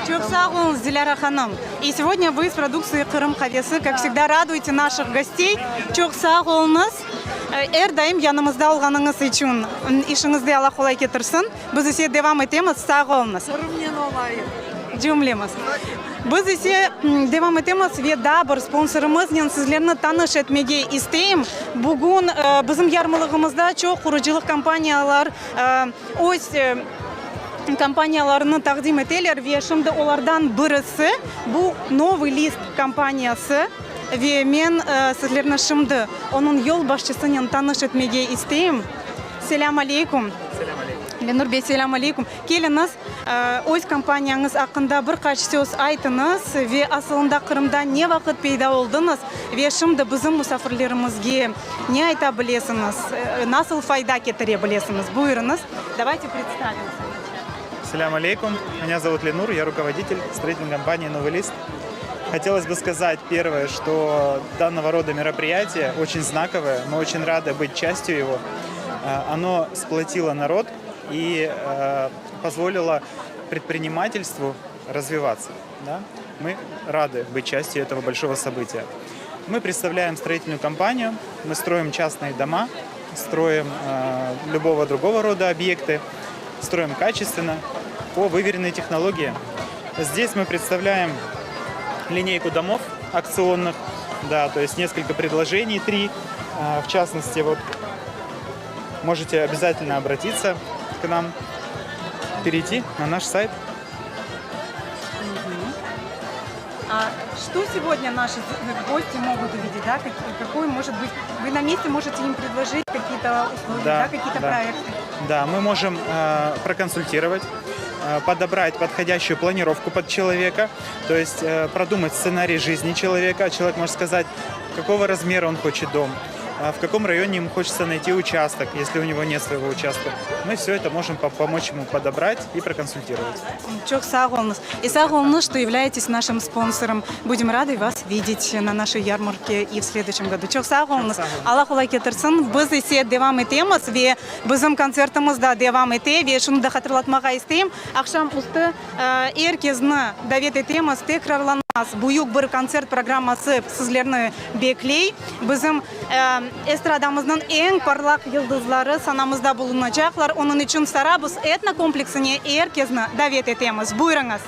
Çoq sağ oluñız, Dilâra hanım. И сегодня вы с продукцией Qırım qavesi, как всегда, радуете наших гостей. Çoq sağ oluñız. Er daim yanımızda olğanıñız içün. İşiñizde Alla qolay ketirsin. Biz ise devam etemiz. Sağ oluñız. Qırımnen olayıq. Cümlemiz. Biz ise devam etemiz ve daa bir sponsorımıznen sizlerni tanış etmege isteyim. Bugün bizim yarmalığımızda çoq qurucılıq kompaniyalar öz kompaniyalarını taqdim eteler ve şimdi olardan birisi bu Novıy list kompaniyası ve men sizlerni şimdi onıñ yolbaşçısınen tanış etmege isteyim. Selâm aleykum. Selâm aleykum. Lenur bey, selâm aleykum. Keliñiz, öz kompaniyañız aqqında bir qaç söz aytıñız ve asılında Qırımda ne vaqıt peyda oldıñız ve şimdi bizim musafirlerimizge ne ayta bilesiñiz, nasıl fayda ketire bilesiñiz? Buyurıñız, davayte predstavimся. Selâm aleykum. Меня зовут Ленур, я руководитель строительной компании «Новый лист». Хотелось бы сказать первое, что данного рода мероприятие очень знаковое, мы очень рады быть частью его. Оно сплотило народ и позволило предпринимательству развиваться. Да? Мы рады быть частью этого большого события. Мы представляем строительную компанию, мы строим частные дома, строим э, любого другого рода объекты, строим качественно, по выверенной технологии. Здесь мы представляем линейку домов акционных, да, то есть несколько предложений, три. В частности, вот можете обязательно обратиться к нам, перейти на наш сайт. А что сегодня наши гости могут увидеть, да? Какой может быть... Вы на месте можете им предложить какие-то услуги, да, да какие-то да. проекты? Да, мы можем э, проконсультировать, э, подобрать подходящую планировку под человека, то есть э, продумать сценарий жизни человека. Человек может сказать, какого размера он хочет дом, в каком районе ему хочется найти участок, если у него нет своего участка. Мы все это можем помочь ему подобрать и проконсультировать. Çoq sağ oluñız. И sağ oluñız, что являетесь нашим спонсором. Будем рады вас видеть на нашей ярмарке и в следующем году. Çoq sağ oluñız. Allah qolay ketirsin. Biz ise devam etemiz ve bizim kontsertimiz da devam ete. Ve şunı da hatırlatmağa isteyim, aqşam üstü er kesni davet etemiz, tekrarlanmaz büyük bir kontsert programması sizlerni bekley. Bizim estradamıznıñ eñ parlaq yıldızları sanamızda bulunacaqlar. Onıñ içün Sarabuz etno-kompleksine er kesni davet etemiz. Buyurıñız!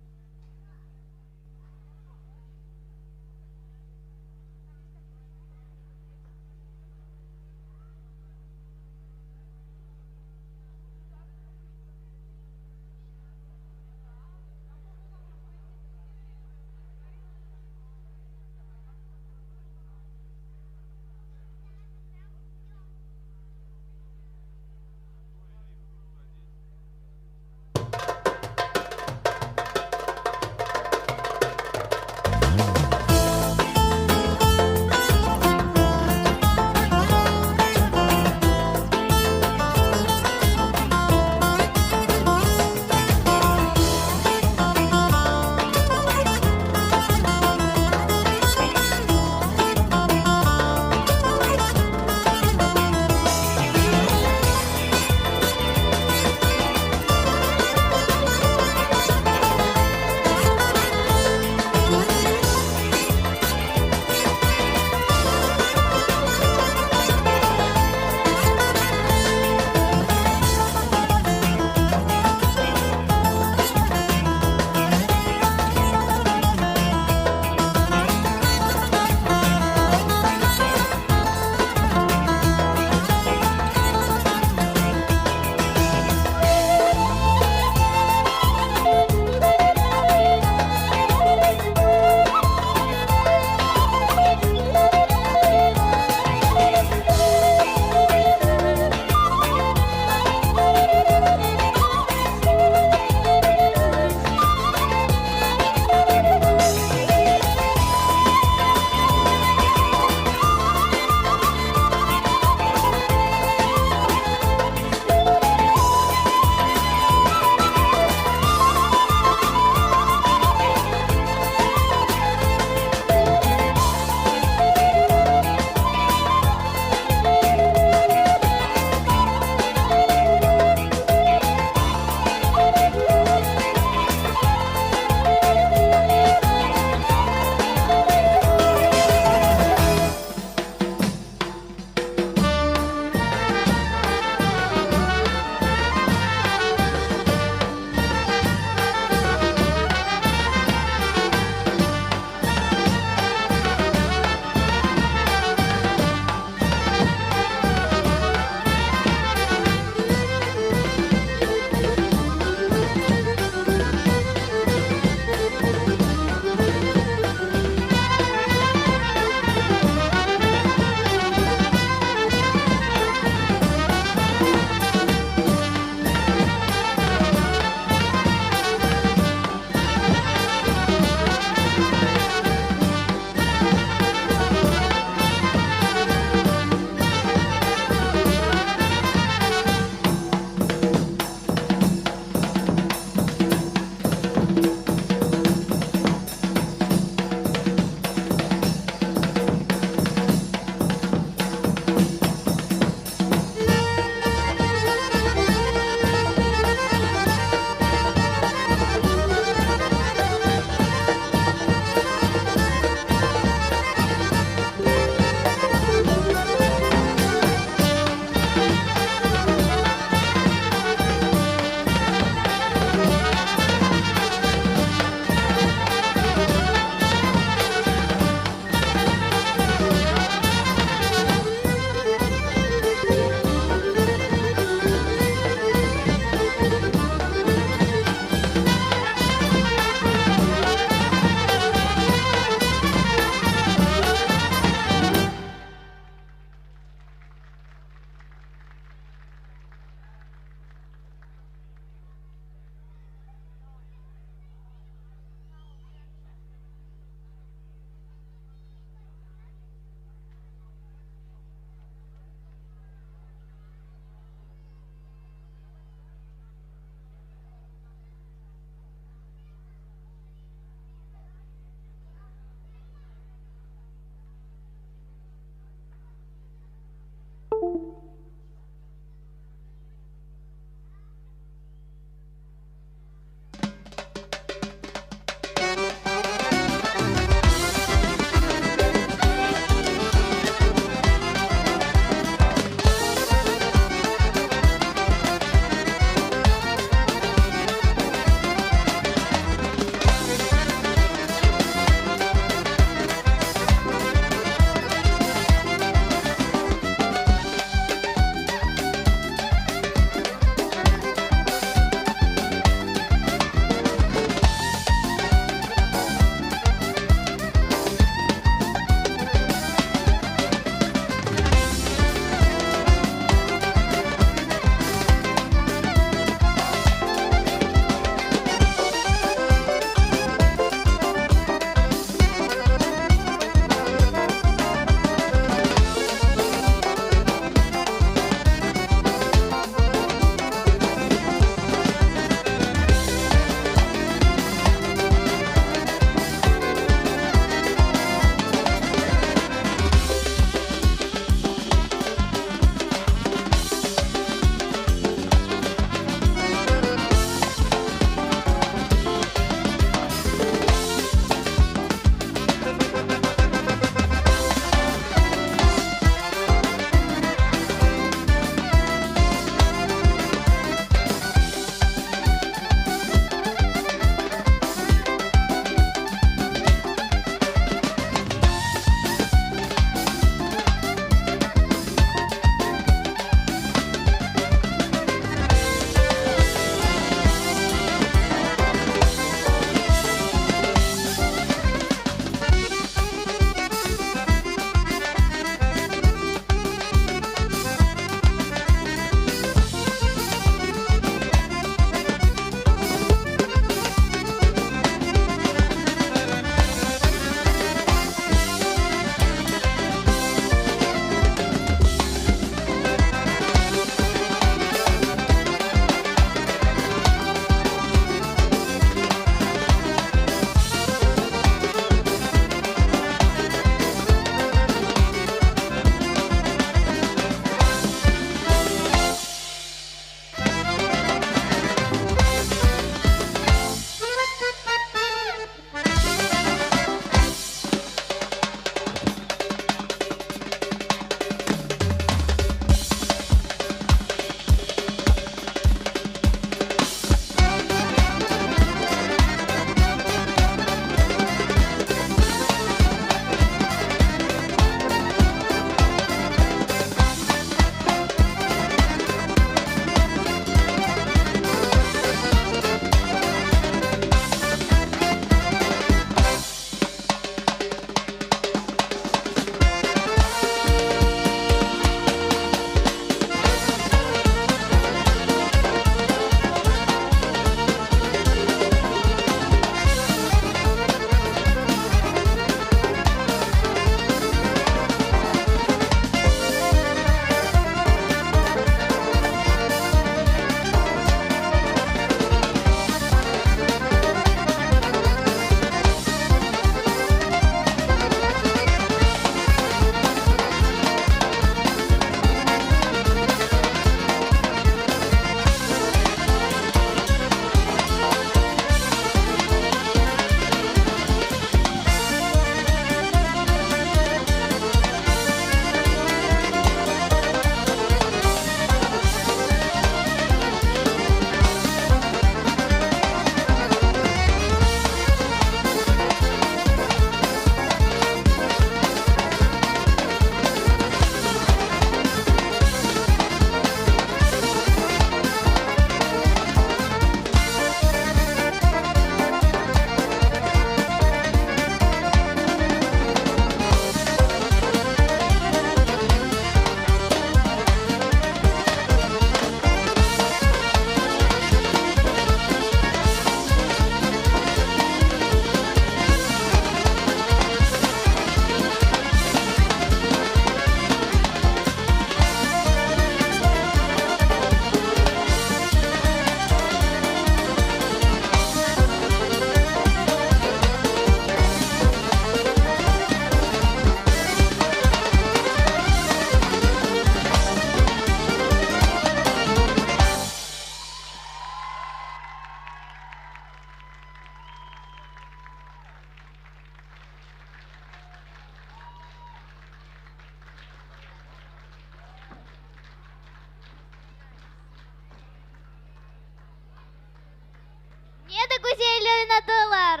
oynadılar.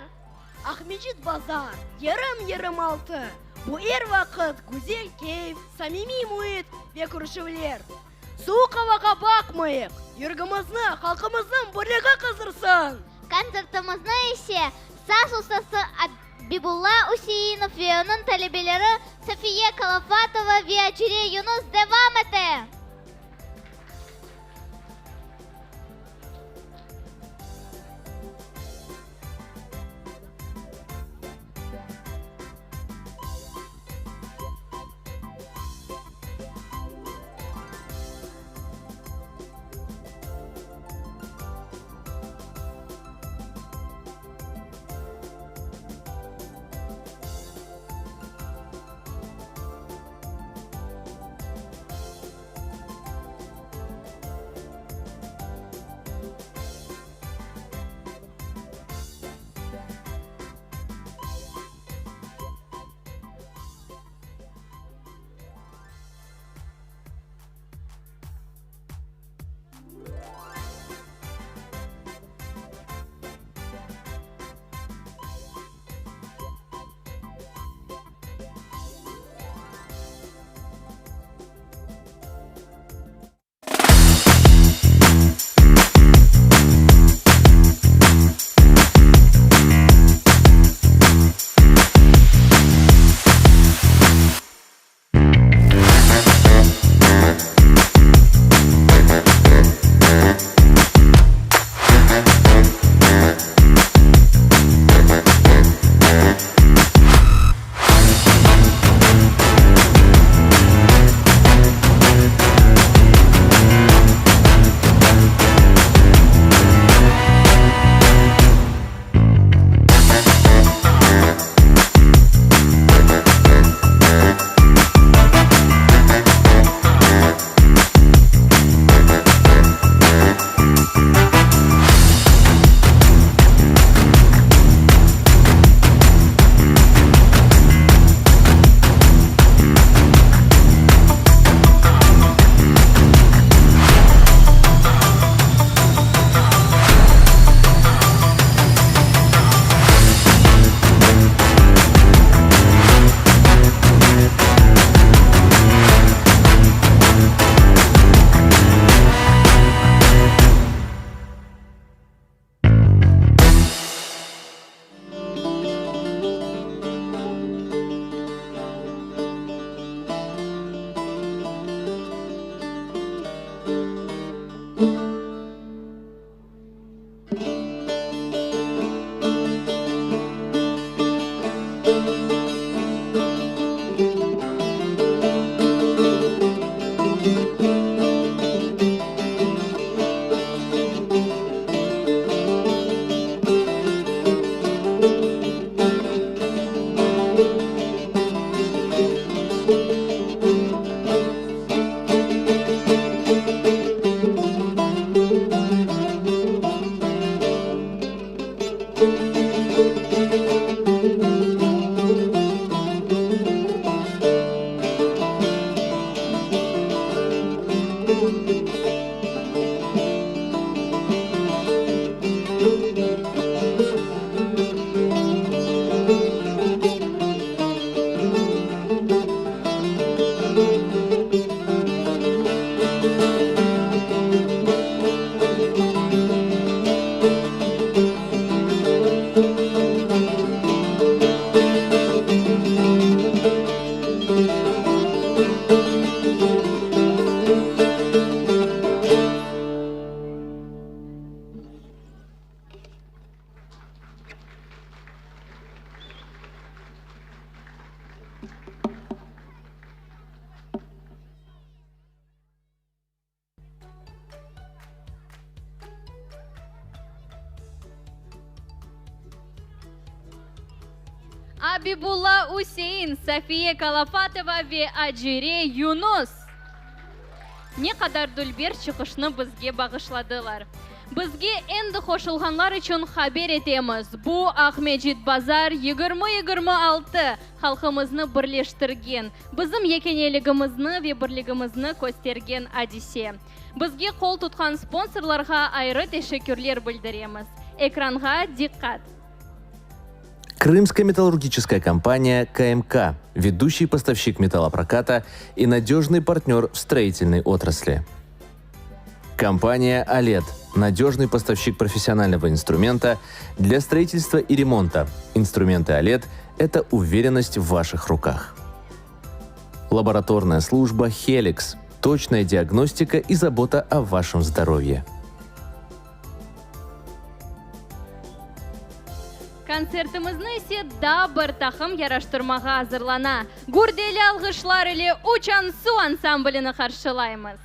Aqmescit bazar, yarım 26, bu er vaqıt güzel keyf, samimiy müit ve körüşüvler. Suvuq avağa baqmayıq, yüregimizni halqımıznıñ birligi qızdırsın! Kontsertimizni ise saz ustası Abibulla Üseinov ve onıñ talebeleri Safiye Kalafatova ve Acire Yunus devam ete! Abibulla Üsein, Safiye Kalafatova ve Acire Yunus! Ne qadar dülber çıqışnı bizge bağışladılar! Bizge endi qoşulğanlar içün haber etemiz, bu Aqmescit Bazar 2026 halqımıznı birleştirgen, bizim yekâneligimizni ve birligimizni köstergen adise. Bizge qol tutqan sponsorlarğa ayrı teşekkürler bildiremiz. Ekranğa diqqat! Крымская металлургическая компания КМК, ведущий поставщик металлопроката и надежный партнер в строительной отрасли. Компания «Олет» – надежный поставщик профессионального инструмента для строительства и ремонта. Инструменты «Олет» – это уверенность в ваших руках. Лабораторная служба «Хеликс» – точная диагностика и забота о вашем здоровье. Kontsertimizni ise daa bir taqım yaraştırmağa azırlana. Gürdeli alğışlar ile Uçan su ansamblini qarşılaymız.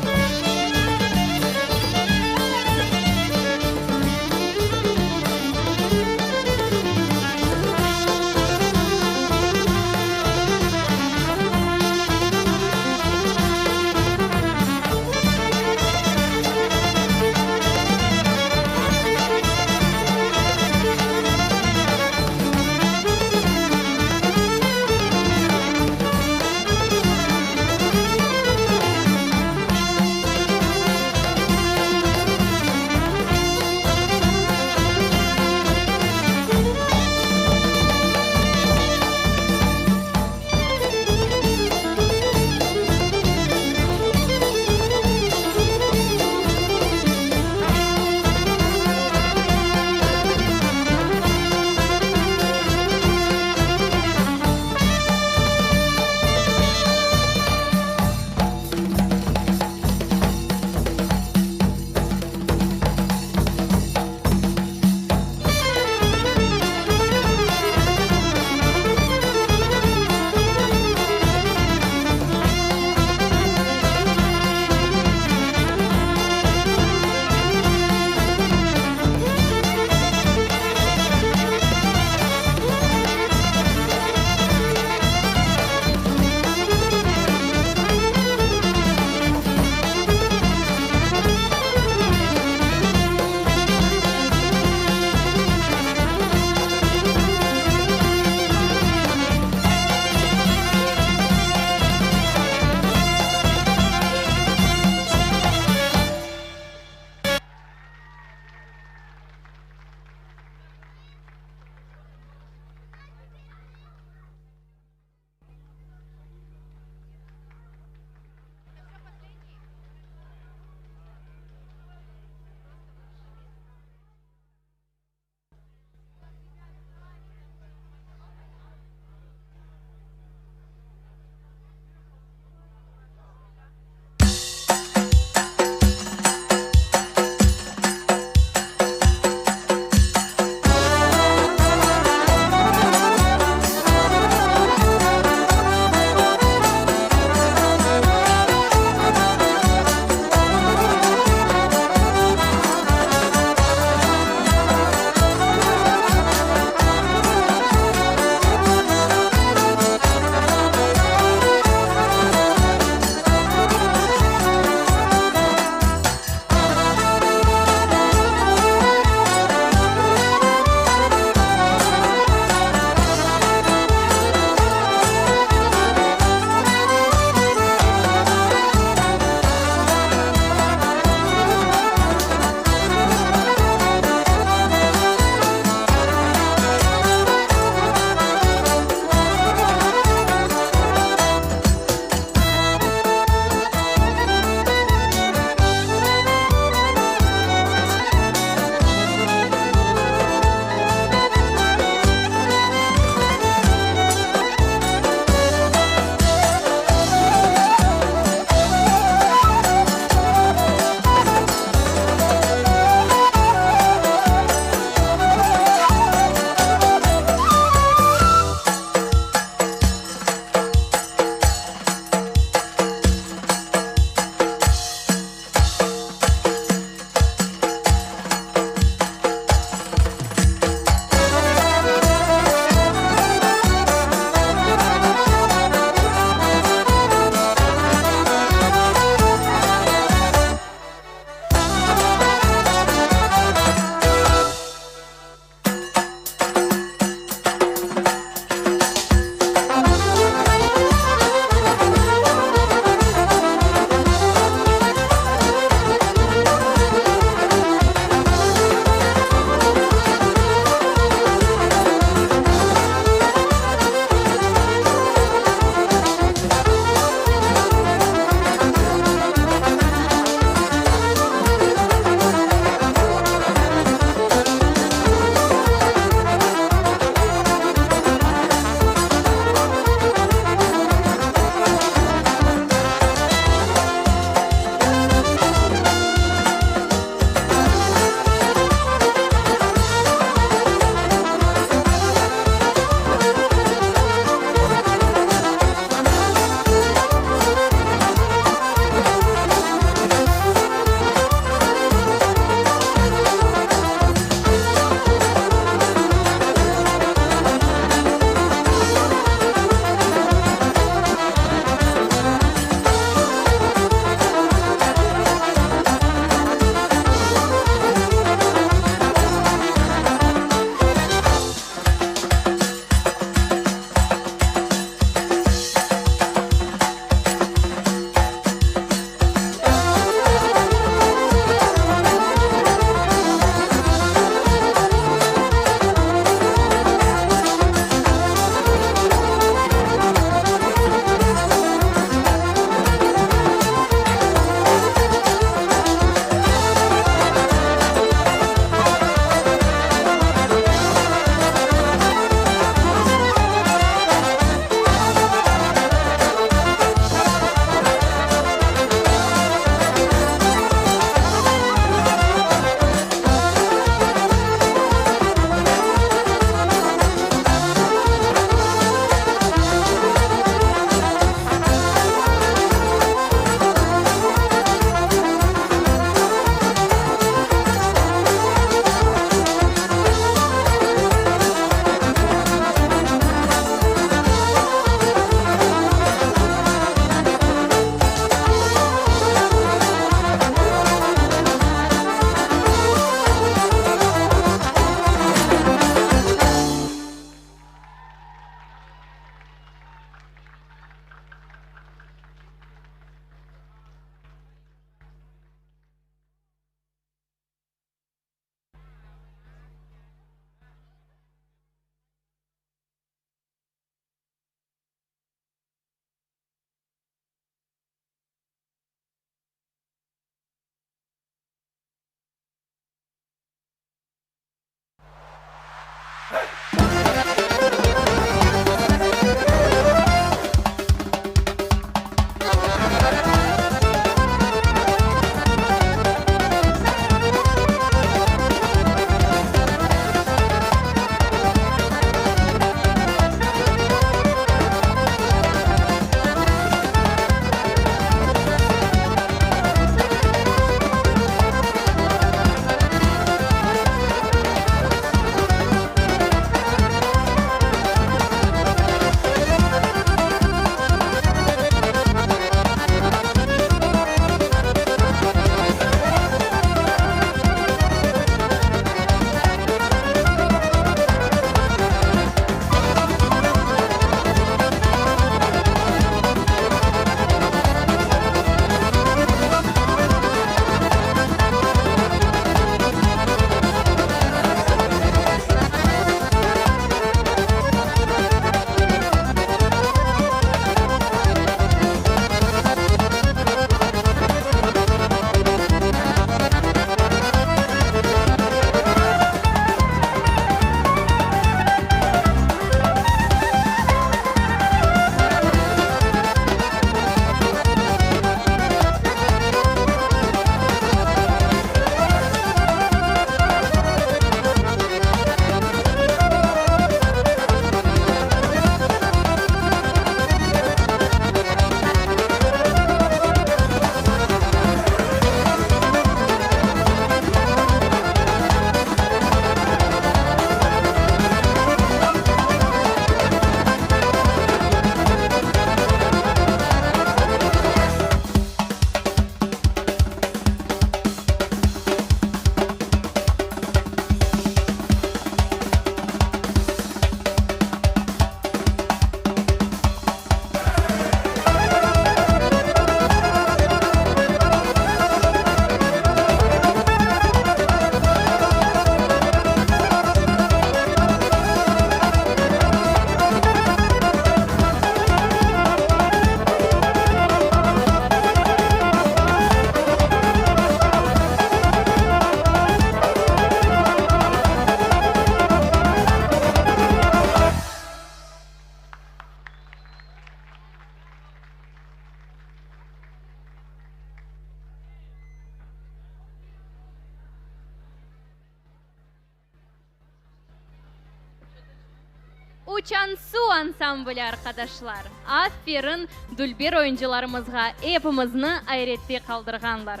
Uçan-Su ansambli, arqadaşlar! Aferin dülber oyuncılarımızğa, epimizni ayrette qaldırğanlar.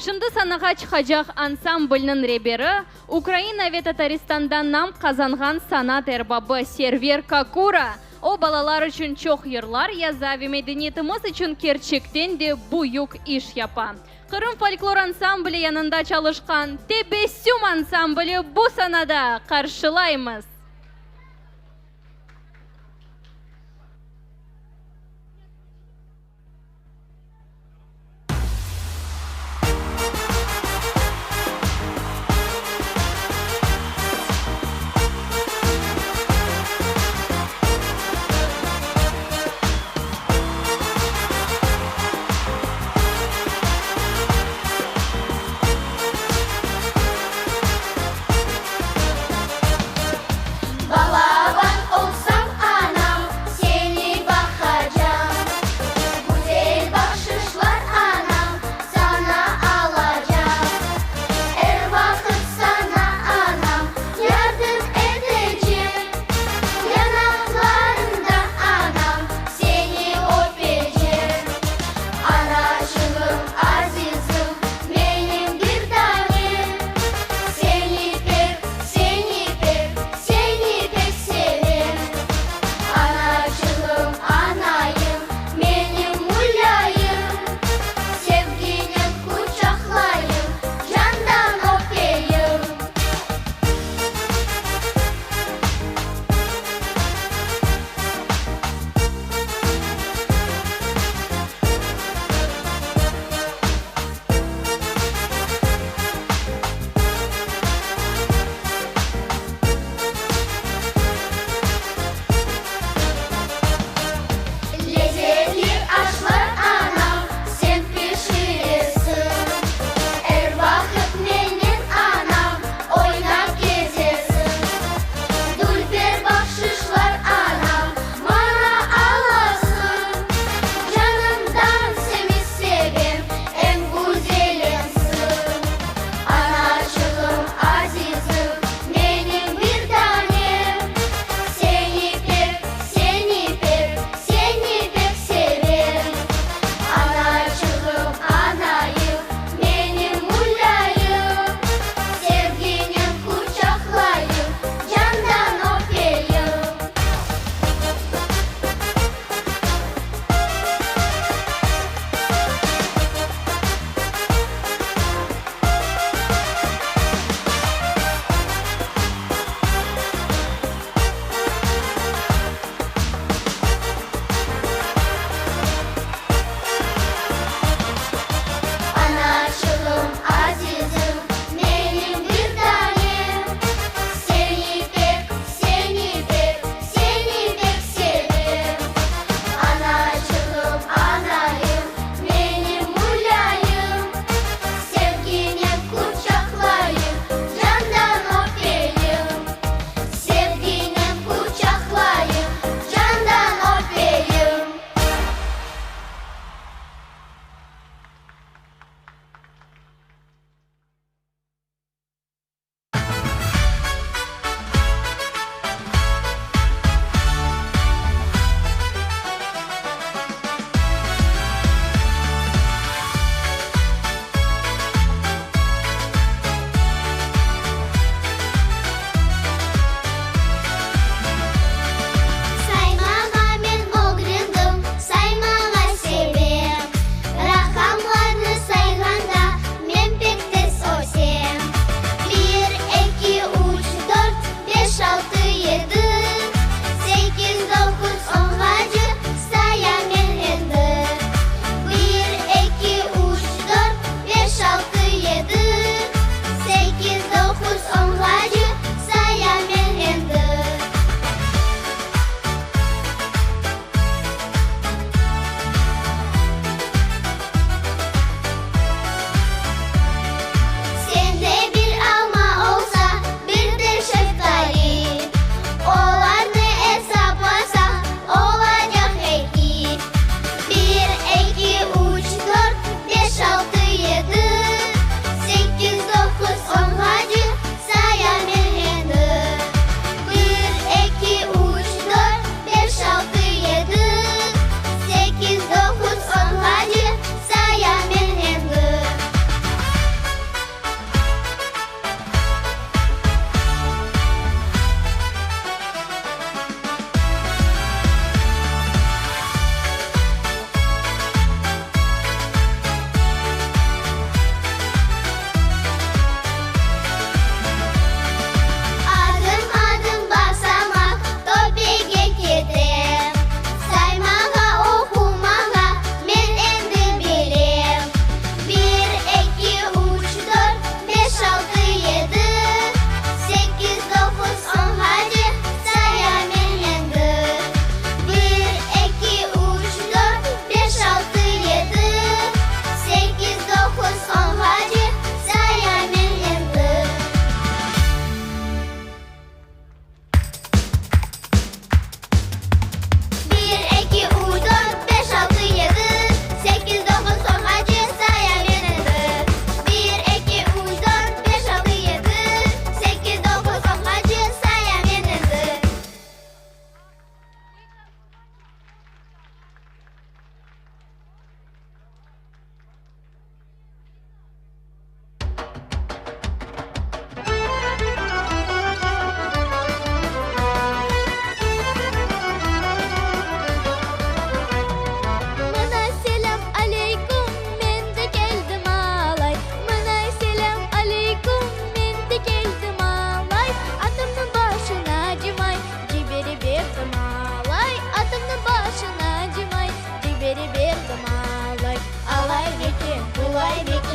Şimdi sanağa çıqacaq ansamblniñ reberi, Ukraina ve Tataristanda nam qazanğan sanat erbabı Server Kakura. O, balalar içün çoq yırlar yaza ve medeniyetimiz içün kerçekten de büyük iş yapa. Qırım folklor ansambli yanında çalışqan Tebessüm ansambli bu sanada qarşılaymız.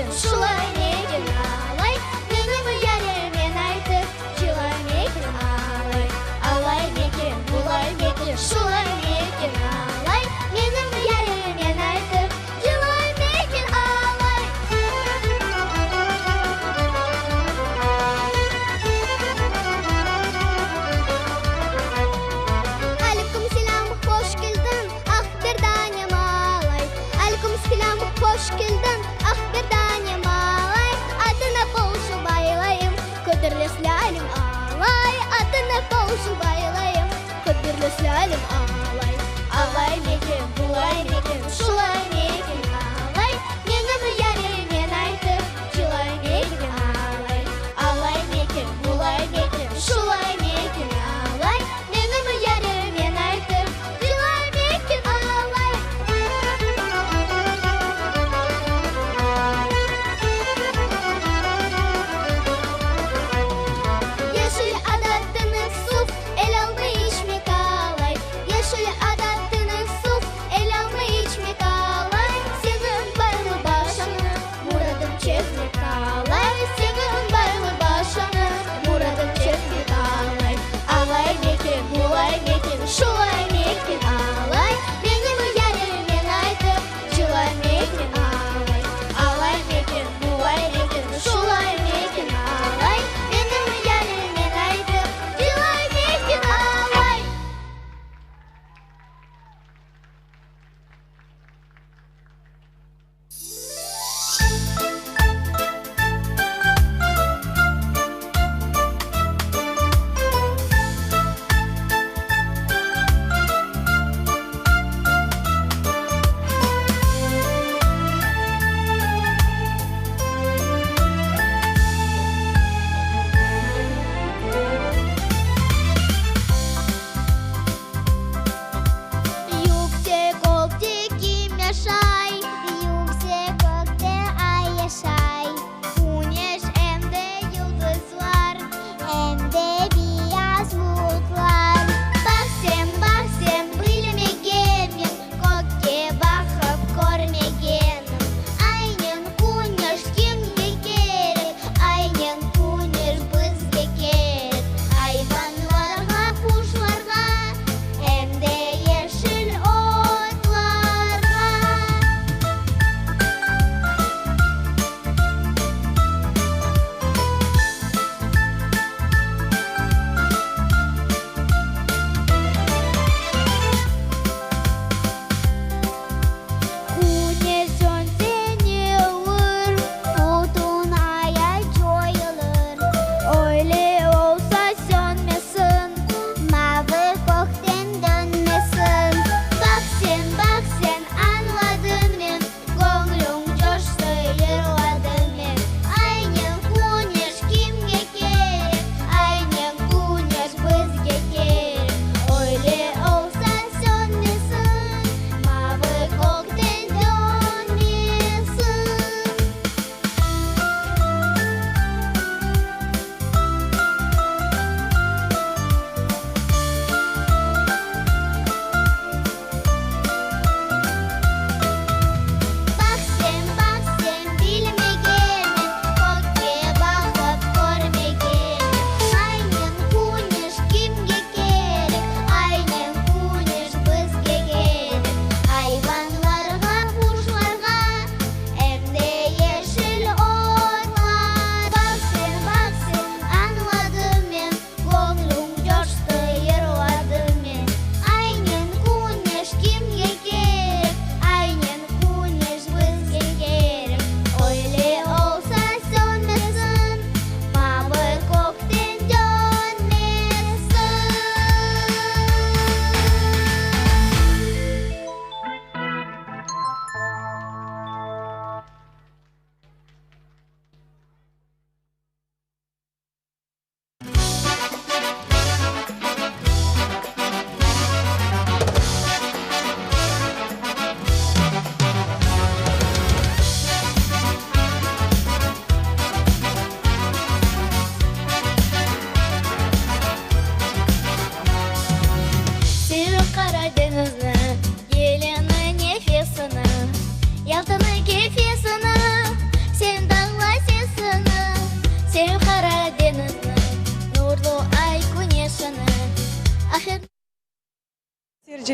meken, şulay meken alay? Menim yarim aytıp cılay meken alay? Alay meken, bulay meken, şulay meken alay? Menim yarim aytıp cılay meken alay? Aleyküm selâm, hoş keldiñ, ah bir danem alay. Aleyküm selâm, hoş keldiñ, ah bir danem alay. Atına qolşu baylayım, köterles lâlim alay. Atına qolşu baylayım, köterles lâlim alay. Alay meken, bulay meken, şulay meken alay? Menim yarim aytıp cılay meken alay? Alay meken, bulay meken, şulay meken alay? Menim yarim aytıp cılay meken alay? Yeşil ada tınıq suv, el alma içmek alay. Yeşil ada tınıq suv, el alma içmek alay.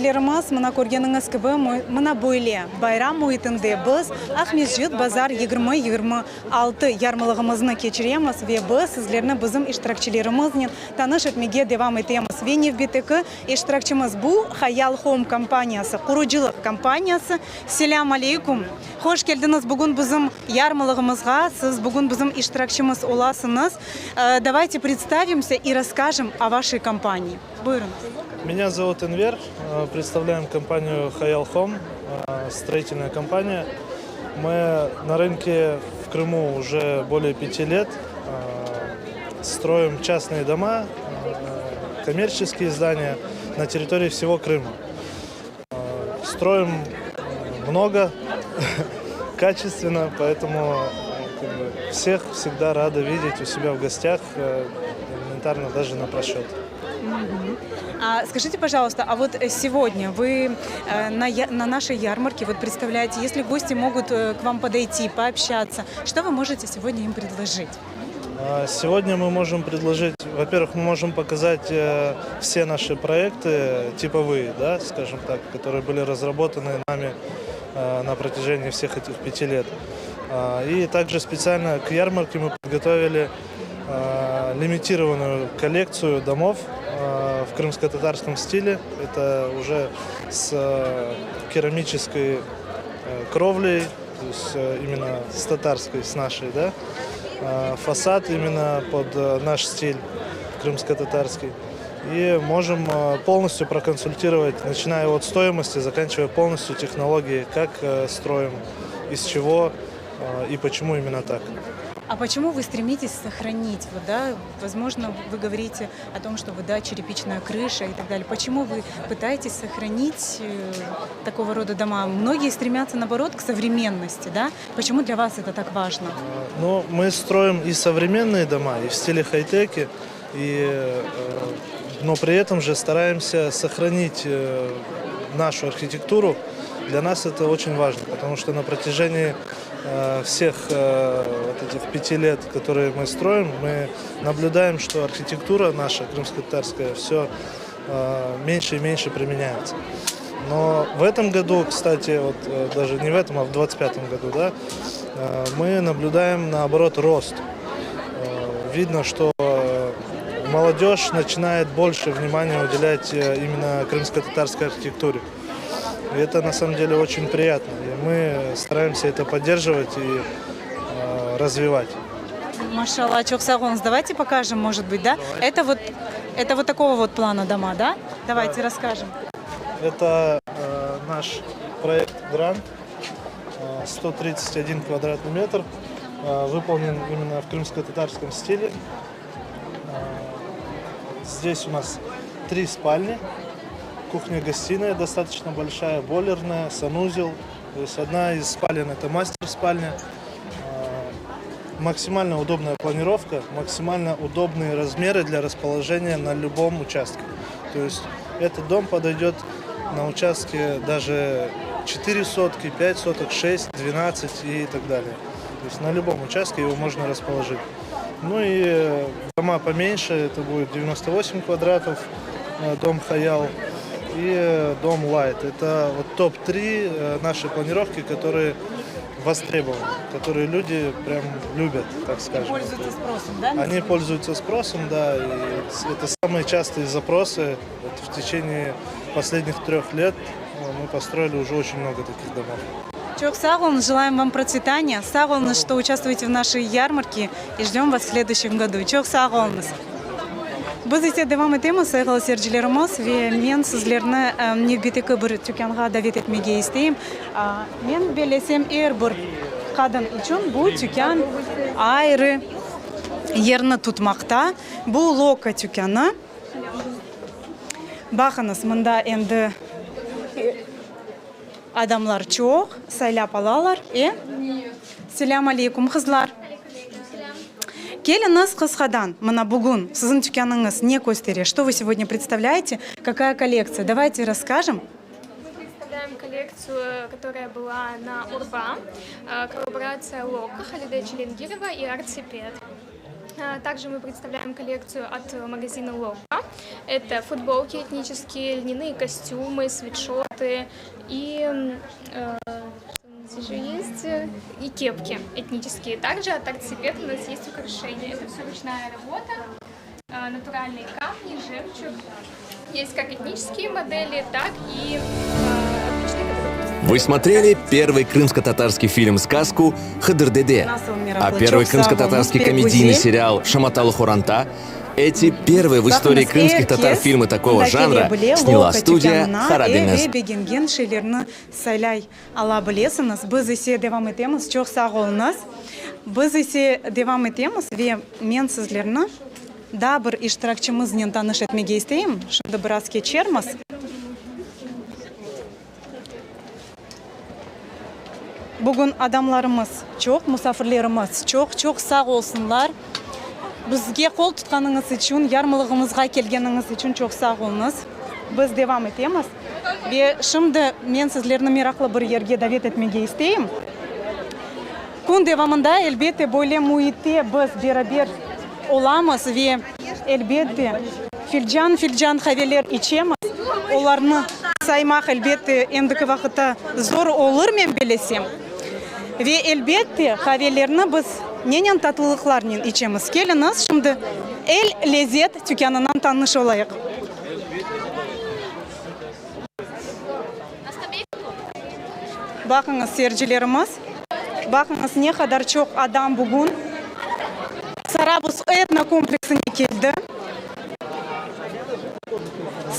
seyircilerimiz, mına körgeniñiz kibi, mına böyle bayram müitinde biz Aqmescit bazar 2026 yarmalığımıznı keçiremiz ve biz sizlerni bizim iştirakçilerimiznen tanış etmege devam etemiz. Ve nevbetteki iştirakçimiz bu, Hayal Home kompaniyası, qurucılıq kompaniyası. Selâm aleykum! Hoş keldiñiz bugün bizim yarmalığımızğa, siz bugün bizim iştirakçimiz olasıñız. Davayte predstavimsâ i rasskajem o vaşey kompanii. Buyurıñız. Меня зовут Энвер, представляем компанию Hayal Home, строительная компания. Мы на рынке в Крыму уже более пяти лет строим частные дома, коммерческие здания на территории всего Крыма. Строим много, качественно, поэтому как бы, всех всегда рады видеть у себя в гостях, элементарно даже на просчет. А скажите, пожалуйста, а вот сегодня вы на, на нашей ярмарке вот представляете, если гости могут к вам подойти, пообщаться, что вы можете сегодня им предложить? Сегодня мы можем предложить, во-первых, мы можем показать все наши проекты типовые, да, скажем так, которые были разработаны нами на протяжении всех этих пяти лет. И также специально к ярмарке мы подготовили лимитированную коллекцию домов в крымско-татарском стиле. Это уже с керамической кровлей, то есть именно с татарской, с нашей, да. Фасад именно под наш стиль крымско-татарский. И можем полностью проконсультировать, начиная от стоимости, заканчивая полностью технологией, как строим, из чего и почему именно так. А почему вы стремитесь сохранить, вот, да, возможно, вы говорите о том, что вот, да, черепичная крыша и так далее. Почему вы пытаетесь сохранить такого рода дома? Многие стремятся, наоборот, к современности, да? Почему для вас это так важно? Ну, мы строим и современные дома, и в стиле хай-теки, и, но при этом же стараемся сохранить нашу архитектуру. Для нас это очень важно, потому что на протяжении всех вот этих пяти лет, которые мы строим, мы наблюдаем, что архитектура наша, крымско-татарская, все меньше и меньше применяется. Но в этом году, кстати, вот даже не в этом, а в 25 году, да, мы наблюдаем, наоборот, рост. Видно, что молодежь начинает больше внимания уделять именно крымско-татарской архитектуре. И это на самом деле очень приятно. И мы стараемся это поддерживать и э, развивать. Maşalla, çoq sağ oluñız. Давайте покажем, может быть, да? Это вот, это вот такого вот плана дома, да? Давайте расскажем. Это э, наш проект Грант, э, 131 квадратный метр, э, выполнен именно в крымско-татарском стиле. Э, здесь у нас три спальни, кухня-гостиная достаточно большая, бойлерная, санузел. То есть одна из спален это мастер-спальня. Э, максимально удобная планировка, максимально удобные размеры для расположения на любом участке. То есть этот дом подойдет на участке даже 4 сотки, 5 соток, 6, 12 и так далее. То есть на любом участке его можно расположить. Ну и э, дома поменьше, это будет 98 квадратов, э, дом Хаял и э, дом Лайт. Это вот топ-3 нашей планировки, которые востребованы, которые люди прям любят, так скажем. Пользуются спросом, да? Они пользуются спросом, да, и это самые частые запросы. Вот в течение последних трех лет мы построили уже очень много таких домов. Çoq sağ oluñ, желаем вам процветания. Sağ oluñ, что участвуете в нашей ярмарке и ждем вас в следующем году. Çoq sağ oluñız. Biz ise devam etemiz, sayğılı seyircilerimiz, ve men sizlerni nevbetteki bir tükânğa davet etmege isteyim. Men bellesem, er bir qadın içün bu tükân ayrı yerni tutmaqta. Bu Loka tükânı. Baqıñız, mında endi adamlar çoq, saylap alalar. E? Selâm aleykum, qızlar. Keliñiz qısqadan, mına bugün siziñ tükânıñız ne köstere? Что вы сегодня представляете? Какая коллекция? Давайте расскажем. Мы представляем коллекцию, которая была на Урба, коллаборация Лока, Халиде Челенгирова и Арт Сепет. Также мы представляем коллекцию от магазина Лока. Это футболки этнические, льняные костюмы, свитшоты и э, что у нас еще есть и кепки этнические. Также от Акцепет у нас есть украшения. Это все ручная работа, э, натуральные камни, жемчуг. Есть как этнические модели, так и э, обычные, которые Вы смотрели первый крымско-татарский фильм-сказку «Хыдыр-деде», а первый крымско-татарский комедийный сериал «Шаматалы Хоранта» Эти первые в истории Baqıñız, крымских er татар kes фильмы такого mında kele жанра bile, сняла Locco студия tükânına «Харабинес». ve begengen şeylerni saylay ala bilesiñiz. Biz ise devam etemiz. Çoq sağ oluñız. Biz ise devam etemiz ve men sizlerni daa bir iştirakçimiznen tanış etmege isteyim. Şimdi biraz keçermiz. Bugün adamlarımız çoq, musafirlerimiz çoq. Çoq sağ olsunlar. Bizge qol tutqanıñız içün, yarmalığımızğa kelgeniñiz içün çoq sağ oluñız. Biz devam etemiz. Ve şimdi men sizlerni meraqlı bir yerge davet etmege isteyim. Kün devamında, elbette, böyle müitte biz beraber olamız ve, elbette, filcan-filcan qaveler içemiz. Olarnı saymaq, elbette, endiki vaqıtta zor olur, men belesem. Ve, elbette, qavelerni biz nenen tatlılıqlarnen içemiz. Keliñiz, şimdi El Lezet tükânınan tanış olayıq. Baqıñız, seyircilerimiz, baqıñız, ne qadar çoq adam bugün Sarabuz etno kompleksine keldi.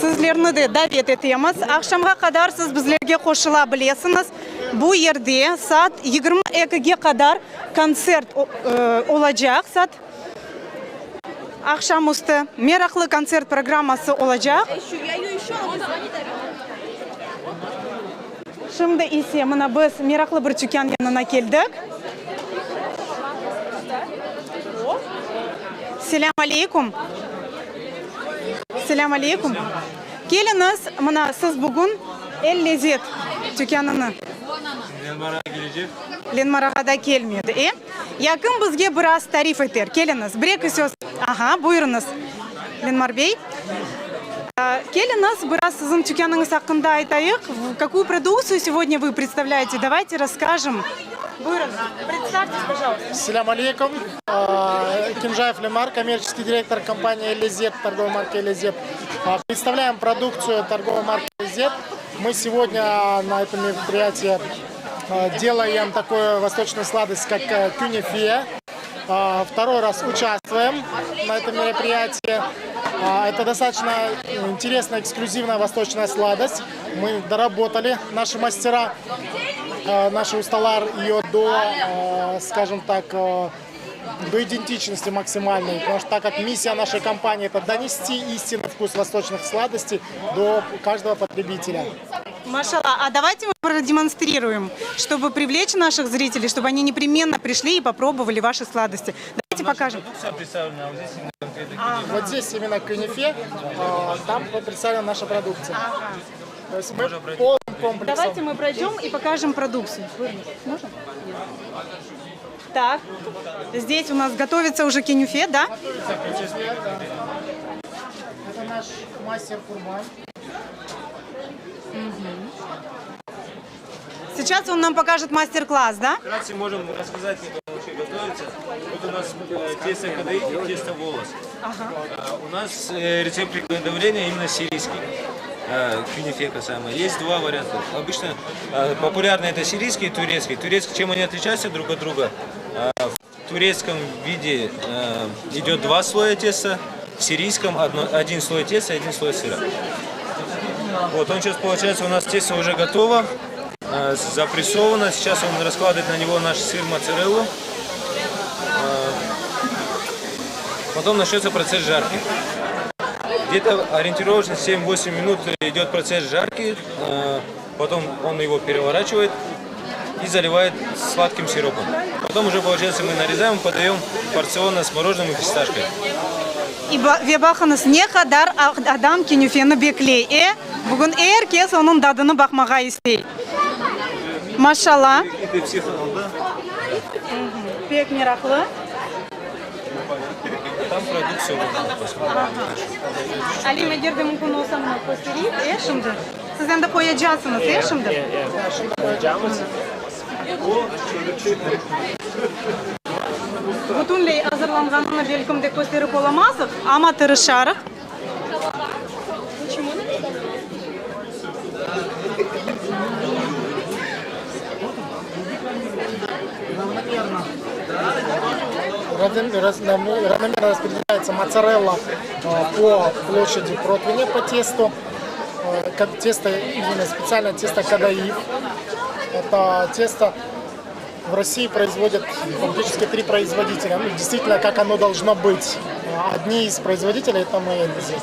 Sizlerni de davet etemiz. Aqşamğa qadar siz bizlerge qoşula bilesiñiz. Bu yerde saat 22-ge qadar kontsert olacaq, saat Aqşam üstü meraqlı kontsert programması olacaq. Şimdi ise mına biz meraqlı bir tükân yanına keldik. Selâm aleykum! Selâm aleykum! Keliñiz, mına siz bugün El Lezet tükânını. Lenmarağa da kelmedi, e? Ya kim bizge biraz tarif eter? Keliñiz, bir-eki söz. Aha, buyurıñız, Lenmar bey. Keliñiz, biraz siziñ tükânıñız aqqında aytayıq. Kakuyu produktsiyu segodnâ vı predstavlâyete? Davayte rasskajem. Buyurıñız, predstavtes, pojaloysta. Selâm aleykum. Kenjayev Lenmar, kommerçeskiy direktor kompaniya Elezet, torgovıy marka Elezet. Predstavlâyem produktsiyu torgovıy marka Elezet. Мы сегодня на этом мероприятии делаем такую восточную сладость, как кюнефе. Второй раз участвуем на этом мероприятии. Это достаточно интересная, эксклюзивная восточная сладость. Мы доработали, наши мастера, наши усталар ее до, скажем так, до идентичности максимальной, потому что так как миссия нашей компании это донести истинный вкус восточных сладостей до каждого потребителя. Maşalla, а давайте мы продемонстрируем, чтобы привлечь наших зрителей, чтобы они непременно пришли и попробовали ваши сладости. Давайте покажем. А, вот здесь именно кюнефе, там представлена наша продукция. То есть мы полным комплексом. Давайте мы пройдем и покажем продукцию. Можно? Так, здесь у нас готовится уже кенюфе, да? Это наш мастер Курбан. Сейчас он нам покажет мастер-класс, да? Вкратце можем рассказать, как он вообще готовится. Вот у нас э, тесто кадаиф и тесто волос. Ага. Э, У нас э, рецепт приготовления именно сирийский. Кюнефе касаемо. Есть два варианта. Обычно популярны это сирийский и турецкий. Турецкий, чем они отличаются друг от друга? В турецком виде идет два слоя теста, в сирийском одно, один слой теста и один слой сыра. Вот он сейчас, получается, у нас тесто уже готово, запрессовано. Сейчас он раскладывает на него наш сыр моцареллу. Потом начнется процесс жарки. Где-то ориентировочно 7-8 минут идет процесс жарки, потом он его переворачивает и заливает сладким сиропом. Потом уже, получается, мы нарезаем и подаем порционно с мороженым и фисташкой. Ve baqıñız, ne qadar adam kenüfeni bekley, e? Bugün er kes onıñ dadını baqmağa istey. Maşalla. Pek meraqlı. Там продукцию можно посмотреть. Alim, eger de mümkün olsa, mına köstereyik, e, şimdi. Siz endi qoyacaqsıñız, e, şimdi? Şimdi qoyacağımız. Bütünley azırlanğanını belkim de kösterip olamazıq, amma tırışarıq. Равномерно распределяется моцарелла по площади противня по тесту. Тесто, именно специальное тесто кадаиф. Это тесто в России производят фактически три производителя. Ну, действительно, как оно должно быть. Одни из производителей это мы здесь.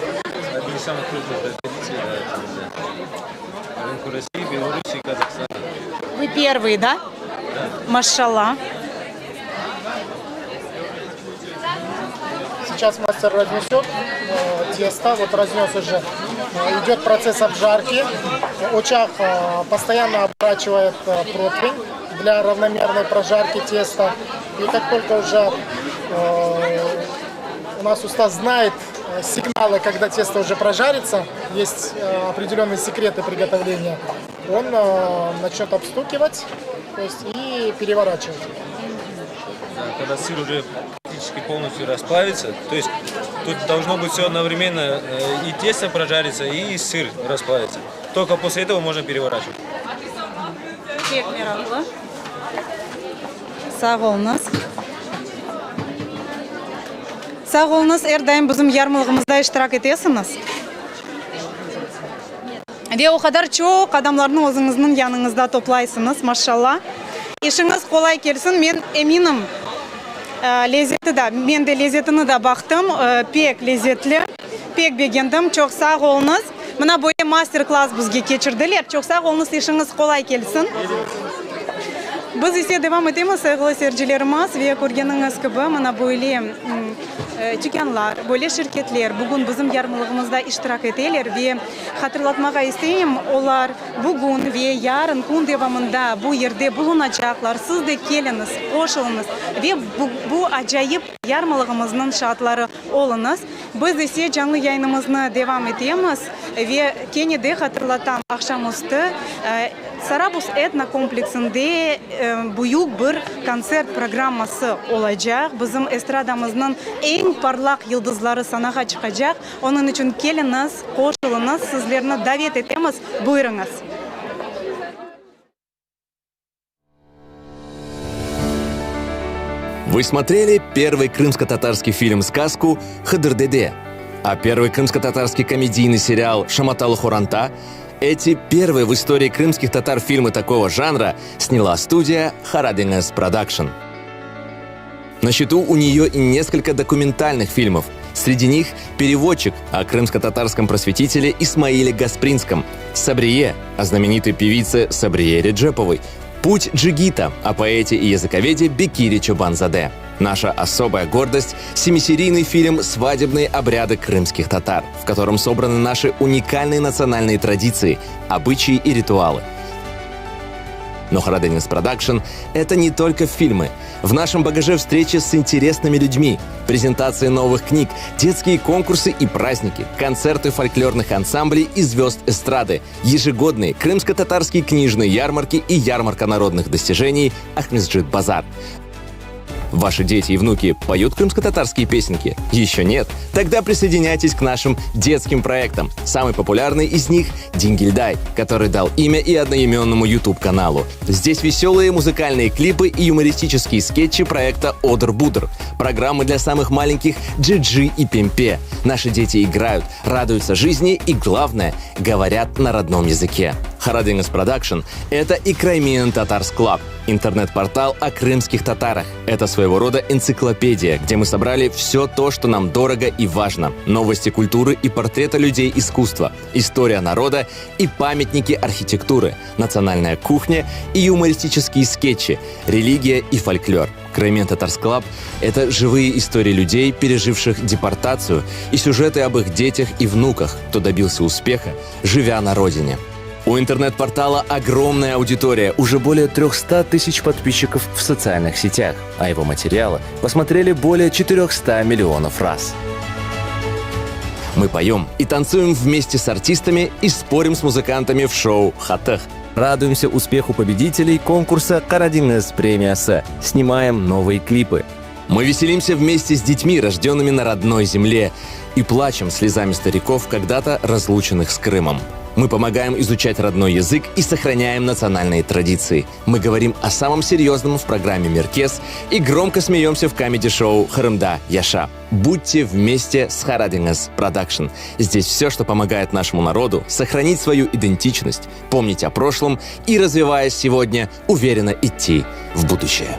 Одни из самых крупных производителей, да, это рынку России, Беларуси и Казахстана. Вы первые, да? Да. Maşalla. Сейчас мастер разнесет э, тесто, вот разнес уже. Э, идет процесс обжарки. Очаг э, постоянно оборачивает противень для равномерной прожарки теста. И как только уже у нас usta знает сигналы, когда тесто уже прожарится, есть определенные секреты приготовления, он начнет обстукивать то есть, и переворачивать. Да, когда сыр уже практически полностью расплавится, то есть тут должно быть все одновременно, э, и тесто прожарится, и сыр расплавится. Только после этого можно переворачивать. Pek meraqlı. Sağ oluñız. Sağ oluñız, er daim bizim yarmalığımızda iştirak etesiñiz. Ve o qadar çoq adamlarnı özüñizniñ yanıñızda toplaysıñız, maşalla. İşiñiz qolay kelsin, men eminim, lezeti da, men de lezetini da baqtım, pek lezetli, pek begendim, çoq sağ oluñız. Mına böyle master-klass bizge keçirdiler, çoq sağ oluñız, işiñiz qolay kelsin. Biz ise devam etemiz, sayğılı seyircilerimiz, ve körgeniñiz kibi, mına böyle tükânlar, böyle şirketler bugün bizim yarmalığımızda iştirak eteler ve Hatırlatmağa isteyim, olar bugün ve yarın kün devamında bu yerde bulunacaqlar. Siz de keliñiz, qoşulıñız ve bu acayip yarmalığımıznıñ şaatları oluñız. Biz ise canlı yayınımıznı devam etemiz ve kene de hatırlatam, aqşam üstü Sarabuz etnokompleksinde büyük bir kontsert programması olacaq. Bizim estradamıznıñ eñ parlaq yıldızları sanağa çıqacaq. Onıñ içün keliñiz, qoşulıñız, sizlerni davet etemiz, buyurıñız. Вы смотрели первый крымско-татарский фильм-сказку «Хыдыр-деде», а первый крымско-татарский комедийный сериал «Шаматалы Хоранта» Эти первые в истории крымских татар фильмы такого жанра сняла студия «Харадинес Продакшн». На счету у нее и несколько документальных фильмов. Среди них «Переводчик» о крымско-татарском просветителе Исмаиле Гаспринском, «Сабрие» о знаменитой певице Сабрие Реджеповой, «Путь джигита» о поэте и языковеде Бекире Чобанзаде. Наша особая гордость – семисерийный фильм «Свадебные обряды крымских татар», в котором собраны наши уникальные национальные традиции, обычаи и ритуалы – но Хараденис Продакшн – это не только фильмы. В нашем багаже встречи с интересными людьми, презентации новых книг, детские конкурсы и праздники, концерты фольклорных ансамблей и звезд эстрады, ежегодные крымско-татарские книжные ярмарки и ярмарка народных достижений «Ахмесджит Базар». Ваши дети и внуки поют крымско-татарские песенки? Еще нет? Тогда присоединяйтесь к нашим детским проектам. Самый популярный из них – «Дингельдай», который дал имя и одноименному YouTube-каналу. Здесь веселые музыкальные клипы и юмористические скетчи проекта «Одер-Будер», программы для самых маленьких «Джиджи и Пемпе». Наши дети играют, радуются жизни и, главное, говорят на родном языке. Харадингас Продакшн – это и Crimean Tatars Club, интернет-портал о крымских татарах. Это своего рода энциклопедия, где мы собрали все то, что нам дорого и важно. Новости культуры и портреты людей искусства, история народа и памятники архитектуры, национальная кухня и юмористические скетчи, религия и фольклор. Crimean Tatars Club – это живые истории людей, переживших депортацию, и сюжеты об их детях и внуках, кто добился успеха, живя на родине. У интернет-портала огромная аудитория, уже более 300 тысяч подписчиков в социальных сетях, а его материалы посмотрели более 400 миллионов раз. Мы поем и танцуем вместе с артистами и спорим с музыкантами в шоу «Хатах». Радуемся успеху победителей конкурса «Карадинес премиясы». Снимаем новые клипы. Мы веселимся вместе с детьми, рожденными на родной земле, и плачем слезами стариков, когда-то разлученных с Крымом. Мы помогаем изучать родной язык и сохраняем национальные традиции. Мы говорим о самом серьезном в программе «Меркес» и громко смеемся в камеди-шоу «Qırımda yaşa». Будьте вместе с Qaradeniz Production. Здесь все, что помогает нашему народу сохранить свою идентичность, помнить о прошлом и, развиваясь сегодня, уверенно идти в будущее.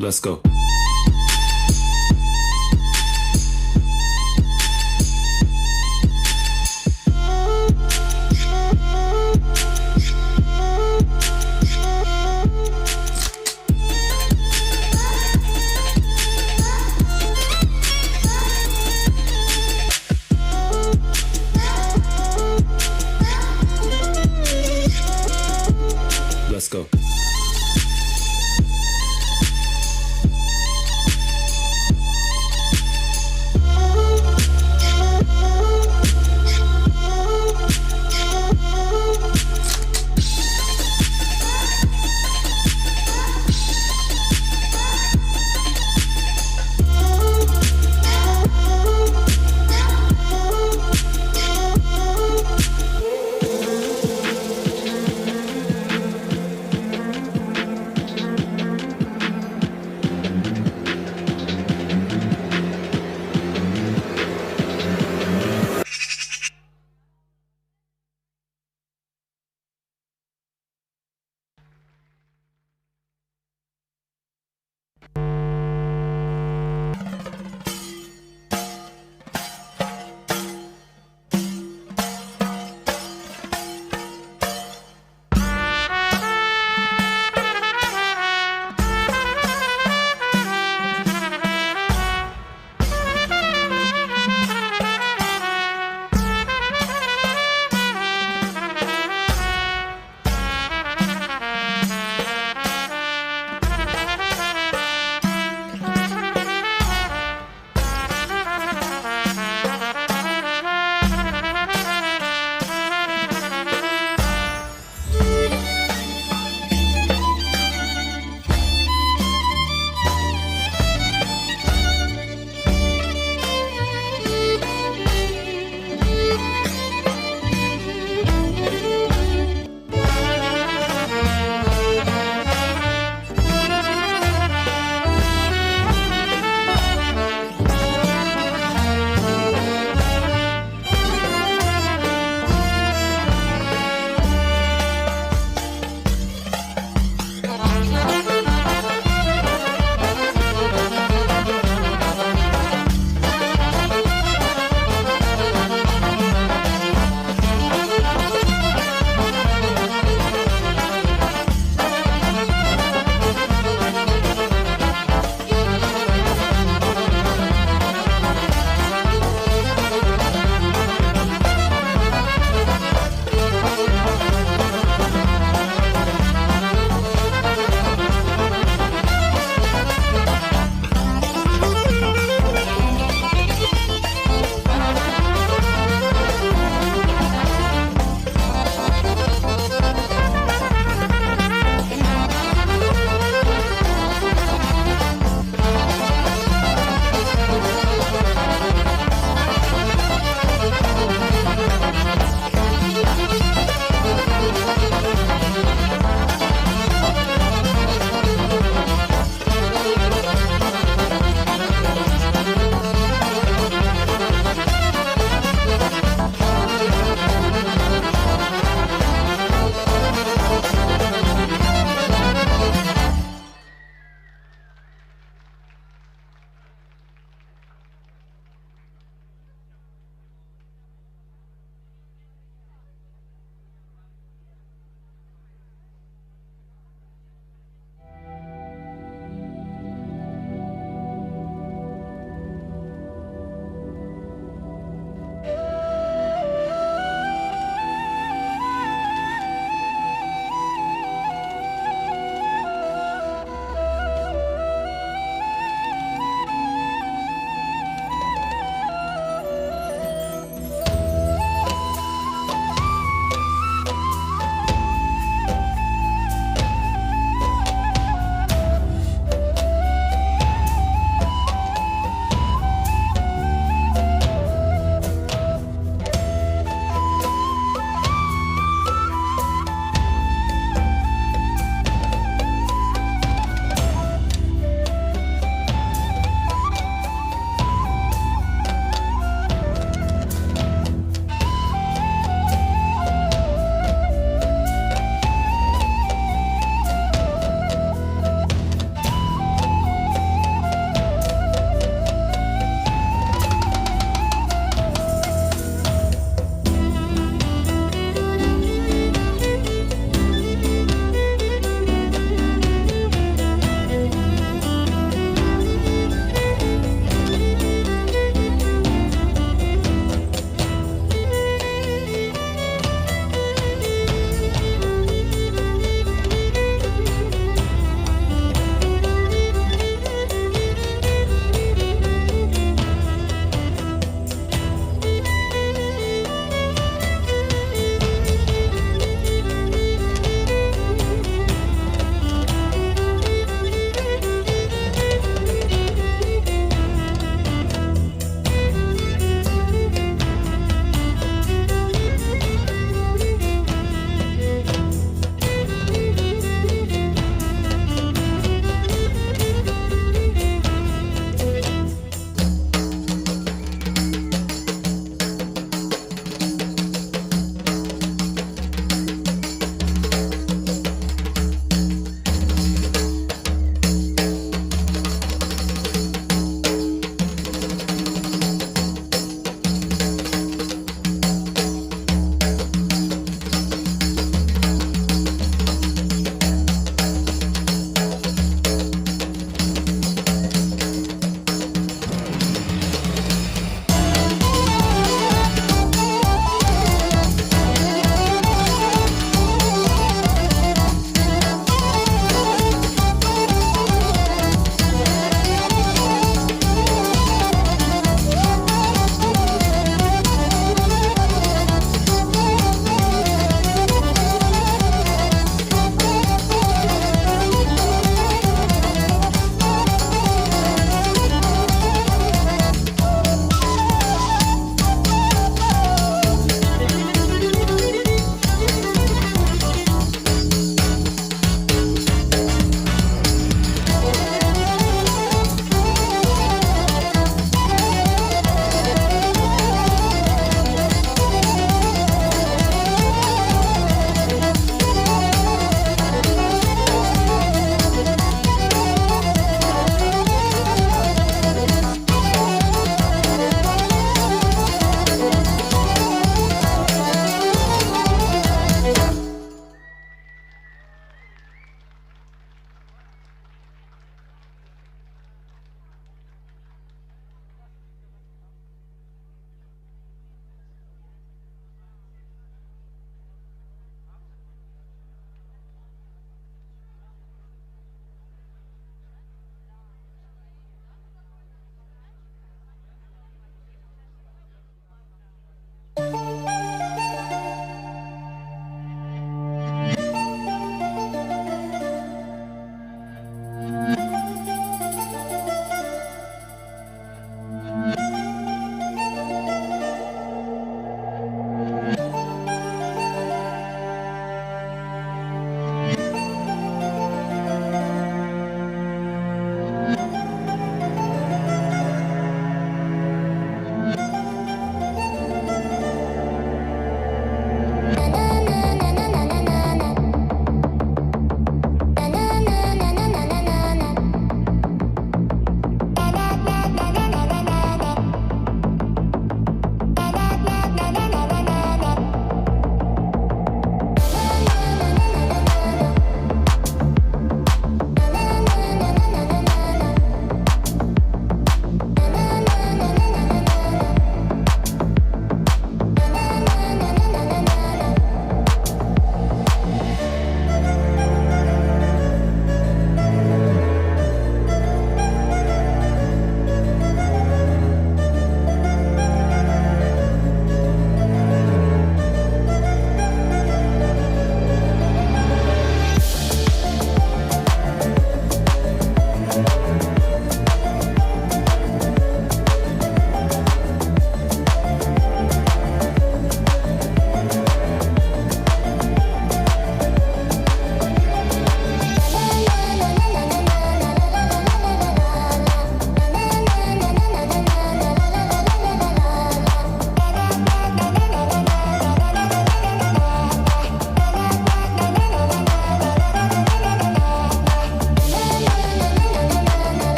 Let's go. Let's go.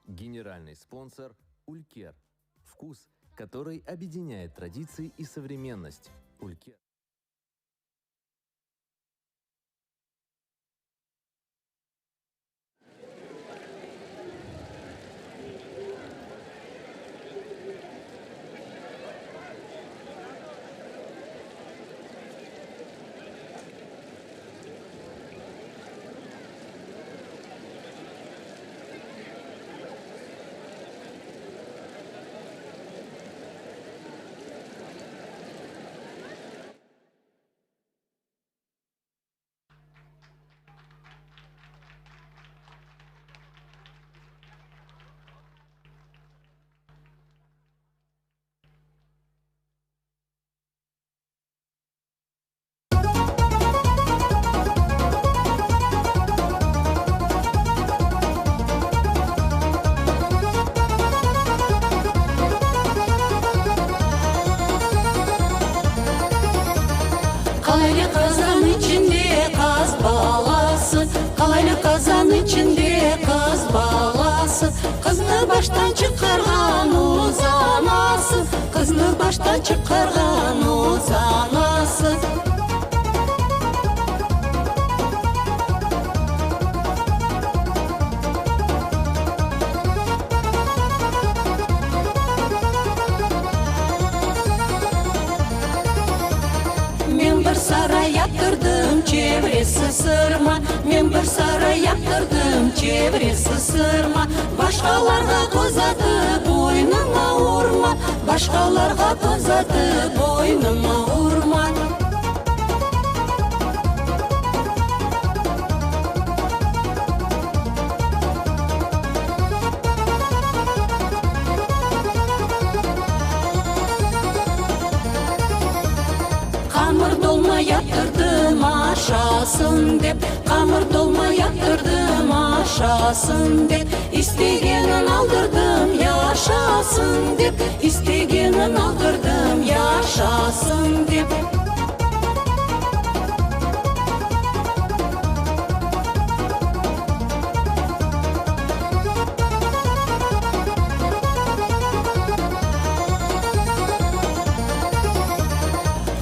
Генеральный спонсор «Улькер». Вкус, который объединяет традиции и современность. «Улькер». Qalaylı qazan içinde qaz balası, Qalaylı qazan içinde qız balası, Qıznı baştan çıqarğan öz anası, Qıznı baştan çıqarğan öz anası. Men bir saray yaptırdım, çevresi sırma, Men bir saray yaptırdım, çevresi sırma. Başqalarğa köz atıp, boynuma urma, Başqalarğa köz atıp, boynuma urma. Qamır dolma yaptırdım aşasın dep, Qamır dolma yaptırdım aşasın dep, İstegenin aldırdım yaşasın dep, İstegenin aldırdım yaşasın dep.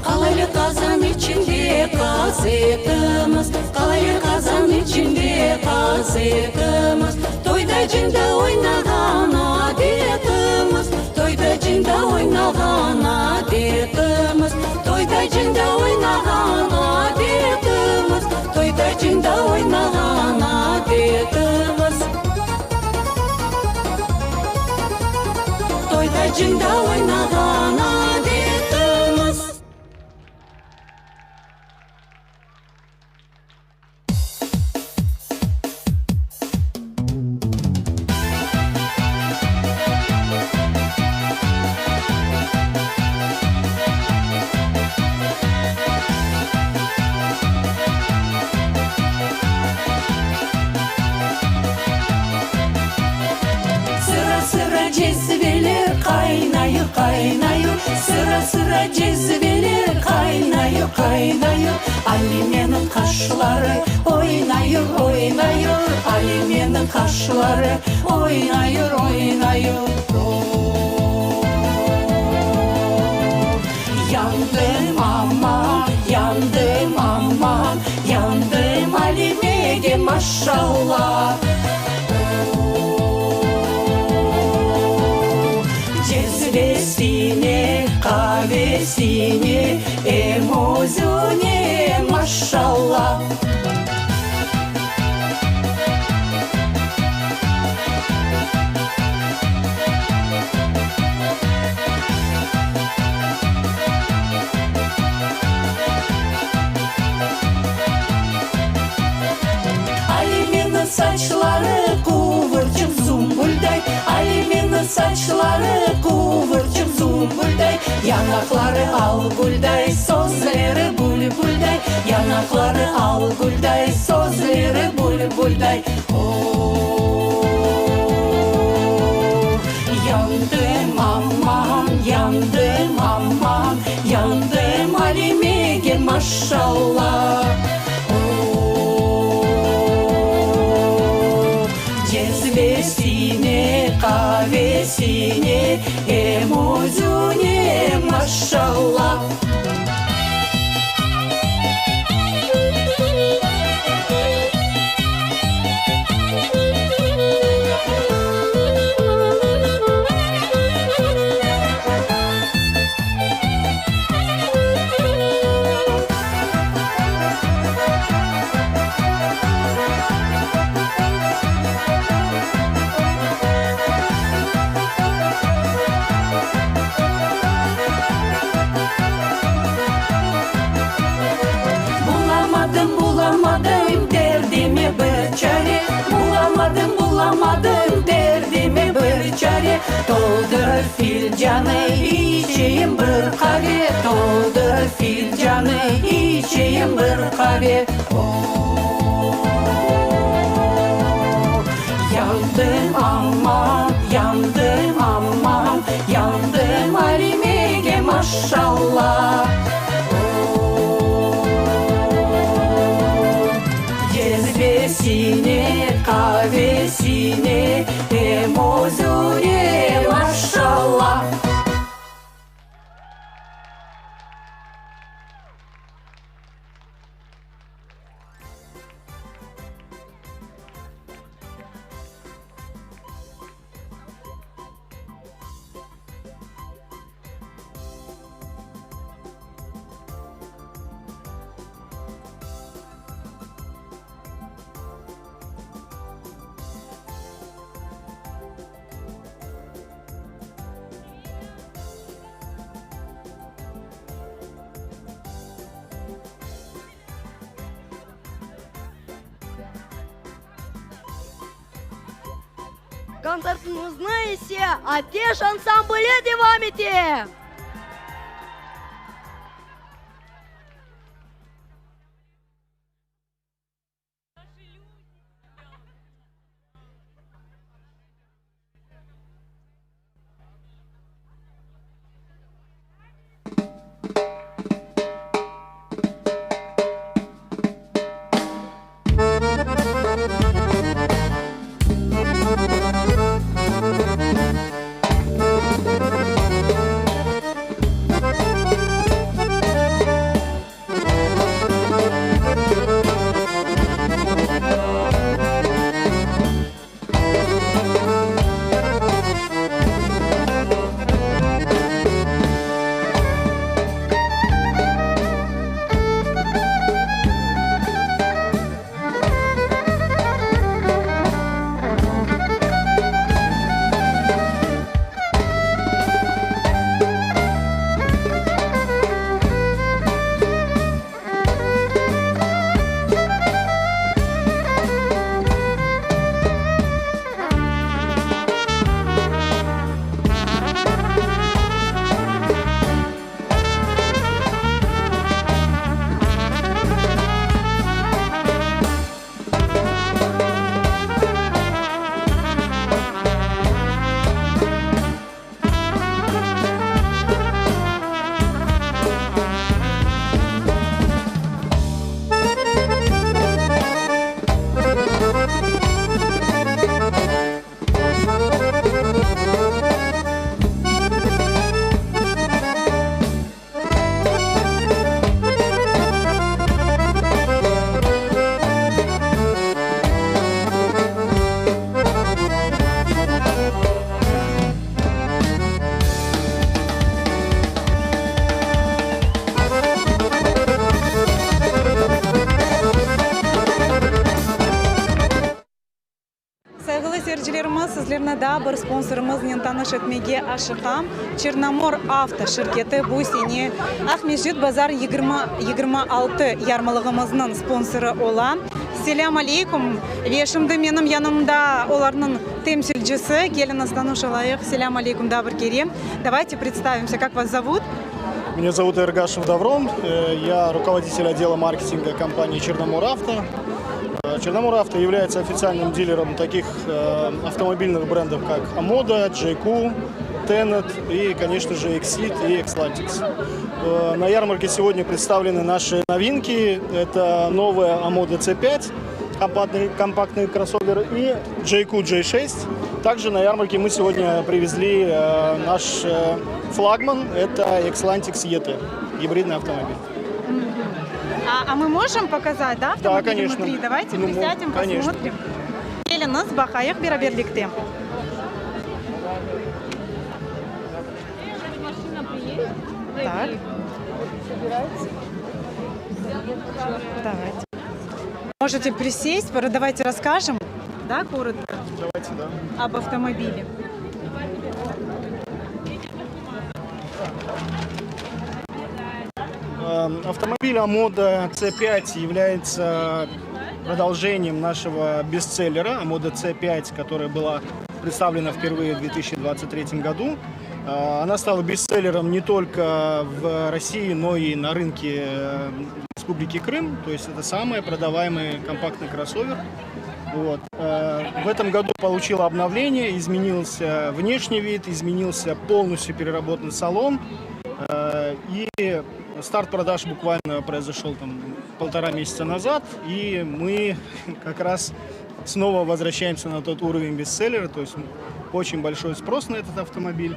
Qalaylı qazan içinde qaz etimiz, Qalaylı qazan içinde qaz etimiz, Toyda cında oynağan adetimiz, Toyda cında oynağan adetimiz, Toyda cında oynağan adetimiz, Toyda cında oynağan adetimiz. Toyda cında oynağan adetimiz. Sıra sıra cezveler qaynayır, qaynayır, Sıra sıra cezveler qaynayır, qaynayır, Alimeniñ qaşları oynayır, oynayır, Alimeniñ qaşları oynayır, oynayır. Yandım aman, yandım aman, Yandım Alimege maşalla. Cezvesine, qavesine, Em özüne maşalla. Alimeniñ saçları quvurçıq zumbulday, Alimeniñ saçları quvurçıq zumbulday, Yanaqları al gülday, sözleri bülbülday, Yanaqları al gülday, sözleri bülbülday. Oh, yandım aman, yandım aman, Yandım Alimege maşalla. Oh, cezvesine. Cezvesine, qavesine, em özüne maşalla. Bulamadım, bulamadım derdime bir çare, Bulamadım, bulamadım derdime bir çare, Toldır filcanı, içeyim bir qave, Toldır filcanı, içeyim bir qave. Yandım aman, yandım aman, Yandım Alimege maşalla. Cezvesine, qavesine, em özüne maşalla. Kontsertimizni ise Ateş ansambli devam ete. Sayğılı seyircilerimiz, sizlerni daa bir sponsorımıznen tanış etmege aşıqam. Çernomor Avto şirketi bu sene Aqmescit Bazar 2026 yarmalığımıznıñ sponsorı ola. Selâm aleykum! Ve şimdi menim yanımda olarnıñ temsilcisi. Keliñiz, tanış olayıq. Selâm aleykum daa bir kere. Davayte predstavimsâ, kak vas zovut? Меня зовут Эргашев Даврон, я руководитель отдела маркетинга компании Черномор Авто. Черномор Авто является официальным дилером таких автомобильных брендов, как Амода, Джейку, Тенет и, конечно же, Exit и Exlantix. На ярмарке сегодня представлены наши новинки. Это новая Амода C5. Компактный, компактный кроссовер и JQ J6. Также на ярмарке мы сегодня привезли э, наш э, флагман, это Xlantix ET, гибридный автомобиль. А, а мы можем показать, да, автомобили Да, конечно. внутри? Давайте Ну, присядем, конечно. посмотрим. Keliñiz baqayıq beraberlikte. Так. Давайте. Можете присесть, давайте расскажем, да, коротко? Давайте, да. Об автомобиле. Эм, Автомобиль Omoda C5 является продолжением нашего бестселлера Omoda C5, которая была представлена впервые в 2023 году. Э, Она стала бестселлером не только в России, но и на рынке э, Республики Крым. То есть это самый продаваемый компактный кроссовер. Вот. Э, В этом году получила обновление, изменился внешний вид, изменился полностью переработан салон. Э, И старт продаж буквально произошел там полтора месяца назад, и мы как раз снова возвращаемся на тот уровень бестселлера, то есть очень большой спрос на этот автомобиль.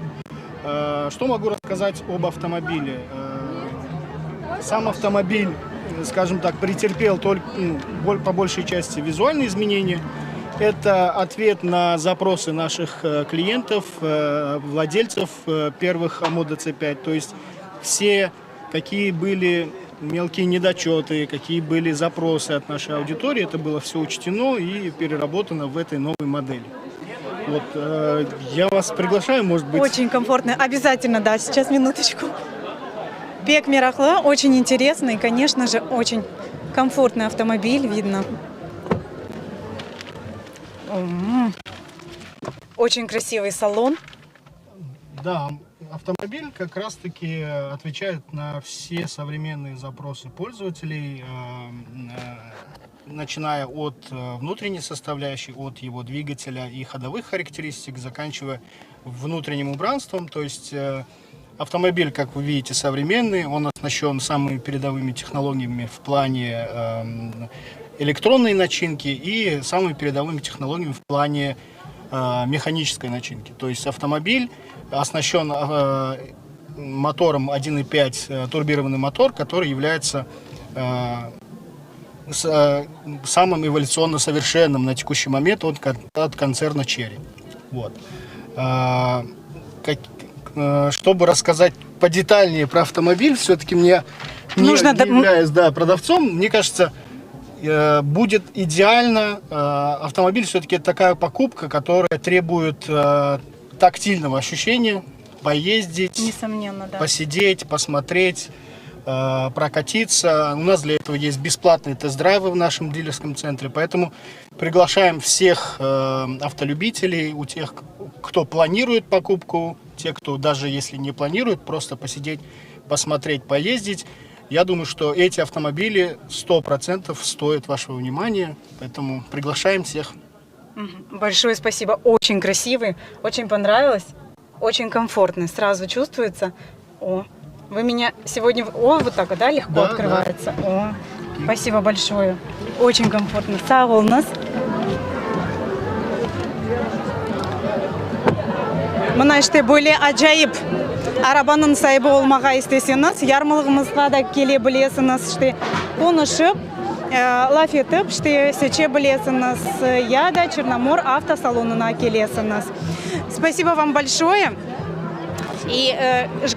Э, Что могу рассказать об автомобиле? Э, Сам автомобиль, скажем так, претерпел только, ну, по большей части визуальные изменения. Это ответ на запросы наших э, клиентов, владельцев первых Omoda C5. То есть все, какие были мелкие недочеты, какие были запросы от нашей аудитории, это было все учтено и переработано в этой новой модели. Вот, э, я вас приглашаю, может быть... Очень комфортно. Обязательно, да. Сейчас, минуточку. Pek meraqlı, очень интересный и, конечно же, очень комфортный автомобиль, видно. Очень красивый салон. Да, автомобиль как раз-таки отвечает на все современные запросы пользователей, э, э, начиная от э, внутренней составляющей, от его двигателя и ходовых характеристик, заканчивая внутренним убранством. То есть автомобиль, как вы видите, современный, он оснащен самыми передовыми технологиями в плане эм, электронной начинки и самыми передовыми технологиями в плане механической начинки. То есть автомобиль оснащен э, мотором 1.5, э, турбированный мотор, который является э, с, самым эволюционно совершенным на текущий момент от, от концерна Chery. Вот. Как, чтобы рассказать подетальнее про автомобиль, все-таки мне, не, Нужно не являясь да, продавцом, мне кажется, будет идеально. Автомобиль все-таки это такая покупка, которая требует тактильного ощущения, поездить, Несомненно, да. посидеть, посмотреть, э, прокатиться. У нас для этого есть бесплатные тест-драйвы в нашем дилерском центре, поэтому приглашаем всех э, автолюбителей, у тех, кто планирует покупку, те, кто даже если не планирует, просто посидеть, посмотреть, поездить. Я думаю, что эти автомобили 100% стоят вашего внимания, поэтому приглашаем всех. Большое спасибо. Очень красивый, очень понравилось, очень комфортный. Сразу чувствуется. О, вы меня сегодня... О, вот так вот, да, легко Да, открывается. О, спасибо большое. Очень комфортно. Sağ oluñız. Mına işte böyle acayip arabanıñ saibi olmağa isteseñiz, yarmalığımızğa da kele bilesiñiz, işte qonuşıp, laf etip, işte seçe bilesiñiz, ya da Çernomor avtosalonına kelesiñiz. Спасибо вам большое. И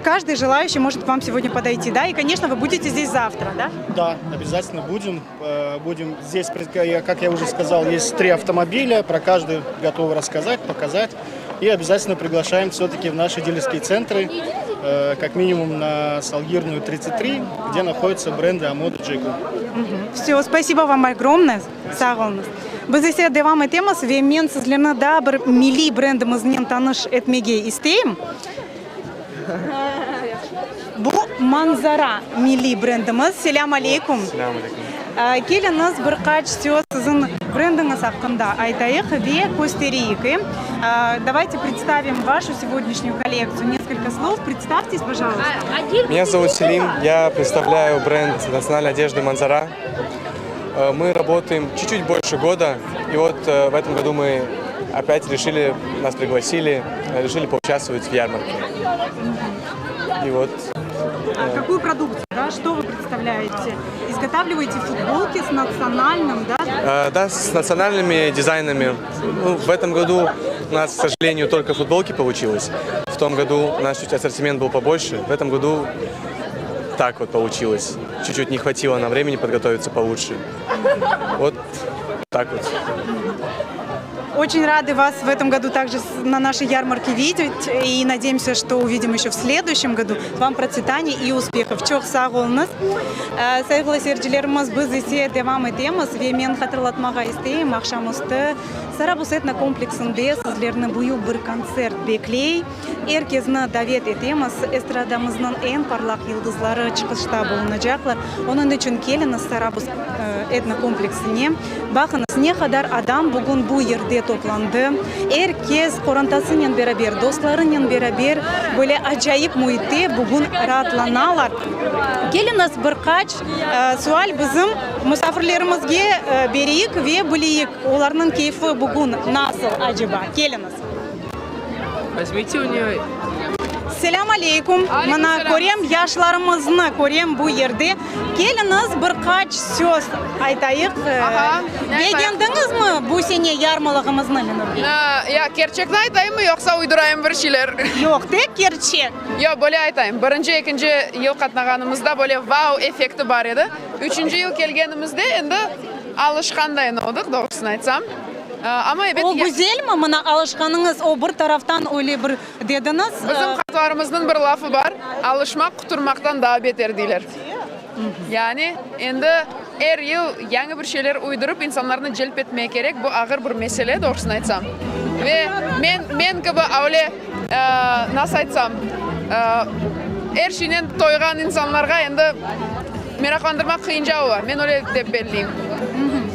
каждый желающий может к вам сегодня подойти, да? И, конечно, вы будете здесь завтра, да? Да, обязательно будем. Будем здесь, как я уже сказал, есть три автомобиля, про каждый готовы рассказать, показать. И обязательно приглашаем все-таки в наши дилерские центры, как минимум на Салгирную 33, где находятся бренды Omoda Jaecoo. Все, спасибо вам огромное. Sağ oluñız. Biz ise devam etemiz ve men sizlerni daa bir milliy brendimiznen tanış etmege isteyim. Bu Manzara milliy brendimiz. Selâm aleyküm. Selâm aleyküm. Keliñiz bir qaç söz siziñ brendiñiz aqqında aytayıq ve köstereyik. Давайте представим вашу сегодняшнюю коллекцию. Несколько слов. Представьтесь, пожалуйста. Меня зовут Селим, я представляю бренд национальной одежды Манзара. Мы работаем чуть-чуть больше года, и вот в этом году мы опять решили, нас пригласили, решили поучаствовать в ярмарке. И вот. А какую продукцию, да, что вы представляете? Изготавливаете футболки с национальным, да? Да, с национальными дизайнами. Ну, в этом году у нас, к сожалению, только футболки получилось. В том году у нас чуть ассортимент был побольше. В этом году так вот получилось. Чуть-чуть не хватило на времени подготовиться получше. Вот так вот. Очень рады вас в этом году также на нашей ярмарке видеть и надеемся, что увидим еще в следующем году. Вам процветания и успехов. Çoq sağ oluñız. Sayğılı seyircilerimiz, biz ise devam etemiz ve men hatırlatmağa isteyim, aqşam üstü Sarabuz etnokompleksinde sizlerni büyük bir kontsert bekley. Er kezni davet etemiz, estradamıznıñ eñ parlaq yıldızları çıqışta bulunacaqlar. Onıñ içün keliñiz Sarabuz etnokompleksine. Baqıñız, ne qadar adam bugün bu yerde toplandı. Er kes qorantasınen beraber, dostlarınen beraber böyle acayip müitte bugün raatlanalar. Keliñiz, bir qaç sual bizim musafirlerimizge bereyik ve bileyik, olarnıñ keyfi bugün nasıl aceba. Keliñiz. Vozmite u neye. Selâm aleyküm. Mına, körem, yaşlarımıznı körem bu yerde. Keliñiz, bir qaç söz aytayıq. Begendiñizmi bu sene yarmalığımıznı, Lenur bey? Ya, kerçekni aytayımmı, yoqsa uydurayım bir şeyler? Yoq, tek kerçek. Yoq, böyle aytayım. Birinci, ekinci yıl qatnağanımızda böyle vau effekti bar edi. Üçünci yıl kelgenimizde endi alışqandayın oldıq, doğrusını aytsam. Amma ebet. O güzelmi, mına alışqanıñız, o bir taraftan öyle bir dediñiz. Bizim qartlarımıznıñ bir lafı bar, alışmaq quturmaqtan daa beter deyler. Yani, endi er yıl yañı bir şeyler uydurıp insanlarnı celp etmek kerek, bu ağır bir mesele, doğrusını aytsam. Ve men, men kibi öyle, nasıl aytsam, er şeynen toyğan insanlarğa endi meraqlandırmaq qıyınca ola, men öyle dep belleyim.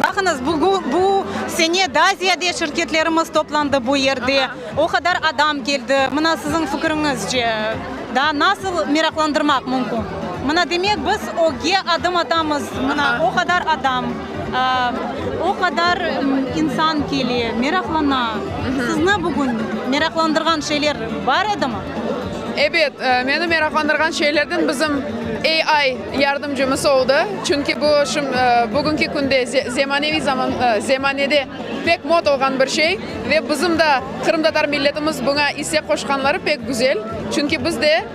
Baqıñız, bu sene daa ziyade şirketlerimiz toplandı bu yerde, o qadar adam keldi. Mına siziñ fikiriñizce, daa nasıl meraqlandırmaq mümkün? Mına demek, biz ögge adım atamız, mına o qadar adam, o qadar insan kele, meraqlana. Sizni bugün meraqlandırğan şeyler bar edimi? Ebet, meni meraqlandırğan şeylerden bizim AI yardımcımız oldı. Çünki bu bugünki künde zemaneviy zaman, zemanede pek mod olğan bir şey ve bizim da qırımtatar milletimiz buña isse qoşqanları pek güzel. Çünki biz de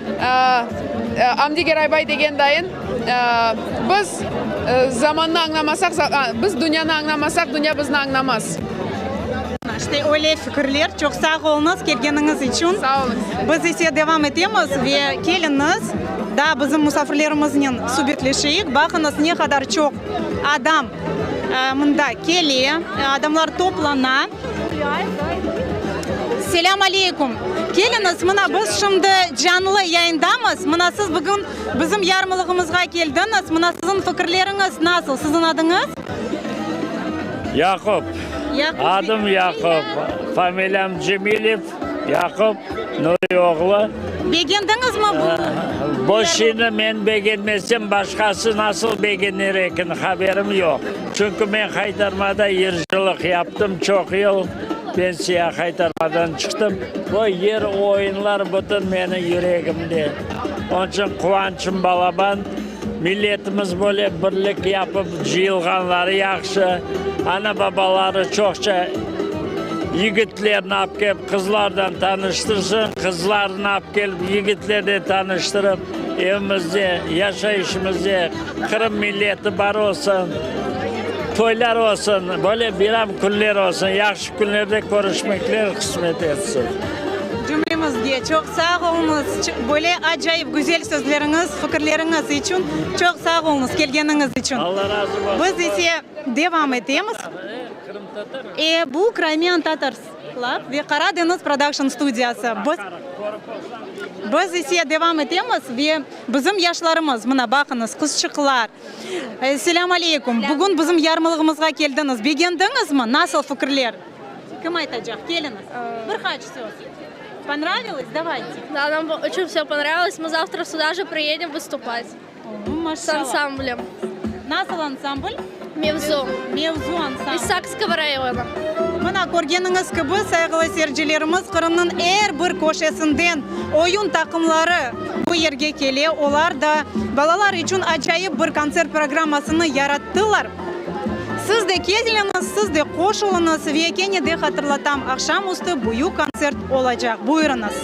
Amdi Geraybay degen dayın, biz zamannı añlamasaq, biz dünyanı añlamasaq, dünya bizni añlamaz. İşte öyle fikirler. Çoq sağ oluñız kelgeniñiz içün. Sağ oluñız. Biz ise devam etemiz ve keliñiz, daa bizim musafirlerimiznen subetleşeyik. Baqıñız, ne qadar çoq adam mında kele, adamlar toplana. Selâm aleyküm! Keliñiz, mına biz şimdi canlı yayındamız. Mına siz bugün bizim yarmalığımızğa keldiñiz. Mına siziñ fikirleriñiz nasıl? Siziñ adıñız? Yaqub. Adım Yaqub. Familiyam Cemilev. Yaqub Nuri oğlu. Begendiñizmi bu? Bu şeyni men begenmesem, başqası nasıl begenir eken, haberim yoq. Çünki men Haytarmada yırcılıq yaptım çoq yıl, pensiya Haytarmadan çıqtım. Bu yır, oyunlar bütün menim yüregimde. Onıñ içün quvançım balaban. Milletimiz böyle birlik yapıp cıyılğanları yahşı. Ana-babaları çoqça yigitlerni alıp kelip qızlardan tanıştırsın, qızlarını alıp kelip yigitlernen tanıştırıp, evimizde, yaşayışımızda qırım milleti bar olsun, toylar olsun, böyle bayram künler olsun, yahşı künlerde körüşmekler qısmet etsin. Cümlemizge çoq sağ oluñız, böyle acayip güzel sözleriñiz, fikirleriñiz içün çoq sağ oluñız, kelgeniñiz içün. Alla razı olsun. Biz ise devam etemiz. E, bu Crimean Tatars Club ve Qara deñiz Production studiyası. Biz, biz ise devam etemiz ve bizim yaşlarımız, mına baqıñız, qızçıqlar. Selâm aleyküm. Bugün bizim yarmalığımızğa keldiñiz. Begendiñizmi? Nasıl fikirler? Kim aytacaq? Keliñiz. Bir qaç söz. Ponravilos? Davayte. Да, нам очень все понравилось. Мы завтра сюда же приедем выступать. С maşallah. ансамблем. Nasıl ansambl? Mevzu. Mevzu ansambli. İz Sakskogo rayona. Mına, körgeniñiz kibi, sayğılı seyircilerimiz, Qırımnıñ er bir köşesinden oyun taqımları bu yerge kele. Olar da balalar içün acayip bir kontsert programmasını yarattılar. Siz de keliñiz, siz de qoşulıñız ve kene de hatırlatam, aqşam üstü büyük kontsert olacaq. Buyurıñız!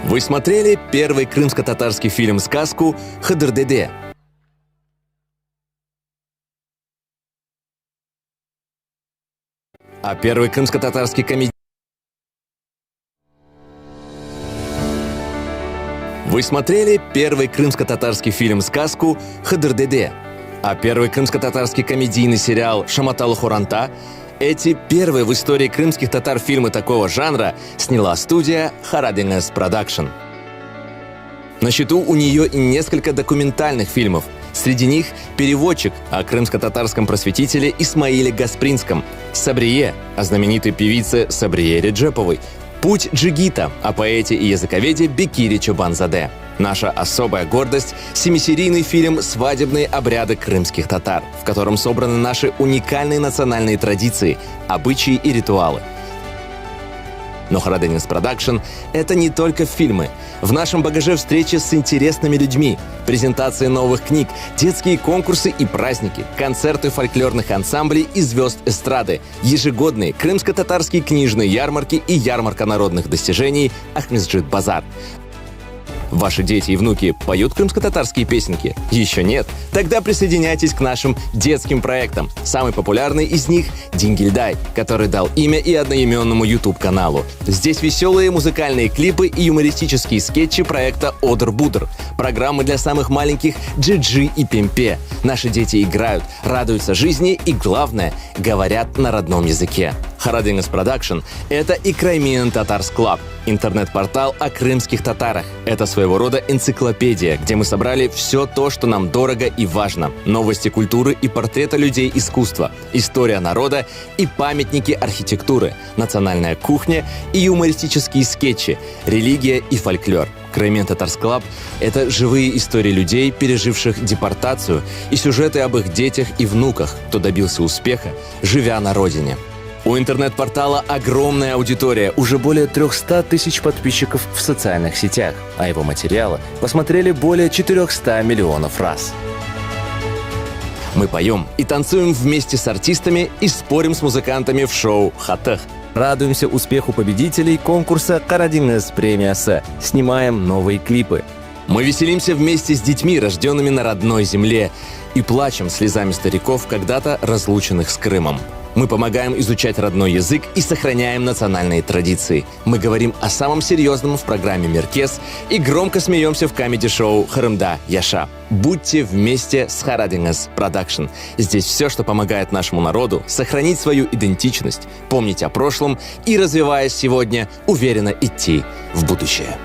Вы смотрели первый крымско-татарский фильм-сказку «Хыдыр-деде». А первый крымско-татарский комедий... Вы смотрели первый крымско-татарский фильм-сказку «Хыдыр-деде», а первый крымско-татарский комедийный сериал «Шаматалы Хоранта» Эти первые в истории крымских татар фильмы такого жанра сняла студия «Харадинес Продакшн». На счету у нее и несколько документальных фильмов. Среди них «Переводчик» о крымско-татарском просветителе Исмаиле Гаспринском, «Сабрие» о знаменитой певице Сабрие Реджеповой, «Путь джигита» о поэте и языковеде Бекире Чобанзаде. Наша особая гордость – семисерийный фильм «Свадебные обряды крымских татар», в котором собраны наши уникальные национальные традиции, обычаи и ритуалы – но Хараденис Продакшн – это не только фильмы. В нашем багаже встречи с интересными людьми, презентации новых книг, детские конкурсы и праздники, концерты фольклорных ансамблей и звезд эстрады, ежегодные крымско-татарские книжные ярмарки и ярмарка народных достижений Ахмесджит Базар. Ваши дети и внуки поют крымско-татарские песенки? Еще нет? Тогда присоединяйтесь к нашим детским проектам. Самый популярный из них – «Дингельдай», который дал имя и одноименному YouTube-каналу. Здесь веселые музыкальные клипы и юмористические скетчи проекта «Одер-Будер». Программы для самых маленьких «Джиджи» и «Пемпе». Наши дети играют, радуются жизни и, главное, говорят на родном языке. Харадинес Продакшн – это и Crimean Tatars Club, интернет-портал о крымских татарах. Это своего рода энциклопедия, где мы собрали все то, что нам дорого и важно. Новости культуры и портреты людей искусства, история народа и памятники архитектуры, национальная кухня и юмористические скетчи, религия и фольклор. Crimean Tatars Club – это живые истории людей, переживших депортацию, и сюжеты об их детях и внуках, кто добился успеха, живя на родине. У интернет-портала огромная аудитория, уже более 300 тысяч подписчиков в социальных сетях, а его материалы посмотрели более 400 миллионов раз. Мы поем и танцуем вместе с артистами и спорим с музыкантами в шоу «Хатах». Радуемся успеху победителей конкурса «Карадинес премиясы». Снимаем новые клипы. Мы веселимся вместе с детьми, рожденными на родной земле, и плачем слезами стариков, когда-то разлученных с Крымом. Мы помогаем изучать родной язык и сохраняем национальные традиции. Мы говорим о самом серьезном в программе «Меркес» и громко смеемся в камеди-шоу «Харымда Яша». Будьте вместе с Харадинес Продакшн. Здесь все, что помогает нашему народу сохранить свою идентичность, помнить о прошлом и, развиваясь сегодня, уверенно идти в будущее.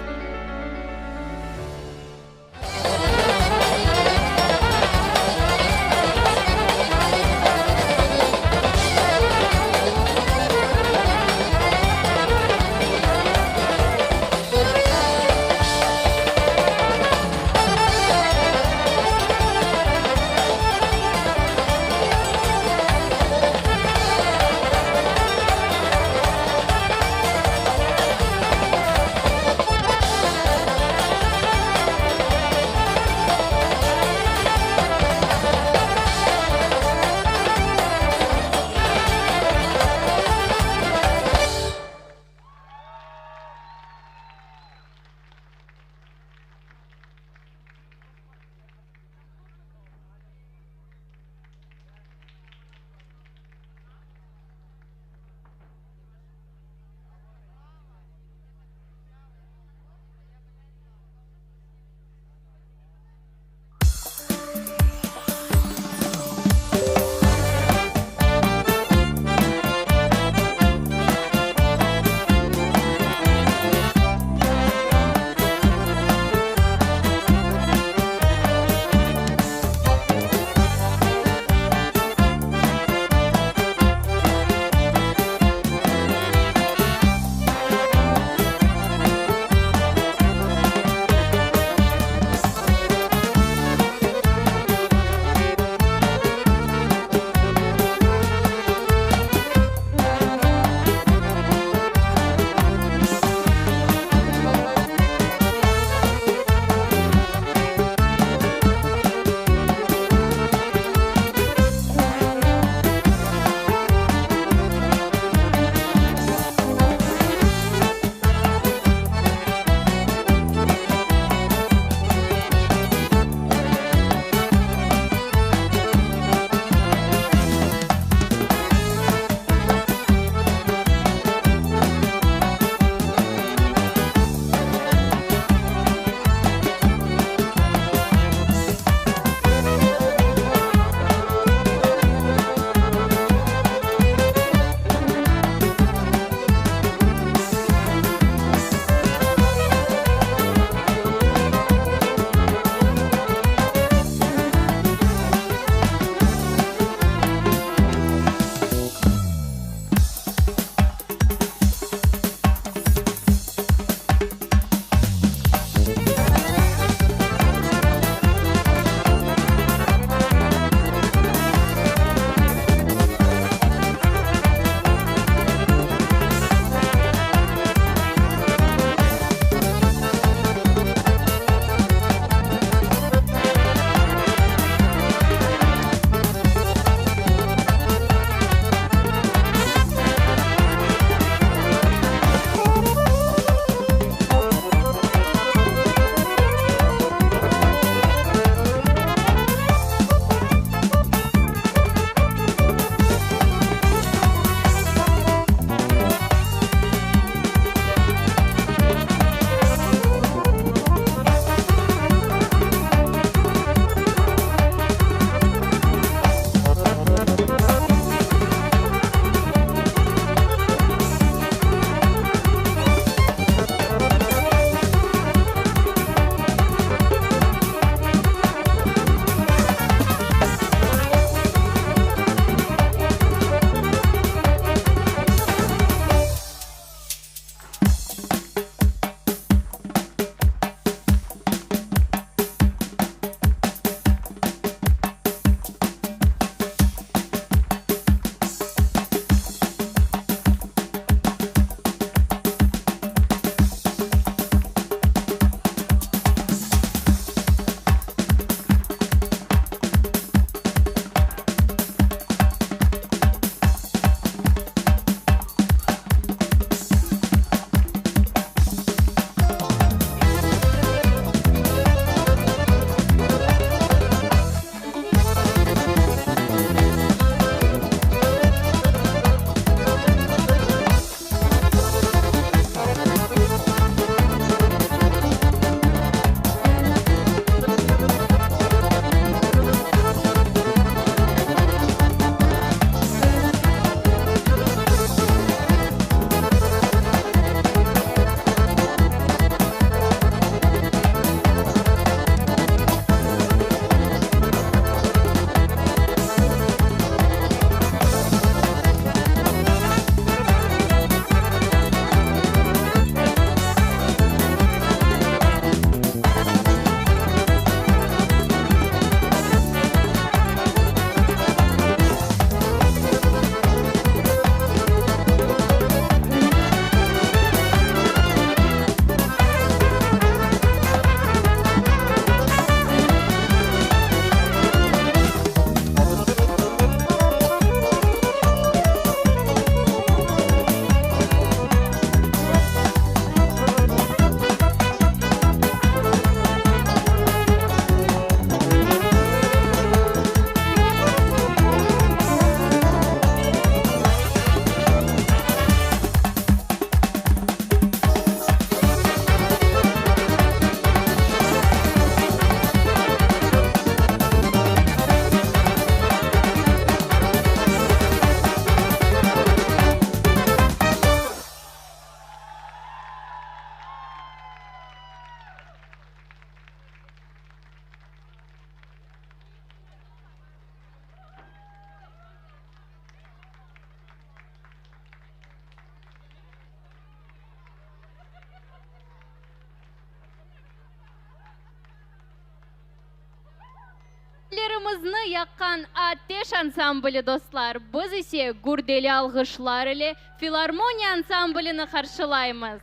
Közlerimizni yaqqan Ateş ansambli dostlar, biz ise gürdeli alğışlar ile Filarmoniya ansamblini qarşılaymız.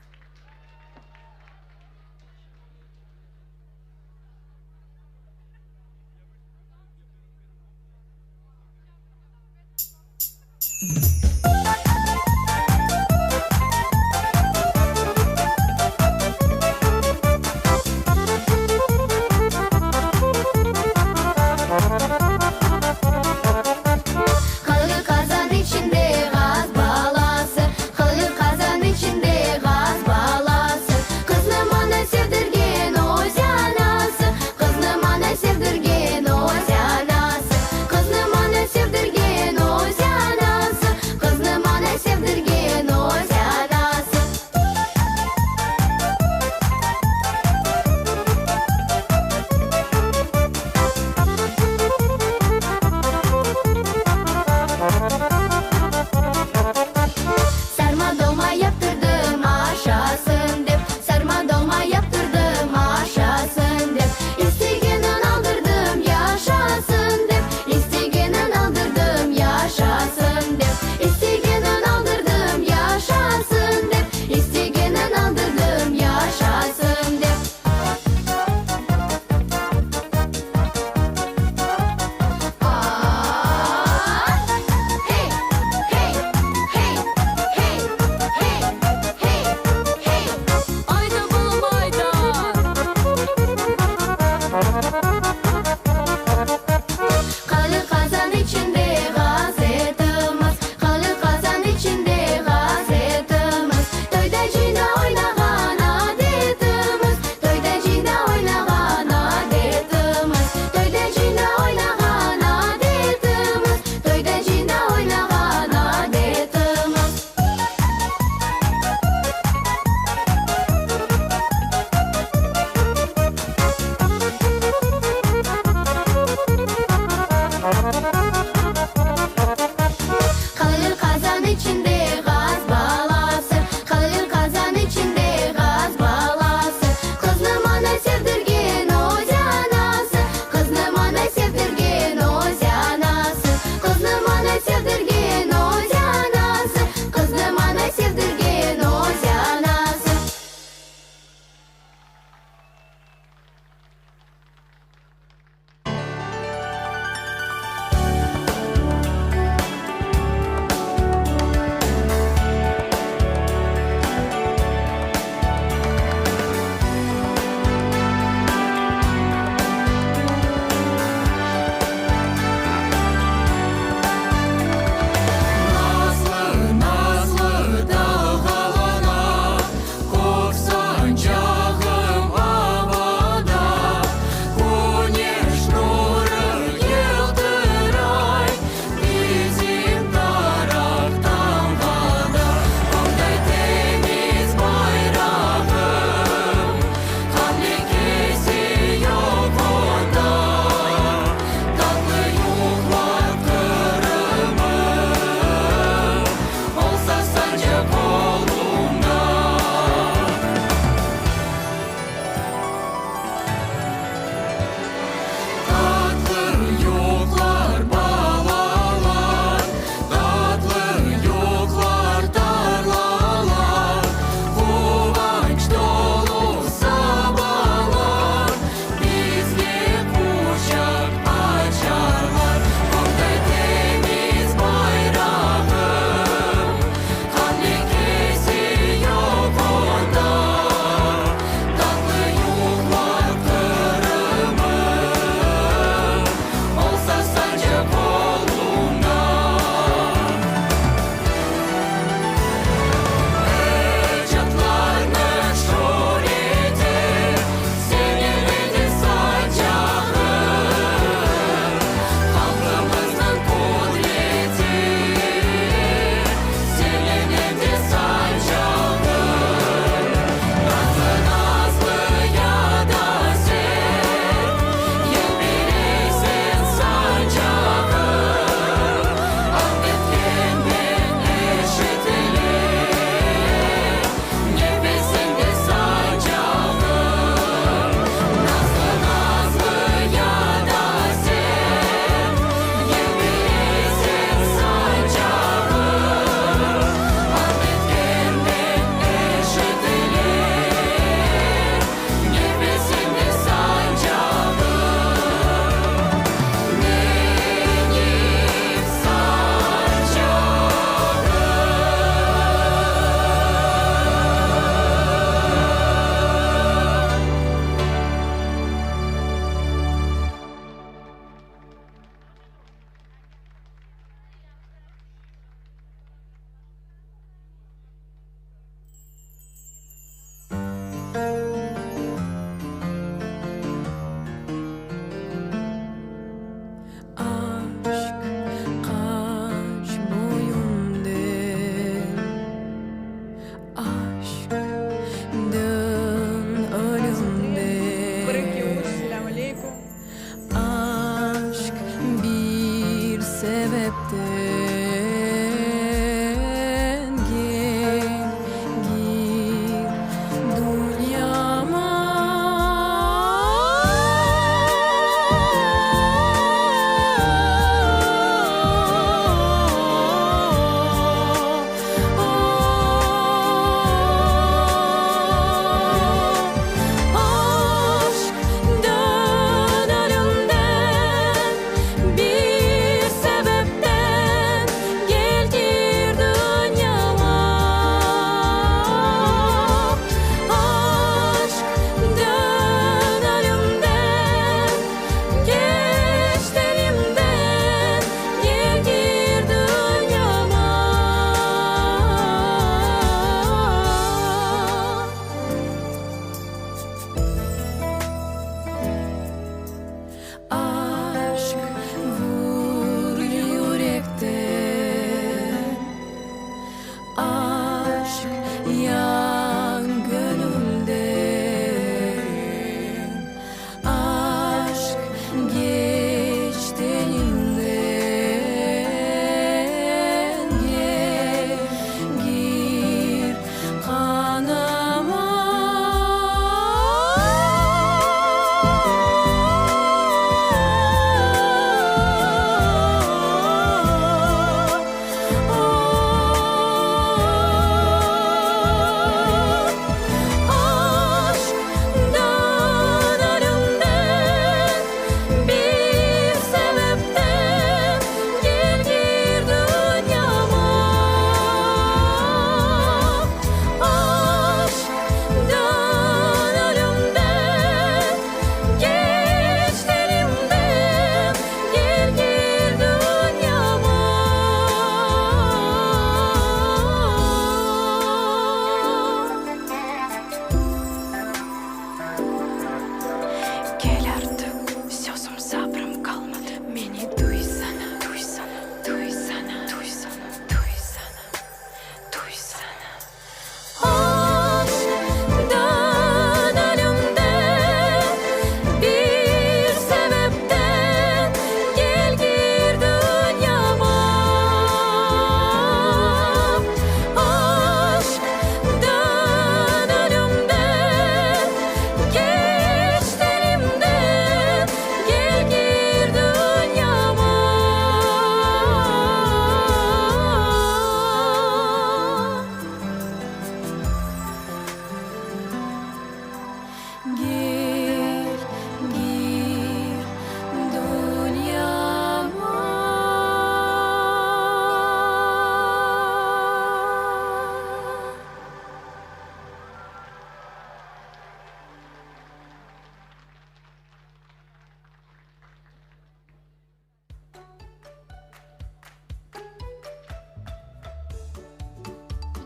Qıllı qazan içinde qaz balası, Qıllı qazan içinde qaz balası, Qıznı maña sevdirgen öz anası, Qıznı maña sevdirgen öz anası, Qıznı maña sevdirgen öz anası.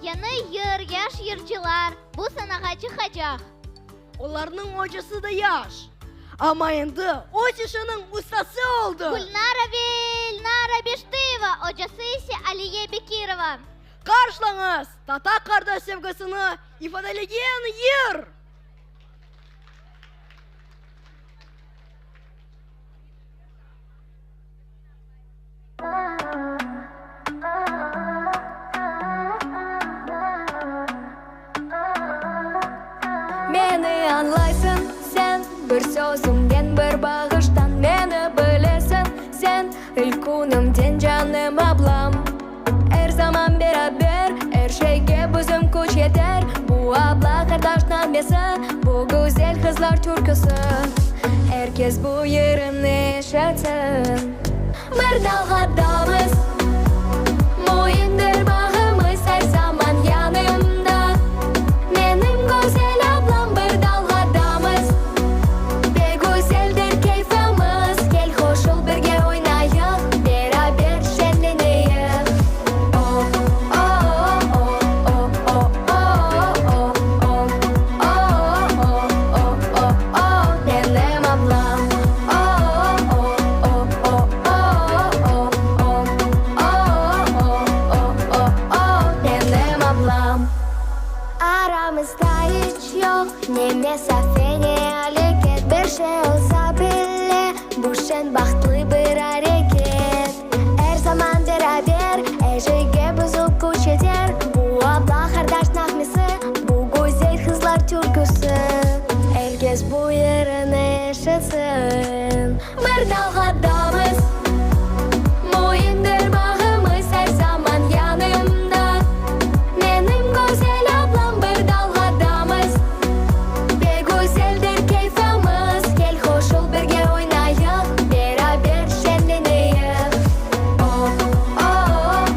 Yañı yır, yaş yırcılar bu sanağa çıqacaq. Olarnıñ ocası da yaş, amma endi öz işiniñ ustası oldı. Gülnara ve Elnara Beştıyeva, ocası ise Aliye Bekirova. Qarşılañız, tata-qardaş sevgisini ifadelegen yır! Meni añlaysıñ sen bir sözümden, bir bağıştan Meni bilesiñ sen ilk künümden, canım ablam Er zaman beraber, er şeyge bizim küç yeter Bu abla-qardaş nağmesi, bu güzel qızlar türküsi Er kes bu yırnı eşitsin. Bir dalğadamız, müimdir bağımız Er zaman yanımda menim güzel ablam Bir dalğadamız, pek güzeldir keyfimiz Kel qoşul birge oynayıq, beraber şenleneyik O, o, o, o, o, o, o, o, o, o, o, o, o, menim ablam O, o, o, o, o, o, o, o, o, o, o, o, menim ablam Aramızda iç yoq ne mesafe, ne aleket Bir şey olsa bile, bu şeñ bahtlı bir areket Er zaman beraber, er şeyge bizim küç yeter Bu abla-qardaş nağmesi, bu güzel qızlar türküsi Er kes bu yırnı eşitsin. Bir dalğadamız, müimdir bağımız Er zaman yanımda menim güzel ablam Bir dalğadamız, pek güzeldir keyfimiz Kel qoşul birge oynayıq, beraber şenleneyik O, o,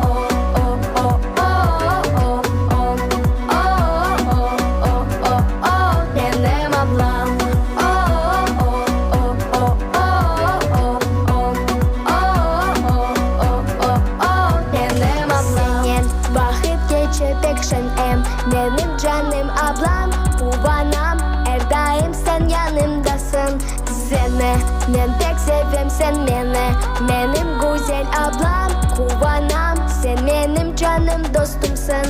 o, o, o, o, o, o, o, o, o, o, o, menim ablam O, o, o, o, o, o, o, o, o, o, o, o, menim ablam Senen vaqıt keçe pek şeñ em Menim canım ablam, quvanam Er daim sen yanımdasıñ Seni men pek sevem, sen meni Menim güzel ablam, quvanam Sen menim canım dostumsıñ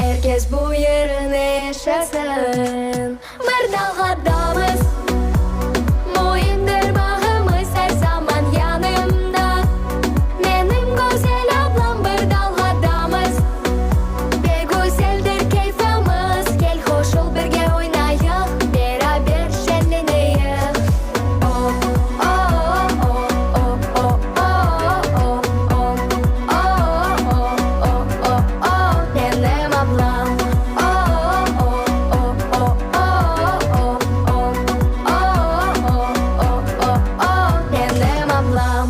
Er kes bu yırnı eşitsin Bir dalğadamız, müimdir bağımız Er zaman yanımda menim güzel ablam Bir dalğadamız, pek güzeldir keyfimiz Kel qoşul birge oynayıq, beraber şenleneyik O, o, o, o, o, o, o, o, o, o, o, o, o, menim ablam O, o, o, o, o, o, o, o, o, o, o, o, menim ablam.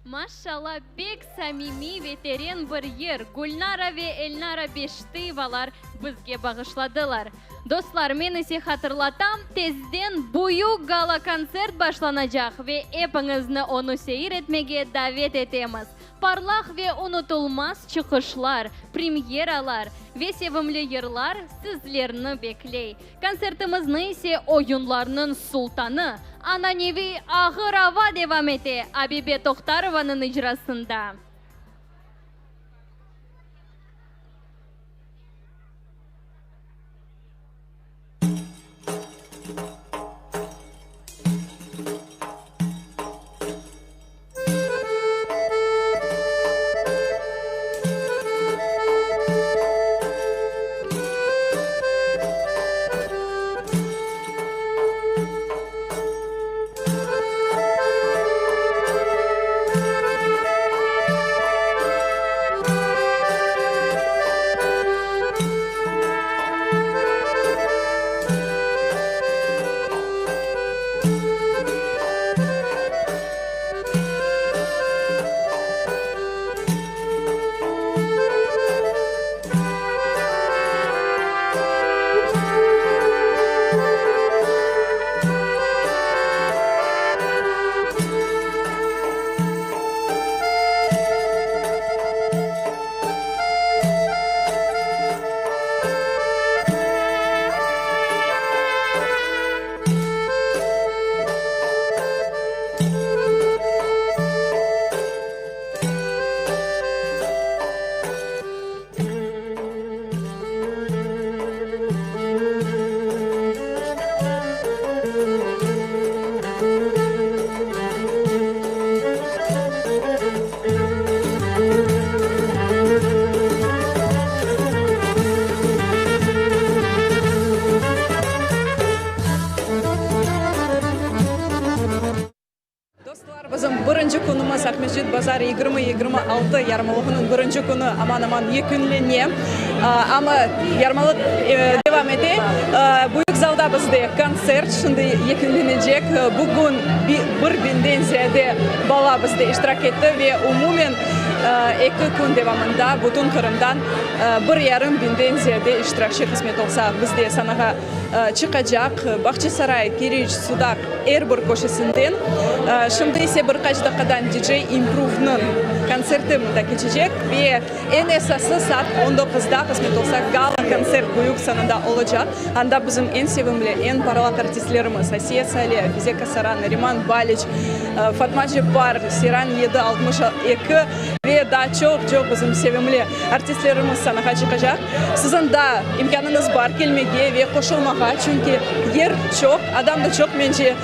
Maşşalla, pek samimiy ve teren bir yır Gülnara ve Elnara Beştıyevalar bizge bağışladılar. Dostlar, men ise hatırlatam, tezden büyük gala-kontsert başlanacaq ve epiñizni onı seyir etmege davet etemiz. Parlaq ve unutılmaz çıqışlar, premyeralar ve sevimli yırlar sizlerni bekley. Kontsertimizni ise oyunlarnıñ sultanı, ananeviy Ağır ava devam ete Abibe Tohtarovanıñ icrasında. Qırımtatar 20 26 yarmalığınıñ birinci künü aman-aman yekünlene. Amma yarmalıq devam ete. Büyük zalda bizde kontsert şimdi yekünlenecek. Bugün bir biñden ziyade bala bizde iştirak etti ve umumen eki kün devamında bütün Qırımdan bir yarım biñden ziyade iştirakçi qısmet olsa bizde sanağa çıqacaq. Bağçasaray, Keriç, Sudaq er bir köşesinden. Şimdi ise bir qaç daqqadan DJ Improve-nıñ kontserti mında keçecek ve eñ esası saat on doquzda qısmet olsa gala-kontsert büyük sanada olacaq. Anda bizim eñ sevimli, eñ parlaq artistlerimiz Asiye Sale, Afize Kasara, Nariman Baliç, Fatma Ceppar, Seyran 762 ve daa çoq-çoq bizim sevimli artistlerimiz sanağa çıqacaq. Siziñ daa imkânıñız bar kelmege ve qoşulmağa, çünki yer çoq, adam da çoq. Mence,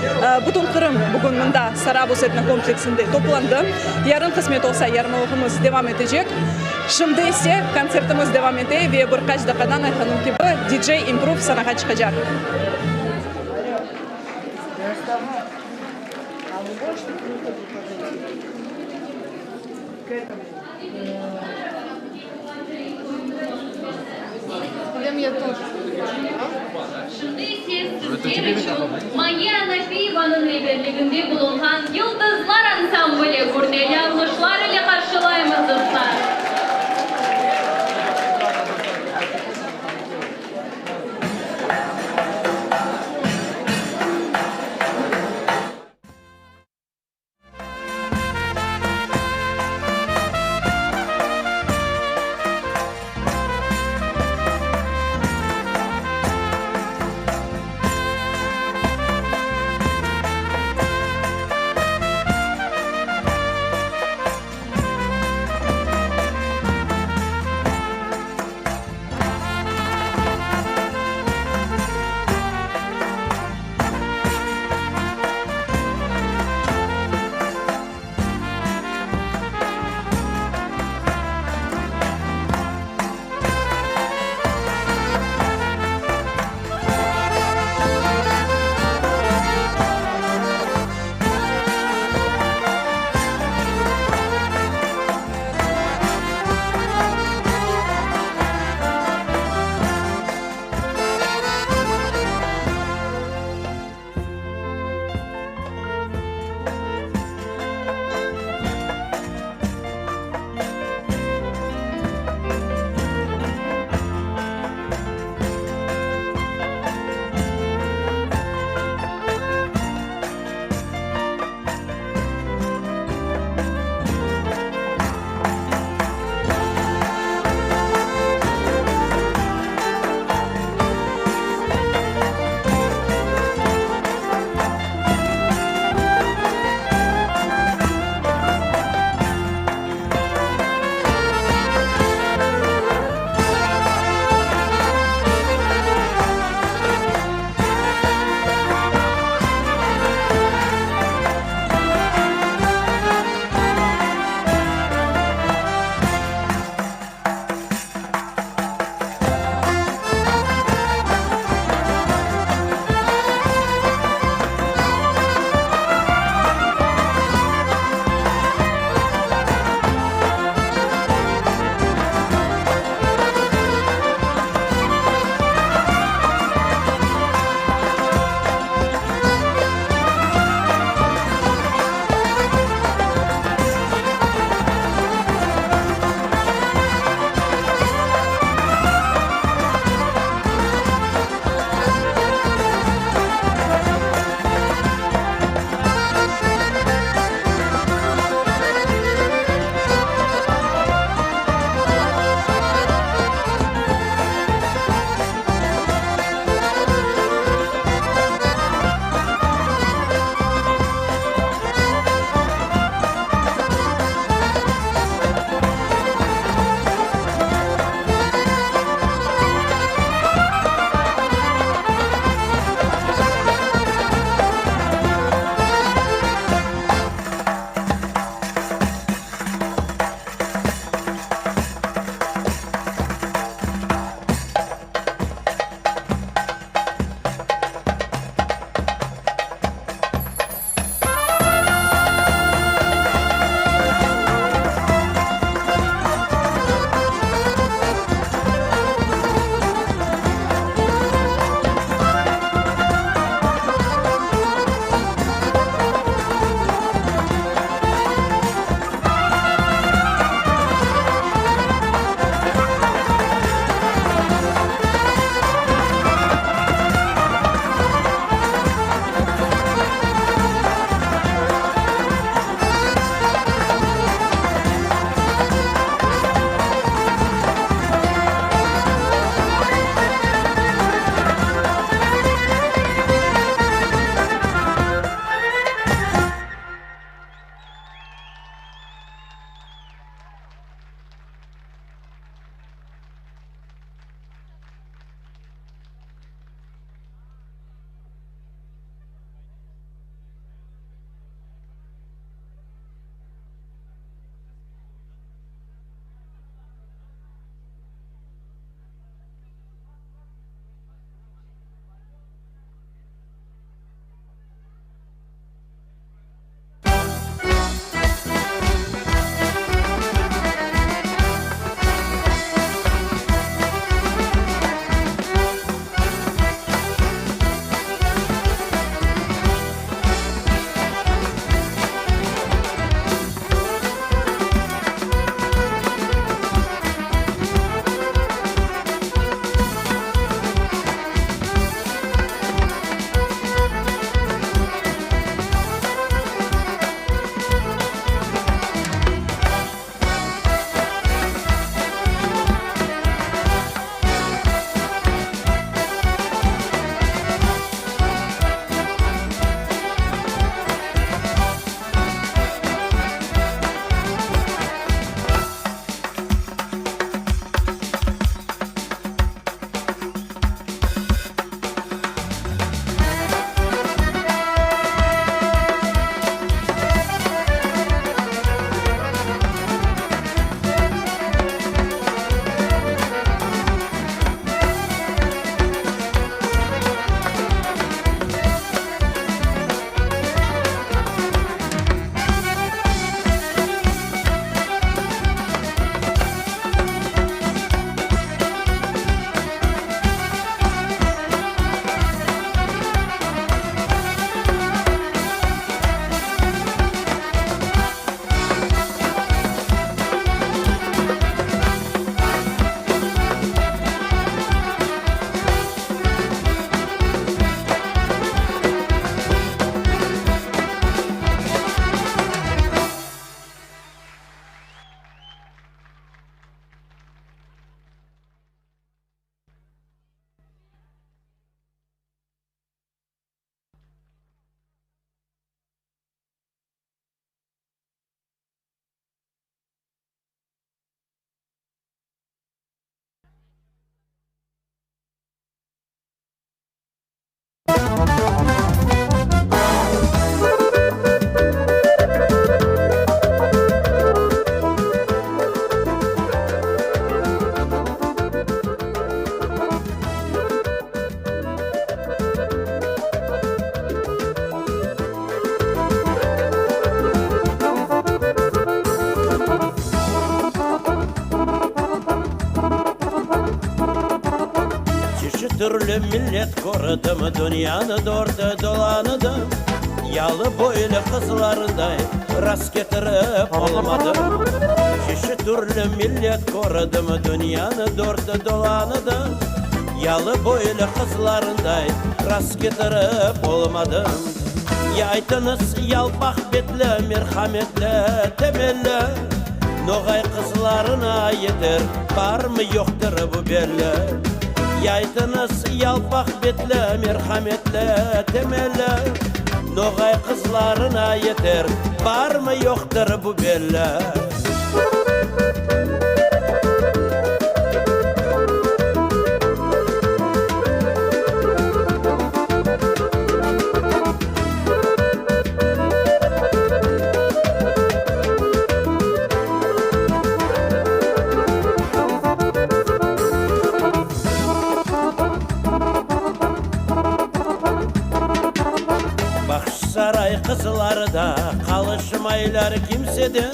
bütün Qırım bugün mında Sarabuz etnokompleksinde toplandı. Yarın qısmet olsa, yarmalığımız devam etecek. Şimdi ise kontsertimiz devam ete ve bir qaç daqqadan, aytqanım kibi, DJ Improve sanağa çıqacaq. Şimdi ise sizler içün Mayye Anafiyevanıñ reberliginde bulunğan Yıldızlar ansambli gürneli alğışlar ile qarşılaymız, dostlar! Çeşit türlü millet kördim, dünyanı dört dolandım, Yalı boylu qızlarday rast ketirip olmadım. Çeşit türlü millet kördim, dünyanı dört dolandım, Yalı boylu qızlarday rast ketirip olmadım. Ya aytıñız, yalpaq betli, merhametli, temelli, Noğay qızlarına yeter barmı, yoqtır bu belli? Ya aytıñız, yalpaq betli, merhametli, temelli, Noğay qızlarına yeter barmı, yoqtır bu belli? Bağçasaray qızları da qalışmaylar kimseden,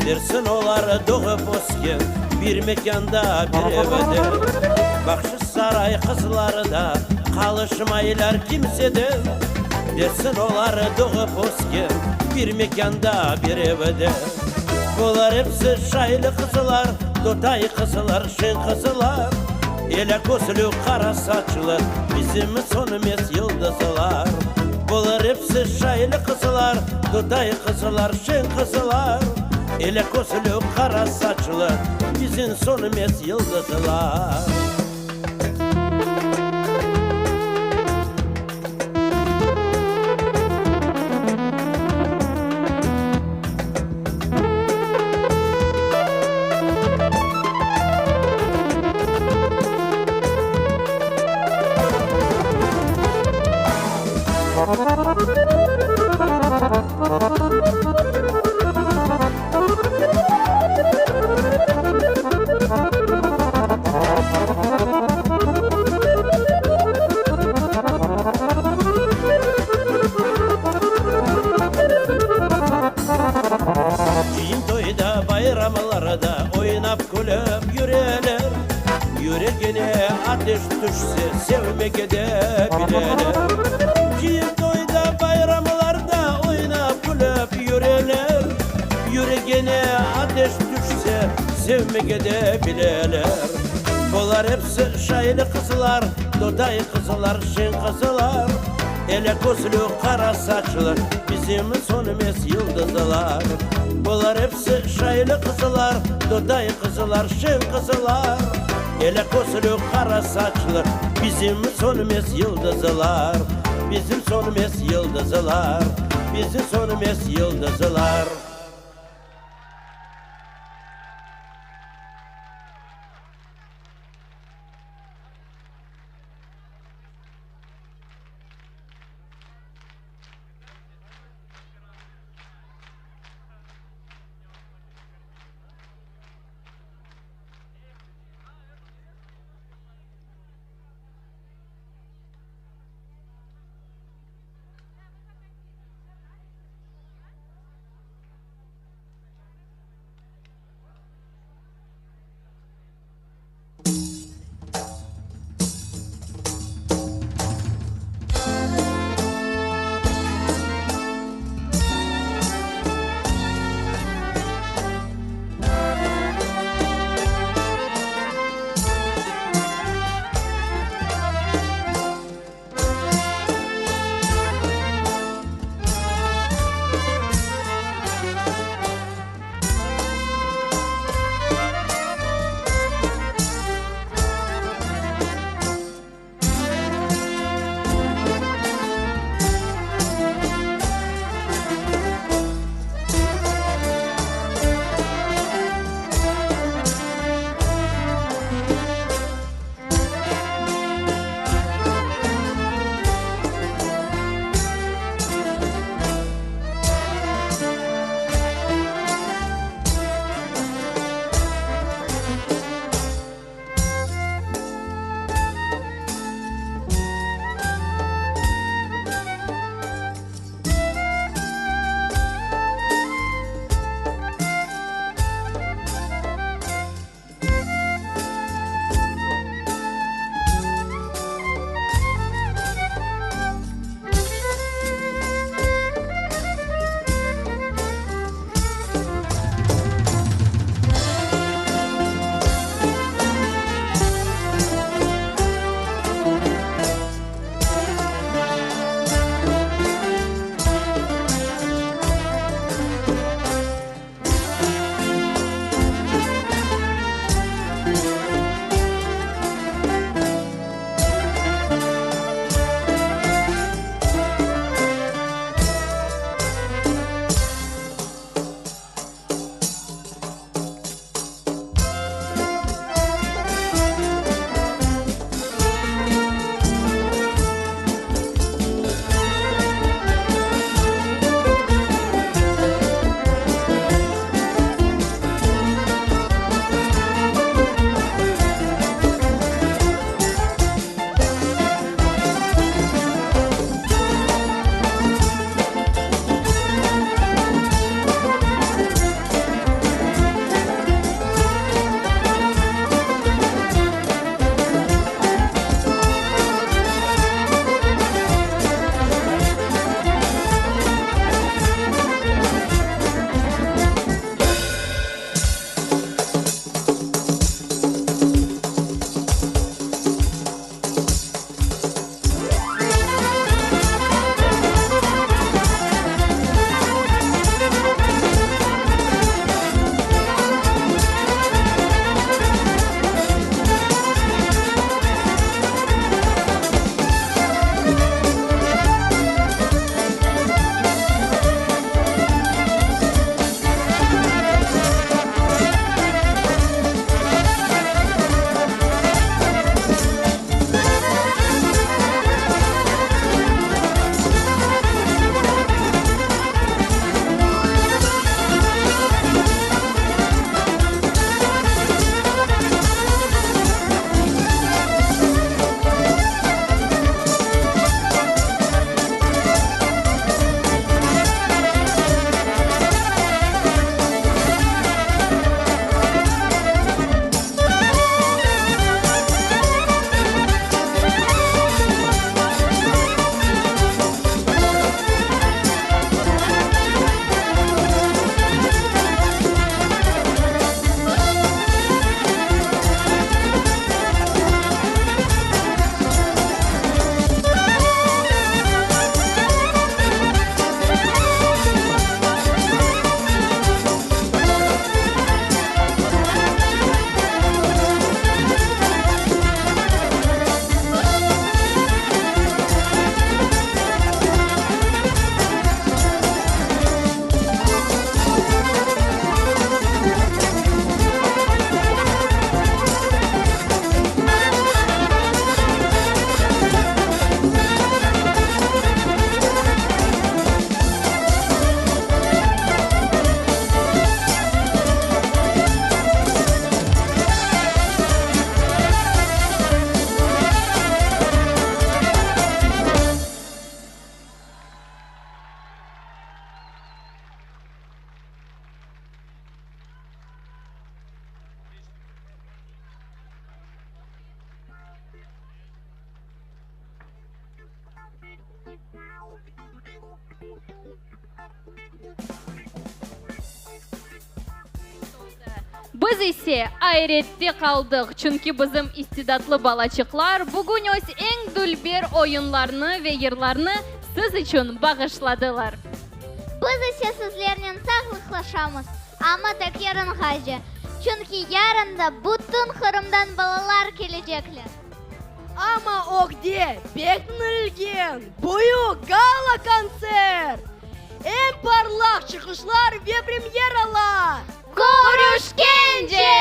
Dersin olar doğıp ösken bir mekânda, bir evde. Bağçasaray qızları da qalışmaylar kimseden, Dersin olar doğıp ösken bir mekânda, bir evde. Bular episi şaylı qızlar, totay qızlar, şeñ qızlar, Elâ közlü, qara saçlı, bizim sönmez yıldızlar. Bular episi şaylı qızlar, totay qızlar, şeñ qızlar, Elâ közlü, qara saçlı, bizim sönmez yıldızlar. Cıyın toyda, bayramlarda oynap külip yüreler, Yüregine ateş tüşse, sevmege de bileler. Cıyın toyda, bayramlarda oynap külip yüreler, Yüregine ateş tüşse, sevmege de bileler. Bular episi şaylı qızlar, totay qızlar, şeñ qızlar, Ela közlü, qara saçlı, bizim sönmez yıldızlar. Bular episi şaylı qızlar, totay qızlar, şeñ qızlar, Ela közlü, qara saçlı, bizim sönmez yıldızlar. Bizim sönmez yıldızlar, bizim sönmez yıldızlar. Biz ise ayrette qaldıq, çünki bizim istidatlı balaçıqlar bugün öz eñ dülber oyunlarını ve yırlarını siz içün bağışladılar. Biz ise sizlernen sağlıqlaşamız, amma tek yarınğace, çünki yarın da bütün Qırımdan balalar kelecekler. Amma ögde beklenilgen büyük gala-kontsert, eñ parlaq çıqışlar ve premyeralar! Körüşkence!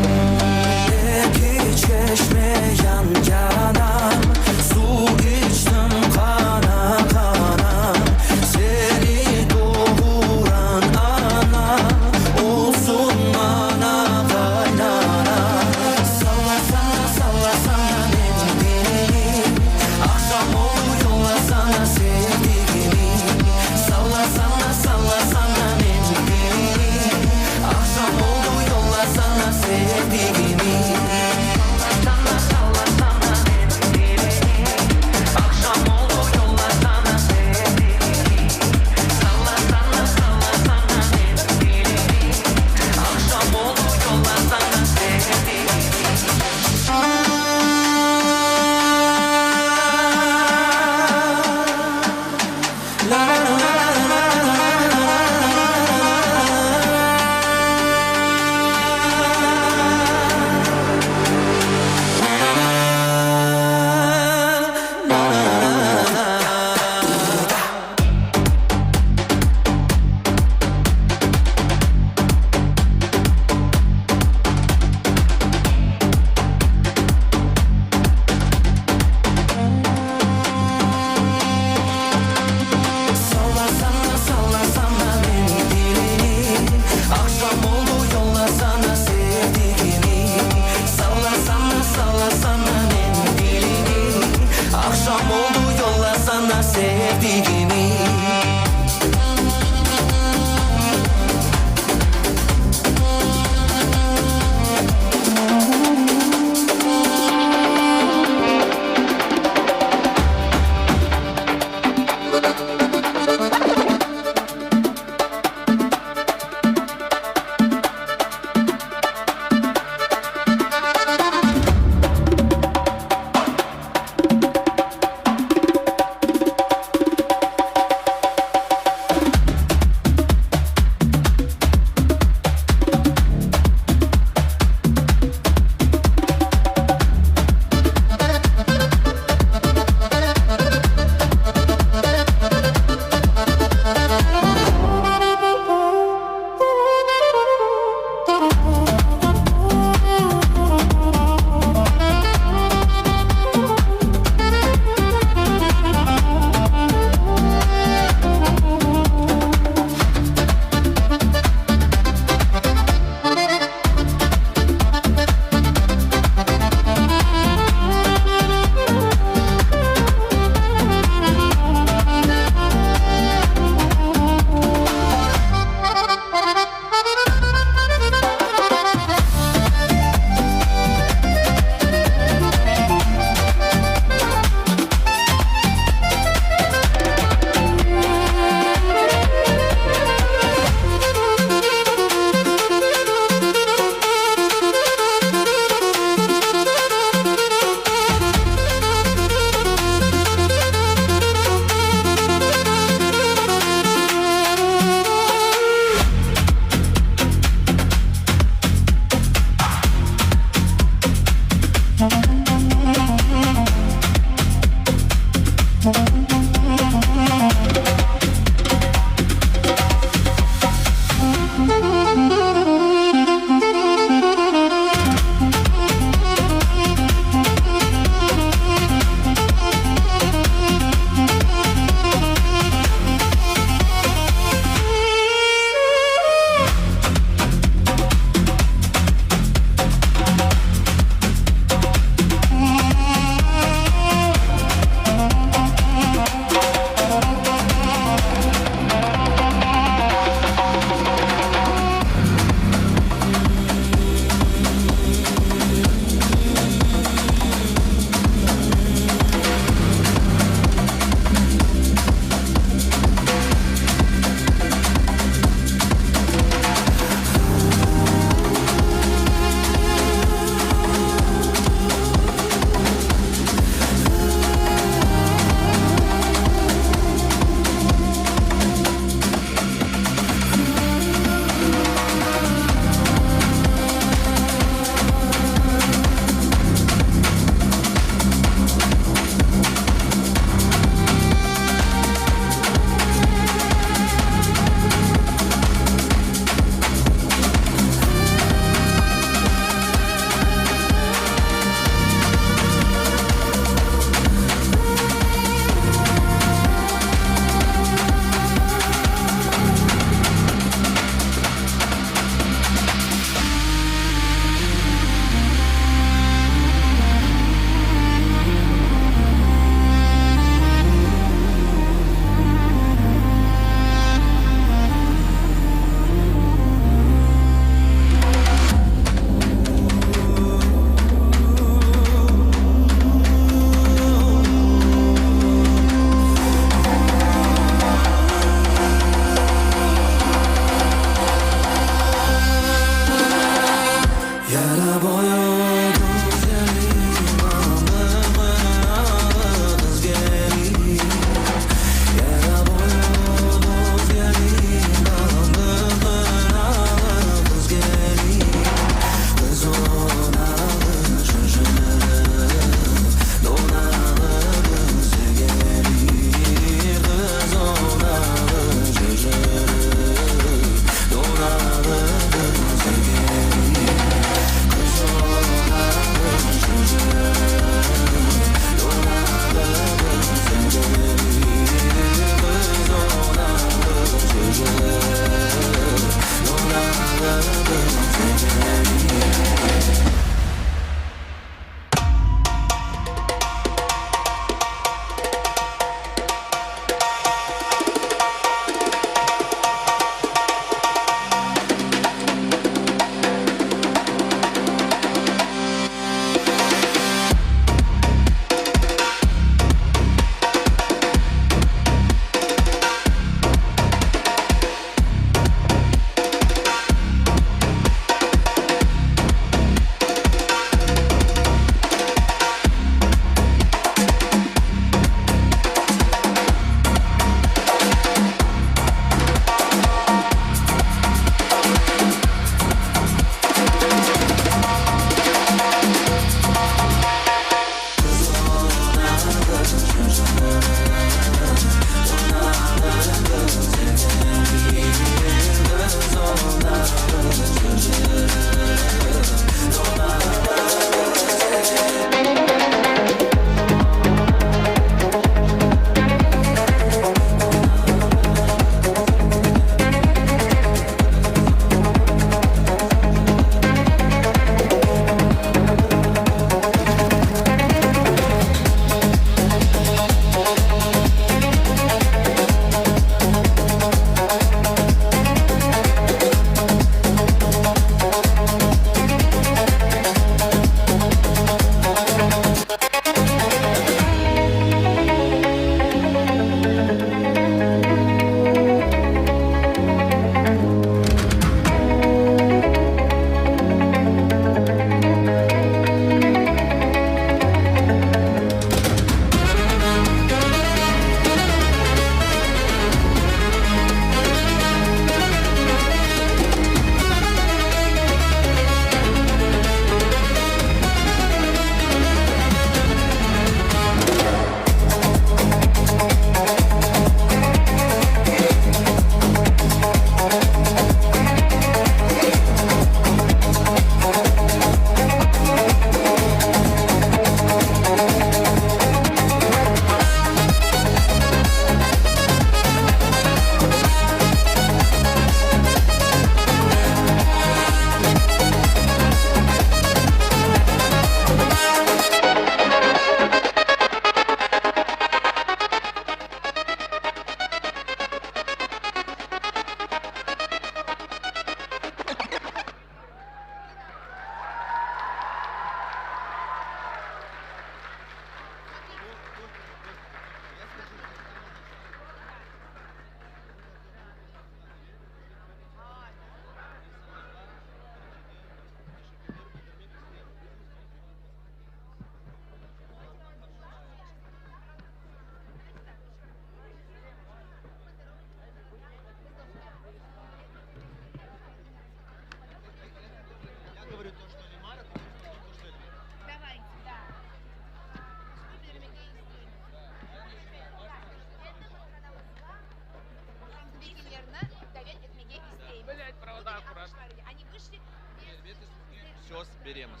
Söz beremiz.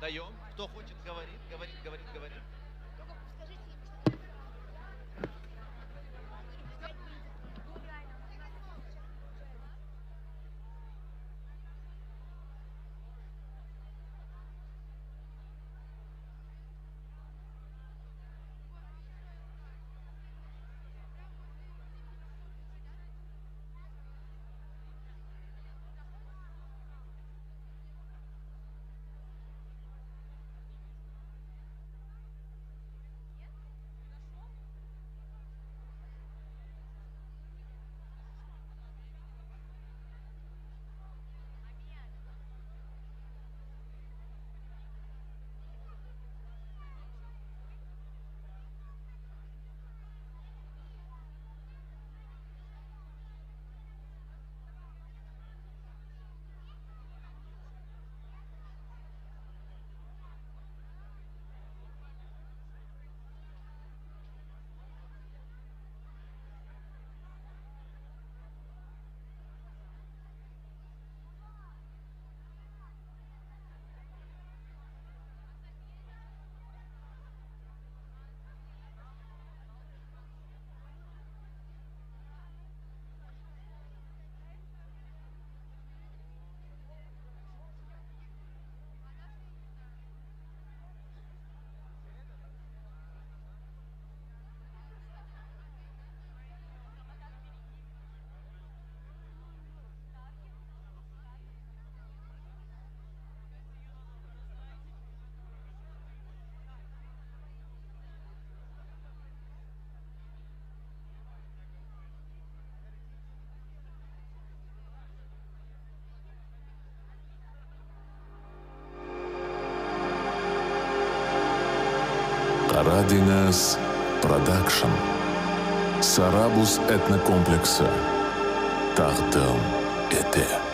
Dayom. Kto hoçet govorit, govorit, govorit, govorit. Qara deñiz Prodakşn, Sarabuz etnokompleksi taqdim ete.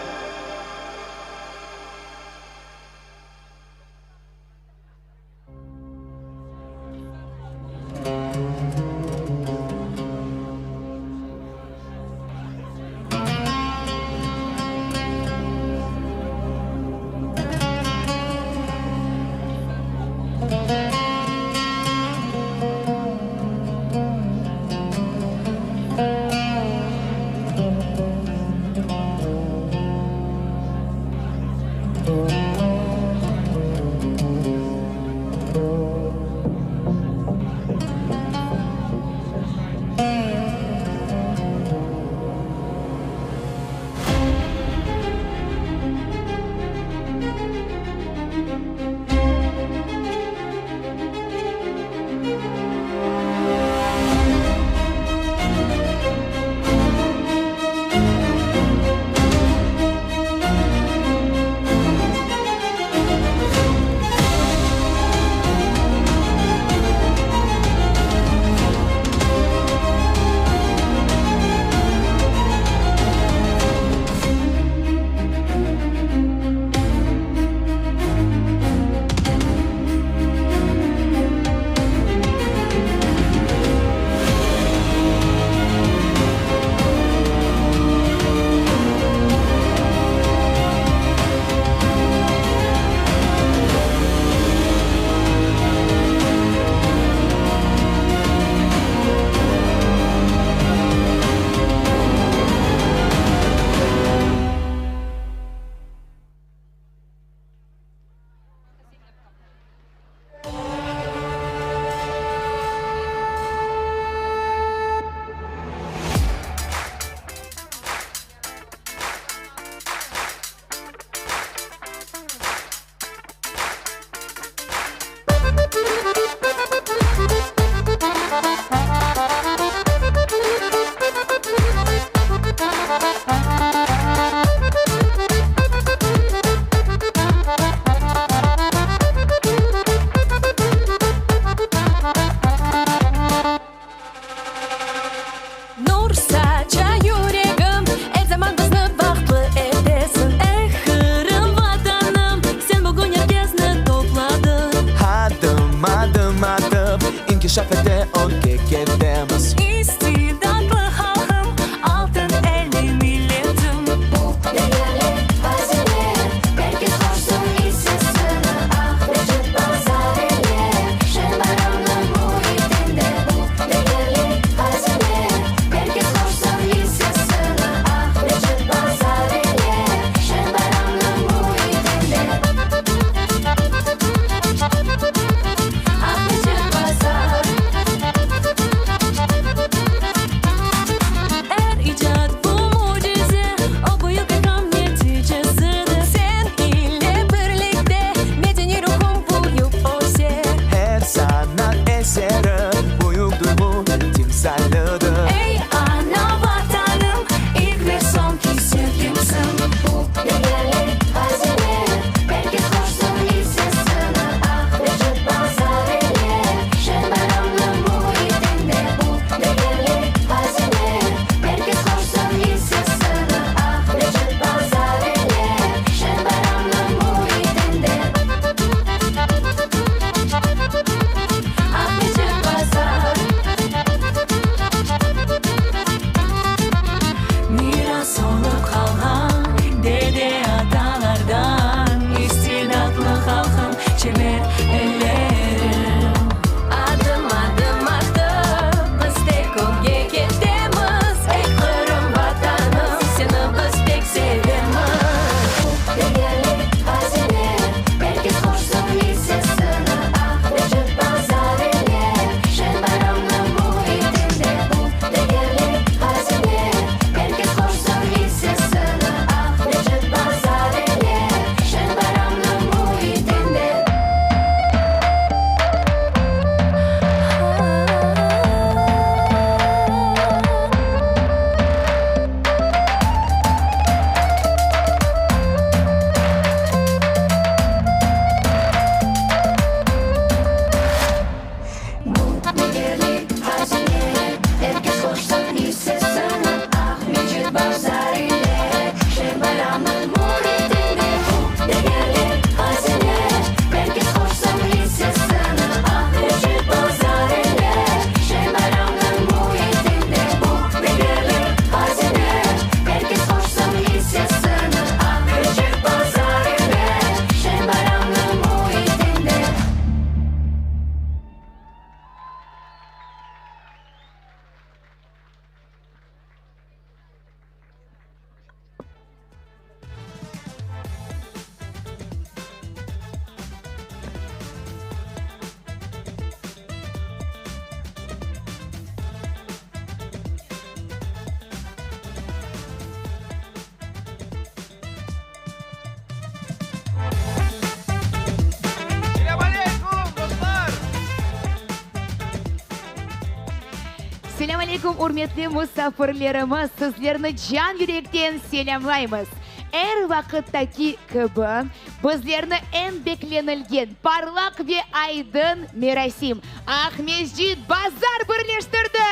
aleyküm, ürmetli musafirlerimiz! Sizlerni can yürekten selâmlaymız! Er vaqıttaki kibi, bizlerni eñ beklenilgen, parlaq ve aydın merasim, Aqmescit bazar birleştirdi!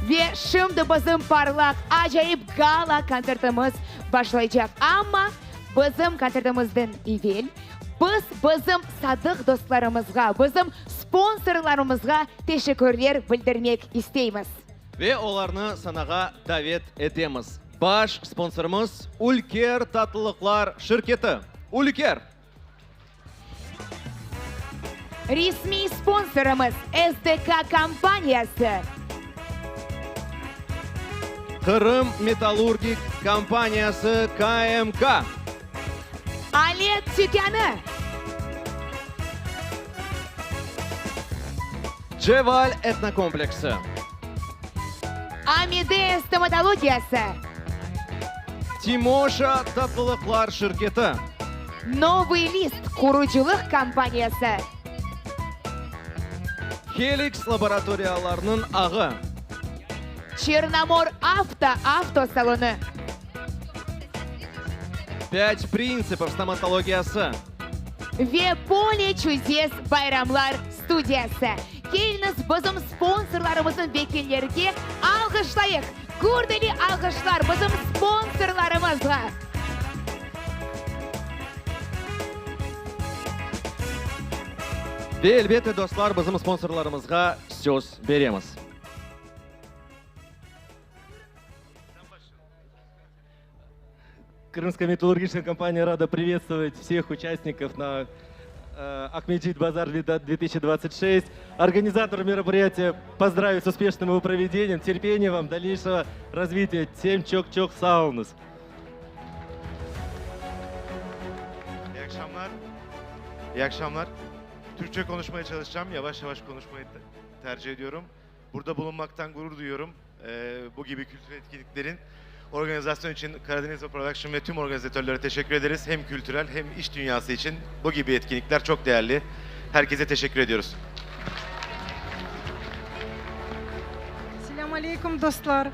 Ve şimdi bizim parlaq, acayip gala-kontsertimiz başlaycaq. Amma bizim kontsertimizden evel biz bizim sadıq dostlarımızğa, bizim sponsorlarımızğa teşekkürler bildirmek isteymiz. Ve olarnı sanağa davet etemiz. Baş sponsorımız, Ülker tatlılıqlar şirketi. Ülker! Resmiy sponsorımız, SDK kompaniyası. Qırım metallurgik kompaniyası KMK. Alet tükânı. Ceval etnokompleksi. Amide stomatologiyası. Timoşa tatlılıqlar şirketi. Novıy list qurucılıq kompaniyası. Heliks laboratoriyalarnıñ ağı. Çernomor avto avtosalonı. Pât printsipov stomatologiyası. Ve Pole çudes bayramlar studiyası. Keliñiz, bizim sponsorlarımıznıñ vekillerge alğışlayıq! Gürdeli alğışlar bizim sponsorlarımızğa! Ve elbette, dostlar, bizim sponsorlarımızğa söz beremiz. Крымская металлургическая компания рада приветствовать всех участников на э, Ахмеджит Базар 2026. Организатор мероприятия поздравить с успешным его проведением. Терпения вам, дальнейшего развития. Тем чок-чок саунус. İyi akşamlar. İyi akşamlar. Türkçe konuşmaya çalışacağım. Yavaş yavaş konuşmayı tercih ediyorum. Burada bulunmaktan gurur duyuyorum. Ee, bu gibi kültür etkinliklerin organizasyon için Karadeniz Production ve tüm organizatörlere teşekkür ederiz. Hem kültürel hem iş dünyası için bu gibi etkinlikler çok değerli. Herkese teşekkür ediyoruz. Selâm aleyküm, dostlar.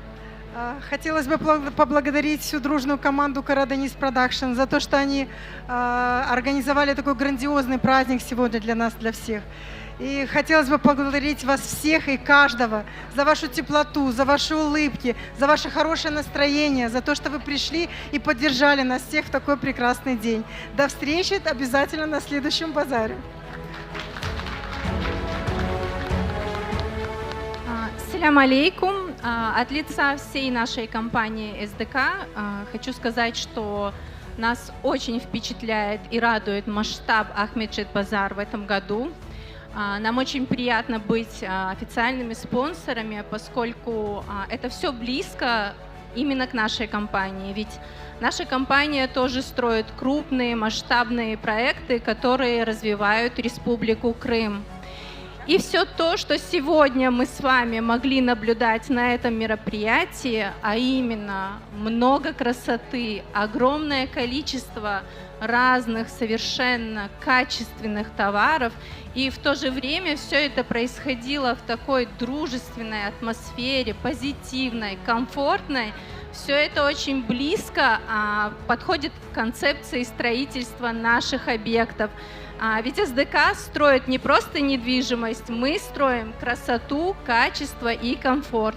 Хотелось бы поблагодарить всю дружную команду Карадениз Продакшн за то, что они организовали такой грандиозный праздник сегодня для нас, для всех. И хотелось бы поблагодарить вас всех и каждого за вашу теплоту, за ваши улыбки, за ваше хорошее настроение, за то, что вы пришли и поддержали нас всех в такой прекрасный день. До встречи обязательно на следующем базаре. Selâm aleyküm. От лица всей нашей компании СДК хочу сказать, что нас очень впечатляет и радует масштаб Ахмеджит Базар в этом году. Нам очень приятно быть официальными спонсорами, поскольку это все близко именно к нашей компании. Ведь наша компания тоже строит крупные масштабные проекты, которые развивают Республику Крым. И все то, что сегодня мы с вами могли наблюдать на этом мероприятии, а именно много красоты, огромное количество разных совершенно качественных товаров, и в то же время все это происходило в такой дружественной атмосфере, позитивной, комфортной, все это очень близко а, подходит к концепции строительства наших объектов. А, ведь СДК строит не просто недвижимость, мы строим красоту, качество и комфорт.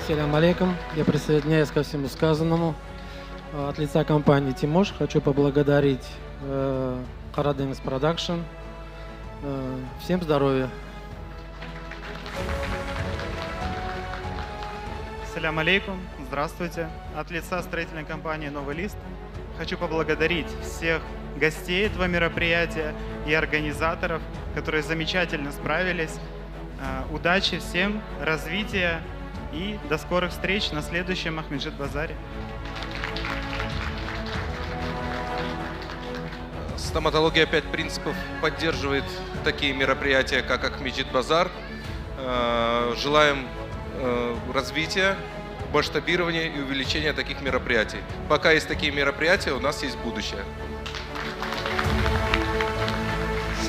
Selâm aleyküm. Я присоединяюсь ко всему сказанному. От лица компании «Тимош» хочу поблагодарить э, Карадениз Продакшн. Э, всем здоровья. Selâm aleyküm, здравствуйте. От лица строительной компании «Новый лист» хочу поблагодарить всех гостей этого мероприятия и организаторов, которые замечательно справились. Э, удачи всем, развития и до скорых встреч на следующем Ахмеджит Базаре. Стоматология «Пять принципов» поддерживает такие мероприятия, как Акмеджит Базар. Э, желаем э, развития, масштабирования и увеличения таких мероприятий. Пока есть такие мероприятия, у нас есть будущее.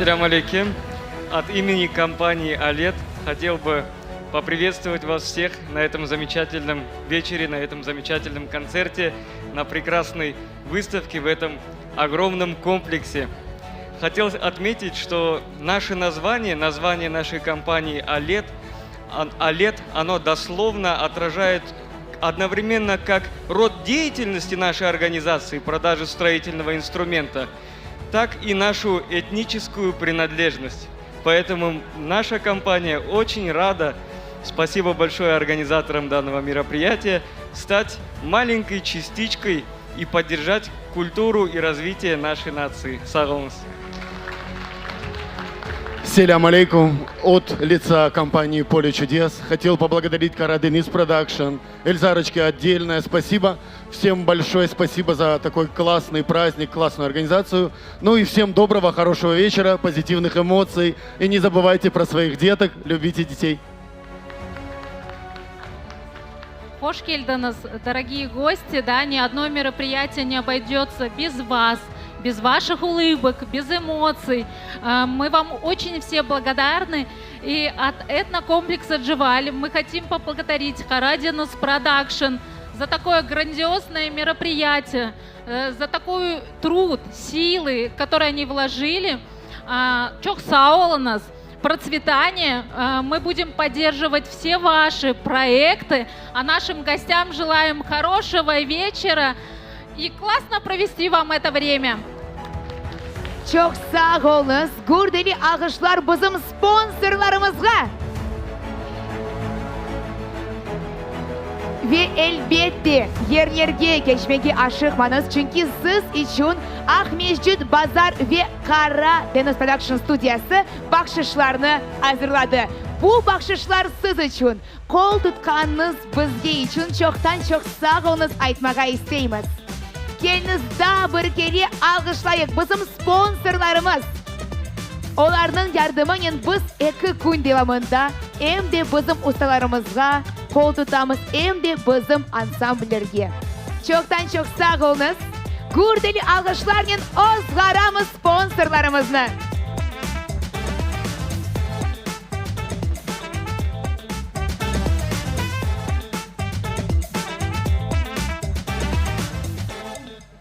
Selâm aleyküm. От имени компании Алет хотел бы поприветствовать вас всех на этом замечательном вечере, на этом замечательном концерте, на прекрасной выставке в этом огромном комплексе. Хотел отметить, что наше название, название нашей компании «Алет», «Алет», оно дословно отражает одновременно как род деятельности нашей организации продажи строительного инструмента, так и нашу этническую принадлежность. Поэтому наша компания очень рада, спасибо большое организаторам данного мероприятия, стать маленькой частичкой и поддержать культуру и развитие нашей нации. Sağ oluñız. Selâm aleyküm. От лица компании «Поле чудес» хотел поблагодарить Карадениз Продакшн, Эльзарочке отдельное спасибо. Всем большое спасибо за такой классный праздник, классную организацию. Ну и всем доброго, хорошего вечера, позитивных эмоций. И не забывайте про своих деток, любите детей. Hoş keldiñiz, дорогие гости, да, ни одно мероприятие не обойдется без вас, без ваших улыбок, без эмоций. Мы вам очень все благодарны. И от этнокомплекса «Джеваль» мы хотим поблагодарить Karadeniz Продакшн за такое грандиозное мероприятие, э, за такой труд, силы, которые они вложили. Çoq sağ oluñız, процветание. Мы будем поддерживать все ваши проекты. А нашим гостям желаем хорошего вечера и классно провести вам это время. Çoq sağ oluñız, gürdeli alğışlar bizim sponsorlarımızğa! Ve elbette, yerlerge keçmege aşıqmañız, çünki siz içün Aqmescit Bazar ve Qara deñiz prodakşn studiyası bahşışlarnı azırladı. Bu bahşışlar siz içün, qol tutqanıñız bizge içün çoqtan-çoq sağ oluñız aytmağa isteymiz. Keliñiz daa bir kere alğışlayıq bizim sponsorlarımız! Olarnıñ yardımınen biz eki kün devamında em de bizim ustalarımızğa qol tutamız, em de bizim ansambllerge. Çoqtan-çoq sağ oluñız! Gürdeli alğışlarnen ozğaramız sponsorlarımıznı!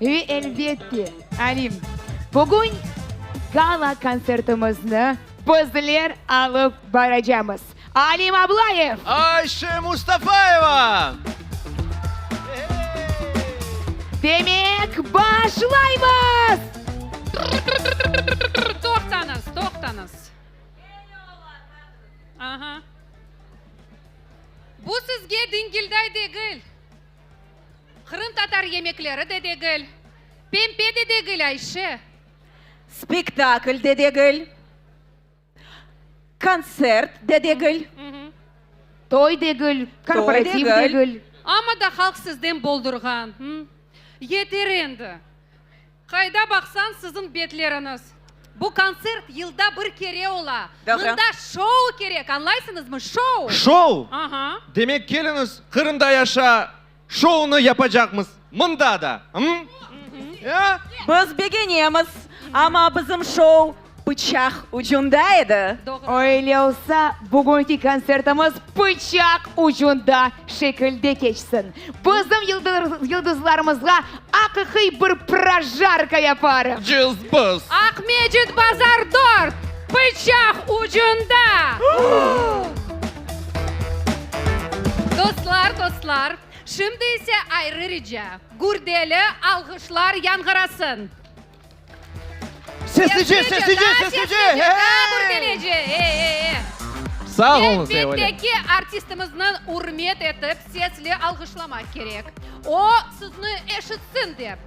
Ve elbette, Alim, bugün gala kontsertimizni bizler alıp baracamız. Alim Ablayev! Ayşe Mustafayeva! Demek, başlaymız! Toqtañız, toqtañız. Aha. Bu sizge dingilday degil. Qırımtatar yemekleri de degil. Pempe de degil, Ayşe. Spektakl de degil. Kontsert de degil. Toy degil, korporativ degil. Amma da halq sizden boldurğan. Yeter endi. Qayda baqsañ siziñ betleriñiz. Bu kontsert yılda bir kere ola. Mında şou kerek, añlaysıñızmı, şou! Şou? Aha. Demek keliñiz, Qırımda yaşa şounı yapacaqmız mında da, ım? Biz begenemiz, amma bizim şou Pıçaq ucunda edi. Öyle olsa, bugünki kontsertimiz pıçaq ucunda şekilde keçsin. Bizim yıldızlarımızğa aqiqiy bir projarka yaparıq. Cız-bız. Aqmescit bazar dört, pıçaq ucunda! Dostlar, dostlar, şimdi ise ayrı rica, gürdeli alğışlar yañğırasın. Seslice, seslice, seslice! Daa gürdelice! E-e-e! Sağ oluñız, Evelyn. Elbette ki, artistimizniñ ürmet etip, sesli alğışlamaq kerek. O, sizni eşitsin dep.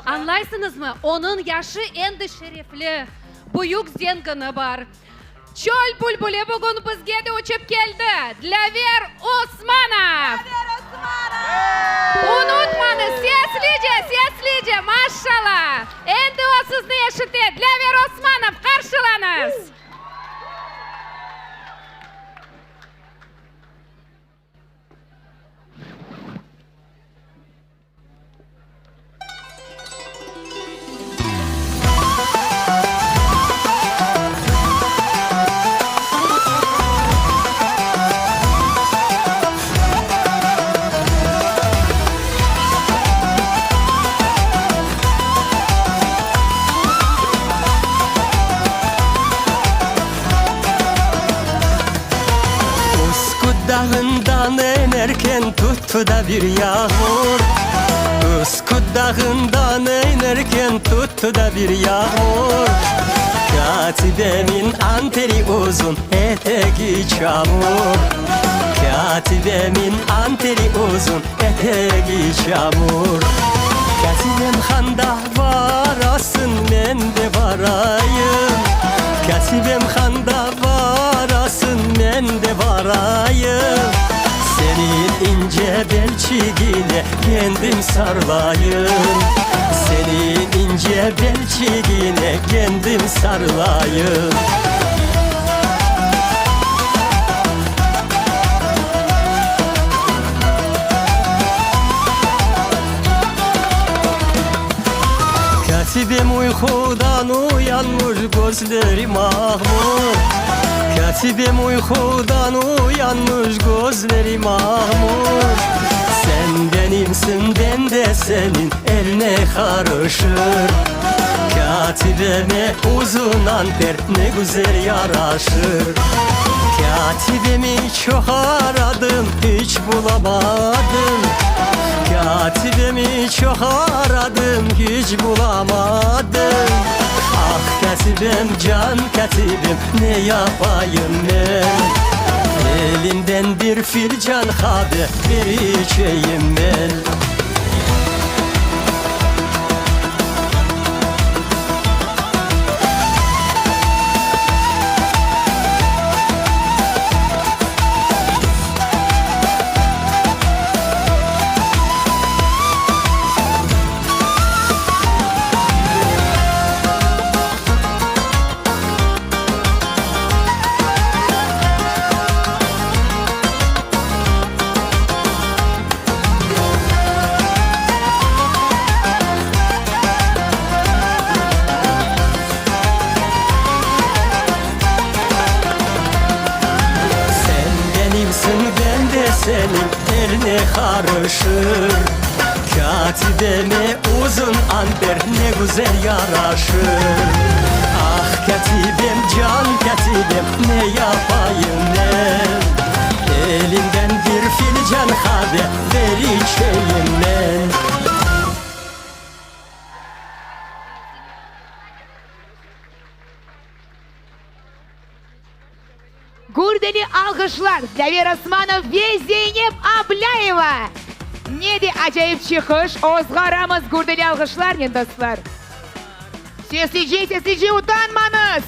Añlaysıñızmı, onıñ yaşı endi şerefli, büyük zengini bar. Çöl bülbüli bugün bizge de uçıp keldi, Dlâver Osmanov! Unutmañız, seslice, seslice, maşşala! Endi o sizni eşite, Dlâver Osmanov, qarşılañız! dağından enerken tuttı da bir yağmur. Üsküt dağından enerken tuttı da bir yağmur. Katibemin anteri uzun, etegi çamur. Katibemin anteri uzun, etegi çamur. Kâtibem handa varasıñ, men de varayım. Kâtibem handa varasıñ, men de varayım. Seniñ ince belçigine kendim sarılayım. Seniñ ince belçigine kendim sarılayım. Kâtibem uyqudan uyanmış, közleri mağmur. Kâtibem uyqudan uyanmış, közleri mağmur. Sen benimsiñ, ben de seniñ, el ne qarışır. Kâtibeme uzun anter ne güzel yaraşır. Kâtibemi çoq aradım, iç bulamadım. Kâtibemi çoq aradım, hiç bulamadım. Ah, kâtibem, can kâtibem, ne yapayım men? Elinden bir filcan qave ver içeyim men. Sen benimsiñ, ben de seniñ, el ne qarışır. Kâtibeme uzun anter ne güzel yaraşır. Ah, kâtibem, can kâtibem, ne yapayım men? Elinden bir filcan qave ver içeyim men. Gürdeli alğışlar, Dlâver Osmanov ve Zeynep Ablâyeva! Ne de acayip çıqış, ozğaramız gürdeli alğışlarnen, dostlar! Seslice, seslice, utanmañız!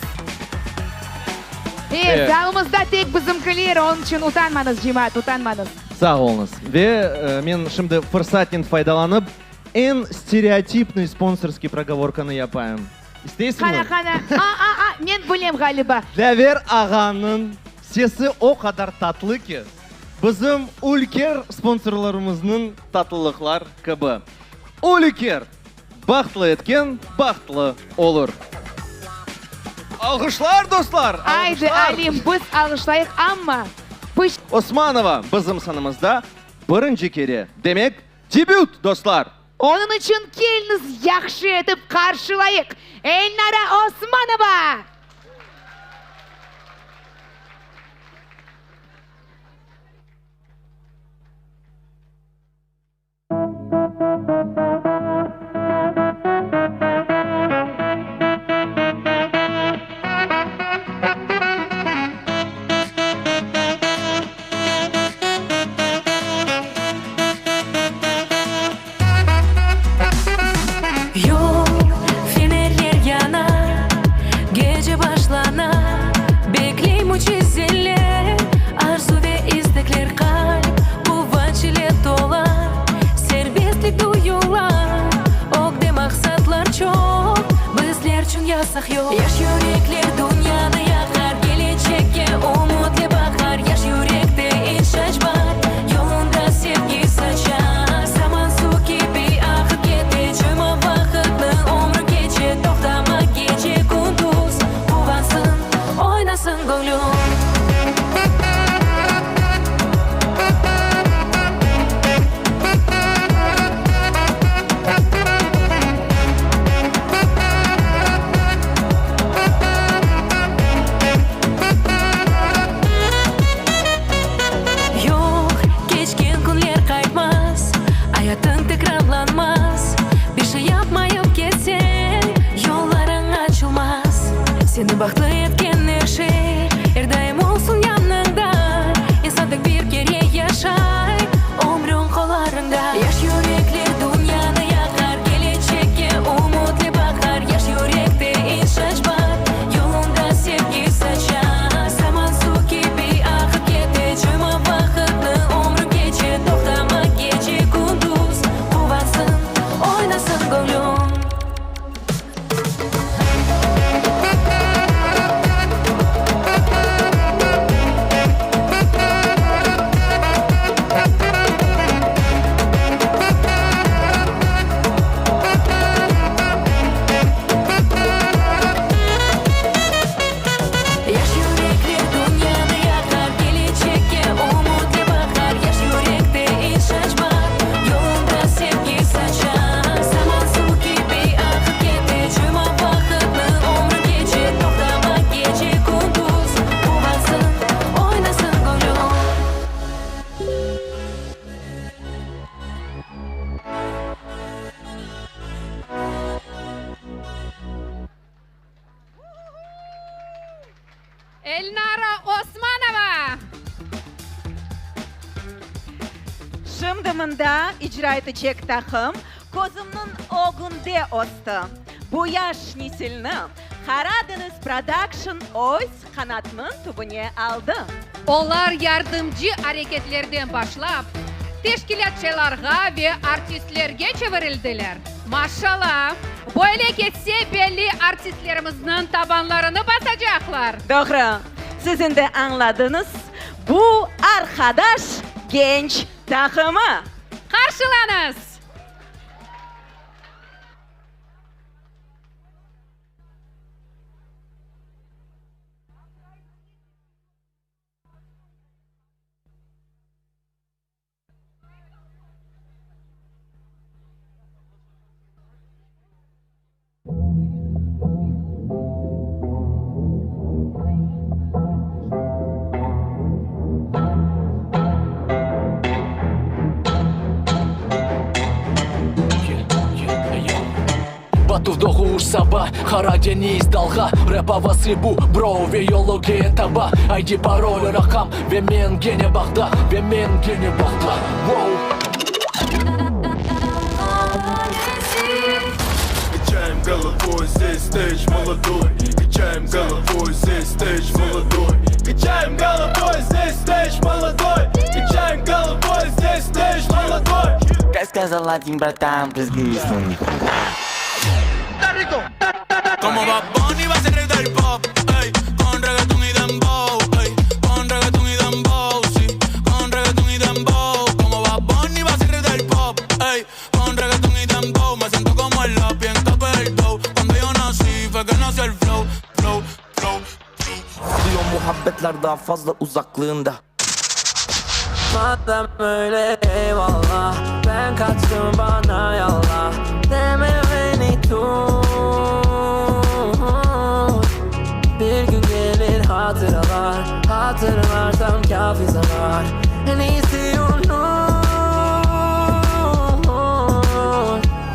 E, zalımızda tek bizimkiler, onıñ içün utanmañız, cemaat, utanmañız! Sağ oluñız. Ve men şimdi fırsatnen faydalanıp, eñ stereotipnıy sponsorskiy progovorkanı yapayım. İsteysiñmi? Qana, qana. A, a, a, men bilem ğaliba. Dlâver ağanıñ sesi o qadar tatlı ki, bizim Ülker sponsorlarımıznıñ tatlılıqlar kibi. Ülker, bahtlı etken bahtlı olur. Alğışlar, dostlar, Aydı, alğışlar! Alim, biz alğışlayıq, amma. Osmanova bizim sanamızda birinci kere, demek, debüt, dostlar! Onıñ içün keliñiz yahşı etip qarşılayıq, Elnara Osmanova! Yol, fenerler yana, gece başlana, Bekley mücizeler, arzu ve istekler Qalp quvanç ile tola, serbestlik duyula, Ögde maqsatlar çoq, bizler çün yasaq yoq. Yaş yürekler dünyanı yaqar, kelecekke ümütle baqar, Yaş yürekte işanç bar, yolunda sevgi saçar. Zaman suv kibi aqıp kete, coyma vaqıtnı, ömrüñ keçe, Toqtama gece, kündüz, quvansın, oynasın göñlüñ. Seni bahtlı etken er şey Er daim olsun yanıñda İnsan tek bir kere yaşay Ömrüñ qollarıñda Yaş yürekler dünyanı yaqar Kelecekke ümütle baqar Yaş yürekte işanç bar Yolunda sevgi saçar Zaman suv kibi aqıp kete Coyma vaqıtnı, ömrüñ keçe Toqtama gece, kündüz Quvansın, oynasın göñlüñ. Yaş yürekler dünyanı yaqar, Kelecekke ümütle baqar. Yaş yürekte işanç bar, Yolunda sevgi saçar. Zaman suv kibi aqıp kete, Coyma vaqıtnı, ömrüñ keçe. Toqtama gece, kündüz, Quvansın, oynasın göñlüñ. Elnara Osmanova. Şimdi mında icra etecek taqım közümniñ ögünde östi. Bu yaş nesilni Qara deñiz Production öz qanatınıñ tübüne aldı. Olar yardımcı areketlerden başlap, teşkilâtçılarğa ve artistlerge çevirildiler. Maşala! Böyle ketse, belli artistlerimizniñ tabanlarını basacaqlar. Doğru. Siz endi añladıñız, bu Arqadaş genç taqımı. Qarşılañız! Batuv doğuş saba, Qara deñiz dalğa, Rap avası bu, bro, ve yolu taba, ID parol raqam, ve men kene bağda, ve men kene bağda, wow. Качаем головой, здесь стейдж молодой Качаем головой, здесь стейдж молодой Качаем головой, здесь стейдж молодой Качаем головой, здесь стейдж молодой Как сказал один братан, брызги Como Bad Bunny va a ser rey del pop, ey, con reggaetón y dembow, ey, con reggaetón y dembow, sí, con reggaetón y dembow. Como Bad Bunny va a ser rey del pop, ey, con reggaetón y dembow. Me siento como el lápiz en papel dough. Cuando yo nací fue que nació el flow, flow, flow. Diyor muhabbetler daha fazla uzaklığında Madem öyle eyvallah Ben kaçtım bana yallah Deme beni tut Bir gün gelir hatıralar Hatırlarsam kafi sanar En iyisi unut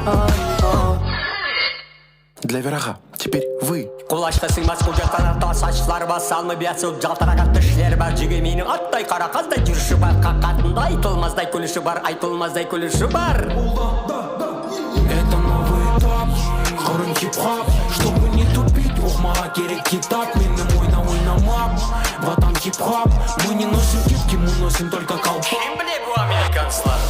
Oh, oh. Для вираха теперь вы. Qulaçqa sıymaz qoca qanatlı saçları bar, Salma biyası caltırağan tişleri bar, Cigiminiñ attay qara qazday yürüşi bar, Qaqatında aytılmazday külüşi bar, Aytılmazday külüşi bar. Это новый этап, Qırım хип-хап Чтобы не тупить, oqumağa kerek kitap Menim oyna oynamap, Vatan хип-хап Мы не носим кепки, мы носим только колпак Kim bile bu amerikanslar?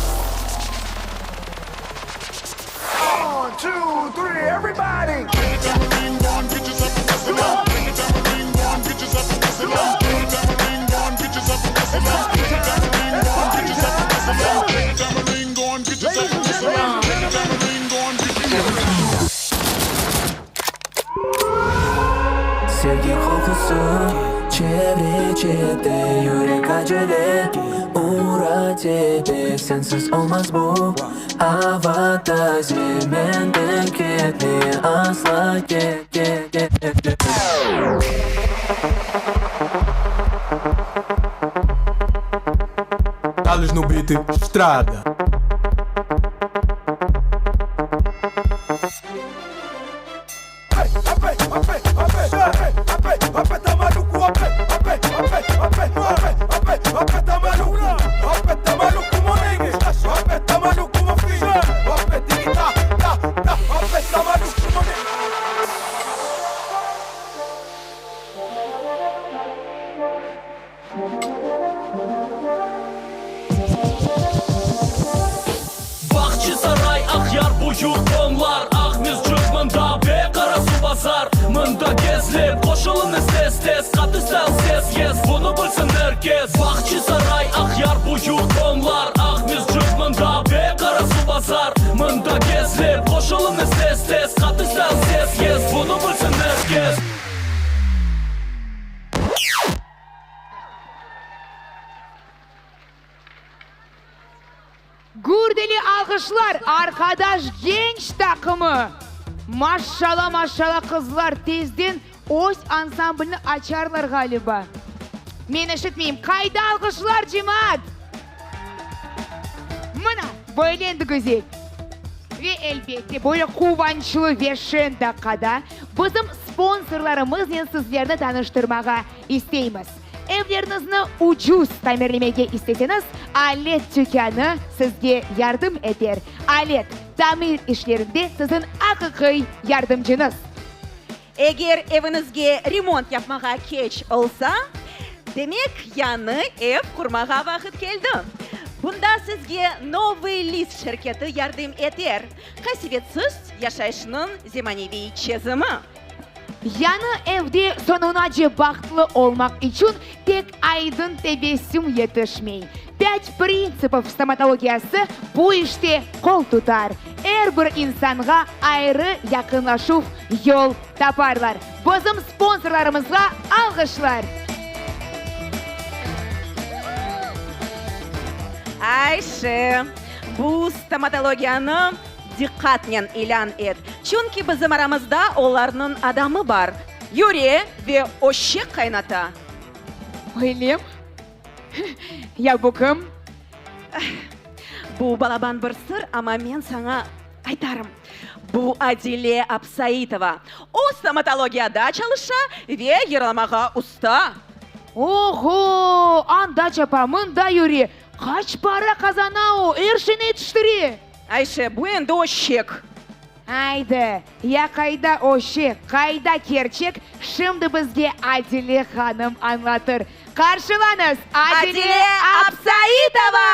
One, two, three, everybody! Get the tambourine on, get yourself a whistle on. Get the tambourine on, get yourself a whistle on. Get the tambourine on, get yourself a whistle on. Get the tambourine on, get yourself a whistle on. Get the tambourine on, get yourself a whistle on. Get the tambourine on, get yourself Sevgi kokusu çevre çete Yürek acele uğra tepe Sensiz olmaz bu Avada zemenden ketme asla ke ke ke ke Thales no beat, estrada. Bağçasaray, Aqyar, Büyük Onlar, Aqmescit mında ve Qarasuvbazar Mında Kezlev, qoşulıñız tez-tez, Qattı style ses, yes, bunı bilsin er kes. Bağçasaray, Aqyar, Büyük Onlar, Aqmescit mında ve Qarasuvbazar Mında Kezlev, qoşulıñız tez-tez, Qattı style ses, yes, bunı bilsin er kes. Gürdeli alğışlar, Arqadaş genç taqımı! Maşşala, maşşala, qızlar tezden öz ansamblni açarlar ğaliba. Men eşitmeyim, qayda alğışlar, cemaat? Mına, böyle endi güzel. Ve elbette, böyle quvançlı ve şen daqqada bizim sponsorlarımıznen sizlerni tanıştırmağa isteymiz. Evleriñizni ucuz tamirlemege isteseñiz, Alet tükânı sizge yardım eter. Alet, tamir işlerinde siziñ aqiqiy yardımcıñız. Eger eviñizge remont yapmağa keç olsa, demek yañı ev qurmağa vaqıt keldi. Bunda sizge Novıy list şirketi yardım eter, qasevetsiz yaşayışnıñ zemaneviy çezimi. Yañı evde soñunace bahtlı olmaq içün tek aydın tebessüm yetişmey. Pât printsipov stomatologiyası bu işte qol tutar. Er bir insanğa ayrı yaqınlaşuv yol taparlar. Bizim sponsorlarımızğa alğışlar! Ayşe, bu stomatologiyanı diqqatnen ilân et, çünki bizim aramızda olarnıñ adamı bar, yüre ve öşek qaynata. Öylemi? Ya bu kim? Bu balaban bir sır, amma men saña aytarım. Bu Adile Absaitova. O, stomatologiyada çalışa ve yırlamağa usta. Oho! Anda çapa, mında yüre. Qaç para qazana o, er şeyni yetiştire. Ayşe, bu endi öşek. Aydı, ya qayda öşek, qayda kerçek, şimdi bizge Adile hanım añlatır. Qarşılañız, Adile Adile Absaitova!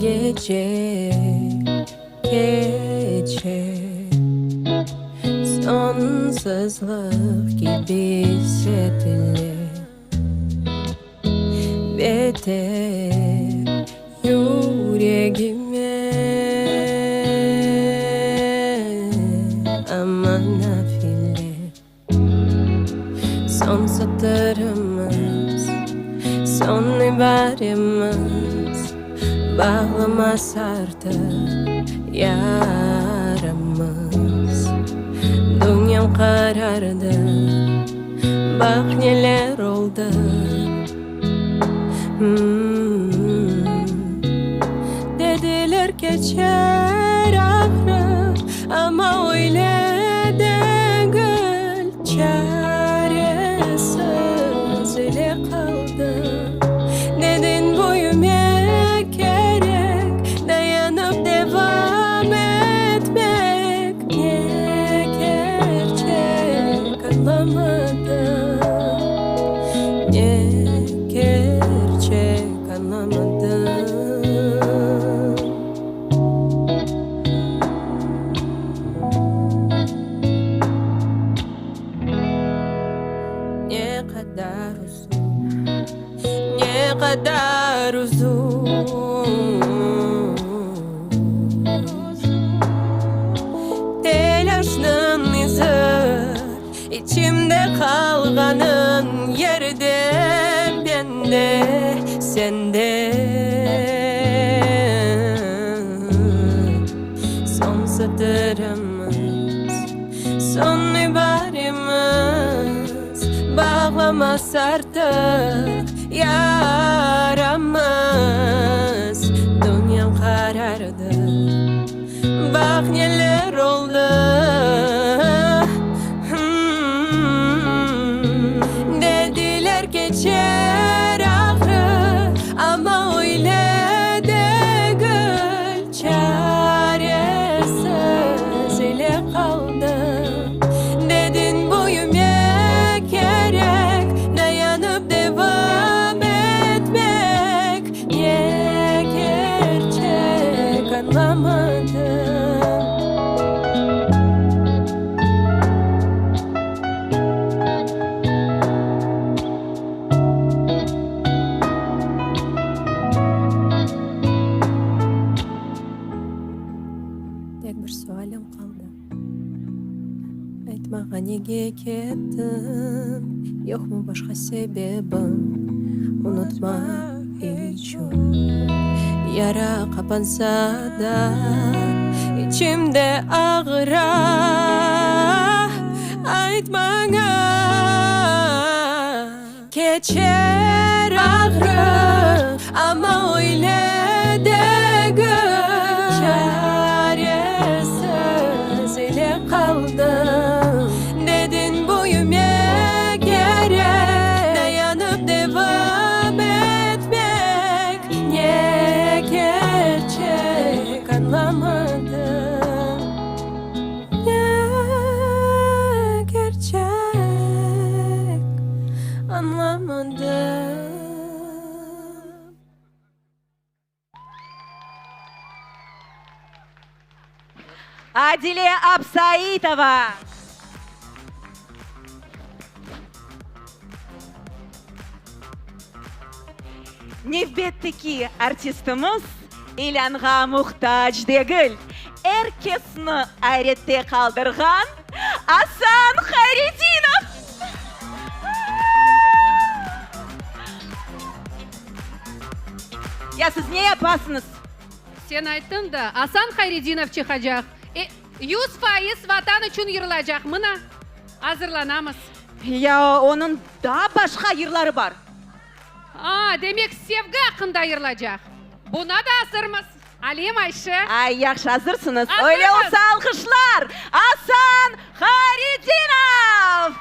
Gece keçe Sonsuzlıq kibi hissetile Ve tek yüregime Amma nafile Soñ satırımız, soñ ibaremiz Bağlamaz artıq yaramız. Dünyam qarardı, baq neler oldı. Dediler keçer ağrı, amma öyle degil, Çaresiz öyle qaldım. Neden büyümek kerek, dayanıp devam etmek, Ne kerçek añlamadım, ne kerçek añlamadım. Ne qadar uzun, ne qadar uzun Telâşnıñ izi içimde qalğanın Yerde mende, sende Soñ satırımız, soñ ibaremiz Bağlamaz. Qapalmaz artıq yaramız, Dünyam qarardı, baq neler oldı. Dediler keçer ağrı, amma öyle degil, Çaresiz ile qaldım. Dediñ büyümek kerek, dayanıp devam etmek, Ne kerçek añlamadım. Tek bir sualim qaldı, ayt maña, nege kettiñ, yoqmı başqa sebebiñ, unutmaq içün? Yara qapansa da, içimde ağıra, ayt maña. Keçer ağrı, amma öyle degil, Çaresiz ile qaldım. Dediñ büyümek kerek, dayanıp devam etmek, Ne kerçek añlamadım. Ne kerçek añlamadım. Adile Absaitova. Nevbetteki artistimiz ilânğa muhtac degil, er kesni ayrette qaldırğan Asan Hayredinov! Ya siz ne yapasıñız? Sen ayttıñ da, Asan Hayredinov çıqacaq, 100% Vatan içün yırlacaq, mına, azırlanamız. Ya onıñ daa başqa yırları bar. A, demek, sevgi aqqında yırlacaq. Buna da azırmız, Alim, Ayşe. Ay, yahşı, azırsıñız. Azırmız. Öyle olsa, alqışlar, Asan Hayredinov!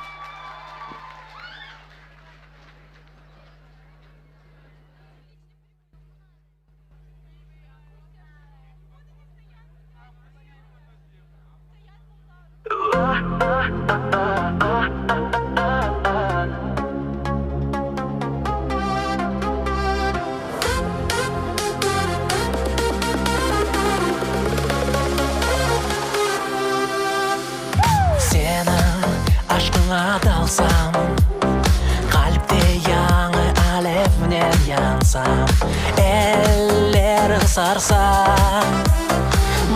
Seniñ aşqıña dalsam, Qalpte yañı alevnen yansam, Elleriñ sarsa,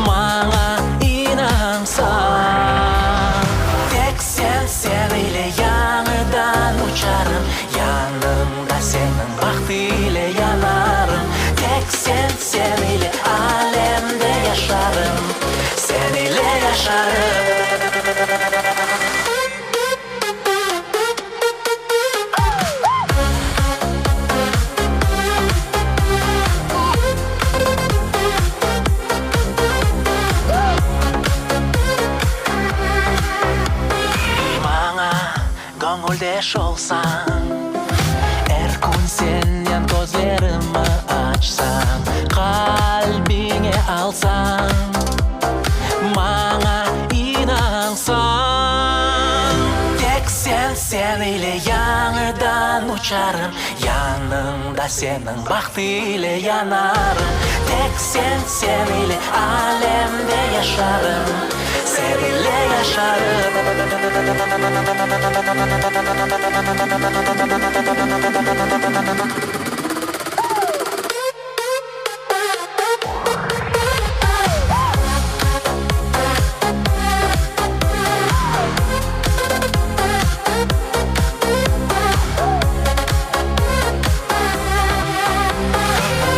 maña inansañ. Tek sen, sen ile yañıdan uçarım, Yanıñda seniñ baht ile yanarım. Tek sen, sen ile alemde yaşarım, Sen ile yaşarım. Maña göñüldeş olsañ, Er kün senden közlerimi açsam, Qalbiñe alsañ, Maña inansañ. Tek sen, sen ile yañıdan uçarım, Yanıñda seniñ baht ile yanarım. Tek sen, sen ile alemde yaşarım, Sen ile yaşarım.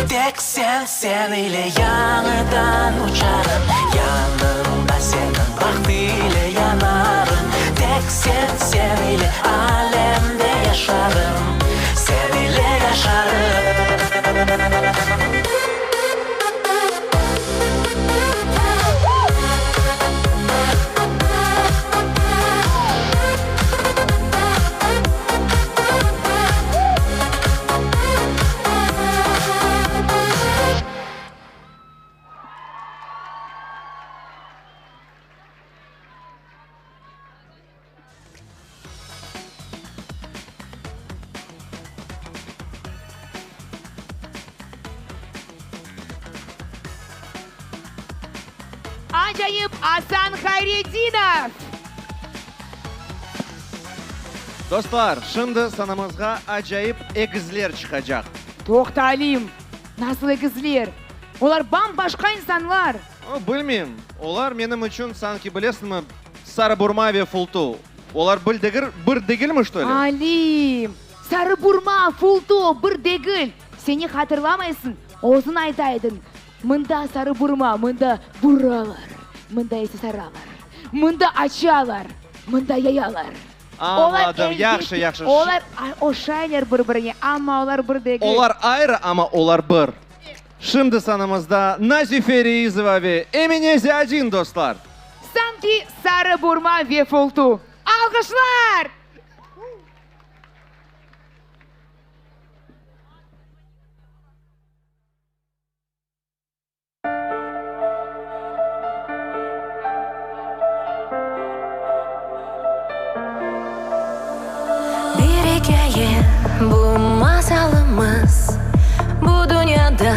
Tek sen, sen ile yañıdan uçarım, Yanıñda seniñ baht ile yanarım. Tek sen, sen ile alemde. yaşarım, sen ile yaşarım. Acayip Asan Hayredinov! Dostlar, şimdi sanamızğa acayip egizler çıqacaq. Toqta, Alim, nasıl egizler? Olar bam-başqa insanlar. Bilmeyim, olar menim içün sanki, bilesiñmi, sarı burma ve fultu. Olar bir degil, bir degilmi, çto li? Alim, sarı burma, fultu bir degil. Seni hatırlamaysıñ, özüñ ayta ediñ, mında sarı burma, mında buralar, mında ise saralar, mında açalar, mında yayalar. Añladım, yahşı, yahşı. Olar oşaylar bir-birine, amma olar bir degil. Olar ayrı, amma olar bir. Şimdi sanamızda Nazife Reizova ve Emine Ziadin, dostlar. Sanki sarı burma ve fultu. Alğışlar! Bir ikâye bu masalımız, Bu dünyada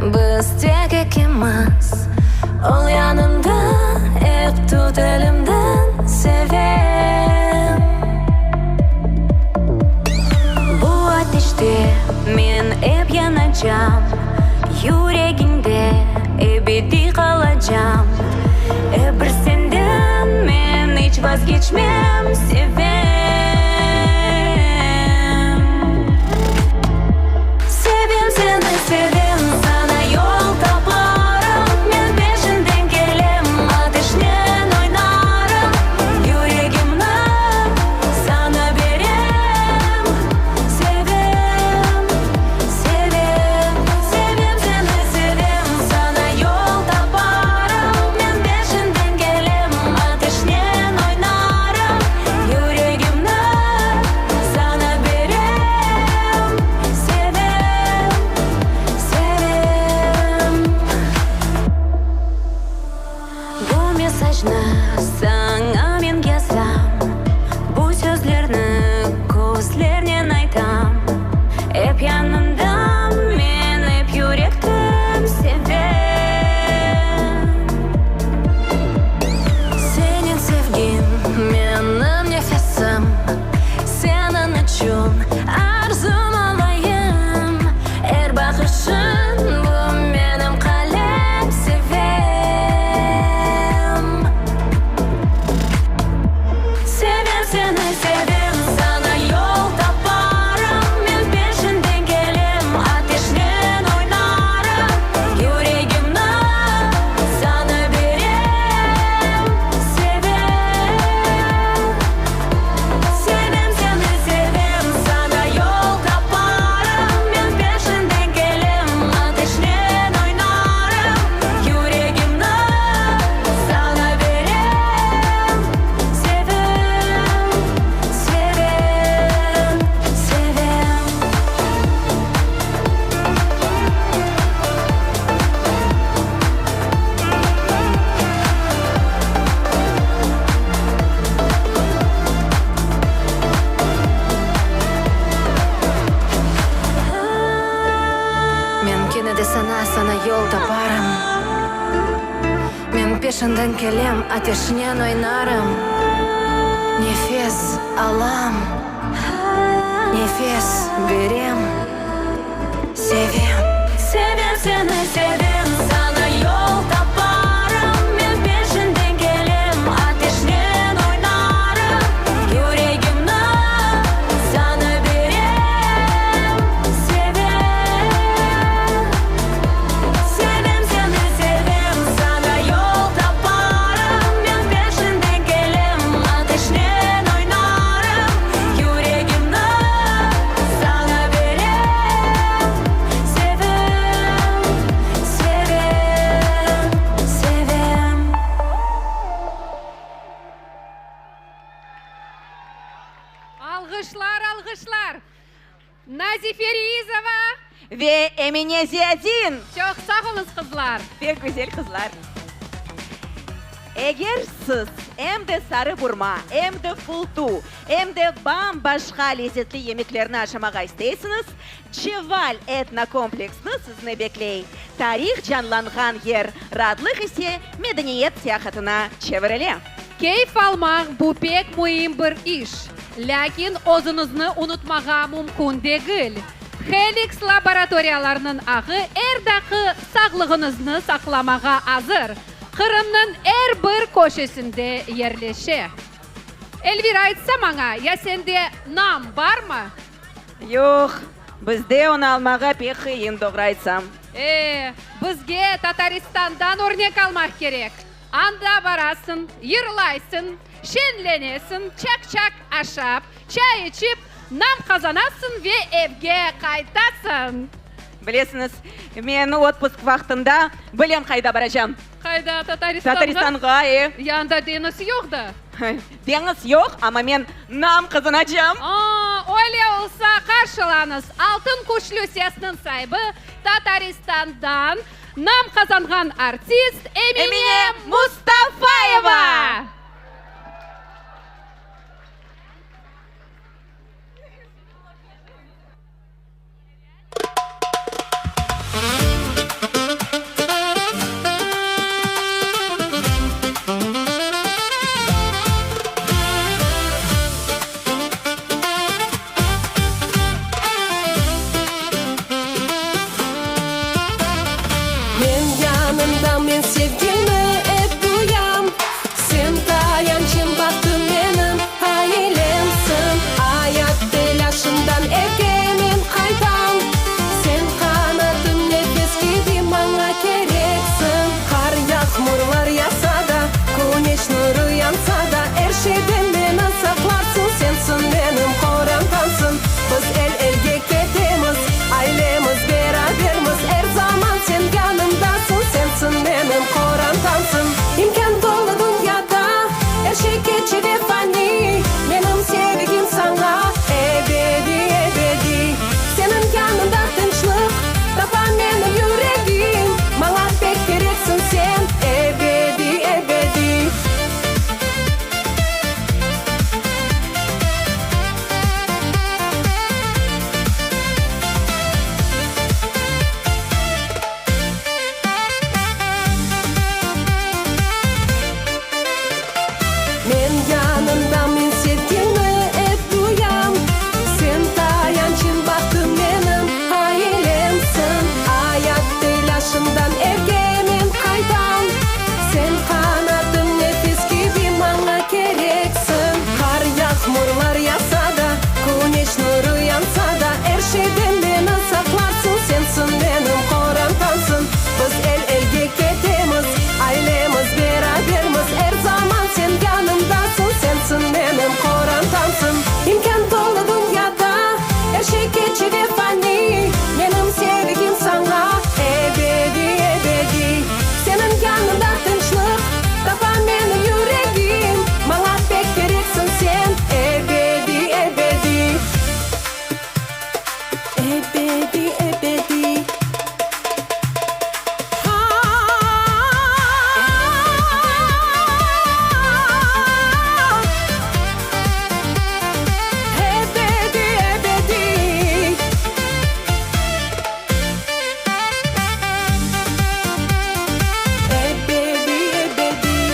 biz tek ekimiz. Ol yanımda, ep tut elimden, sevem. Bu ateşte men ep yanacam, Yüregiñde ebediy qalacam. Ep bir senden men iç vazgeçmem, sevem. Sevem seni, sevem, saña yol taparım, Men peşiñden kelem, ateşnen oynarım, Yüregimni saña berem, sevem, sevem, Sevem seni, sevem, saña yol taparım, Men peşiñden kelem, ateşnen oynarım, Yüregimni saña berem, sevem, sevem. Bu mesajnı saña men yazam, Bu sözlerni közlernen aytam, Ep yanıñdam men, ep yürektim, sevem. Seniñ sevgiñ menim nefesim, Seniñ içün arzum olayım, Er baqışıñ bu menim qalem, sevem. Sevem seni, sevem, saña yol taparım, Men peşiñden kelem, ateşnen oynarım, Yüregimni saña berem, sevem. Sevem seni, sevem, saña yol taparım, Men peşiñden kelem, ateşnen oynarım, Yüregimni saña berem, sevem, sevem, sevem. Men kene de saña, saña yol taparım, Men peşiñden kelem, ateşnen oynarım, Nefes alam, nefes berem, sevem. Sevem seni, sevem, saña yol taparım, Men peşiñden kelem, ateşnen oynarım, Yüregimni saña berem, sevem. Sevem seni, sevem, saña yol taparım, Men peşiñden kelem, ateşnen oynarım, Yüregimni. Nazife Reizova. Ve Emine Ziyadin. Çoq sağ oluñız, qızlar. Pek güzel qızlar. Eger siz em de sarı burma, em de fultu, em de bam-başqa lezetli yemeklerni aşamağa isteysiñiz, Çeval etnokompleksni sizni bekley. Tarih canlanğan yer, raatlıq ise medeniyet seyahatına çevirile. Keyf almaq, bu pek müim bir iş. Lâkin özüñizni unutmağa mümkün degil. Helix laboratoriyalarınıñ ağı er daqı sağlığıñıznı saqlamağa azır, Qırımnıñ er bir köşesinde yerleşe. Elvira, aytsa maña, ya sende nam barmı? Yoq, bizde onı almağa pek qıyın, doğru aytsam. E, bizge Tataristandan örnek almaq kerek. Anda barasıñ, yırlaysıñ, şeñlenesiñ, çak-çak aşap, çay içip, nam qazanasıñ ve evge qaytasıñ. Bilesiñiz, men otpusk vaqtında bilem qayda baracam. Qayda, Tataristanğa? Tataristanğa, e. Ya anda deñiz yoq da. Deñiz yoq, amma men nam qazanacam. A, öyle olsa, qarşılañız, altın küşlü sesniñ saibi, Tataristandan nam qazanğan artist Emine Mustafayeva! Men yanıñda men sevgini ep duyam Sen tayançım, bahtım menim, ailemsiñ Ayat telâşından evge men qaytam Sen qanatım, nefes kibi maña kereksiñ Qar, yağmurlar yağsa da, küneş nurı yansa da Er şeyden meni saqlarsıñ, sensiñ menim qorantamsıñ Biz el-elge ketemiz, ailemiz, berabermiz Er zaman sen yanımdasıñ, sensiñ menim qorantamsıñ İmkân tolu dünyada, er şey keçe ve fani Menim sevgim saña ebediy, ebediy Seniñ yanıñda tınçlıq tapa menim yüregim Maña pek kereksiñ sen ebediy, ebediy. Men yanıñda men sevgiñni ep duyam Sen tayançım, bahtım menim, ailemsiñ Ayat telâşından evge men qaytam Sen qanatım, nefes kibi maña kereksiñ Qar, yağmurlar yağsa da, küneş nurı yansa da Er şeyden meni saqlarsıñ, sensiñ menim qorantamsıñ Biz el-elge ketemiz, ailemiz, berabermiz Er zaman sen yanımdasıñ, sensiñ menim qorantamsıñ İmkân tolu dünyada, er şey keçe ve fani Menim sevgim saña ebediy, ebediy Seniñ yanıñda tınçlıq tapa menim yüregim Maña pek kereksiñ sen ebediy, ebediy Ebediy, ebediy. Ebediy, ebediy. Ebediy, ebediy.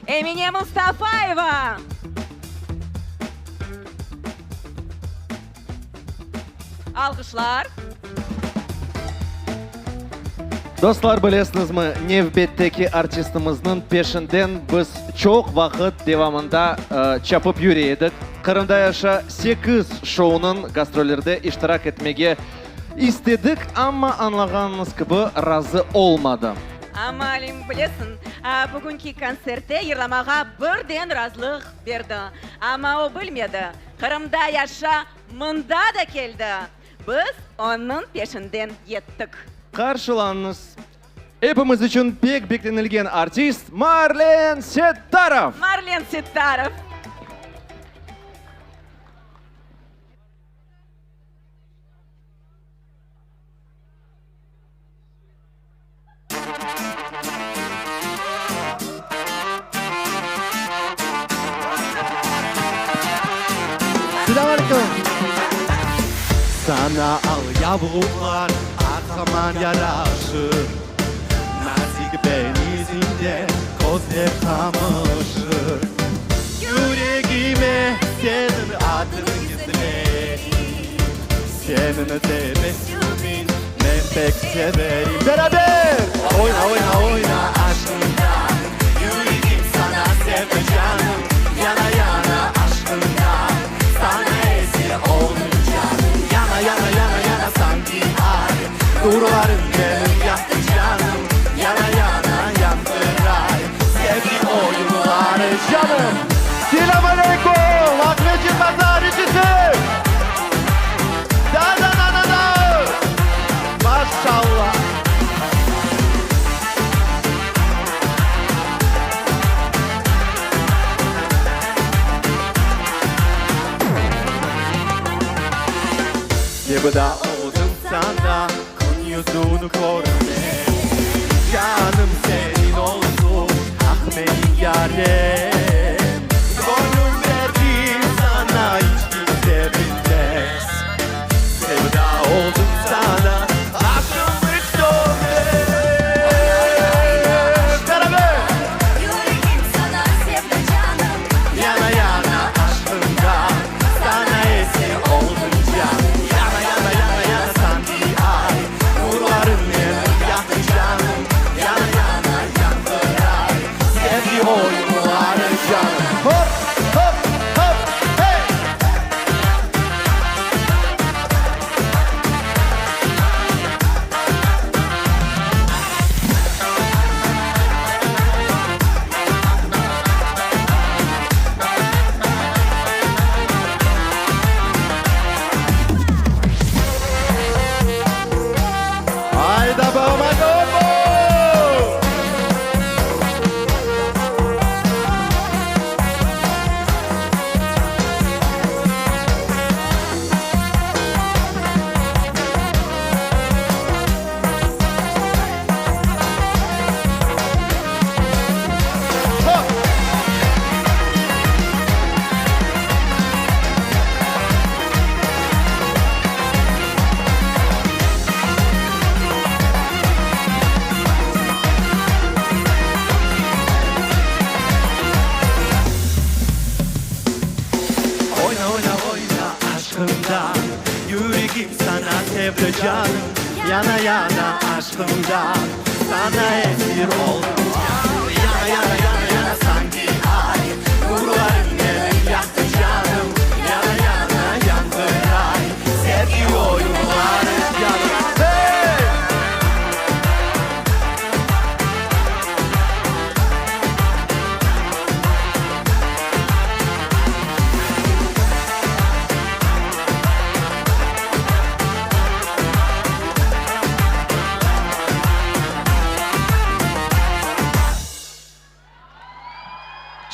Emine Mustafayeva! Alğışlar! Dostlar, bilesiñizmi, nevbetteki artistimizniñ peşinden biz çoq vaqıt devamında çapıp yüre edik. Qırımda yaşa sekiz şounıñ gastrollerde iştirak etmege istedik, amma añlağanıñız kibi, razı olmadı. Amma, Alim, bilesiñ, bugünki kontsertte yırlamağa birden razılıq berdi. Amma o bilmedi, Qırımda yaşa, mında da keldi. Biz onıñ peşinden yettik. Qarşılañız! Epimiz içün pek beklenilgen artist Marlen Settarov! Marlen Settarov! Selâm aleyküm! Sana al yavluqlar aqaman yaraşır, Nazik benizinde közler qamışır. Yüregime seniñ adıñ gizledim, Seniñ tebessümiñ men pek severim. Beraber! Oyna, oyna, oyna aşqından, Yüregim sana sevdi canım, Yana, yana aşqından, Sana esir oldım canım. Yana, yana, yana, yana sanki ay, Nurlarıñ menim yaqtı canım, Yana, yana, yandıray sevgi oyunları canım. Selâm aleyküm, Aqmescit bazar içisi! Da da da da da! Maşallah! Sevda oldım sana, kün yüzüni körmem. Canım seniñ olsun, ah menim yarem. Gönül berdim sana, iç kimse bilmez. Sevda oldım sana, aşığım sönmez. Beraber! Yüregim sana sevda canım. Yana yana aşkından sana esir oldım canım. Yana yana yana yana sanki ay nurların meni yaqtı canım. Yana yana yandıray sevgi oyunları canım. Hop, hop, hop, hey! Ayda babam, ayda hoppa! Oyna oyna oyna aşkından Yüregim sana sevda canım Yana yana aşkından Sana esir oldım canım Yana yana yana yana sanki ay Nurların meni yaqtı canım Yana yana yandıray Sevgi oyunları canım Hey!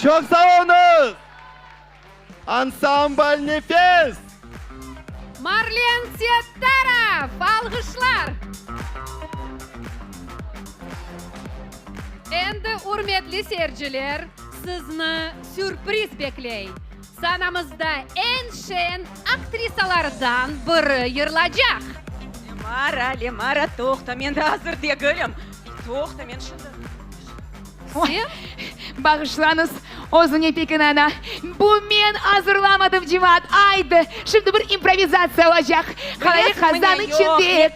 Çoq sağ oluñız! Ansambl Nefes! Marlen Settarov! Alğışlar! Endi, ürmetli seyirciler, sizni sürpriz bekley. Sanamızda eñ şeñ aktrisalardan biri yırlacaq. Lemara, Lemara, toqta, men daa azır degilim. Toqta, men şimdi. Sen? Bağışlañız, özüne pek inana. Bu men azırlamadım, cemaat. Aydı, şimdi bir improvizatsiya olacaq. Qalay qazan içinde.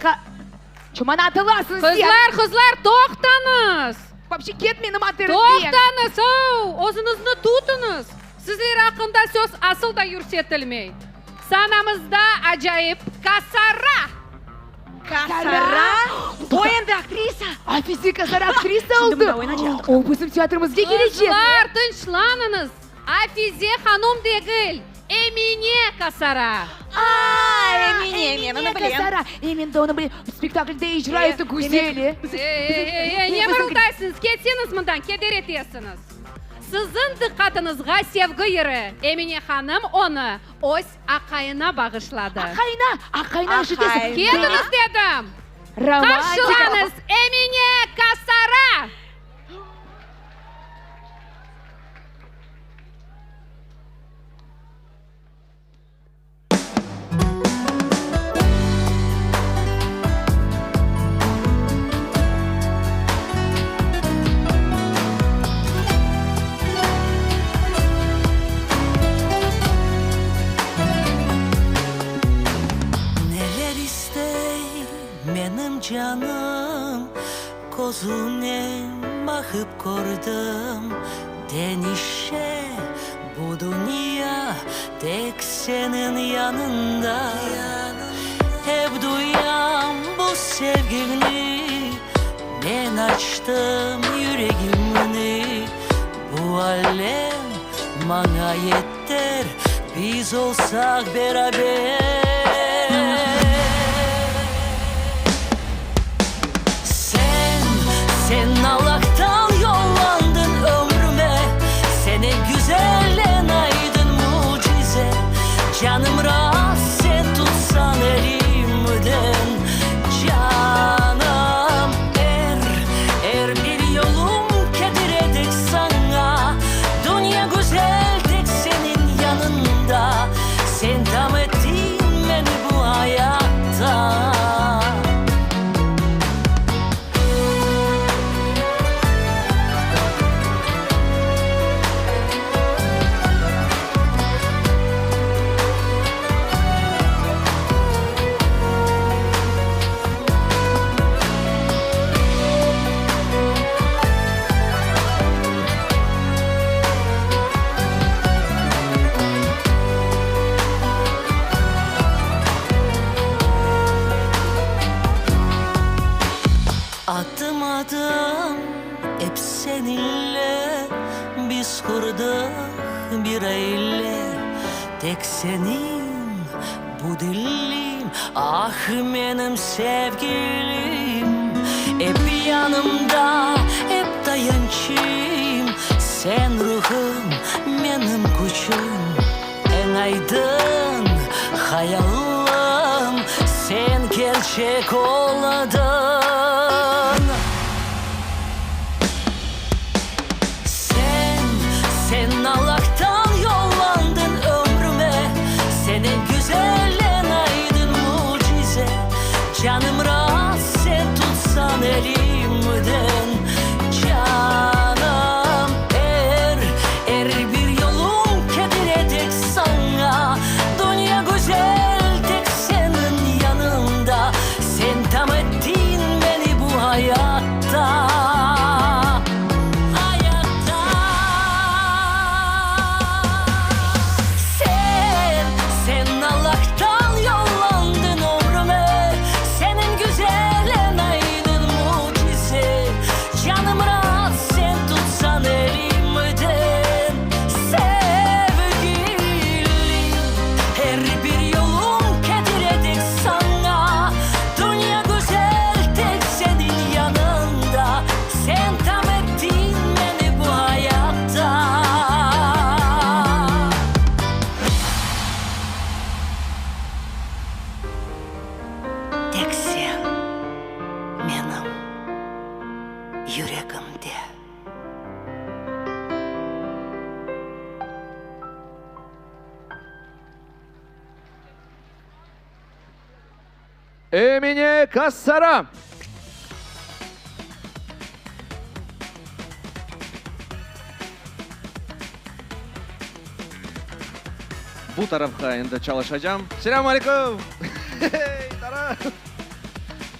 Çoban atılasıñ sen. Qızlar, qızlar, toqtañız! Vapşe ket menim aterimden. Toqtañız, ow! Özüñizni tutuñız! Sizler aqqında söz asıl da yürsetilmey. Sanamızda acayip Kasara! Kasara? O endi aktrisa! Afize Kasara aktrisa oldı! O bizim teatrimizge kelecek! Qızlar, tınçlanıñız! Afize hanum degil! Emine Kasara! Aa, Emine, men onı bilem. Kasara, e, men de onı bilem. Spektaklde icra etti güzel, e. E, ne mırıldaysıñız? Ketseñiz mından, keder etesiñiz. Siziñ diqqatıñızğa sevgi yırı. Emine hanım onı öz aqayına bağışladı. Aqayına? Aqayına eşitesiñ. Ketiñiz dedim! Qarşılañız, Emine Kasara! Neler istey menim canım, Közüne baqıp kördim, Deñişe bu dünya tek seniñ yanıñda. Ep duyam bu sevgiñni, Men açtım yüregimni, Bu alem maña yeter, Biz olsaq beraber. Sen, sen Allahtan yollandıñ ömrüme, Sen eñ güzel, eñ aydın mücize. Canım raat sen tutsañ elimden, Canım, er, er bir yolum keder edik saña, Dünya güzel tek seniñ yanıñda, Sen tam ettiñ meni bu ayatta. Adım adım ep seninle biz qurdıq bir aile, Tek seniñ bu dilim, ah, menim sevgilim, Ep yanımda, ep tayançım, sen ruhım, menim küçüm, Eñ aydın hayalım, sen kerçek oldıñ. Sen, sen Allahtan yollandıñ ömrüme, Sen eñ güzel, eñ aydın mücize. Canım raat sen tutsañ elimden, Canım, er, er bir yolum keder tek saña. Dünya güzel tek seniñ yanıñda, Sen tam ettiñ meni bu ayatta, ayatta. Sen, sen Allahtan yollandıñ ömrüme, Sen eñ güzel, eñ aydın mücize. Canım raat sen tutsañ elimden, Sevgilim, er bir yolum keder saña. Dünya güzel tek seniñ yanıñda, Sen tam ettiñ meni bu ayatta. Tek sen menim yüregimde. Emine Kassara! Bu tarafqa endi çalışacam. Selâm aleyküm!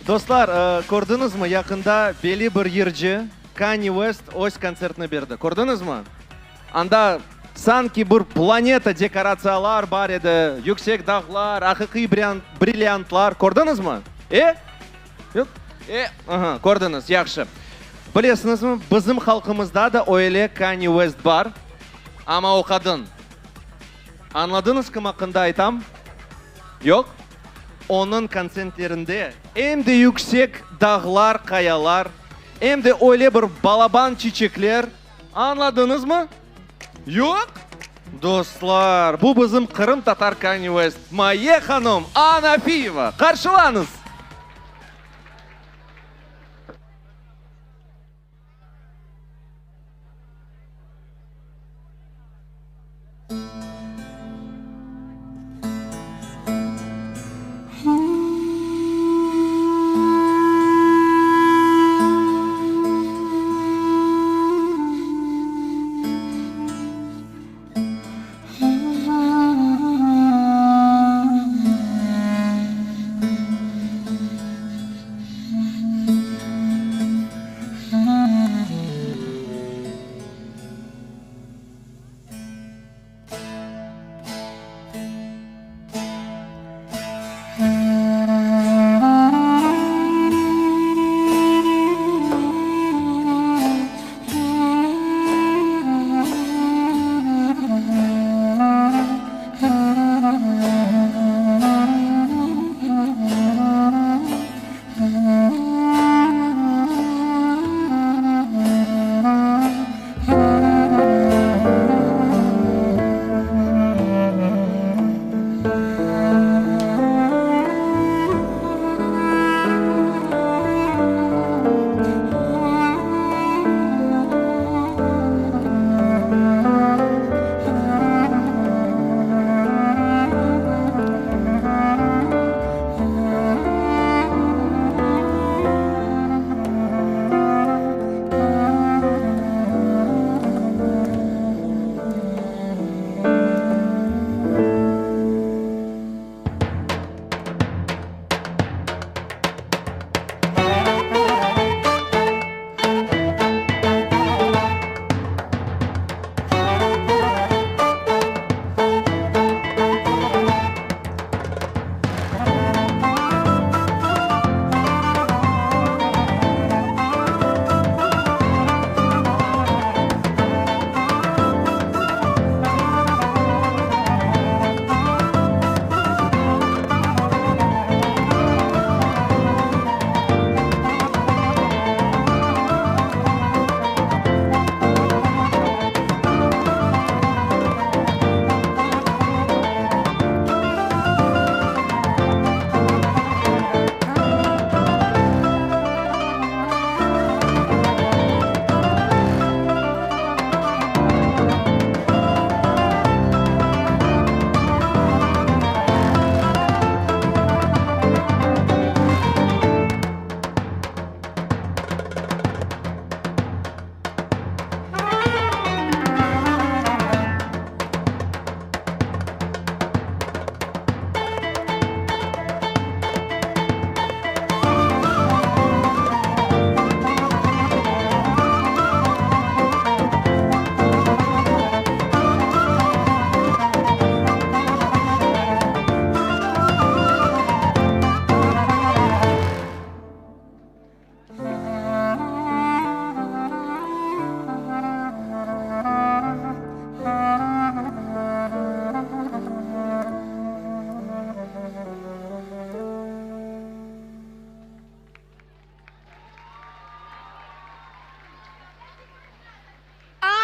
Dostlar, kördiñizmi, yaqında belli bir yırcı Kanye West öz kontsertini berdi. Kördiñizmi? Anda sanki bir planeta dekoratsiyalar bar edi, yüksek dağlar, aqiqiy brilliantlar. Kördiñizmi? E? Yoq? E, aha, kördiñiz, yahşı. Bilesiñizmi, bizim halqımızda da öyle Kanye West bar, amma o qadın. Añladıñız kim aqqında aytam? Yoq? Onıñ kontsertlerinde em de yüksek dağlar, qayalar, em de öyle bir balaban çiçekler. Añladıñızmı? Yoq? Dostlar, bu bizim qırımtatar Kanye West, Maye hanım Anafiyeva! Qarşılañız!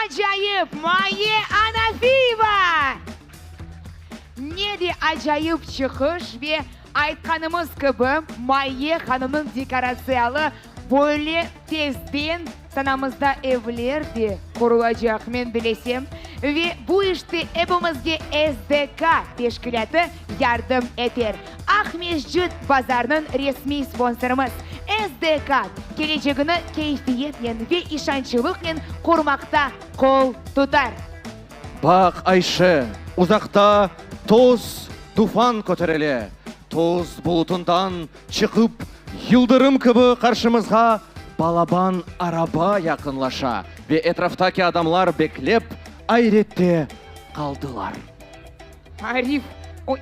Acayip! Maye Anafiyeva! Ne de acayip çıqış ve aytqanımız kibi, Maye hanımnıñ dekoratsiyalı böyle tezden sanamızda evler de qurulacaq, men bilesem. Ve bu işte epimizge SDK teşkilâtı yardım eter. Aqmescit bazarınıñ resmiy sponsorımız, SDK, kelecegini keyfiyetnen ve işançılıqnen qurmaqta qol tutar. Baq, Ayşe, uzaqta toz, tufan köterile. Toz bulutından çıqıp, yıldırım kibi qarşımızğa balaban araba yaqınlaşa ve etraftaki adamlar beklep, ayrette qaldılar. Arif, oy,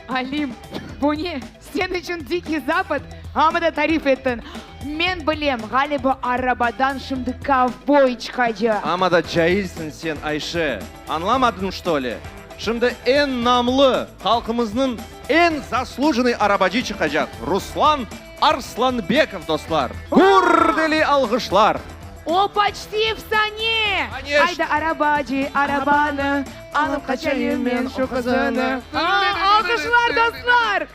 Alim, bu ne? Sen içün Dikiy Zapad, amma da tarif ettiñ. Men bilem, ğaliba arabadan şimdi kovboy çıqacaq. Amma da cailsiñ sen, Ayşe, añlamadıñ, çto li? Şimdi eñ namlı, halqımıznıñ eñ zaslujenıy arabacı çıqacaq, Ruslan Arslanbekov, dostlar! Gürdeli alğışlar! O poçti efsane! Ayda arabacı, arabanı, alıp qaçayım men şu qızını. Alqışlar, dostlar!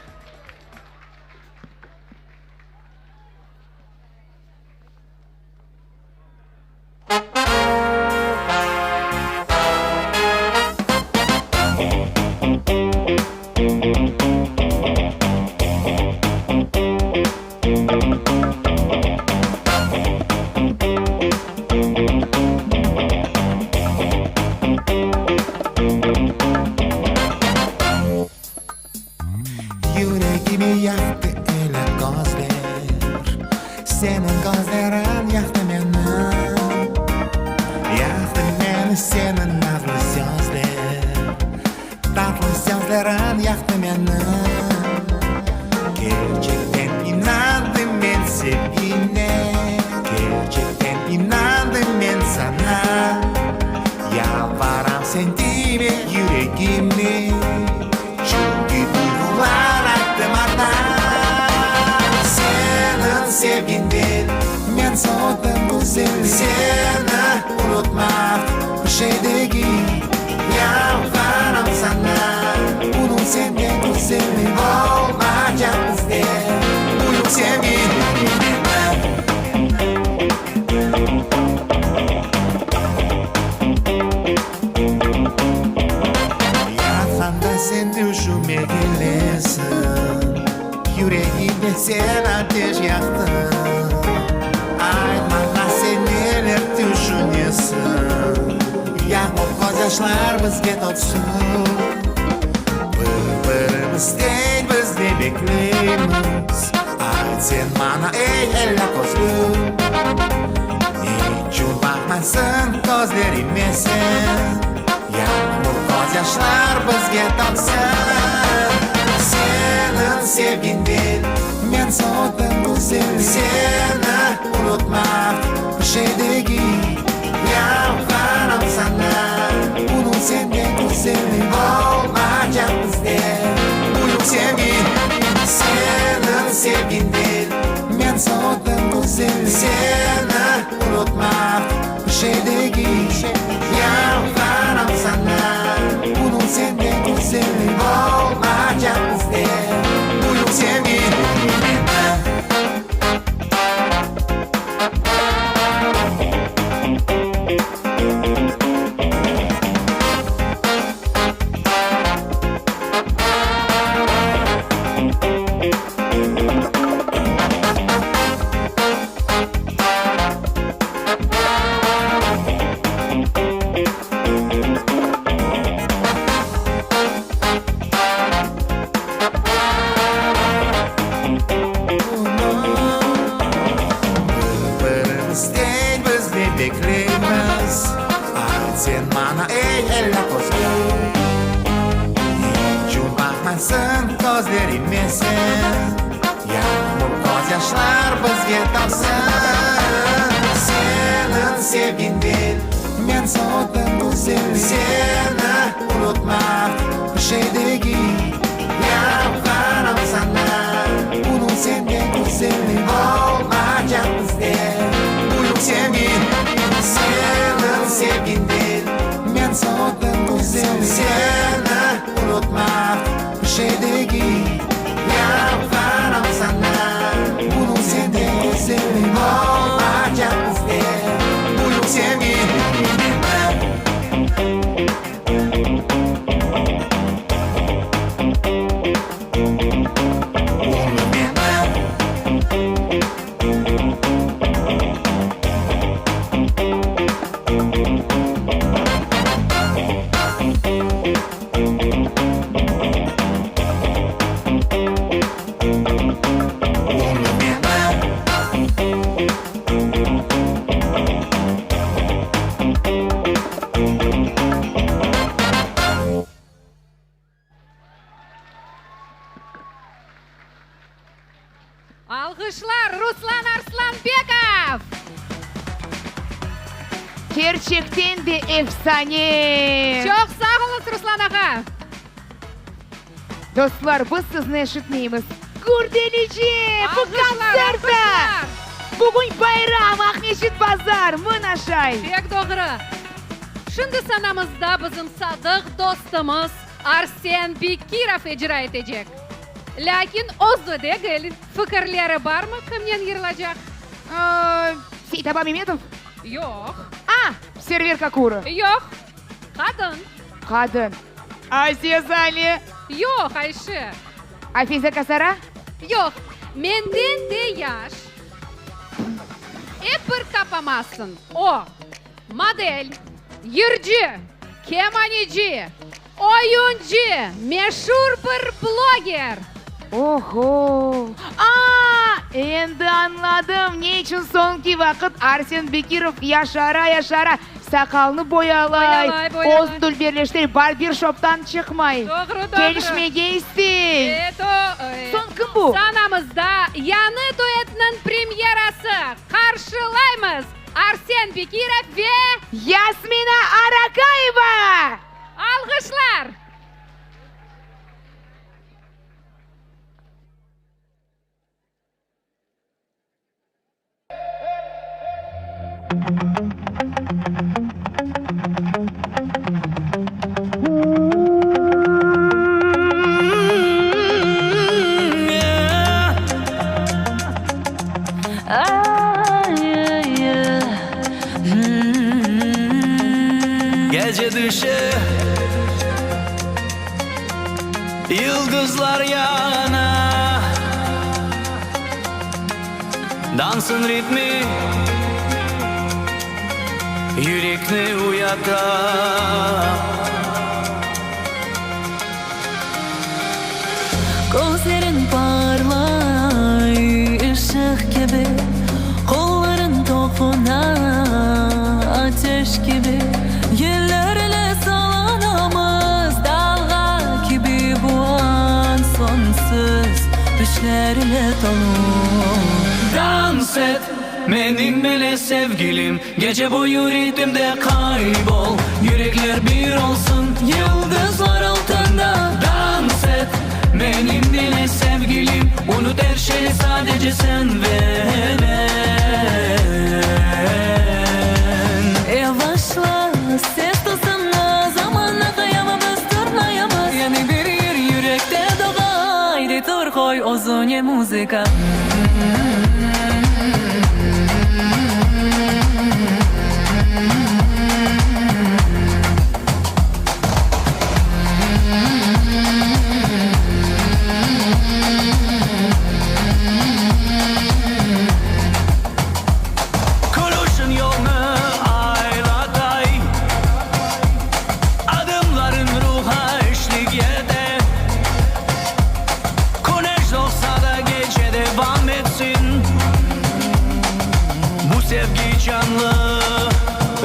Yüregimi yaqtı ela közler, Seniñ közleriñ yaqtı meni, Yaqtı meni seniñ nazlı sözler, Tatlı sözleriñ yaqtı meni. Kerçekten inandım men sevgine, Kerçekten inandım men saña, Yalvaram sen tiyme yüregime. Çünki duyğular ayttı maña. Seniñ sevgiñden men soğudım güzel. Seni unutmaq bir şey degil. Yalvaram saña, bunıñ senden güzeli olmaycaq bizde. Büyük sevgi meni. Yatqanda sen tüşüme kelesiñ, Yüregimde sen ateş yaqtıñ. Ayt maña sen neler tüşünesiñ, Yağmur közyaşlar bizge töksün. Bir-birimizden biz ne bekleymiz, Ayt sen maña ey ella közlüm. Ne içün baqmaysıñ közlerime sen, Yağmur közyaşlar bizge töksün. Seniñ sevgiñden men soğudım güzel, Seni unutmaq bir şey degil. Yalvaram saña, bunıñ senden güzeli olmaycaq bizde. Büyük sevgi, seniñ sevgiñden men soğudım güzel, Seni unutmaq bir şey degil. Yalvaram saña, bunıñ senden güzeli olmaycaq bizde. Büyük sevgi, meni. Bir-birimizden biz ne bekleymiz? Ayt sen maña, ey ella közlüm. Ne içün baqmaysıñ közlerime sen? Yağmur közyaşlar bizge tamsın. Seniñ sevgiñden men soğudım güzel. Seni unutmaq bir şey degil. Yalvaram saña, bunıñ senden güzeli olmaycaq bizde. Büyük sevgi, seniñ sevgiñden men soğudım güzel. Seni unutmaq bir şey degil. Yalvaram saña, bunıñ senden güzeli olmaycaq bizde. Büyük sevgi, Alğışlar, Ruslan Arslanbekov! Kerçekten de efsane! Çoq sağ oluñız, Ruslan. Arslan ağa! Dostlar, biz sizni eşitmeymiz. Gürdelici, bu kontsertta! Bugün bayram, Aqmescit bazar, mına şay! Pek doğru. Şimdi sanamızda bizim sadıq dostumız Arsen Bekirov icra etecek. Lâkin özü degil, fikirleri barmı kimnen yırlacaq? Seytaba Memetov? Yoq. A, Server Kakura? Yoq. Qadın. Qadın. Asiye Sali? Yoq, Ayşe. Afize Kasara? Yoq. Menden de yaş. Ep bir tapamazsıñ. O, model, yırcı, kemaneci, oyuncı, meşur bir bloger. Oho! A, endi añladım, ne içün soñki vaqıt Arsen Bekirov yaşara-yaşara saqalını boyalay, Boyalay, boyalay. özüni dülberleştire, barberşoptan çıqmay, Doğru, doğru. kelişmege istey. E, to, e. Soñ kim bu? Sanamızda yañı duetniñ premyerası. Qarşılaymız, Arsen Bekirov ve. Yasmina Arakayeva! Alğışlar! Gece tüşe Yıldızlar yana Dansın ritmi Yürekni uyata. Közleriñ parlay ışıq kibi, Qollarıñ toquna ateş kibi, Yellerle salınamız dalğa kibi, Bu an soñsuz tüşlerle tolu. Dans et, menim ile sevgilim, Gece boyu ritmde qaybol, Yürekler bir olsun, yıldızlar altında. Dans et, menim ile sevgilim, Unut er şeyni, sadece sen ve men. Yavaşla, ses tosuna, Zamanğa qayamamız, tırnayamız. Yañı bir yır yürekte doğa, Aydı tur, qoy özüñe muzıka. Külüşiñ yolnı aylatay, Adımlarıñ ruhqa eşlik ete. Küneş doğsa da gece devam etsin, Bu sevgi canlı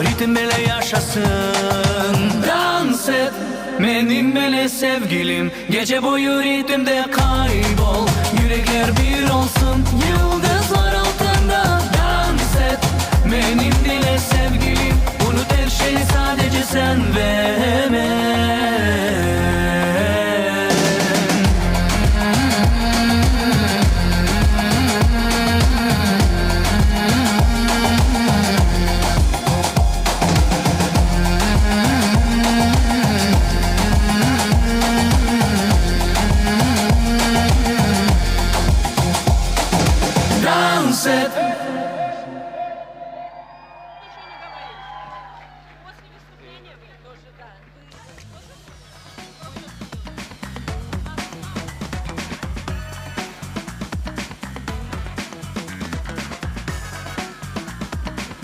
ritm ile yaşasın. Dans et, menim ile sevgilim, Gece boyu ritmde qaybol, Yürekler bir olsun, yıldızlar altında. Dans et, menim ile sevgilim, Unut er şeyni, sadece sen ve men. Dans et!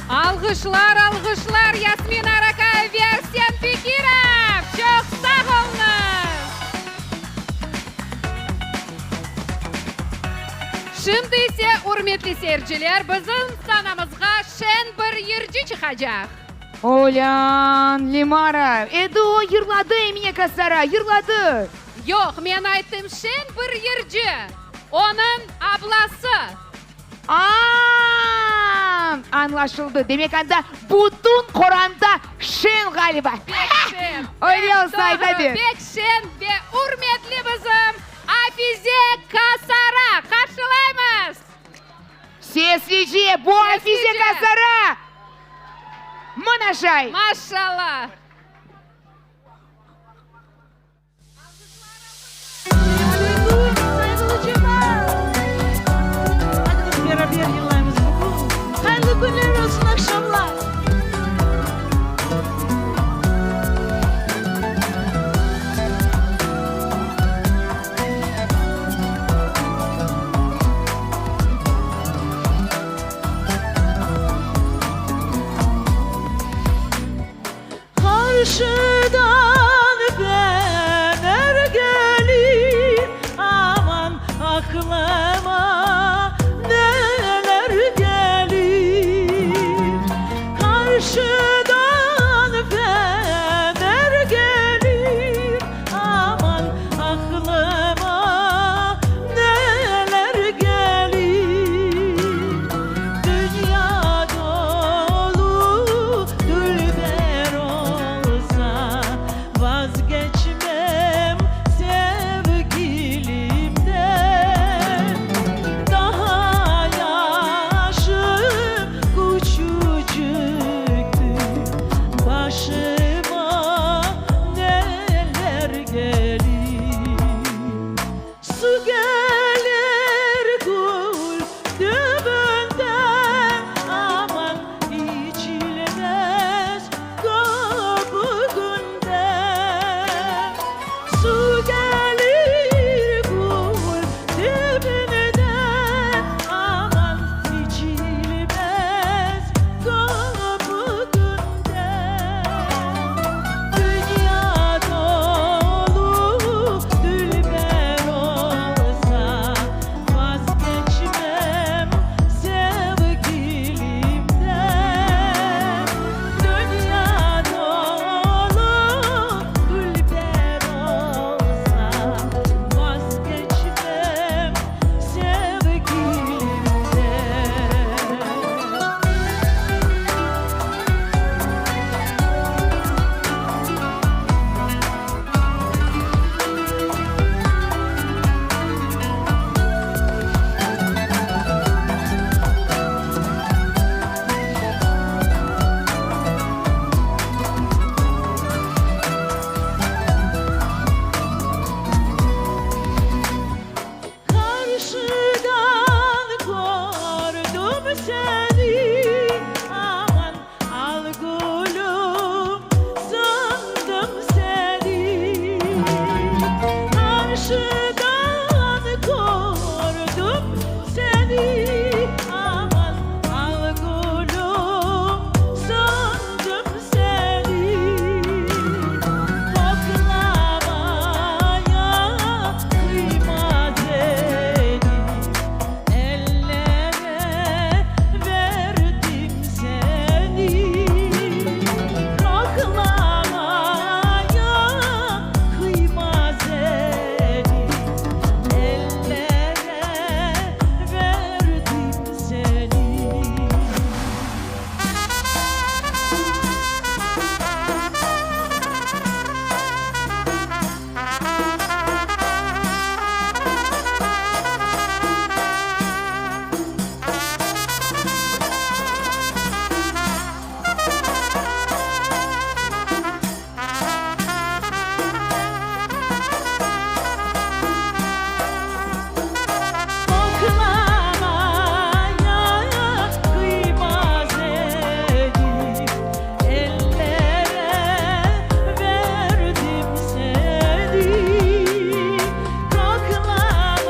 Alğışlar, alğışlar, Yasmina Arakayeva ve Arsen Bekirov! Çoq sağ oluñız! Şimdi ise, ürmetli seyirciler, bizim sanamızğa şeñ bir yırcı çıqacaq. Olân, Lemara, endi o yırladı, Emine Kasara, yırladı. Yoq, men ayttım, şeñ bir yırcı, onıñ ablası. A-a-a, añlaşıldı. Demek, anda bütün qoranta şeñ ğaliba. Pek şeñ. Öyle olsa ayta ber. Pek şeñ ve ürmetli bizim Afize Kasara! Qarşılaymız! Seslice, bu Afize Kasara! Mına şay! Maşallah! Qarşıdan fener kelir, aman, aqlıma neler kelir. Qarşıdan fener kelir, aman, aqlıma neler kelir. Dünya dolu dülber olsa, vazgeçmem sevgilimden. Daha yaşım küçücüktir, başıma neler gelir. Su kelir gül tübünden, aman içilmez köpügünden. Su kelir gül tübünden, aman içilmez köpügünden. Dünya dolu dülber olsa, vazgeçmem sevgilimden. Dünya dolu dülber olsa, vazgeçmem sevgilimden. Qarşıdan kördim seni, aman, al gülüm, sandım seni. Qarşıdan kördim seni, aman, al gülüm, sandım seni. Koklamaya kıymaz seni, ellere verdim seni. Koklamaya kıymaz seni, ellere verdim seni. Koklamaya kıymaz seni, ellere verdim seni. Koklamaya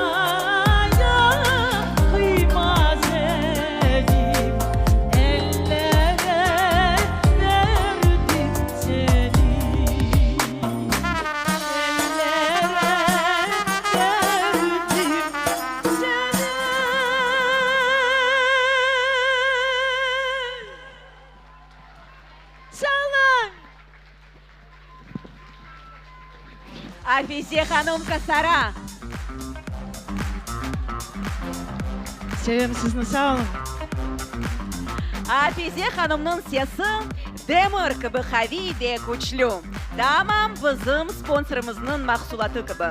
kıymaz seni, ellere verdim seni. Ellere verdim seni. Sağ olun. Afize hanım Kasara. Sevem sizni, sağ olun. Afize hanımnıñ sesi demir kibi qaviy ve küçlü. Tamam bizim sponsorımıznıñ mahsulatı kibi.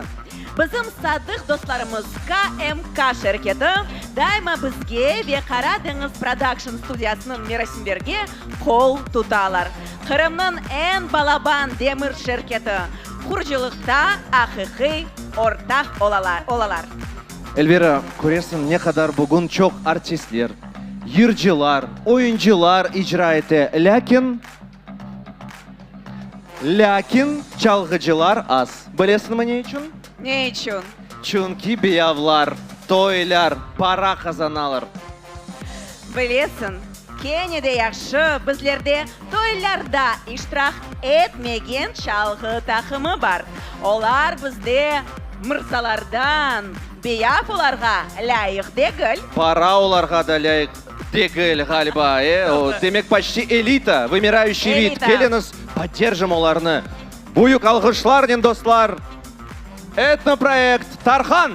Bizim sadıq dostlarımız KMK şirketi daima bizge ve Qara deñiz Production studiyasınıñ merasimlerge qol tutalar. Qırımnıñ eñ balaban demir şirketi qurucılıqta aqiqiy ortaq olalar. Elvira, köresiñ, ne qadar bugün çoq artistler, yırcılar, oyuncılar icra ete, lâkin, lâkin çalğıcılar az. Bilesiñmi ne içün? Ne içün? Çünki beyavlar, toylar, para qazanalar. Bilesiñ, kene de yahşı, bizlerde toylarda iştirak etmegen çalğı taqımı bar. Olar bizde mırzalardan beyav olarğa lâyıq degil. Para olarğa da lâyıq degil, ğaliba, e? O, demek, poçti elita, vımirayuşiy vid. Elita. Keliñiz, podderjim olarnı. Büyük alğışlarnen, dostlar, etnoproyekt Tarhan!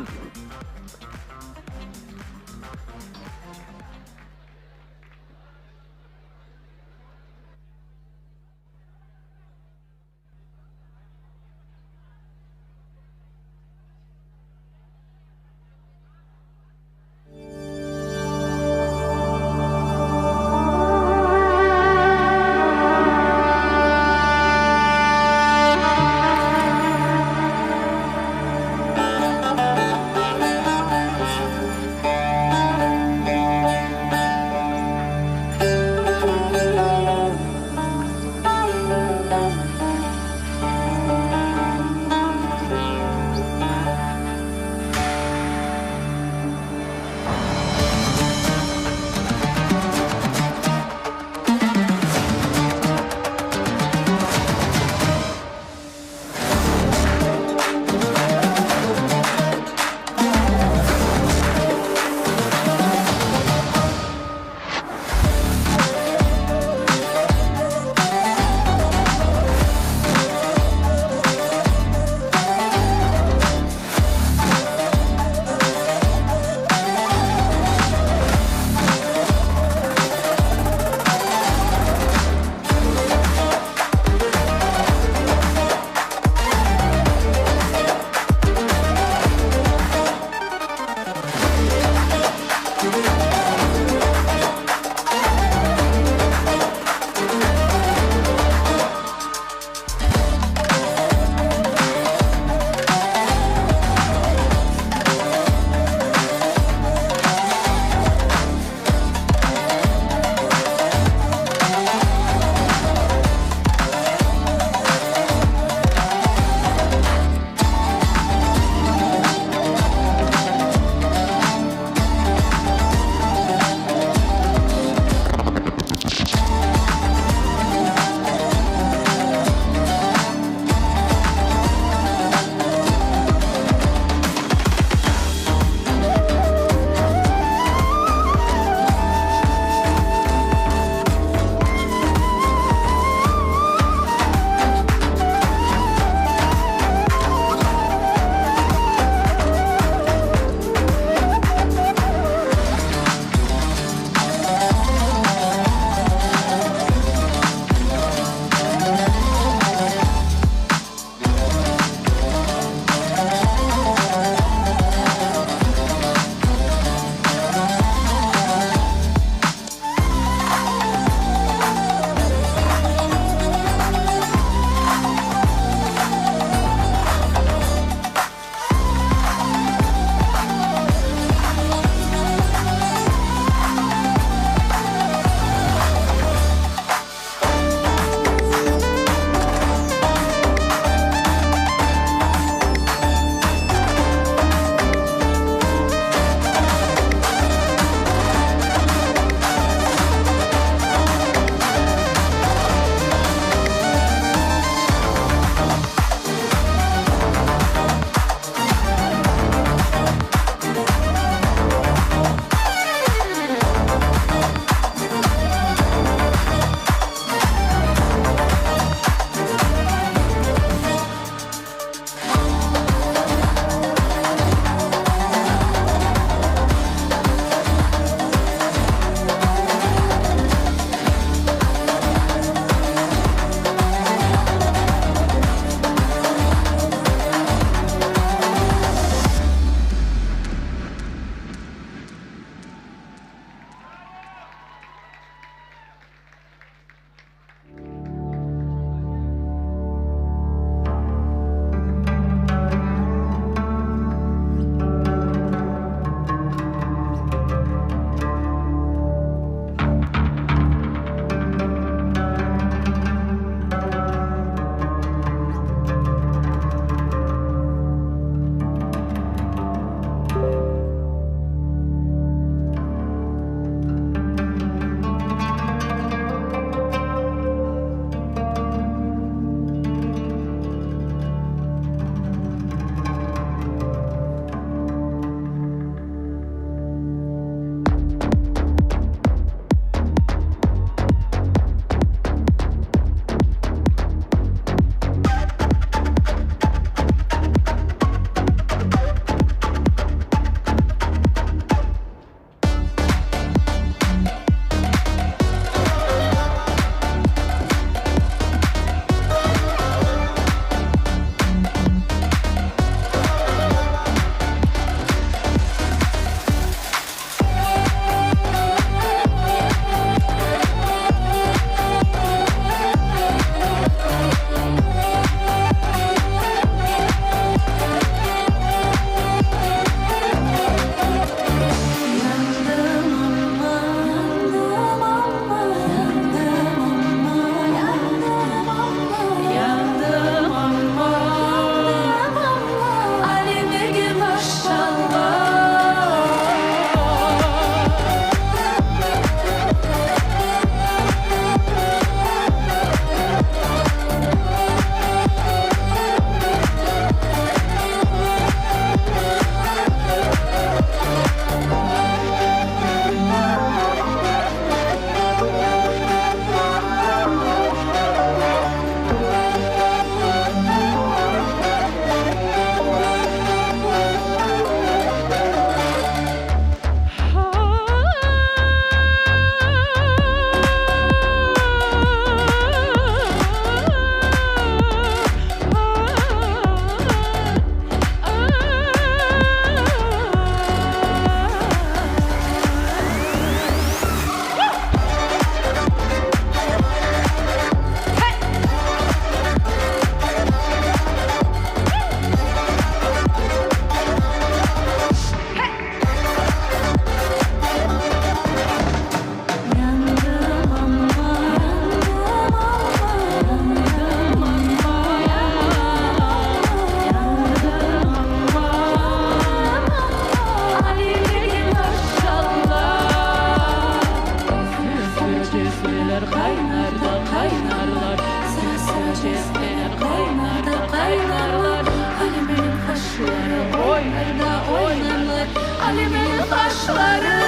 Oynar da oynarlar, Alimniñ qaşları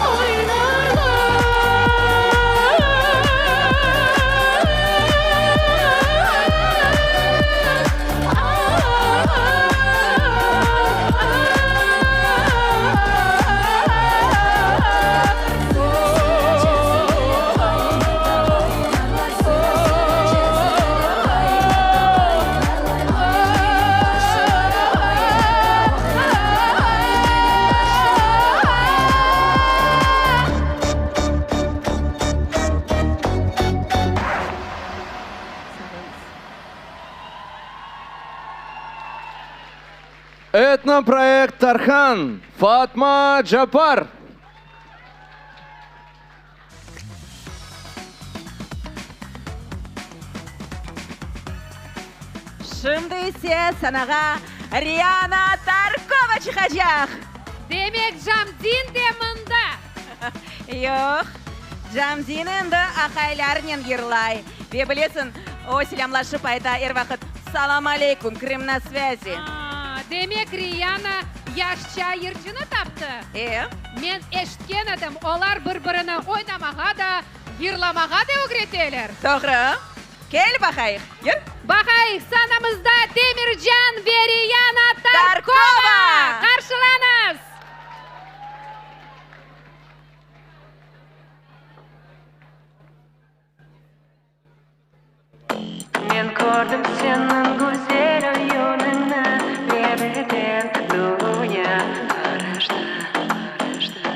oynarlar. Etnoproyekt Tarhan, Fatma Capar. Şimdi ise sanağa Riana Tarkova çıqacaq. Demek, Camdin de mında. Yoq, Camdin endi aqaylarnen yırlay. Ve bilesiñ, o selâmlaşıp ayta er vaqıt, Salam aleyküm, Krım na svâzi. A, demek, Riana yaşça yırcını taptı. E. Men eşitken edim, olar bir-birini oynamağa da, yırlamağa da ögreteler. Doğru. Kel baqayıq, yır. Baqayıq, sanamızda Temircan ve Riyana Tarkova! Qarşılañız! Men kördim seniñ güzel oyunıñnı, Ve birden dünya qarıştı, qarıştı.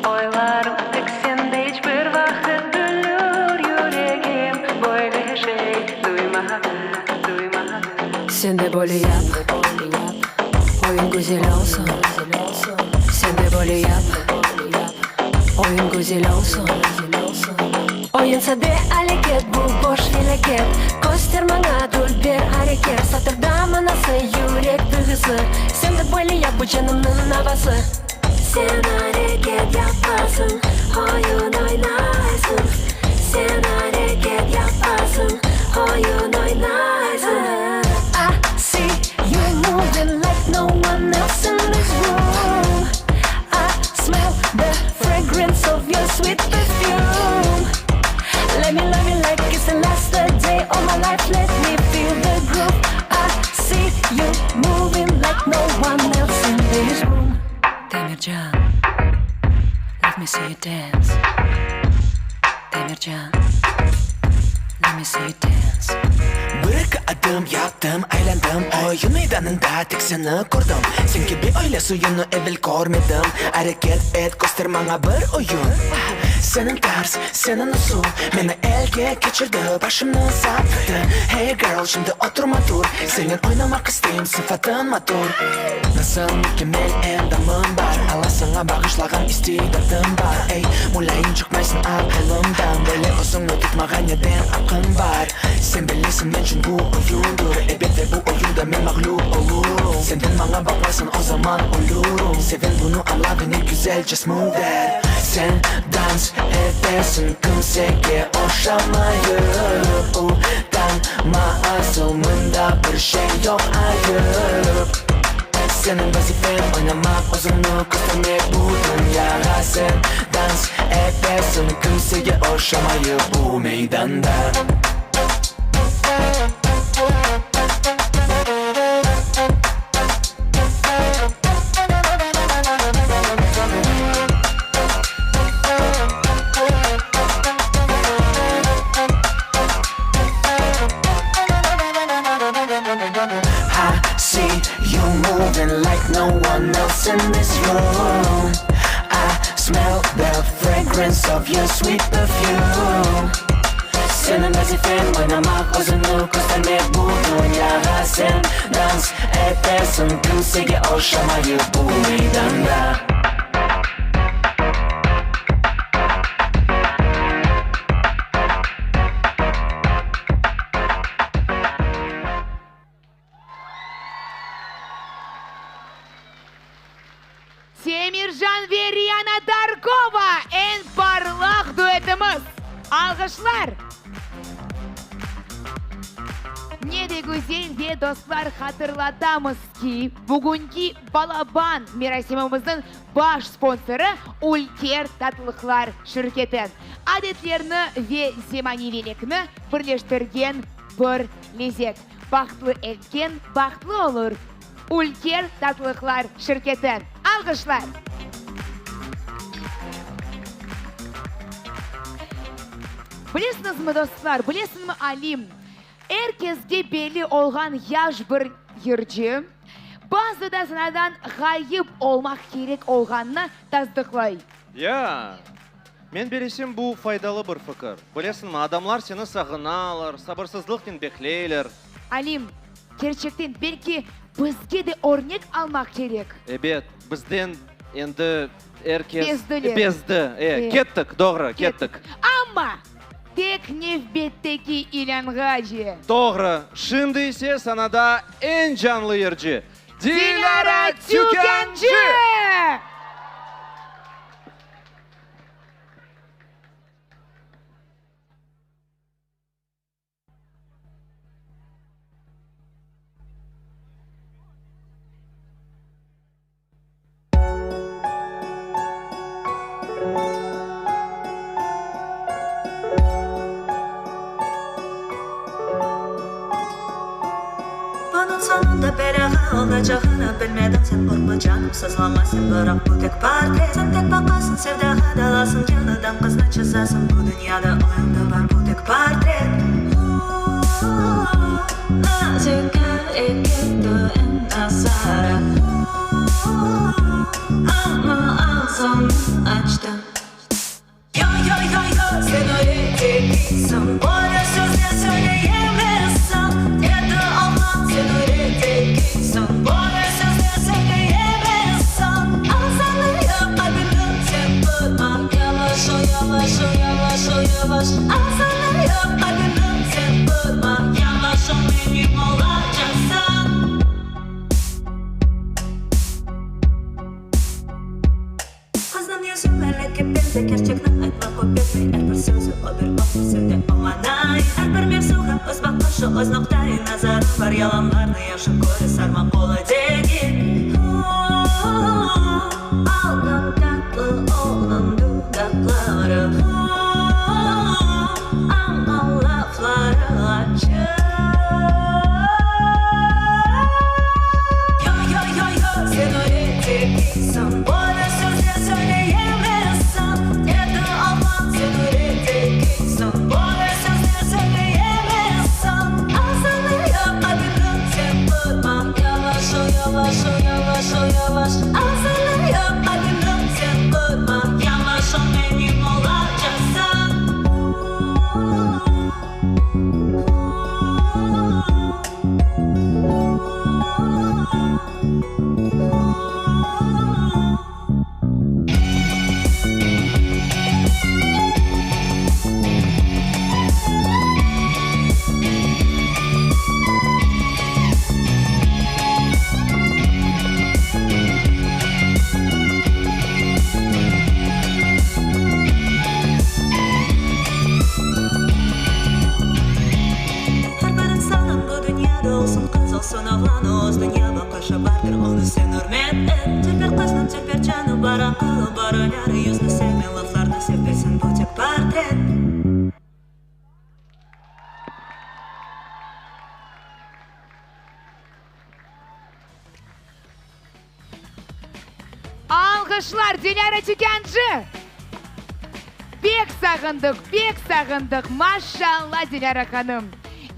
Oylarım tek sende iç bir vaqıt Büllür yüregim böyle şey duymadı, duymadı. Sen de böyle yap, oyun güzel olsun. Sen de böyle yap, oyun güzel olsun. Oyun sade areket, bu boş felâket. Köster maña dülber areket. Satırda manası, yürek duyğusı. Sen de böyle yap, bu canımnıñ avası. Sen areket yapasıñ, oyun oynaysıñ. Sen areket yapasıñ, oyun oynaysıñ. I see you moving like no one else in this room. I smell the fragrance of your sweet perfume. Let me love you like it's the last day of my life. Let me feel the groove. I see you moving like no one else in this room. Temircan, let me see you dance. Temircan, let me see you dance. Bir-eki adım yaptım, aylandım Oyun meydanında tek seni kördim Sen kibi öyle suyunı evel körmedim Areket et, köster maña bir oyun Seniñ tarz, seniñ usul Meni elge keçirdi, başımnı saptı Hey girl, şimdi oturma tur Senen oynamaq isteyim, sıfatıñ matur Nasıl mükemmel endamıñ bar Alla saña bağışlağan istidatım bar Ey, mulâyim çıqmaysıñ aqılımdan Böyle özüñni tutmağa neden aqqıñ bar Sen bilesiñ mençün bu oyundır Elbette bu oyunda men mağlüp olurım Senden maña baqmaysıñ o zaman ölürüm Seven bunı añla ve ne güzel just move that Sen dans etesiñ kimsege oşamayıp Utanma asıl mında bir şey yoq ayıp Seniñ vazifeñ oynamaq özüñni köstermek bu dünyağa Sen dans etesiñ kimsege oşamayıp bu meydanda. I see you moving like no one else in this room. I smell the fragrance of your sweet perfume. Seniñ vazifeñ oynamaq özüñni köstermek bu dünyağa Sen dans etesiñ kimsege oşamayıp bu meydanda. Temircan ve Riana Tarkova, eñ parlaq duetimiz! Alğışlar! Ne dey? de güzel ve dostlar hatırlatamız ki, bugünki balaban merasimimizniñ baş sponsorı Ülker tatlılıqlar şirketi. Adetlerni ve zemaneviylikni birleştirgen bir lezet. Bahtlı etken bahtlı olur. Ülker tatlılıqlar şirketi. Alğışlar! Bilesiñizmi, dostlar, bilesiñmi, Alim, er kesge belli olğan yaş bir yırcı, bazıda sanadan ğayıp olmaq kerek olğanını tasdıqlay. Ya! Men belesem, bu faydalı bir fikir. Bilesiñmi, adamlar seni sağınalar, sabırsızlıqnen bekleyler. Alim, kerçekten, belki bizge de örnek almaq kerek? Ebet, bizden endi er kes Bezdiler. bezdi. E, E. kettik, doğru, kettik. Amma tek nevbetteki ilânğace. Doğru, şimdi ise sanada eñ canlı yırcı, Dilâra Tükâncı! Bunıñ soñunda belâğa olacağını bilmediñ sen qorqma canım sızlama sen bıraq bu tek portret sen tek baqasıñ sevdağa dalasıñ yañıdan qıznı çızasıñ bu dünyada oyunda bar bu tek portret Qıznıñ yüzü melekke benze, kerçekni aytmaq o bezmey, Er bir sözü o bir oqtır, sevde oña nay. Er bir mevzuğa öz baqışı, öz noqta-i nazarı bar, Yalanlarnı yahşı köre, sarmaq qolay degil. Aldan tatlı onıñ dudaqları, Amma lafları accı. Er bir insannıñ bu dünyada olsun qız, olsun oğlan, öz dünya baqışı bardır, onı sen ürmet et. Dülber qıznıñ dülber canı bar, aqılı bar, oyları, yüzni sevme, laflarnı sevmesin, bu tek portret. Alğışlar, Dilâra Tükâncı! Pek sağındıq, pek sağındıq! Maşalla, Dilâra hanım!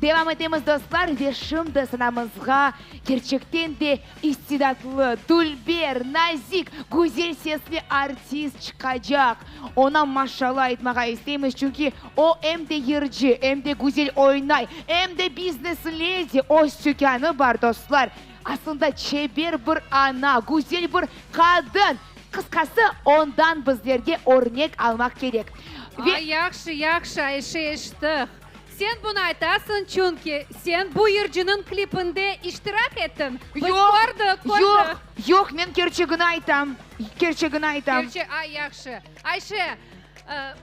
Devam etemiz, dostlar, ve şimdi sanamızğa kerçekten de istidatlı, dülber, nazik, güzel sesli artist çıqacaq. Oña maşalla aytmağa isteymiz, çünki o em de yırcı, em de güzel oynay, em de biznes-ledi, öz tükânı bar, dostlar. Aslında çeber bir ana, güzel bir qadın. Qısqası, ondan bizlerge örnek almaq kerek. Ve. Ay, yahşı, yahşı, Ayşe, eşittik. Sen bunı aytasıñ, çünki sen bu yırcınıñ klipinde iştirak ettiñ. Biz Yoq, kördik, kördik. yoq, yoq, men kerçegini aytam, kerçegini aytam. Kerçe, ay, yahşı. Ayşe,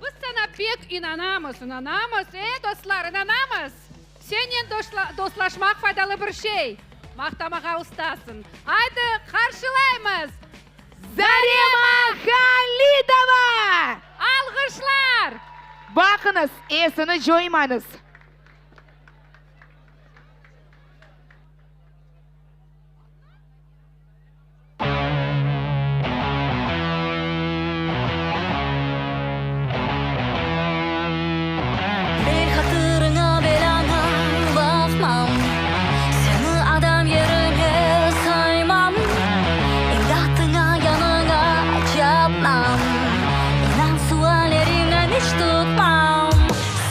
biz saña pek inanamız, inanamız, e, dostlar, inanamız. Sennen dostlaşmaq faydalı bir şey. Maqtamağa ustasıñ. Aydı, qarşılaymız! Zarema Halitova! Alğışlar! Baqıñız, esini coymañız! Ber hatırıña, belâña baqmam, Seni adam yerine saymam, İmdatıña, yanıña çapmam, İnan, sualleriñni iç tutmam.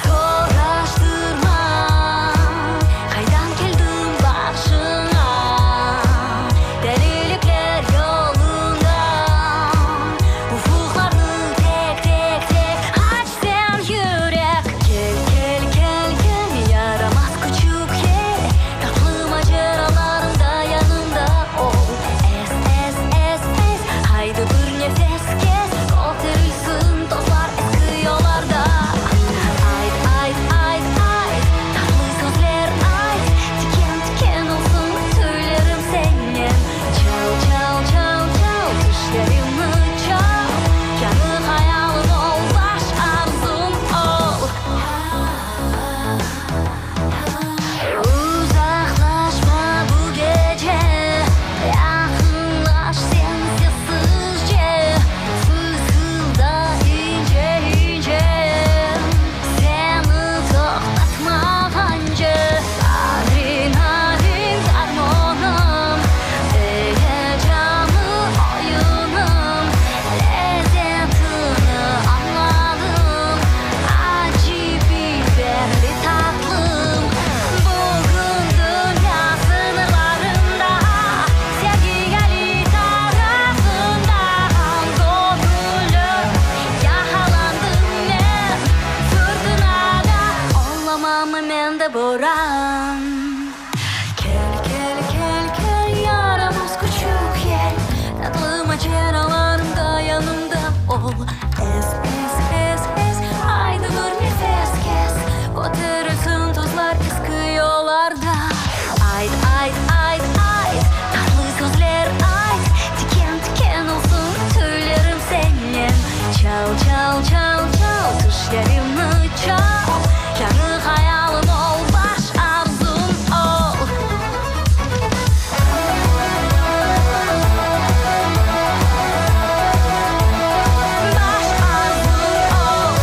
Soraştırma, qaydan keldim başıña, Delilikler yolunda, Ufuqlarnı tek, tek, tek aç sen yürek. Kel, kel, kel, kel, yaramaz küçük yel, Tatlı maceralarımda yanımda ol. Es, es, es, es, haydı bir nefes kes, Köterilsin tozlar eski yollarda. Ayt, ayt, ayt, ayt, tatlı sözler ayt, Tiken, tiken olsun tüylerim senen. Çal, çal, çal, çal, tişlerimni çal, Yañı hayalım ol, baş arzum ol. Uzaqlaşma bu gece, Yaqınlaş sen sessizce, Fısılda ince-ince, Seni toqtatmağance. Adrenalin gormonım, Eyecanlı oyunım, Lezetini añladım, Acı biberli tatlım. Bugün dünya sıñırlarında, Sevgi eli tarafından Göñüllü yaqalandım men fırtınada. Olamam men de boran. Kel, kel, kel, kel, yaramaz küçük yel, Tatlı maceralarımda yanımda ol. Es, es, es, es, aydı bir nefes kes, Köterilsin tozlar eski yollarda. Ayt, ayt, ayt, ayt, tatlı sözler ayt, Tiken, tiken olsun tüylerim senen. Çal, çal, çal, çal, tişlerimni çal, Yañı hayalım ol, baş arzum ol. Baş arzum ol.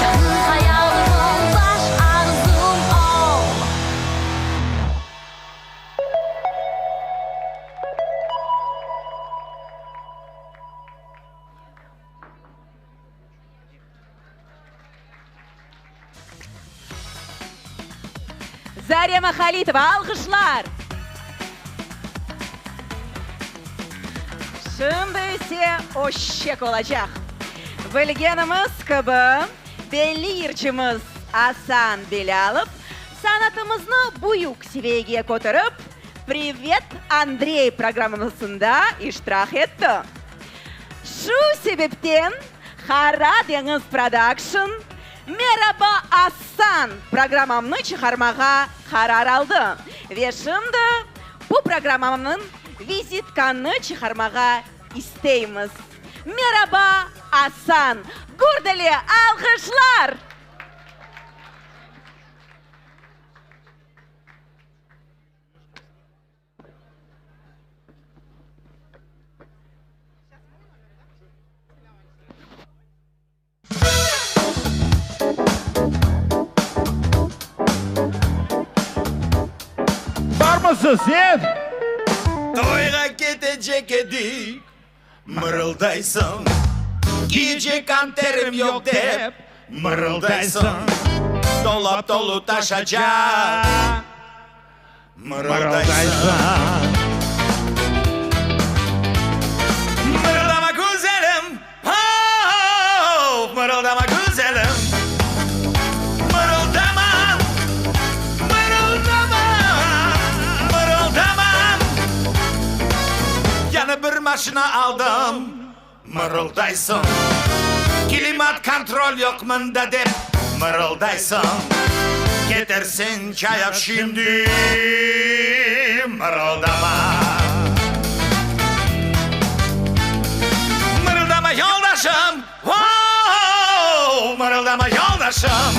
Yañı hayalım ol, baş arzum ol. Zarema Halitova, alğışlar! Şimdi ise öşek olacaq. Bilgenimiz kibi, belli yırcımız Asan Belâlov sanatımıznı büyük seviyege köterip, Privet, Andrey programmasında iştirak etti. Şu sebepten Qara deñiz Production Meraba, Asan! programmamnı çıqarmağa qarar aldı. Ve şimdi bu programmamnıñ vizitkanı çıqarmağa isteymiz. Meraba, Asan! Gürdeli alğışlar! Barmısız, sen? Toyğa ketecek edik, mırıldaysıñ. Kiyecek anterim yoq dep, mırıldaysıñ. Dolap tolu taşacaq, mırıldaysıñ. Mırıldama güzelim, Hop, mırıldama güzelim, Mırıldama, mırıldama, mırıldama. Yañı bir maşina aldım, mırıldaysıñ. Klimat kontrol yoq mında dep. Mırıldaysıñ, ketersiñ çayap şimdi, Mırıldama. Mırıldama, yoldaşım, o-o-o, Mırıldama, yoldaşım,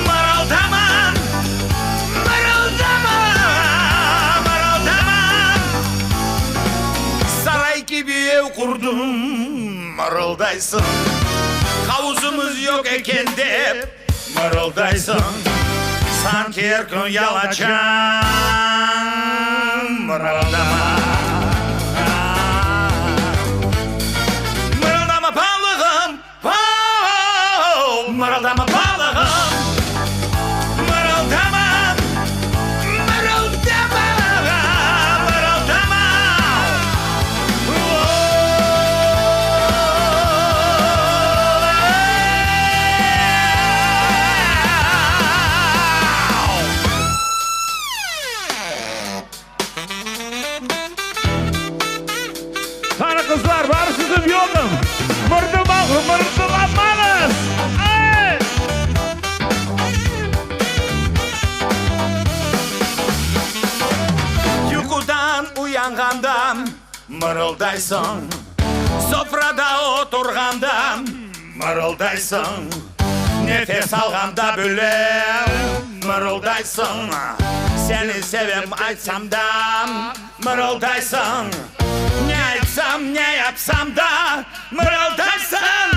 Mırıldama, mırıldama, mırıldama. Saray kibi ev qurdım, mırıldaysıñ, Havuzımız yoq eken dep, mırıldaysıñ, Sanki er kün yalacañ, mırıldama. Mırıldama balığım, Mırıldama balığım, mırıldama, mırıldama, mırıldama. Qara qızlar, bar sizim yoqım. Mırdılanmañız! Ey! Yuqudan uyanğanda mırıldaysıñ, Sofrada oturğanda mırıldaysıñ, Nefes alğanda bile mırıldaysıñ, Seni sevem aytsam da mırıldaysıñ, Ne aytsam, ne yapsam da mırıldaysıñ,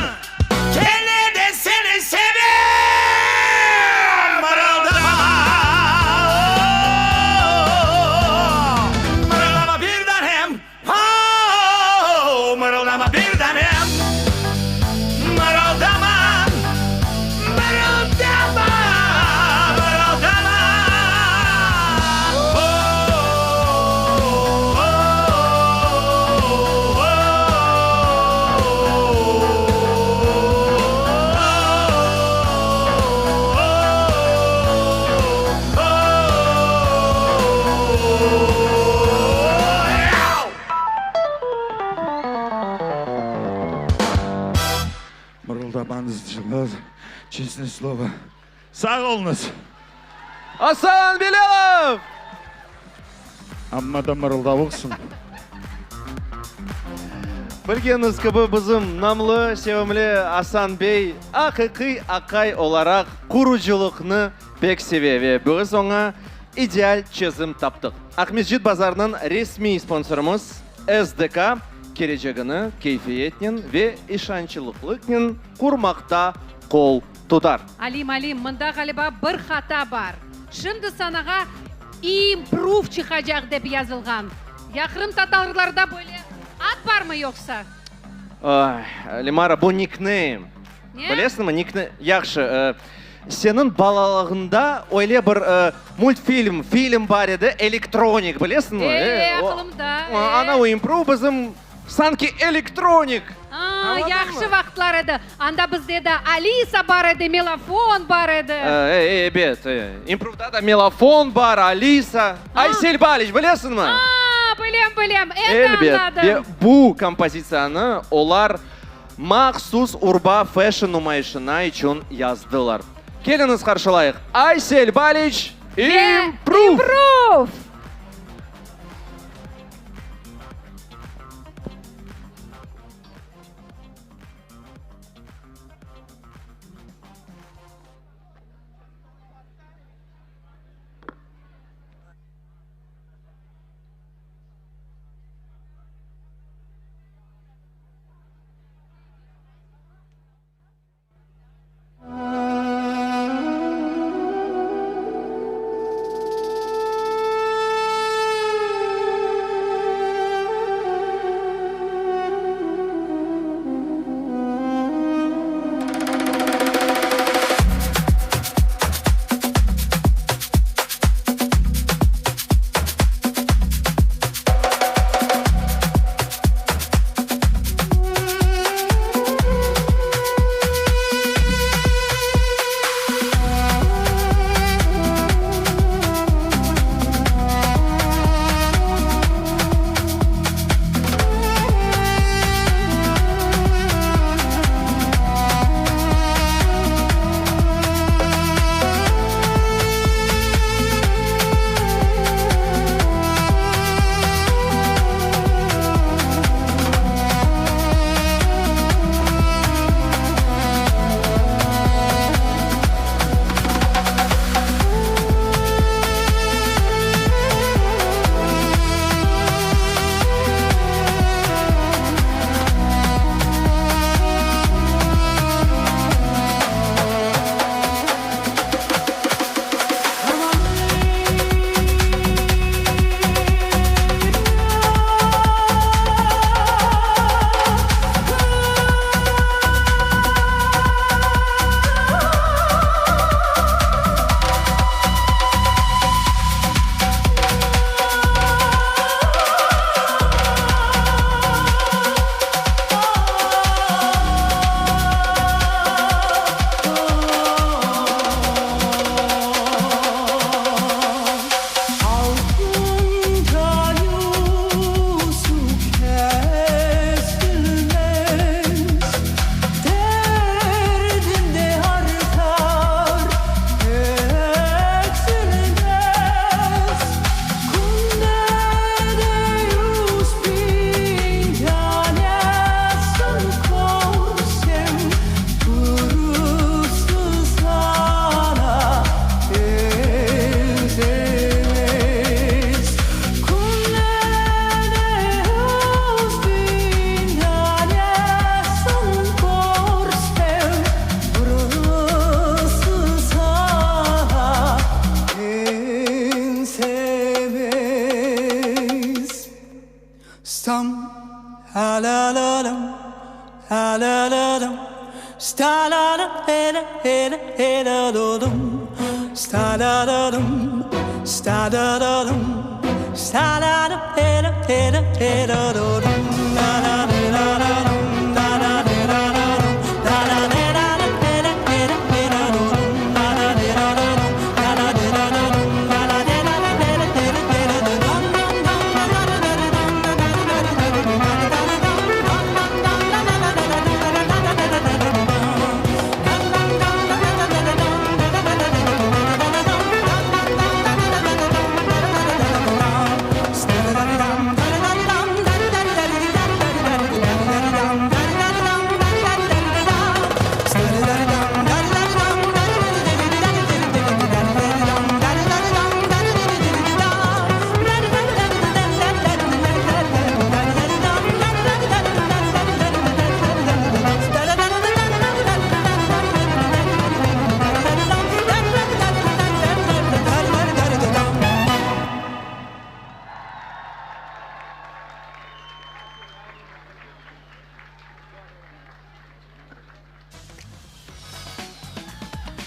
Kene de seni sevem, mırıldama, Mırıldama bir danem, Ho-ho, mırıldama bir danem, Mırıldama, mırıldama, mırıldama. Mırıldamanız, çestnoye slovo. Sağ oluñız! Asan Bilâlov! Amma da mırıldavuqsıñ. Bilgeniñiz kibi, bizim namlı, sevimli Asan bey aqiqiy aqay olaraq qurucılıqnı pek seve ve biz oña ideal çezim taptıq. Aqmescit bazarınıñ resmiy sponsorımız SDK kelecegini keyfiyetnen ve işançılıqlıqnen qurmaqta qol tutar. Alim, Alim, mında ğaliba bir hata bar. Şimdi sanağa İmpruf çıqacaq dep yazılğan. Ya qırımtatarlarda böyle ad barmı yoqsa? Ay, Lemara, bu nikneym. Ne? Bilesiñmi, nikne, yahşı, seniñ balalığıñda öyle bir multfilm, film bar edi, Elektronik, bilesiñmi? E, aqılımda, e. Ana o İmpruf bizim sanki elektronik. A, yahşı vaqıtlar edi. Anda bizde de Alisa bar edi, melofon bar edi. E, ebet, e. İmpruvda da melofon bar, Alisa. Aysel Baliç, bilesiñmi? A, bilem, bilem, endi Elbet. añladım. Ve bu kompozitsiyanı olar mahsus urba fashion numayışına içün yazdılar. Keliñiz qarşılayıq, Aysel Baliç, İmpruf! İmpruf!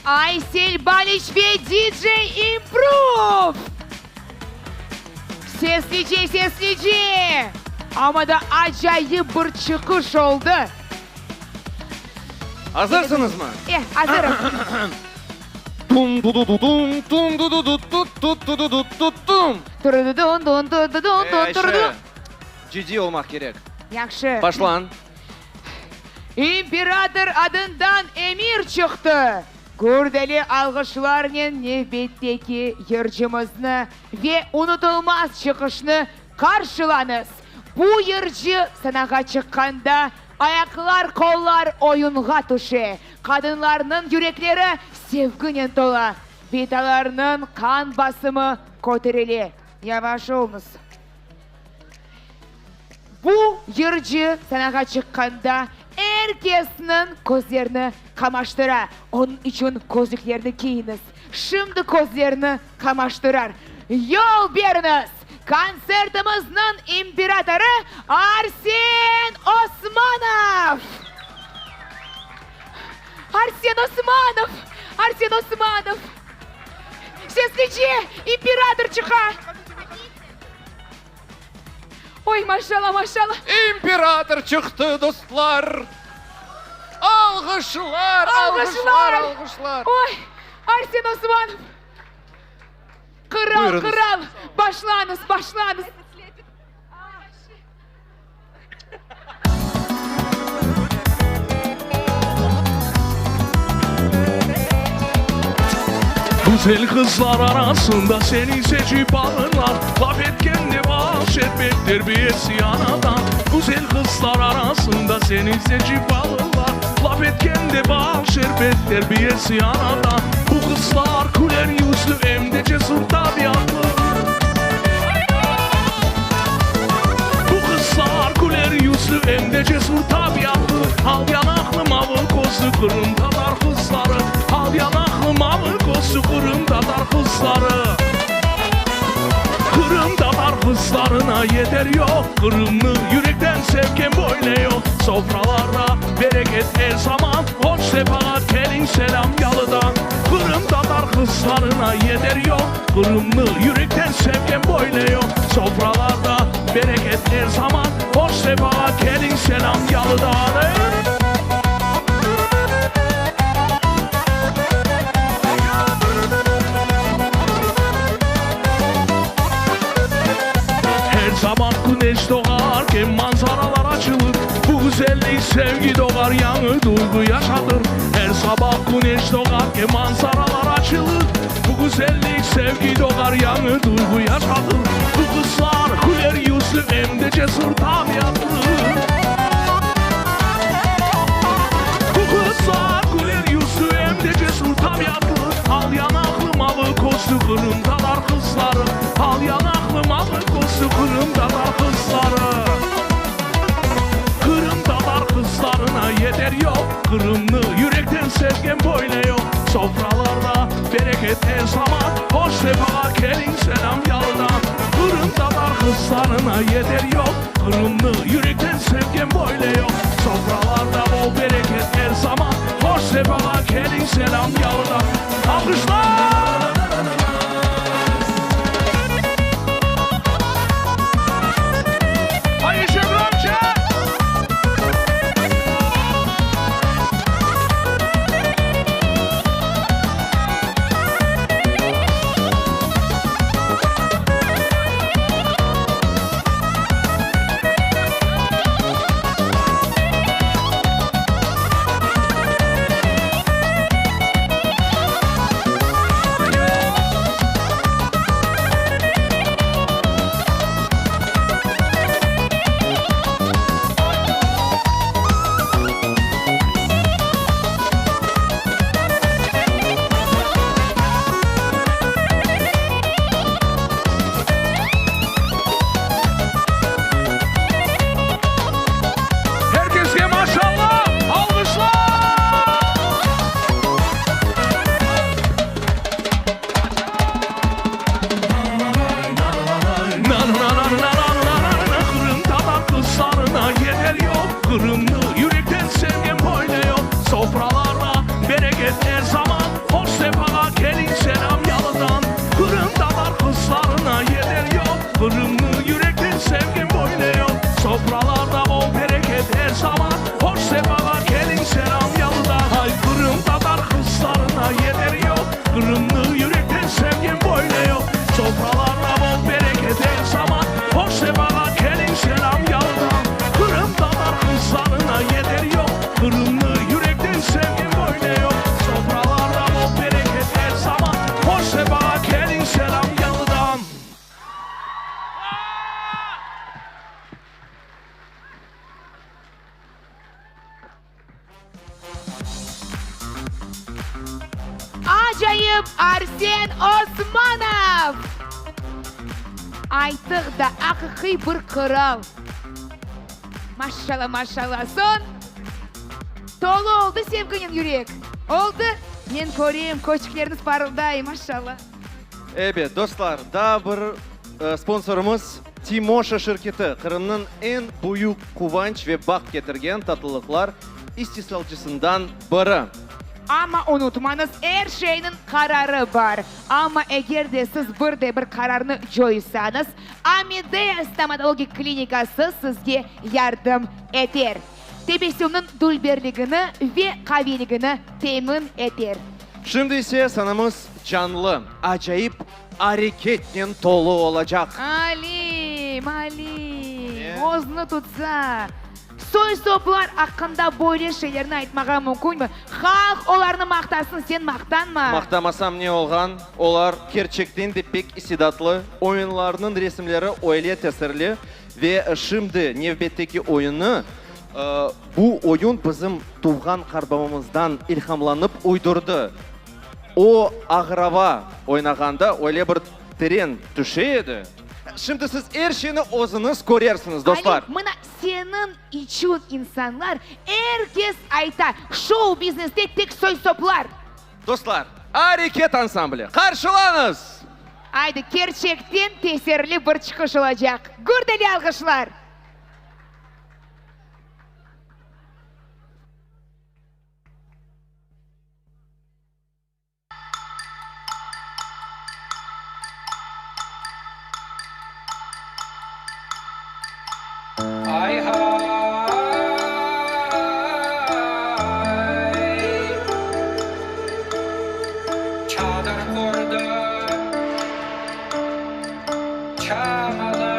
Aysel Baliç ve DJ Improve! Seslice, seslice! Amma da acayip bir çıqış oldı. Azırsıñızmı? Eh, azırım. Tum tu tu tu tum tum tu tu tu tut tut tu tu tu tut tum. Turududun dun dun dun dun Ey, dun Ayşe, turududun. ciddiy olmaq kerek. Yahşı. Başlan. İmperator adından emir çıqtı! Gürdeli alğışlarnen nevbetteki yırcımıznı ve unutılmaz çıqışnı qarşılañız! Bu yırcı sanağa çıqqanda ayaqlar, qollar oyunğa tüşe, qadınlarnıñ yürekleri sevginen tola, bitalarnıñ qan basımı köterile. Yavaş oluñız! Bu yırcı sanağa çıqqanda er kesniñ közlerini qamaştıra. Onıñ içün közlüklerni kiyiñiz. Şimdi közlerni qamaştırar. Yol beriñiz, kontsertimizniñ imperatorı Arsen Osmanov! Arsen Osmanov! Arsen Osmanov! Seslice, imperator çıqa! Oy, maşalla, maşalla! İmperator çıqtı, dostlar! Alğışlar, alğışlar, alğışlar! Oy, Arsen Osmanov! Qıral, qıral! Başlañız, başlañız! Güzel qızlar arasında seni seçip alırlar, Laf etkende bal şerbet terbiyesi anadan. Güzel qızlar arasında seni seçip alırlar, Laf etkende bal şerbet terbiyesi anadan. Bu qızlar küler yüzlü em de cesur tabiatlı. Bu qızlar küler yüzlü em de cesur tabiatlı, Al yanaqlı, mavı közlü qırımtatar qızları, Al yanaqlı, mavı közlü qırımtatar qızları. Qırımtatar qızlarına yeter yoq, Qırımnı yürekten sevgen böyle yoq. Sofralarda bereket er zaman, Hoş sefaat keliñ selâm yalıdan. Qırımtatar qızlarına yeter yoq, Qırımnı yürekten sevgen böyle yoq. Sofralarda bereket er zaman, Hoş sefaat keliñ selâm yalıdan. Her zaman küneş doğarken manzaralar açılır, Bu güzellik sevgi doğar, yañı duygu yaşatır. Her sabah küneş doğarken manzaralar açılır, Bu güzellik sevgi doğar, yañı duygu yaşatır. Bu qızlar küler yüzlü em de cesur tabiatlı. Bu qızlar küler yüzlü em de cesur tabiatlı. Al yanaqlı, mavı közlü qırımtatar qızları, Al yanaqlı, mavı közlü qırımtatar qızları. Qırımtatar qızlarına yeter yoq, Qırımnı yürekten sevgen böyle yoq. Sofralarda bereket er zaman, Hoş sefalar keliñ selâm yalıdan. Qırımtatar qızlarına yeter yoq, Qırımnı yürekten sevgen böyle yoq. Sofralarda bol bereket er zaman, Hoş sefağa keliñ, selâm yalıdan. Alqışlar! A еще громче! Er keske maşalla, alğışlar! Qırımtatar qızlarına yeter yoq, Qırımnı yürekten sevgen böyle yoq. Sofralarda bereket er zaman, Hoş sefağa keliñ, selâm yalıdan. Qırımtatar qızlarına yeter yoq, Qırımnı yürekten sevgen böyle yoq. Sofralarda bol bereket er zaman, Hoş sefağa keliñ, selâm yalıdan. Ay, qırımtatar qızlarına yeter yoq, Qırımnı yürekten sevgen böyle yoq. Sofralarda bol bereket er zaman, Hoş sefağa keliñ, selâm yalıdan. Qırımtatar qızlarına yeter yoq, Qırımnı yürekten sevgen böyle yoq. Sofralarda bol bereket er zaman, Hoş sefağa keliñ, selâm yalıdan. Acayip Arsen Osmanov! Aytıq da, aqiqiy bir qıral! Maşşala, maşşala! Soñ, tolu oldı sevginen yürek? Oldı? Men körem, közçükleriniz parılday, maşşala! Ebet, dostlar, daa bir sponsorımız Timoşa şirketi, Qırımnıñ eñ büyük quvanç ve baht ketirgen tatlılıqlar istisalcısından biri. Amma unutmañız, er şeyniñ qararı bar. Amma eger de siz bir de bir qararnı coysañız, Amedea stomatologik klinikası sizge yardım eter. Tebessümniñ dülberligini ve qaviyligini temin eter. Şimdi ise sanamız canlı, acayip areketnen tolu olacaq. Alim, Alim, özüni tutsa! Soy-soplar aqqında böyle şeylerni aytmağa mümkünmi? Halq olarnı maqtasın, sen maqtanma! Maqtamasam ne olğan? Olar kerçekten de pek istidatlı, oyunlarnıñ resimleri öyle tesirli ve şimdi nevbetteki oyunnı, bu oyun bizim tuvğan qartbabamızdan ilhamlanıp uydurdı. O ağrava oynağanda öyle bir teren tüşe edi. Şimdi siz er şeyni özüñiz körersiñiz, dostlar. Ali, mına seniñ içün insanlar, er kes ayta, şou-bizneste tek soy-soplar. Dostlar, Areket ansambli, qarşılañız! Aydı, kerçekten tesirli bir çıqış olacaq. Gürdeli alğışlar! Çadır qurdım, çamalı.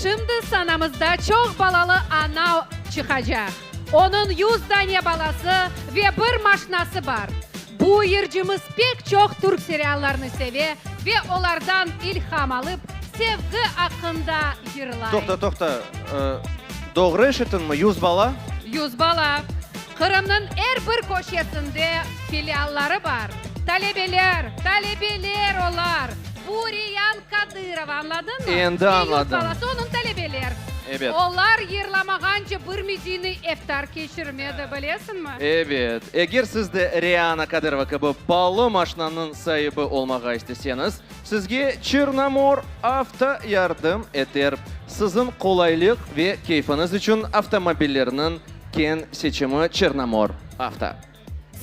Şimdi sanamızda çoq balalı ana çıqacaq. Onıñ yuz dane balası ve bir maşnası bar. Bu yırcımız pek çoq türk seriallarını seve ve olardan ilham alıp, sevgi aqqında yırlay. Toqta, toqta, doğru eşittimmi, yuz bala? Yuz bala. Qırımnıñ er bir köşesinde filialları bar. Talebeler, talebeler olar. Bu Reyan Kadırova, añladıñmı? Endi añladım. Ve yuz balası onıñ talebeler. Ebet. Olar yırlamağance bir mediyniy eftar keçirmedi, bilesiñmi? Ebet. Eger siz de Reana Kadırova kibi paalı maşnanıñ saibi olmağa isteseñiz, sizge Çernomor avto yardım eter. Siziñ qolaylıq ve keyfiñiz içün avtomobillerniñ keñ seçimi Çernomor avto.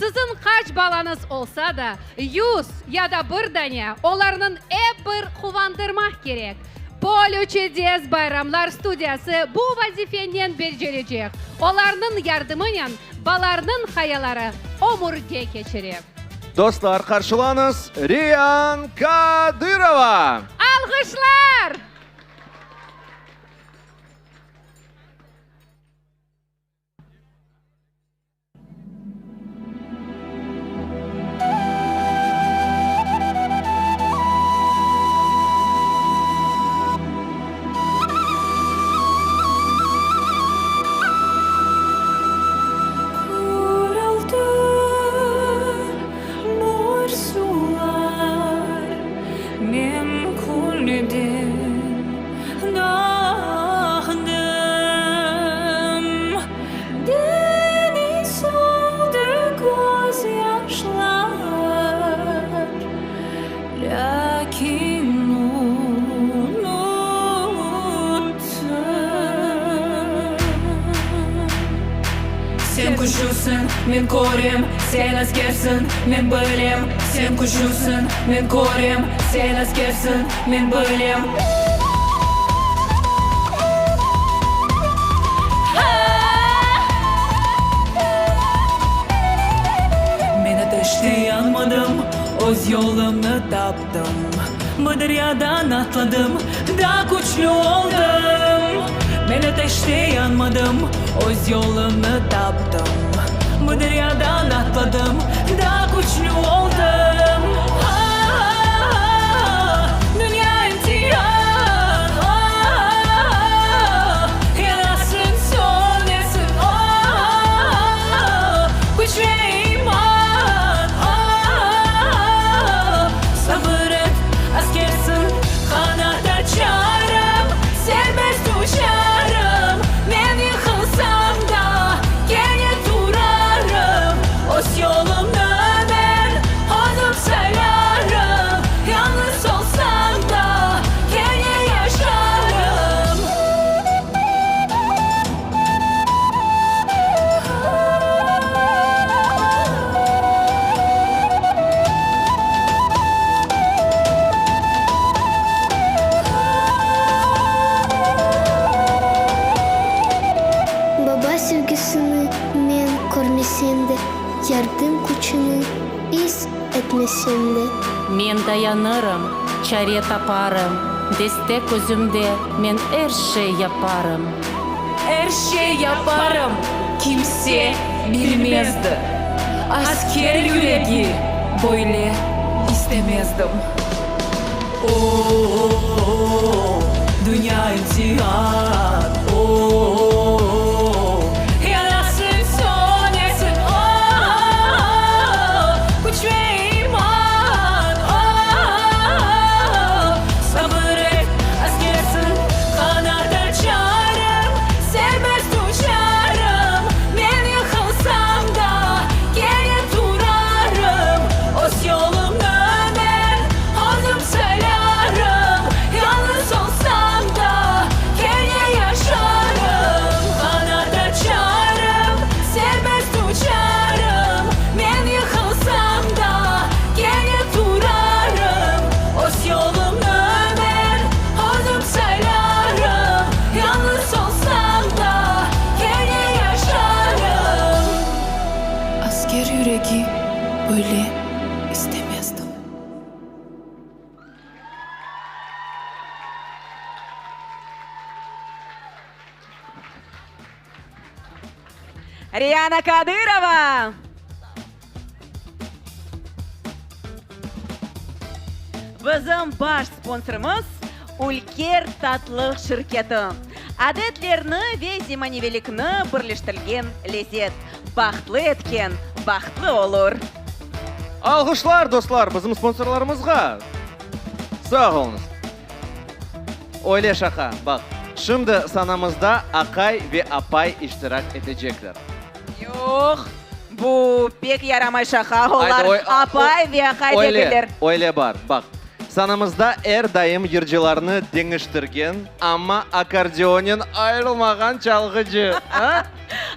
Siziñ qaç balañız olsa da, yuz ya da bir dane, olarnıñ ep bir quvandırmaq kerek. Polü çudes bayramlar studiyası bu vazifenen becerecek, olarnıñ yardımınen balarnıñ hayaları ömürge keçire. Dostlar, qarşılañız, Rian Kadırova! Alğışlar! Kül oldı mor suvlar, Men külden doğdım. Deniz oldı közyaşlar, Lâkin unuttım. Sen küçlüsiñ, men körem, sen askersiñ, men bilem. Sen küçlüsiñ, men körem, sen askersiñ, men bilem. Men ateşte yanmadım, öz yolumnı taptım. Bu deryadan atladım, daa küçlü oldım. Men ateşte yanmadım, öz yolumnı taptım. Bu deryadan atladım, daa küçlü oldım. Ah, dünya imtian, ah, yanasıñ, sönesiñ, ah, küç ve iman, ah, sabır et, askersiñ, qanat açarım, serbest uçarım, men yıqılsam da, kene turarım, öz yolumnı men özüm saylarım, yañğız olsam da, kene yaşarım. Baba sevgisini men körmesem de, yardım küçüni is etmesem de. Men dayanırım, çare taparım, destek özümde, men er şey yaparım. Er şey yaparım, kimse bilmezdi, asker yüregi böyle istemezdim. O-o-o, dünya imtian, o-o-o, yanasıñ, sönesiñ, o-o-o, küç ve iman, o-o-o, sabır et, askersiñ, qanat açarım, serbest uçarım, men yıqılsam da, kene turarım, öz yolumnı men özüm saylarım, yañğız olsam da, kene yaşarım, qanat açarım, serbest uçarım, men yıqılsam da, kene turarım, öz yolumnı men özüm saylarım, yañğız olsam da, kene yaşarım. Asker yüregi böyle istemezdim. Riana Kadırova! Bizim baş sponsorımız, Ülker tatlıq şirketi. Adetlerni ve zemaneviylikni birleştirgen lezet. Bahtlı etken, bahtlı olur. Alğışlar, dostlar, bizim sponsorlarımızğa! Sağ oluñız! Öyle şaqa, baq, şimdi sanamızda aqay ve apay iştirak etecekler. Yoq, bu pek yaramay şaqa, olar apay ve aqay degiller. Öyle bar, baq, sanamızda er daim yırcılarnı deñiştirgen, amma akkordeonnen ayırılmağan çalğıcı, a?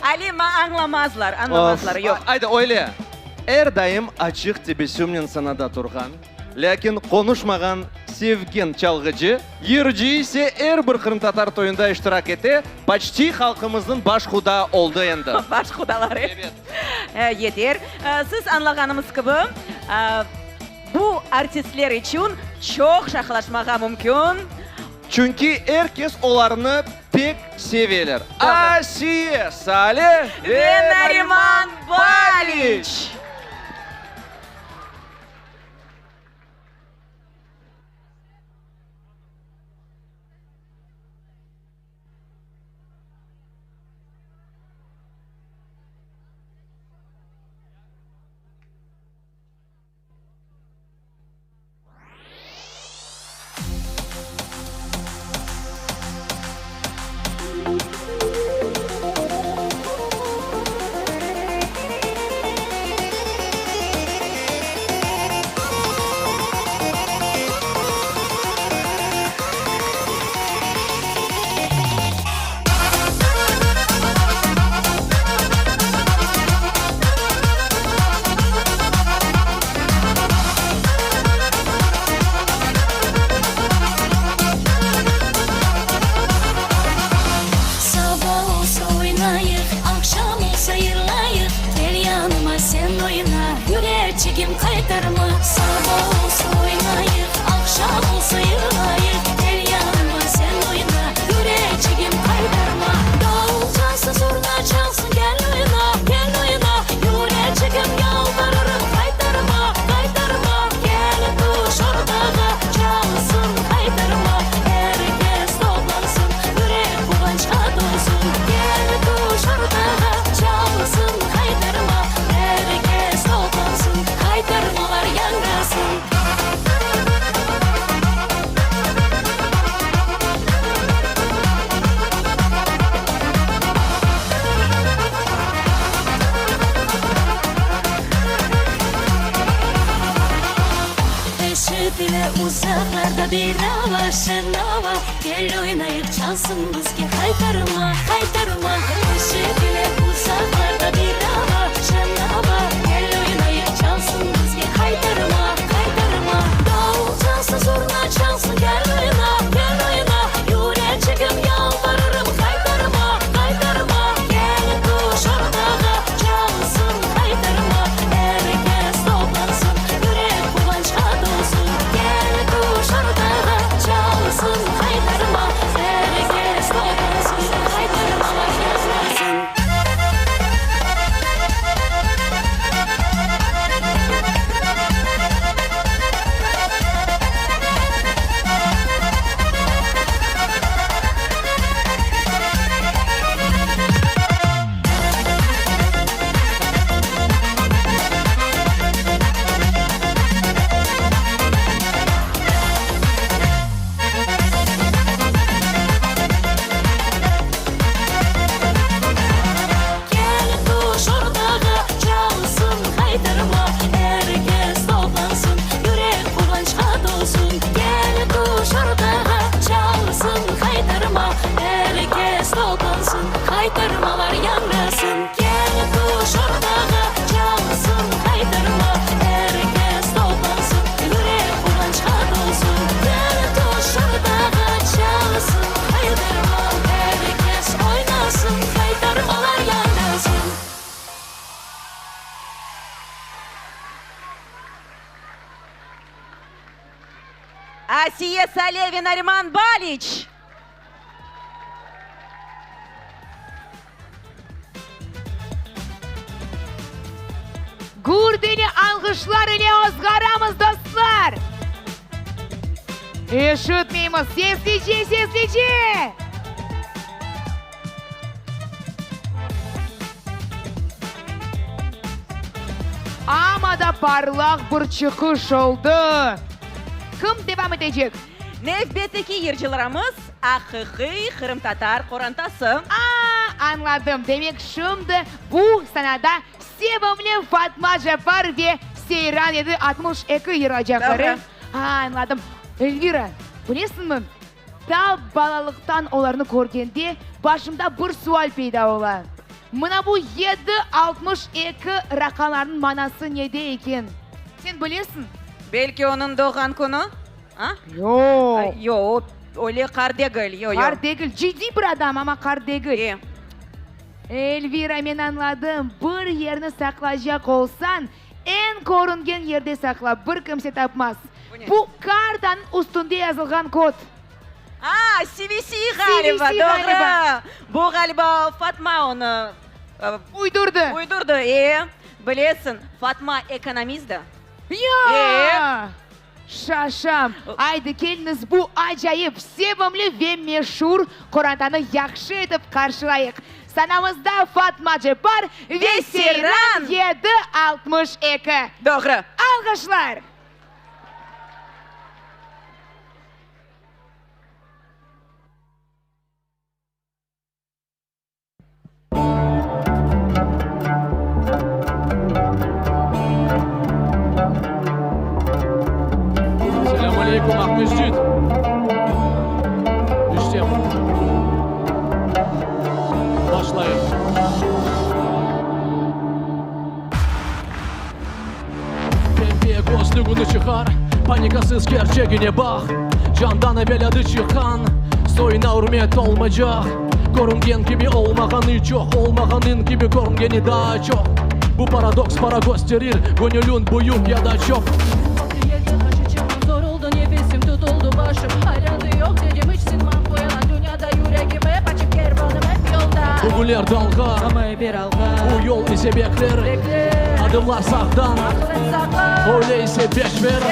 Alima, añlamazlar, añlamazlar, yoq. Ayda, öyle, er daim açıq tebessümnen sanada turğan. Lâkin qonuşmağan sevgen çalğıcı, yırcı ise er bir qırımtatar toyunda iştirak ete, poçti halqımıznıñ baş quda oldı endi. Baş qudaları. Evet. Yeter. Siz añlağanımız kibi, bu artistler içün çoq şaqalaşmağa mümkün. Çünki er kes olarnı pek seveler. Asiye Sale ve Nariman Baliç! Saba olsa oynayıq, aqşam olsa yırlayıq, Kel yanıma sen oyna, yüreçigim qaytarma. Saba olsa oynayıq, aqşam olsa yırlayıq, Kel yanıma sen oyna, yüreçigim qaytarma. Davul çalsın, zurna çalsın, kel oyna, kel oyna, Yüreçigim yalvarırım, qaytarma, qaytarma. Kel tüş ortağa, çalsın qaytarma, Er kes toplansın, yürek quvançqa tolsun. Kel tüş ortağa, çalsın qaytarma, Er kes toplansın, qaytarmalar yañrasın. Eşitile uzaqlarda bir ava, şeñ ava, Kel oynayıq, çalsın bizge qaytarma, qaytarma. Eşitile uzaqlarda bir ava, şeñ ava, Kel oynayıq, çalsın bizge qaytarma, qaytarma. Davul çalsın, zurna çalsın, kel oyna, kel oyna, Yüreçigim, yalvarırım, qaytarma, qaytarma. Kel tüş ortağa, çalsın qaytarma, Er kes toplansın, yürek quvançqa tolsun. Kel tüş ortağa, çalsın qaytarma, Er kes toplansın, qaytarmalar yañrasın. Kel tüş ortağa, çalsın qaytarma, Er kes toplansın, yürek quvançqa tolsun. Kel tüş ortağa, çalsın qaytarma, Er kes toplansın, qaytarmalar yañrasın. Kel tüş ortağa, çalsın qaytarma, Er kes toplansın, yürek quvançqa tolsun. Kel tüş ortağa, çalsın qaytarma, Er kes oynasın, qaytarmalar yañrasın. Asiye Sale ve Nariman Baliç! Alğışlar ile ozğaramız, dostlar! Eşitmeymiz, seslice, seslice! Amma da parlaq bir çıqış oldı. Kim devam etecek? Nevbetteki yırcılarımız aqiqiy qırımtatar qorantası. A, añladım. Demek, şimdi bu sanada sevimli Fatma Ceppar ve Seyran 762 yırlaycaqları. Doğru. A, añladım. Elvira, bilesiñmi, Ta balalıqtan olarnı körgende, başımda bir sual peyda ola, mına bu 762 raqamlarnıñ manası nede eken? Sen bilesiñ? Belki onıñ doğğan künü? A? Yoq. Yoq, o öyle qart degil, yoq, yoq. Qart degil, ciddiy bir adam, amma qart degil. E. Elvira, men añladım, bir yerni saqlaycaq olsañ, Eñ körüngen yerde saqla, bir kimse tapmaz. Bu kartanıñ üstünde yazılğan kod. A, CVC ğaliba, doğru. Bu ğaliba Fatma onı uydurdı. Uydurdı, e. Bilesiñ, Fatma ekonomist da. Ya! Şaşam! Aydı, keliñiz bu acayip, sevimli ve meşur qorantanı yahşı etip qarşılayıq. Sanamızda Fatma Ceppar ve Seyran 762. Doğru. Alğışlar! Selâm aleyküm, Aqmescit! İşte, başlayıq. Pembe közlügini çıqar, panikasız kerçegine baq. Candan evel adı çıqqan, soyuna ürmet olmaycaq. Körüngen kibi olmağanı çoq, olmağanıñ kibi körüngeni daa çoq. Bu paradoks para kösterir, göñülüñ büyük ya da çoq. Bugünler dalğa, bu yol ise bekler, Adımlar sağdan, öyle ise beş ver.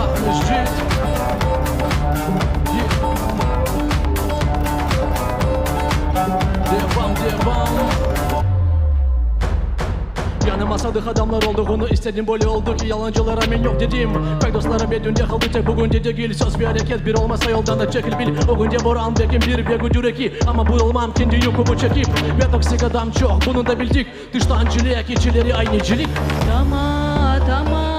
Aqmescit. Devam, devam. Yanıma sadıq adamlar olduğunu istedim, böyle oldı ki, yalancılara men yoq dedim. Pek dostlarım ve dünde qaldı tek bugünde degil, söz ve areket bir olmasa yoldan da çekil bil. Ögünde boran bekim bir ve güdür eki, amma burulmam kendi yükümi çekip. Ve toksik adam çoq, bunı da bildik, tıştan çilek, içileri aynı cilik. Tama, tama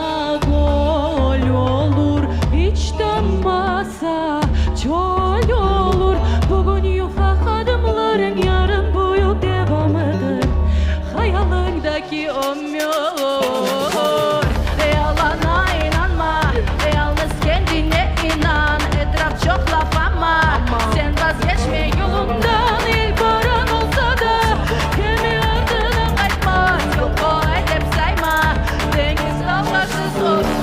göl olur, İç tammasa çöl olur. Bugün yufaq adımlarıñ, yarın büyük devamıdır Hayalıñdaki ömür. Yalana inanma, yalnız kendine inan, Etraf çoq laf amma, sen vazgeçme yoluñdan. El boran olsa da, kemi artına qaytmaz, Yol qolay dep sayma, deñiz dalğasız olmaz.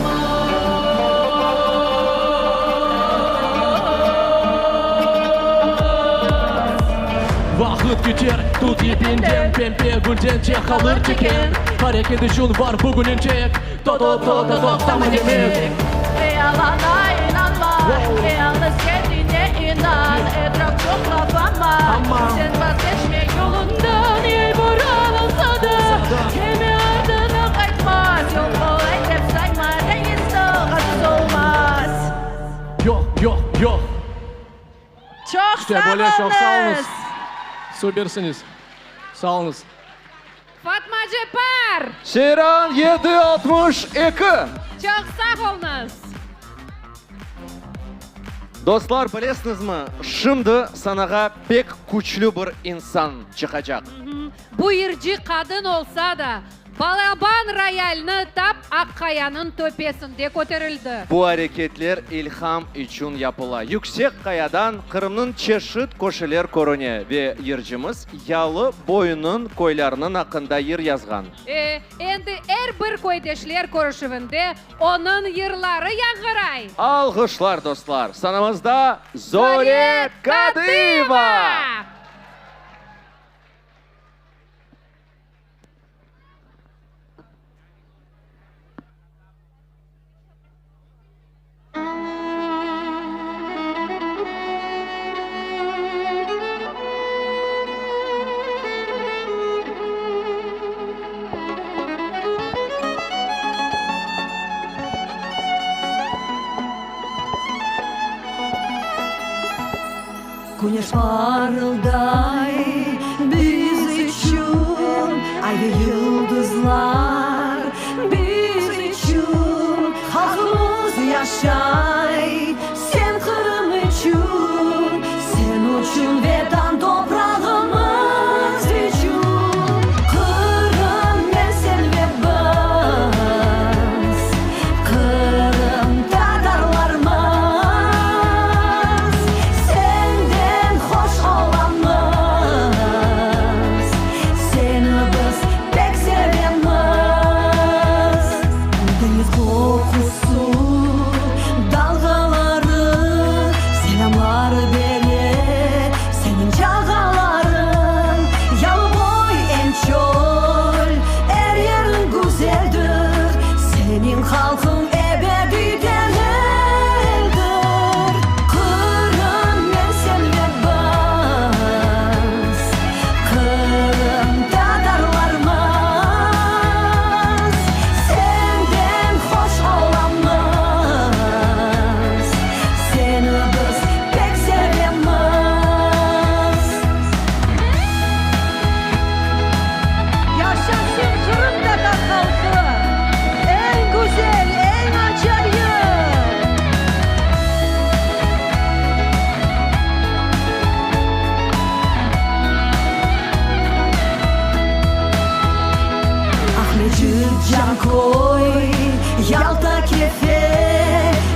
Vaqıt keter, tut ipinden, Pembe gülden tek qalır tiken. Areket içün var bugüniñ tek, To-to-to-to toqtama demek. Yalana inanma, yalnız kendine inan, Etraf çoq laf amma, sen vazgeçme yoluñdan. El boran olsa da, kemi artına qaytmaz, Yol qolay dep sayma, deñiz dalğasız olmaz. Yoq, yoq, yoq. Çoq İşte sağ böyle, çoq sağ oluñız. oluñız! Süpersiñiz. Sağ oluñız. Fatma Ceppar! Seyran 762. Çoq sağ oluñız! Dostlar, bilesiñizmi, şimdi sanağa pek küçlü bir insan çıqacaq. Bu yırcı qadın olsa da. Balaban royalni tap Aqqayanıñ töpesinde köterildi. Bu areketler ilham içün yapıla. Yüksek qayadan Qırımnıñ çeşit köşeler körüne ve yırcımız yalı boyunıñ köyleriniñ aqqında yır yazğan. E, endi er bir köydeşler körüşüvinde onıñ yırları yañğıray. Alğışlar, dostlar, sanamızda Zore Kadıeva! Küneş parılday biz içün, Ay ve yıldızlar biz içün, Halqımız yaşay sen Qırım içün, Sen uçün Vetan toprağımız içün. Qırım, men, sen ve biz, Qırım tatarlarmız, Senden hoş olamız, Seni biz pek sevemiz. Deñiz qoqusı, dalğaları, Selâmlar bere seniñ çağalarıñ. Yalıboy em çöl, er yeriñ güzeldir, Seniñ halqıñ ebediy temeldir. Qırım, men, sen ve biz, Qırım tatarlarmız. Senden hoş olamız, Seni biz pek sevemiz. Yaşasın qırımtatar halqı! Eñ güzel, eñ acayip! Aqmescit, Canköy, Yalta, Kefe,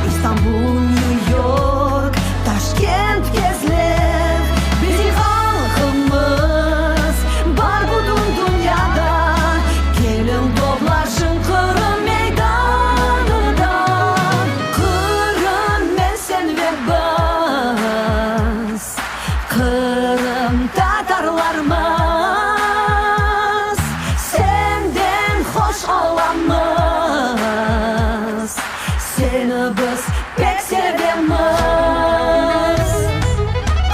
İstanbul, Nyu-York, Taşkent, Kezlev, Bizim halqımız bar bütün dünyada, Keliñ, toplaşıñ Qırım meydanında. Qırım, men, sen ve biz, Qırım tatarlarmız, Senden hoş olamız, Seni biz pek sevemiz.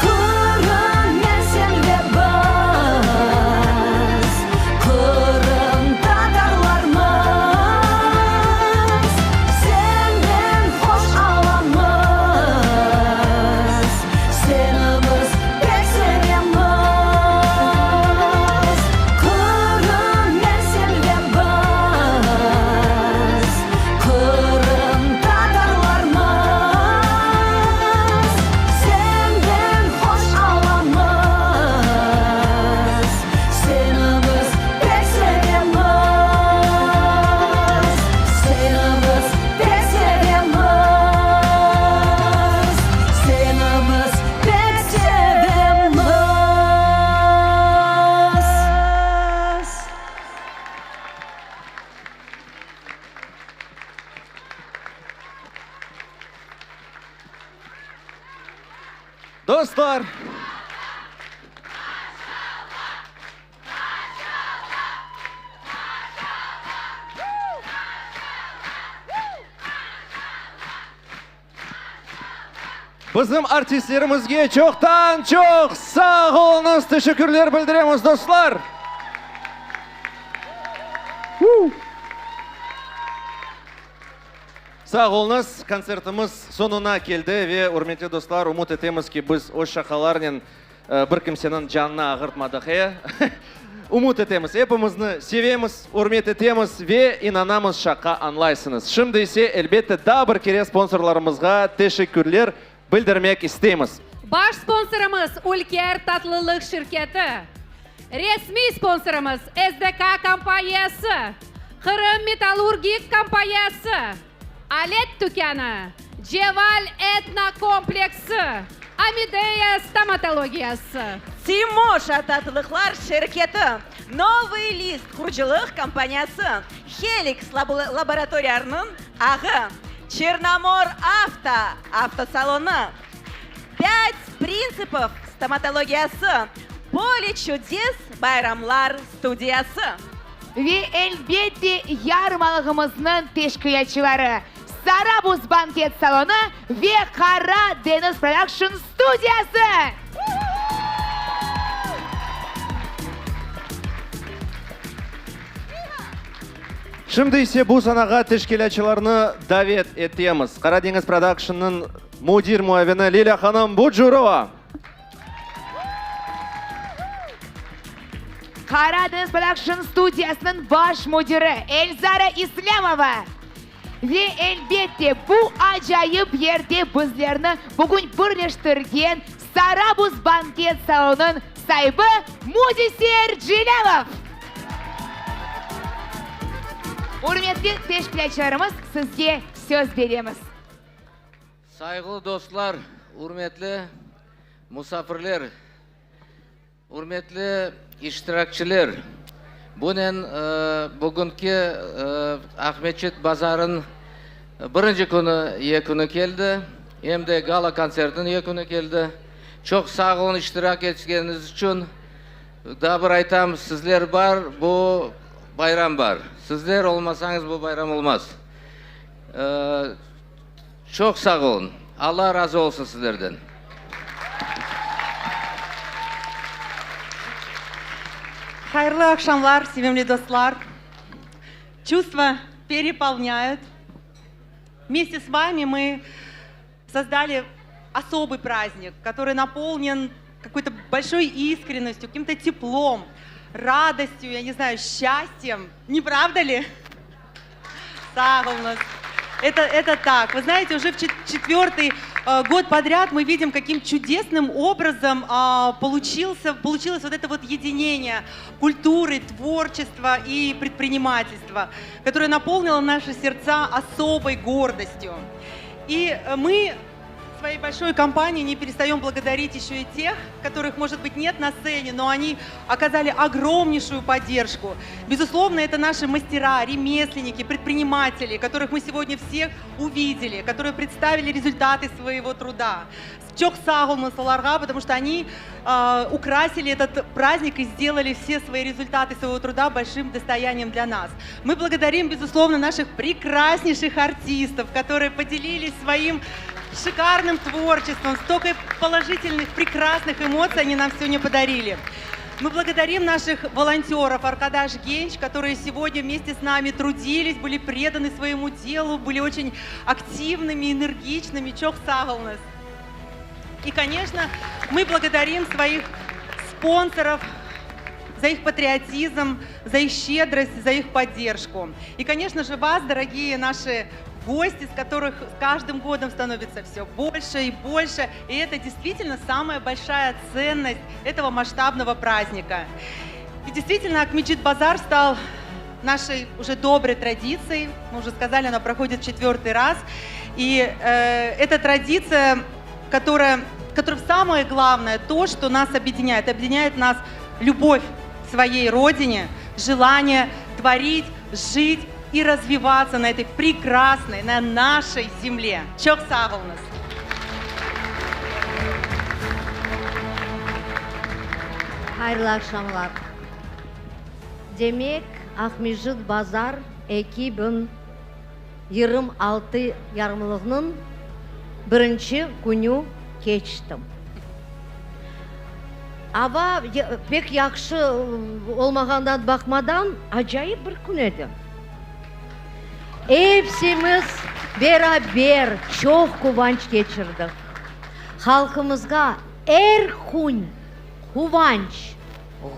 Qırım, men, sen ve biz, Qırım tatarlarmız, Senden hoş olamız, Seni biz pek sevemiz. Qırım, men, sen ve biz, Qırım tatarlarmız, Senden hoş olamız, Seni biz pek sevemiz. Seni biz pek sevemiz. Seni biz pek sevemiz. Dostlar! Bizim artistlerimizge çoqtan-çoq sağ oluñız, teşekkürler bildiremiz, dostlar! Sağ oluñız, kontsertimiz soñuna keldi ve, ürmetli dostlar, ümüt etemiz ki, biz öz şaqalarnen bir kimseniñ canını ağırtmadıq, e? Ümüt etemiz. Epimizni sevemiz, ürmet etemiz ve inanamız, şaqa añlaysıñız. Şimdi ise, elbette, daa bir kere sponsorlarımızğa teşekkürler bildirmek isteymiz. Baş sponsorımız, Ülker tatlılıq şirketi. Resmiy sponsorımız, SDK kompaniyası, Qırım metallurgik kompaniyası, Alet tükânı, Ceval etno kompleksi, Amideya stomatologiyası. Timoşa tatlılıqlar şirketi, Novıy list qurucılıq kompaniyası, Heliks laboratoriyarınıñ ağı, Çernomor avto avtosalonı, Pât printsipov stomatologiyası, Pole çudes bayramlar studiyası. Ve elbette yarmalığımıznıñ teşkilâtçıları, Sarabuz banket salonı ve Qara deñiz prodakşn studiyası! Şimdi ise bu sanağa teşkilâtçılarnı davet etemiz. Qara deñiz prodakşnnıñ müdir muavini Lilâ hanım Bucurova. Qara deñiz prodakşn studiyasınıñ baş müdiri Elzara İslâmova. Ve elbette bu acayip yerde bizlerni bugün birleştirgen Sarabuz banket salonınıñ saibi Müdiser Celâlov! Ürmetli teşkilâtçılarımız, sizge söz beremiz. Sayğılı dostlar, ürmetli musafirler! Ürmetli iştirakçiler, bunen bugünki Aqmeçit bazarınıñ birinci künü yekünü keldi, em de gala-kontsertniñ yekünü keldi. Çoq sağ olun iştirak etkeniñiz içün. Daa bir aytam, sizler bar, bu bayram bar. Sizler olmasañız, bu bayram olmaz. Çoq sağ olun. Alla razı olsun sizlerden. Hayırlı aqşamlar, sevimli dostlar! Чувства переполняют. Вместе с вами мы создали особый праздник, который наполнен какой-то большой искренностью, каким-то теплом, радостью, я не знаю, счастьем. Не правда ли? Sağ oluñız. Это, это так. Вы знаете, уже в четвертый э, год подряд мы видим, каким чудесным образом а, получился, получилось вот это вот единение культуры, творчества и предпринимательства, которое наполнило наши сердца особой гордостью. И э, мы своей большой компанией не перестаем благодарить еще и тех, которых, может быть, нет на сцене, но они оказали огромнейшую поддержку. Безусловно, это наши мастера, ремесленники, предприниматели, которых мы сегодня всех увидели, которые представили результаты своего труда. Çoq sağ oluñız olarğa, потому что они э, украсили этот праздник и сделали все свои результаты своего труда большим достоянием для нас. Мы благодарим, безусловно, наших прекраснейших артистов, которые поделились своим шикарным творчеством, столько положительных, прекрасных эмоций они нам сегодня подарили. Мы благодарим наших волонтеров Аркадаш Генч, которые сегодня вместе с нами трудились, были преданы своему делу, были очень активными, энергичными. Çoq sağ oluñız. И, конечно, мы благодарим своих спонсоров за их патриотизм, за их щедрость, за их поддержку. И, конечно же, вас, дорогие наши гости, с которых с каждым годом становится все больше и больше. И это действительно самая большая ценность этого масштабного праздника. И действительно, Акмечит Базар стал нашей уже доброй традицией. Мы уже сказали, она проходит четвертый раз. И э, эта традиция, которая, которая самое главное, то, что нас объединяет. Объединяет нас любовь к своей родине, желание творить, жить и развиваться на этой прекрасной, на нашей земле. Çoq sağ oluñız. Hayırlı aqşamlar. Demek, Aqmescit bazar 2026 yarmalığınıñ birinci künü keçti. Ava pek yahşı olmağandan baqmadan, acayip bir kün edi. Epsimiz beraber çoq quvanç keçirdik. Halqımızğa er kün quvanç,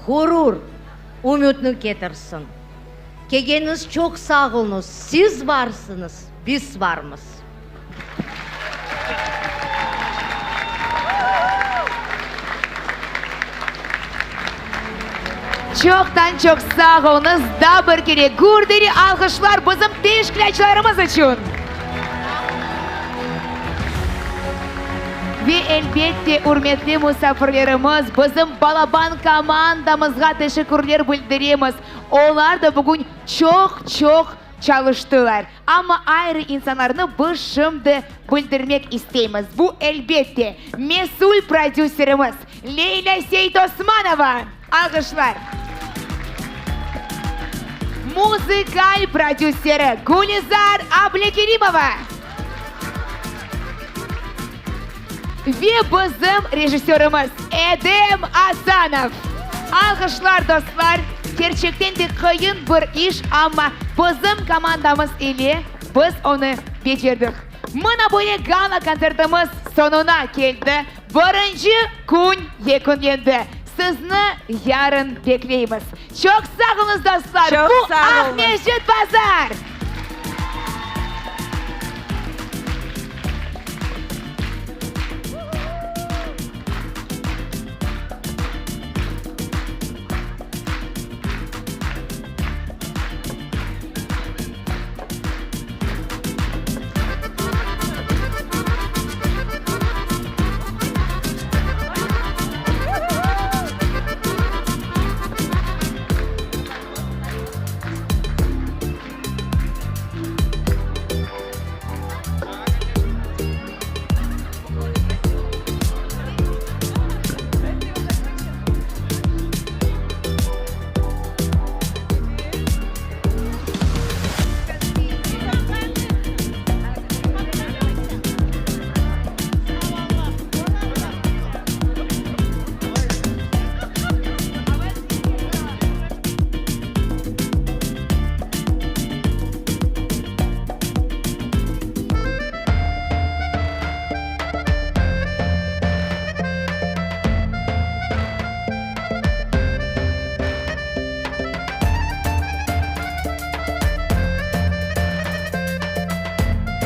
ğurur, ümütni ketirsin. Kelgeniñiz çoq sağ oluñız, siz varsıñız, biz varmız. Çoqtan-çoq sağ oluñız! Daa bir kere gürdeli alğışlar bizim teşkilâtçılarımız içün! Ve elbette, ürmetli musafirlerimiz, bizim balaban komandamızğa teşekkürler bildiremiz. Olar da bugün çoq-çoq çalıştılar. Amma ayrı insanlarnı biz şimdi bildirmek isteymiz. Bu, elbette, mesül prodüserimiz Leylâ Seytosmanova! Alğışlar! Muzıkal prodüseri Gülizar Ablâkerimova! Ve bizim rejissörimiz Edem Asanov! Alğışlar, dostlar! Kerçekten de qıyın bir iş, amma bizim komandamız ile biz onı becerdik. Mına böyle gala-kontsertimiz soñuna keldi. Birinci kün yekünlendi. Sizni yarın bekleymiz. Çoq sağ oluñız, dostlar! Çoq Bu sağ oluñız. Aqmescit!